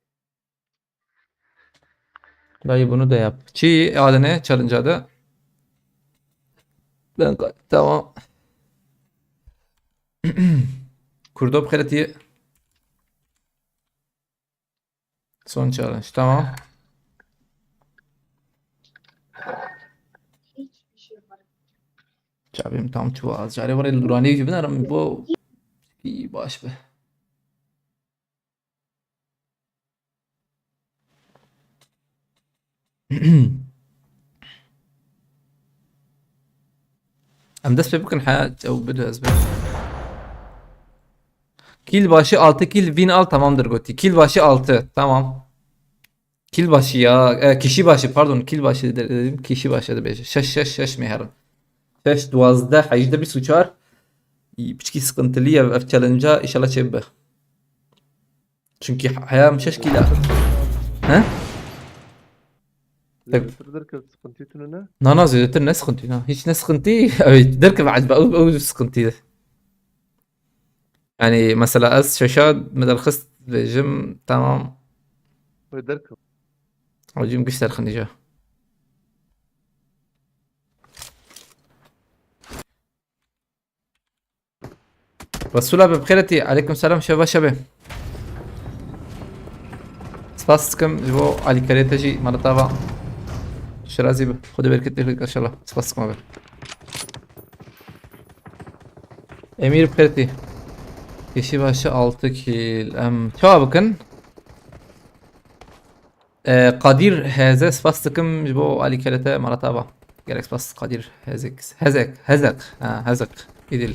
Dayı bunu da yap. Çi adını challenge adı? Ben ka- tamam. Kurdo bixêretiye. Son challenge. Tamam. Çabim tam çuva az. Çare var el durani gibi naram bu. İyi baş be. Em dest pê bikin heya ew bide ez bê. Kil başı altı kil win al tamamdır goti. Kil başı altı tamam. Kil başı ya. E, kişi başı pardon. Kil başı de- dedim. Kişi başı de beş. Şeş şeş şeş meherin. Şeş duwazdeh hejde bîst û çar. Piçkî sıkıntılı ya ev challenge'a inşallah çê bibe. Çünkü hayam şeş kila. He? Zêdetir derkeve sıkıntı tune ne? Na na zêdetir ne sıkıntı na. Hiç ne sıkıntı. Evet derkeve acaba o, o sıkıntı. Yani mesela ez şeşa me derxist bêjim, tamam. Wê derkevin. Hocam güç derxin ica. Resul abi bi xêr etî. Aleyküm selam, şeva şebe. Spas dikim ji bo alîkarê te jî, mala te ava. Şirazî bi. Xwedê bereket te inşallah. Spas dikim abi. Emîr bi xêr etî. Yeşî başı altı kill. Em çawa bikin? Ee, Kadir Heze, spas dikim ji bo alîkarê te, mala te ava. Gelek spas Kadir Hezek. Hezek, Hezek. Ha, Hezek. Îdil.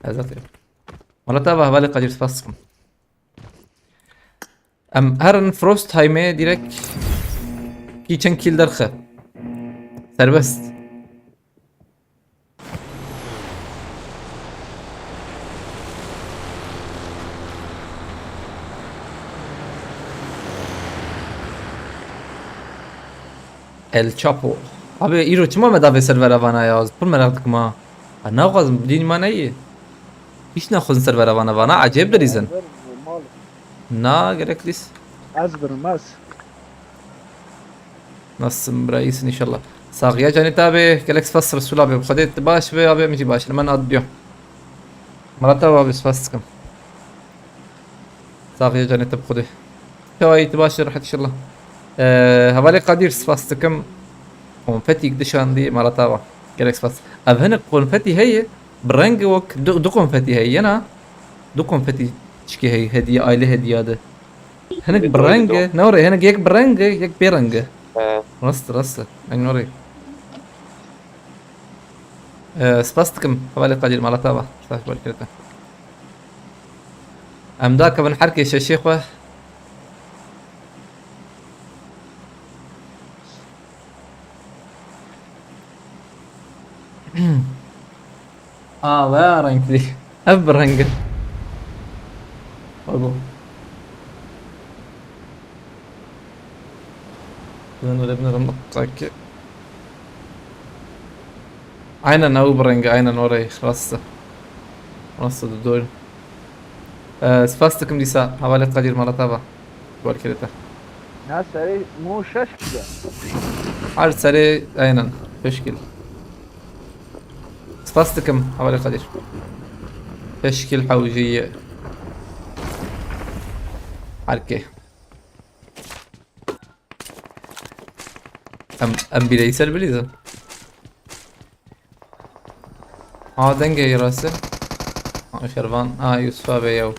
Hezek. Mala te ava, hevalê Kadir, spas dikim. Em herin Frostheimê direkt kî çend kill derxe. Serbest. El Chapo. Abi îro çima me da vê servera vana ya? Ez pir meraq dikim ha. Ha, naxwazim, bilî ma neyê. Hiç naxwazin servera vana, vana acayip dilîzin. Na, gerek lîs. Ez birim, ez. Nasılsın bira, iyisin inşallah. Saxiya canê te abi, gelek spas Resul abi. Xwedê tu baş be abi, min jî baş. Hemen ad diyor. Mala te abi, spas dikim. Saxiya canê te bi Xwedê. Çawa yî, tu baş, rehet inşallah. Ee, hevalê Kadir, spas dikim. Konfetîk dişandî, mala te ava. Gelek spas. Ev hinek konfetî heye, bi reng wek du, du konfetî heye, yena? Du konfetî çikê heye, hediye, aile hediya de. Hinek bi reng e, ne orê, hinek yek bi reng e, yek bê reng e. He. Rast, rast. Eyn orê. Ee, spas dikim, hevalê Kadir, mala te ava. Spas, barkirete. Em dakevin herkê şeşê xwe. A, veya renkli. Ev bi reng e. Pardon. Ben öyle bir sanki. Aynen, ew bi reng e, aynen orayı. Rast e. Rast e, doğru. Ee, spas dikim dîsa, hevalê Kadir, mala te ava. Barkirete. Ya serê mo şeş kilo. Her serê, aynen, şeş kilo. Spas dikim, hevalê Kadir. Şeş kilo hewcî ye. Herkê. Em, em bireysel bilîzin. Ha, dengê rastî. Ha, Şervan. Ha, Yusuf abi ya.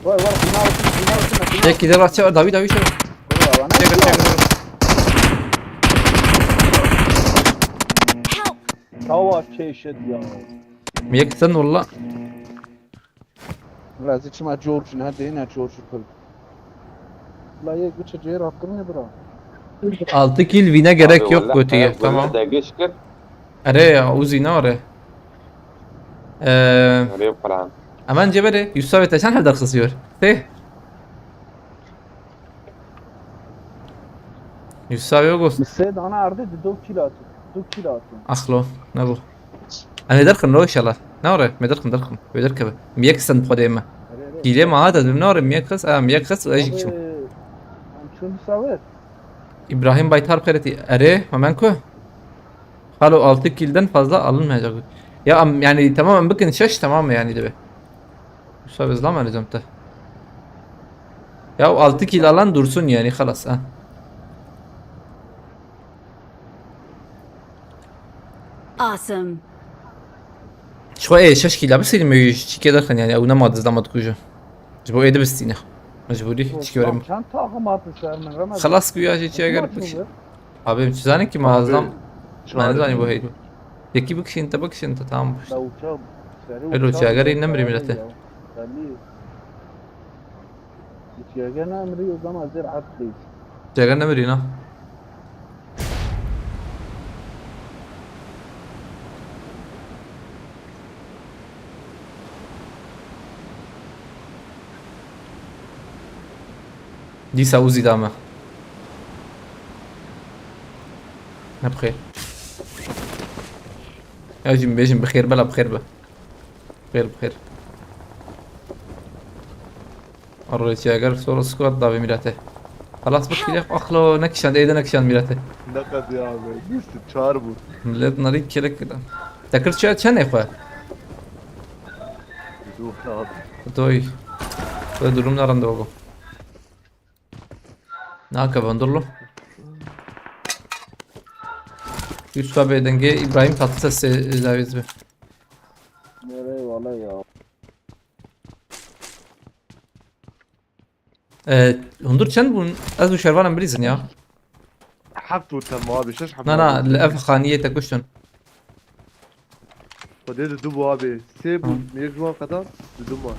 Vay vay, bunlar, bunlar, bunlar, bunlar. Yekî de bak, çevir, davi, davi, çevir. Vay, vay, çevir, çevir. Çawa çeşit ya. Yek sen valla. Lazî çima George ne, dê ne George kul. La yek biçe cêr akılını bırak. Altı kill wîne gerek yok, gotiye. Tamam. Erê ya, Uzi ne are? Ee, Erê falan. Hemen cebere, Yusuf abi te çend hevdar kısıyor? Te? Yusuf abi yok olsun. Sê dana erdê di do kîl hatî. Du kîl hatî. Axlo, ne bu? Em ê derxin ro inşallah. Ne ore? Me derxin, derxin. Wê derkeve. Miyek sen xwedê me. Erê, erê. Kîlê me hat ez bim ne ore? Miyek xis, a, miyek xis ez jî çûm. Em çûn savet. İbrahim Baytar xêretî. Erê, hemen ku? Halo, altı killden fazla alınmayacak. Ya, em, yani tamam, em bikin şeş, tamam mı yani dibe? Yusuf abi, zlam vereceğim te. Ya, altı kill alan dursun yani, halas ha. Awesome. Şu e şeş kill abi, seni mi çike derken yani, ew nema dizlama dikuju. Ji bo ê dibistîne. Mecbûrî çikî were. Çend taxim hatin ser min, Remezan? Xelas ku ya jî çi eger bikişî. Abi, em çi zanin ki ma zam. Ma nizanî bo heydu. Yekî bikişîn te, bikişîn te, tamam. Elo çi eger ê nemirî milete. Çi eger nemirî, o zaman zêr erd dês. Çi eger nemirî na. Dîsa Uzi da me. Ne bi xêr. Ya jî min bêjin bi xêr, bela bi xêr be. Xêr bi xêr. Arroyçi eger solo squad da vê mîrete. Xelas bikî lêx axlo nekişand, êde nekişand mîrete. Ne qedî abi. Bîst û çar bû. Millet narî kelek kida. Te kir çi, çenê xwe? Dur abi. Doy. Ve durum ne rende ogo. Nake vandırlo. Yusuf abi denge İbrahim Tatlıses se-, davet be. Nereye valla ya? Ee, hundur çend bûn? Ez û Şervan em bilîzin ya. Heft û tem abi, şeş heft. Na, na, li ev xaniyê te kuştin. Xwedê di du bû abi. Sê bû. Hı. Mêr ji wan qeda di du ma.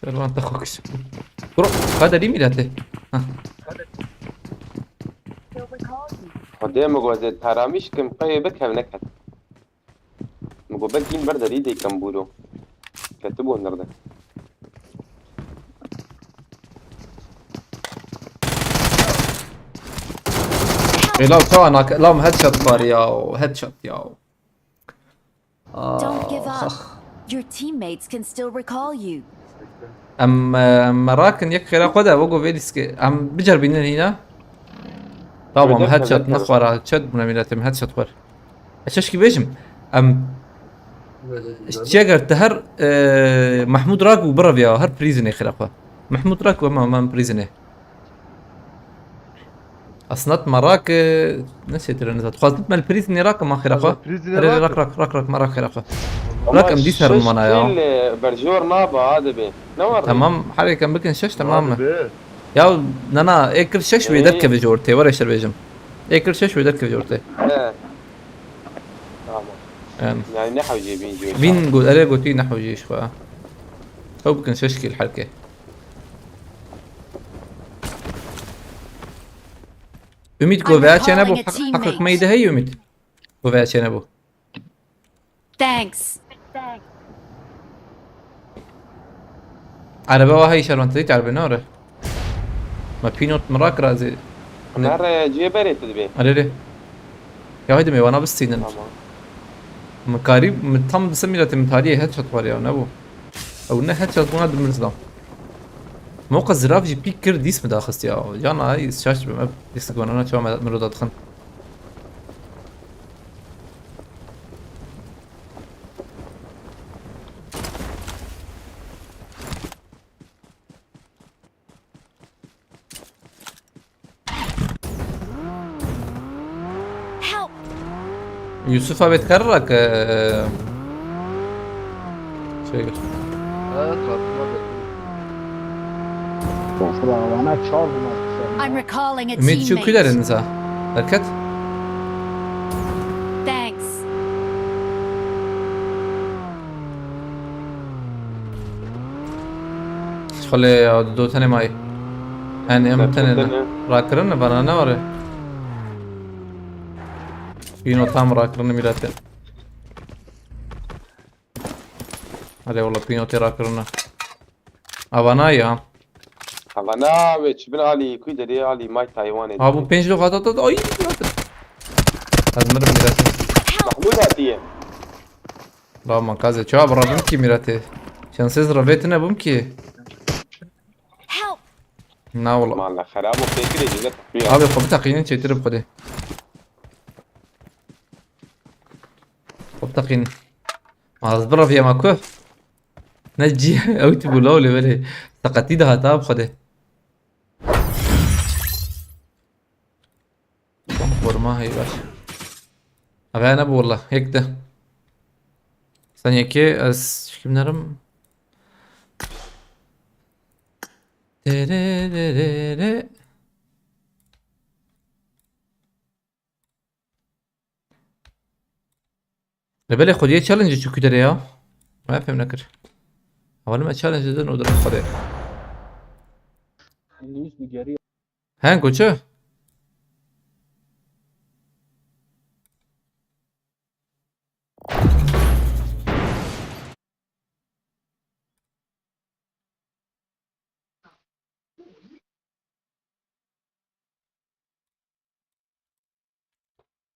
Şervan te xwe kişt. Bro, ka derî mîletê. Ha. Xwedê min got, ez ê taramîş kim, qey bikev neket. Min got, belkî min ber derî dê kem bûro. Ketibû hundir de. Ê, law, çawa nak-, law, headshot var ya, headshot ya. Don't give up. Ah. Your teammates can still recall you. Em, em me rakin yek xêra xwe de, wego vê lîskê. Em bicerbînin hîna. Tamam, headshot nexwara, çet bûne mîletim, headshot xwer. Ez çeşkî bêjim. Em, çi eger te her, e, Mahmud rak û bireviya, her prîzinê xêra xwe. Mahmud rak û em, em, em prîzinê. Aslında me rak, e, ne çêtir e, nizat. Xwazit me li prîzinê rak, ma xêra xwe. Prîzinê rak, rak, rak, rak, me rak xêra xwe. Rak em dî serin mana ya. Kîl, e, berjor naba, ha dibe. Ne var? Tamam, her yekem bikin şeş, tamam mı? Ya, nana, ê kir şeş wê derkeve ji ortê, were şer bêjim. Ê kir şeş wê derkeve ji ortê. He. Tamam. Em. Yani ne hewcê bîn ji wê. Bîn got, erê gotî ne hewcê ji xwe. Ew bikin şeş kîl herkê. Ümit, I'm goveya çêne bu, recalling a teammate. Hak, hak meyde hey Ümit. Goveya çêne bu. Thanks. Araba wa hey şervan, teyit araba ne ore? Ma pinot mi rak razî. Nere cê berê tu dibê. Arê rê. Ya haydi me wana bistînin. Tamam. Min karî, min tam dise mîletê min tariyê headshot var ya, ne bu? Ew ne headshot bûna dimir zidam. Moqa zirav jî pîk kir, dîs mi daxist ya. Cana ay şaş dibim, ev dîs gonana çawa me, min roda dixin. Help! Yusuf abi dikare rak, e, şey gir. Evet, rahatlıkla bekliyorum. Mesela bana çağırdılar. I'm recalling a teammate. Ümit şu küderin sa. Bereket. Thanks. Xwelê ya, du tenê mayî. Yani em tenê ne. Rakirin ne bana ne var ya? Pîno tam rakirin mîrete. Hadi wala pîno tê rakirin ne. Avana ya. Avana ve çi bin alî, kuy derê alî, may Taywanê. Ha, bu pênc lok hata da, ay, ez mirim mîrete. Mahmud hatiye. La man kazê çawa birabim ki mîretê. Şansêz revêtine bûm ki. Help! Na wala. Mala xerab û pêkirê jî ne teqî ya. Abi xwe biteqînin çêtir bi xwedê. Xwe biteqînin. Ma ez bireviyema ku. Ne cî ew tibû law lê belê. Seqetî de hata bi xwedê. Koruma hey baş. Abi ne bu valla. Yek de. Sen yekê ez şkim nerim. Tere tere re. Lê belê xwediyê challenge çi ku derê ya? Me fêm nekir. Hevalî me challenge didin û dirin xwedê. He, goçe?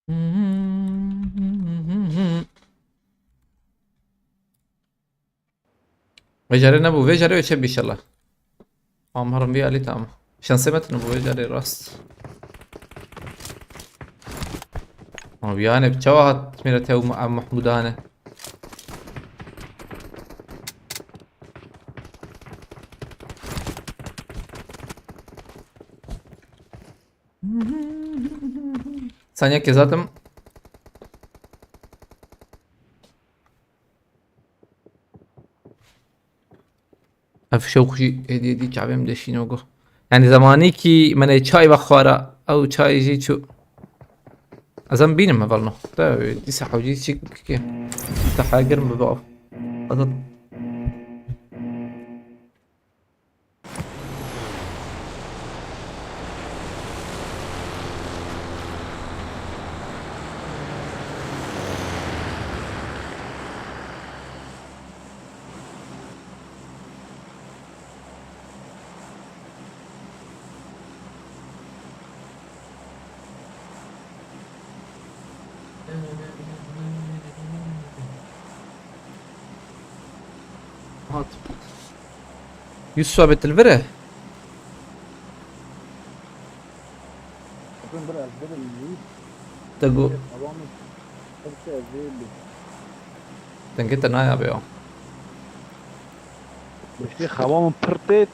Vê carê nebû, vê carê wê çêbî inşallah. Tamam, herim vî alî, tamam. Şansê me tune bû vê carê rast. Ama bir yani çawa hat mîrete ew Meh-, Mehmûdane. Saniye ke zaten. Ev şewq jî êdî êdî çavê min deşîne ku. Yani zemanî kî min ê çay vexwara, ew çay jî çû. Ez em bînim hevalno. Te dîsa hewcî çîk bikî. Dîsa heya germ bibe ev. Azad. Hat. Yusuf abi, tu li vir e? Bakın biraz dedim, Te got. Babamın sırtı ezildi. Dengê te nayabe ya. Beşli havamın pırtêt.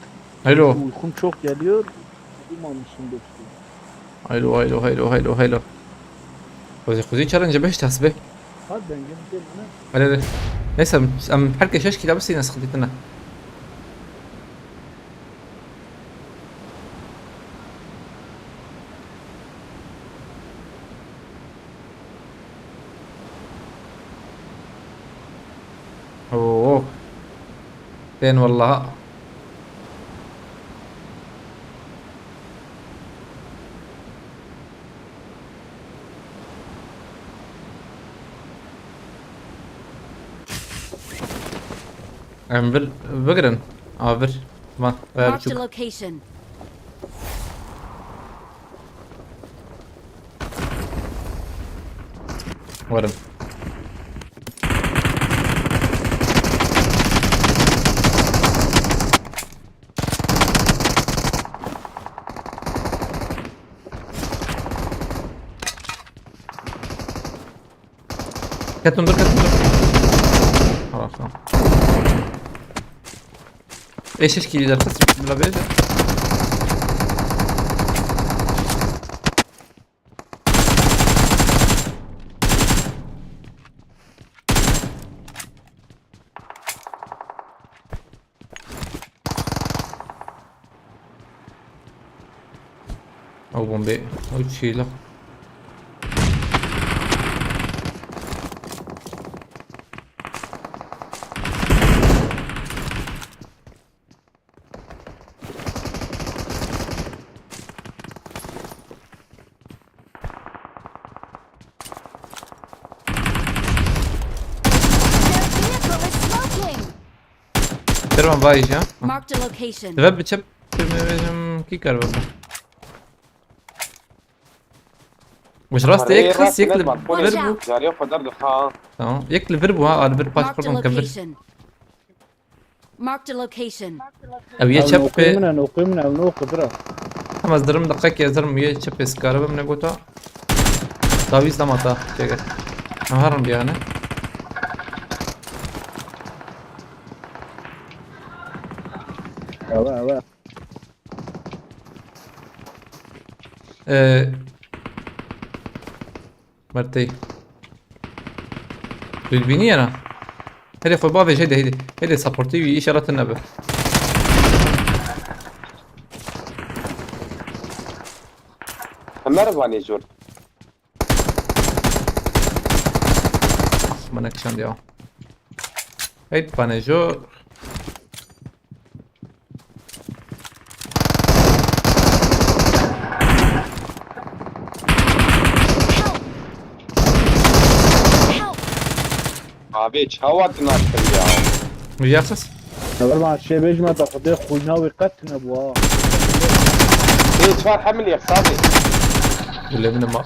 Alo. Uykum çok geliyor. Uyumamışım beşli. Haylo, haylo, haylo, haylo, haylo. Xwezî, xwezî challenge beş tas be. Hadi ben gelip gelmene. Hadi, hadi. Neyse, em her kes şeş kîla bisîne, sıkıntı tine. Oo. Tên walla. Em vir, bigirin. A vir. Van, veya Marked a biçûk. Location. Werim. Ketin dur, ketin dur. Tamam, tamam. Eşeş kili de kız, bila bêje. Ew bombê, ew çîla. Their vehicle is smoking. Derman vayî ya. Marked a location. Deve biçip, kî kar baba. Ji rastê yek xist, yek li vir bû. Carê xwe derdixwe. Tamam. Yek li vir bû ha, li vir paş, pardon, kevir. Marked a location. Marked a location. Ew yê çep. Noqê min e, noqê min e, ew noqê bira. Em ez dirim deqekê, ez dirim yê çepê sikare bim ne gota. Dawî zama ta çêke. Em herin biyane. Ewe, ewe. Ee, Mertey. Tu dibînî ya na? Herê xwe bavêj, heyde, heyde. Heyde, supportê wî, înşallah tune be. Hemer vanê jor. Bana kişand ya. Heyt vanê jor. Abi çawa tu naştin ya? Mujaxis? Ever ma şey bêjme te xwedê xwîna wî qet nebû ha. Ê çar hemil yek sabê. Gule min ma.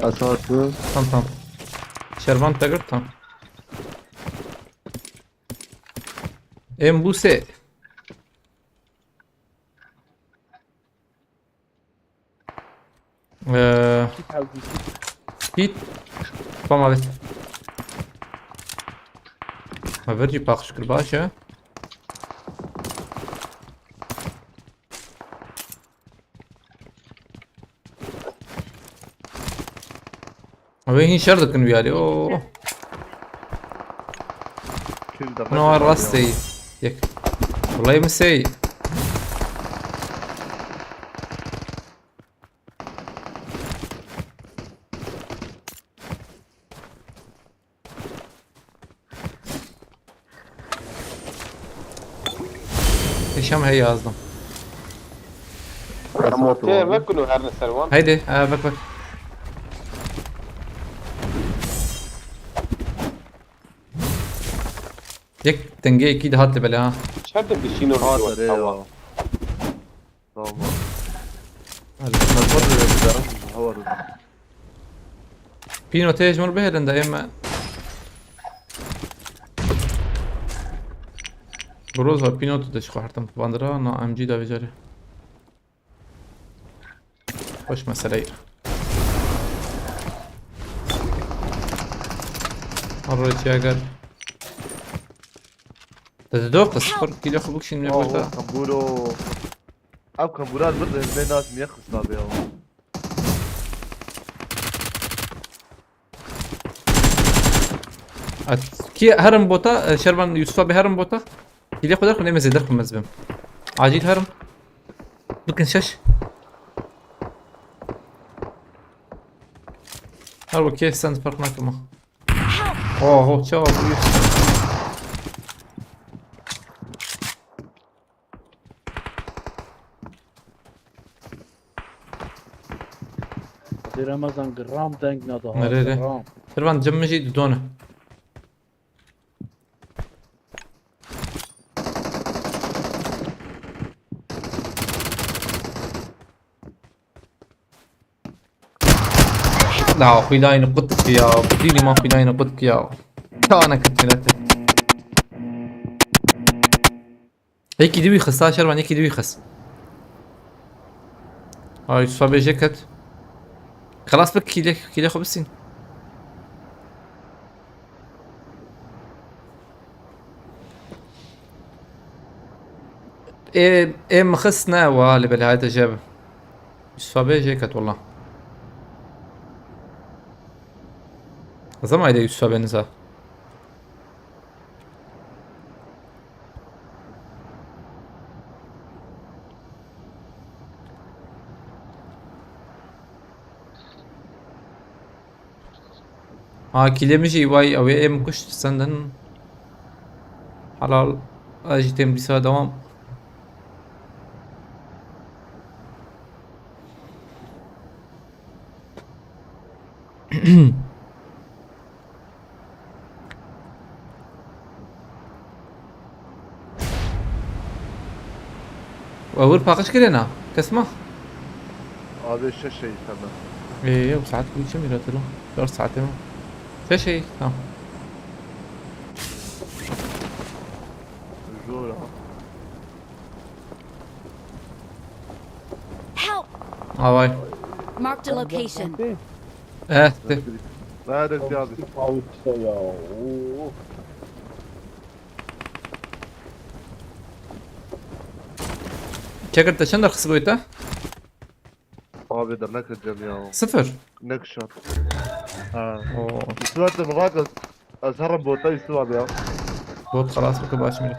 Esası. Tamam, tamam. Şervan te girt, tamam. Em Buse. Ee, Kit hewdî, kit. Kit. Tamam abi. Ha, verci paqij kir, baş e. Ew hîn şer dikin wî alî. Oo. Kil de No, rast ey. Yek. Wallahî min sey. Hişam hey yazdım. Motor. Te vekulu her ne ser wan. Haydi, ha, bak, bak. Yek denge iki daha tebele ha. Çer de bişîno. Ha, tamam. Tamam. Hadi. Hava da. Pîno tê ji min bihêlin de ême. Groza Pîno tu de ji xwe hertim bandira na M G da vêcarê. Xweş mesele ye. Arroçiya gel. Te dido qis, pir kîlê xwe bikişîn me Oh, kamburo. Ev kambura li vir de hizmê nas niye xista be ya. At, kî herim bota, e, Şervan Yusuf abi herim bota. Kîlê xwe derxin, em ê zêder xwe mez bim. Acîl herim. Bikin şeş. Her wekê sen fark nakim ha. Oho, çawa buyur. Hadi Ramazan, gram deng nada ha, Nerede? Gram. Şervan cim min jî didone. La xwîlayî qut ki ya. Dînî ma xwîlayî qut ki ya. Çawa nekir milete. Yekî dî wî xist ha Şervan, yekî dî wî xist. Ay, Yusuf abi jê ket. Xelas bik, kîlê, kîlê xwe bisîn. Ê, ê min xist ne, wa li belê hayte jê bi. Yusuf abi jê ket wala. Zema de Yusuf abi niza. Ha, kîlê min jî vay, ew ê min kuşt senden. Helal. Ez jî têm dîsa devam. Ewir paqij kirê na? Kes ma? Abi şeş şey tamam. Ee, ew saet ku çi mîratilo? Dört saate mi? Şeş şey, tamam. Zor ha. Help! Avay. Marked a location. Eh, te. Nerede abi? Avutsa ya. Oo. Çekir te çend derxisi boyta? Abi de ne kıracağım ya. Sıfır. Ne kişat. Ha. Oo. Suat de bak, ez herim bota üstü abi ya. Bot xelas bike baş millet.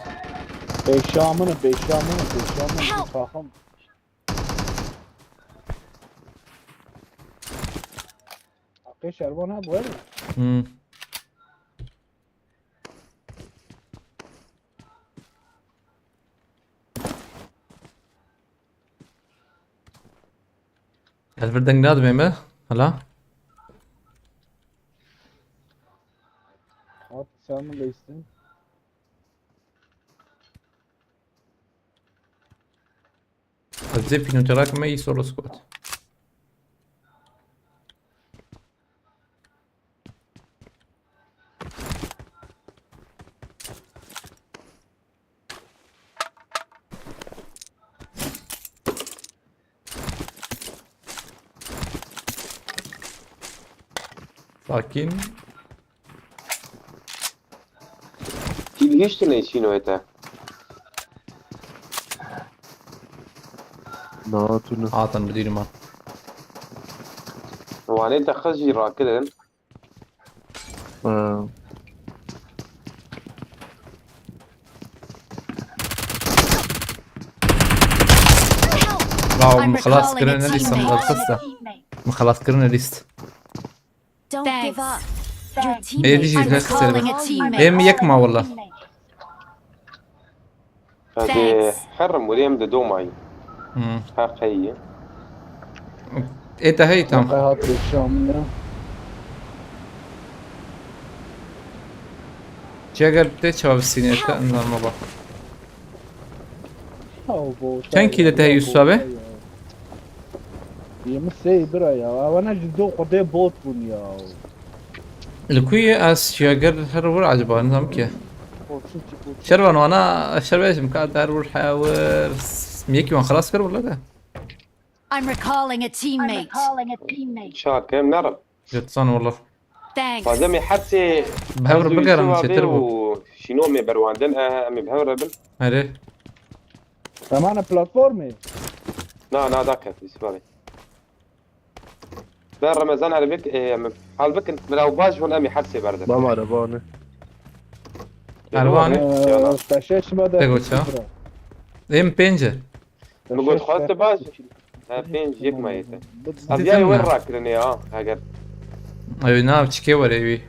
Beşamını, beşamını, beşamını. Help! Takım. Hakkı Şervan ha bu, öyle mi? Hmm. Ez vir deng nadimê me. Hala. Abi sen mi geçtin? Ez zê pînotera kime î solo squad. Sakin. Kî hiştine şînoyê te? Na tu ne. Hatin bi dîrî man. Wanê te xwe jî rakirin. Ha. Bravo, I'm min xilas recalling kirin a lîst, min teammate. xista. Min xilas kirin lîst. Don't give up. Your Êdî teammates jî are ne xisêr recalling be. A teammate. Êm yek ma wala. Hadi Thanks. herim wî em di do mayî. Hmm. Her qeyî. Ê te hey tam. Qey hat Şamine. Ceger te çav sînê te, normal bak. Ya bota Çend ya, kilo te ya Yusuf abi? bota ya. Yirmi sekiz bira ya. Avana ji do xwedê bot bûn ya. Li ku ye ez Ceger her wir acaba nizam ki. Botu ki botu. Şervan wana şer bejim ka der wir hewir. Yekî wan xelas kir wala de. I'm recalling a teammate. Şak em nerim. Jetsan wala. Thanks. Fazem ê hepsê Bi hev re bigerin çêtir bû. Şînomê berwandin e, em ê bi hev re bin. Herê. Tamam platformê. Na na da ket Yusuf abi. Ben Ramazan Erbek e, em hal bikin. Bila baş bûn em ê hepsê berdin. Mama arabanı. Ervanê. Yana. Te şeş me de. Te goça. Êm pênc e. Min got xwest baş. Ha, pênc yek me yete. Ez ya wer rakirinê ha, eger. Ew nav çikê were wî.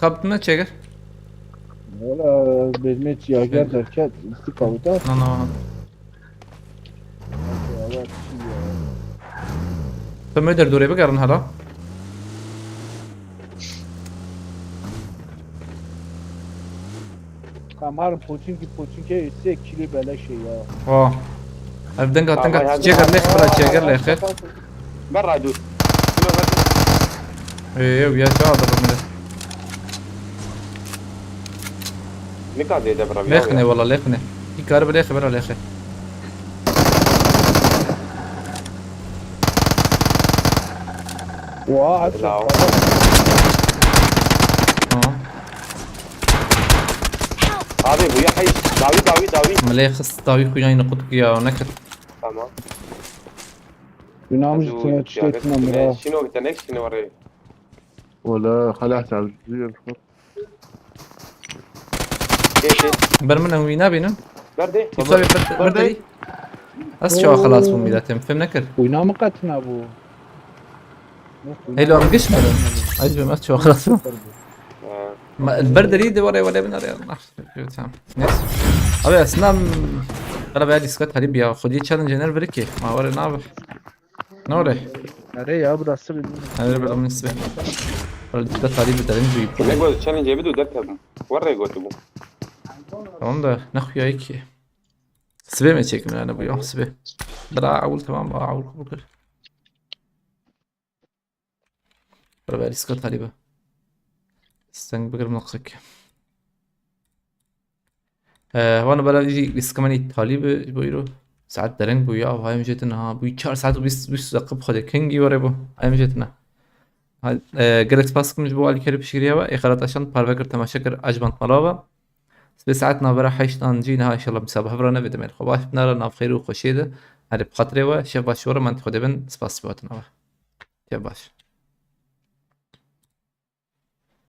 Kap me çeger. Wala bêjmê çiyager derket. Sika wita. Na na. Evet. Te me der dore bigerin hala. Kamar poçinki poçinke sê kilo beleşe ya. Ha. Ev denga denga Tamam, çeger lêx bira çeger lêxe. Berra dur. Ê ew ya çawa da bimire. Nika zêde bira. Lêxine wala lêxine. Hîkar bi lêxe bira lêxe. Oha, Bravo. Tamam. Abi bu ya hey. Davi davi davi. Milê xist dawî xuya yine qut ya nekir. Tamam. Günahmış tüne çiçek tüne mira. Şino bir tane şino var. Wala xelas ez duyuyorum. Geçti. Ber min ew wî nabînin. Nerede? Yusuf abi ber ber derî. Ez çawa xelas bûm mîdatim fêm nekir. Oyna mı katına bu? Helo em giş mirin. Ay bim ez çawa xelas bûm. Ha. Ma ber derî de were were bin araya. Ah, tamam. Neyse. Abi aslında em, qala be diskat harî biya. Xwedî challenge ner birikê. Ma were nabe. Ne were? Nereye ya burası bilmiyorum. Hadi bakalım nisbe. Wala diskat harî bi derin bi. Ne göz challenge bir dur derken. Var ne götü bu? Tamam da ne xuya ki. Sibê me çekim yani bu ya sibê. Bira awul tamam ba awul kabul kir. Bira be riska talîbe. Steng bigirim naqek. Ee, wana bela jî riska menî talîbe ji bo îro. Saet dereng bû ya, vay em jêtin ha. Bû çar saet û bîst, bîst deqe bi xwedê kengî were bû. Em jêtin ha. Ha, e, gelek spas dikim ji bo alîkarî piştgiriya we. Ê xelat aşand parve kir, temaşe kir, ecband mala ve. Sibê saet navbera heşt an jî niha inşallah misa bi hev re nebe demê xwe baş binare nav xêr û xweşiyê de. Erê bi xatirê we şev baş we re, me xwe dê bin spas bi hatina we. Şev baş.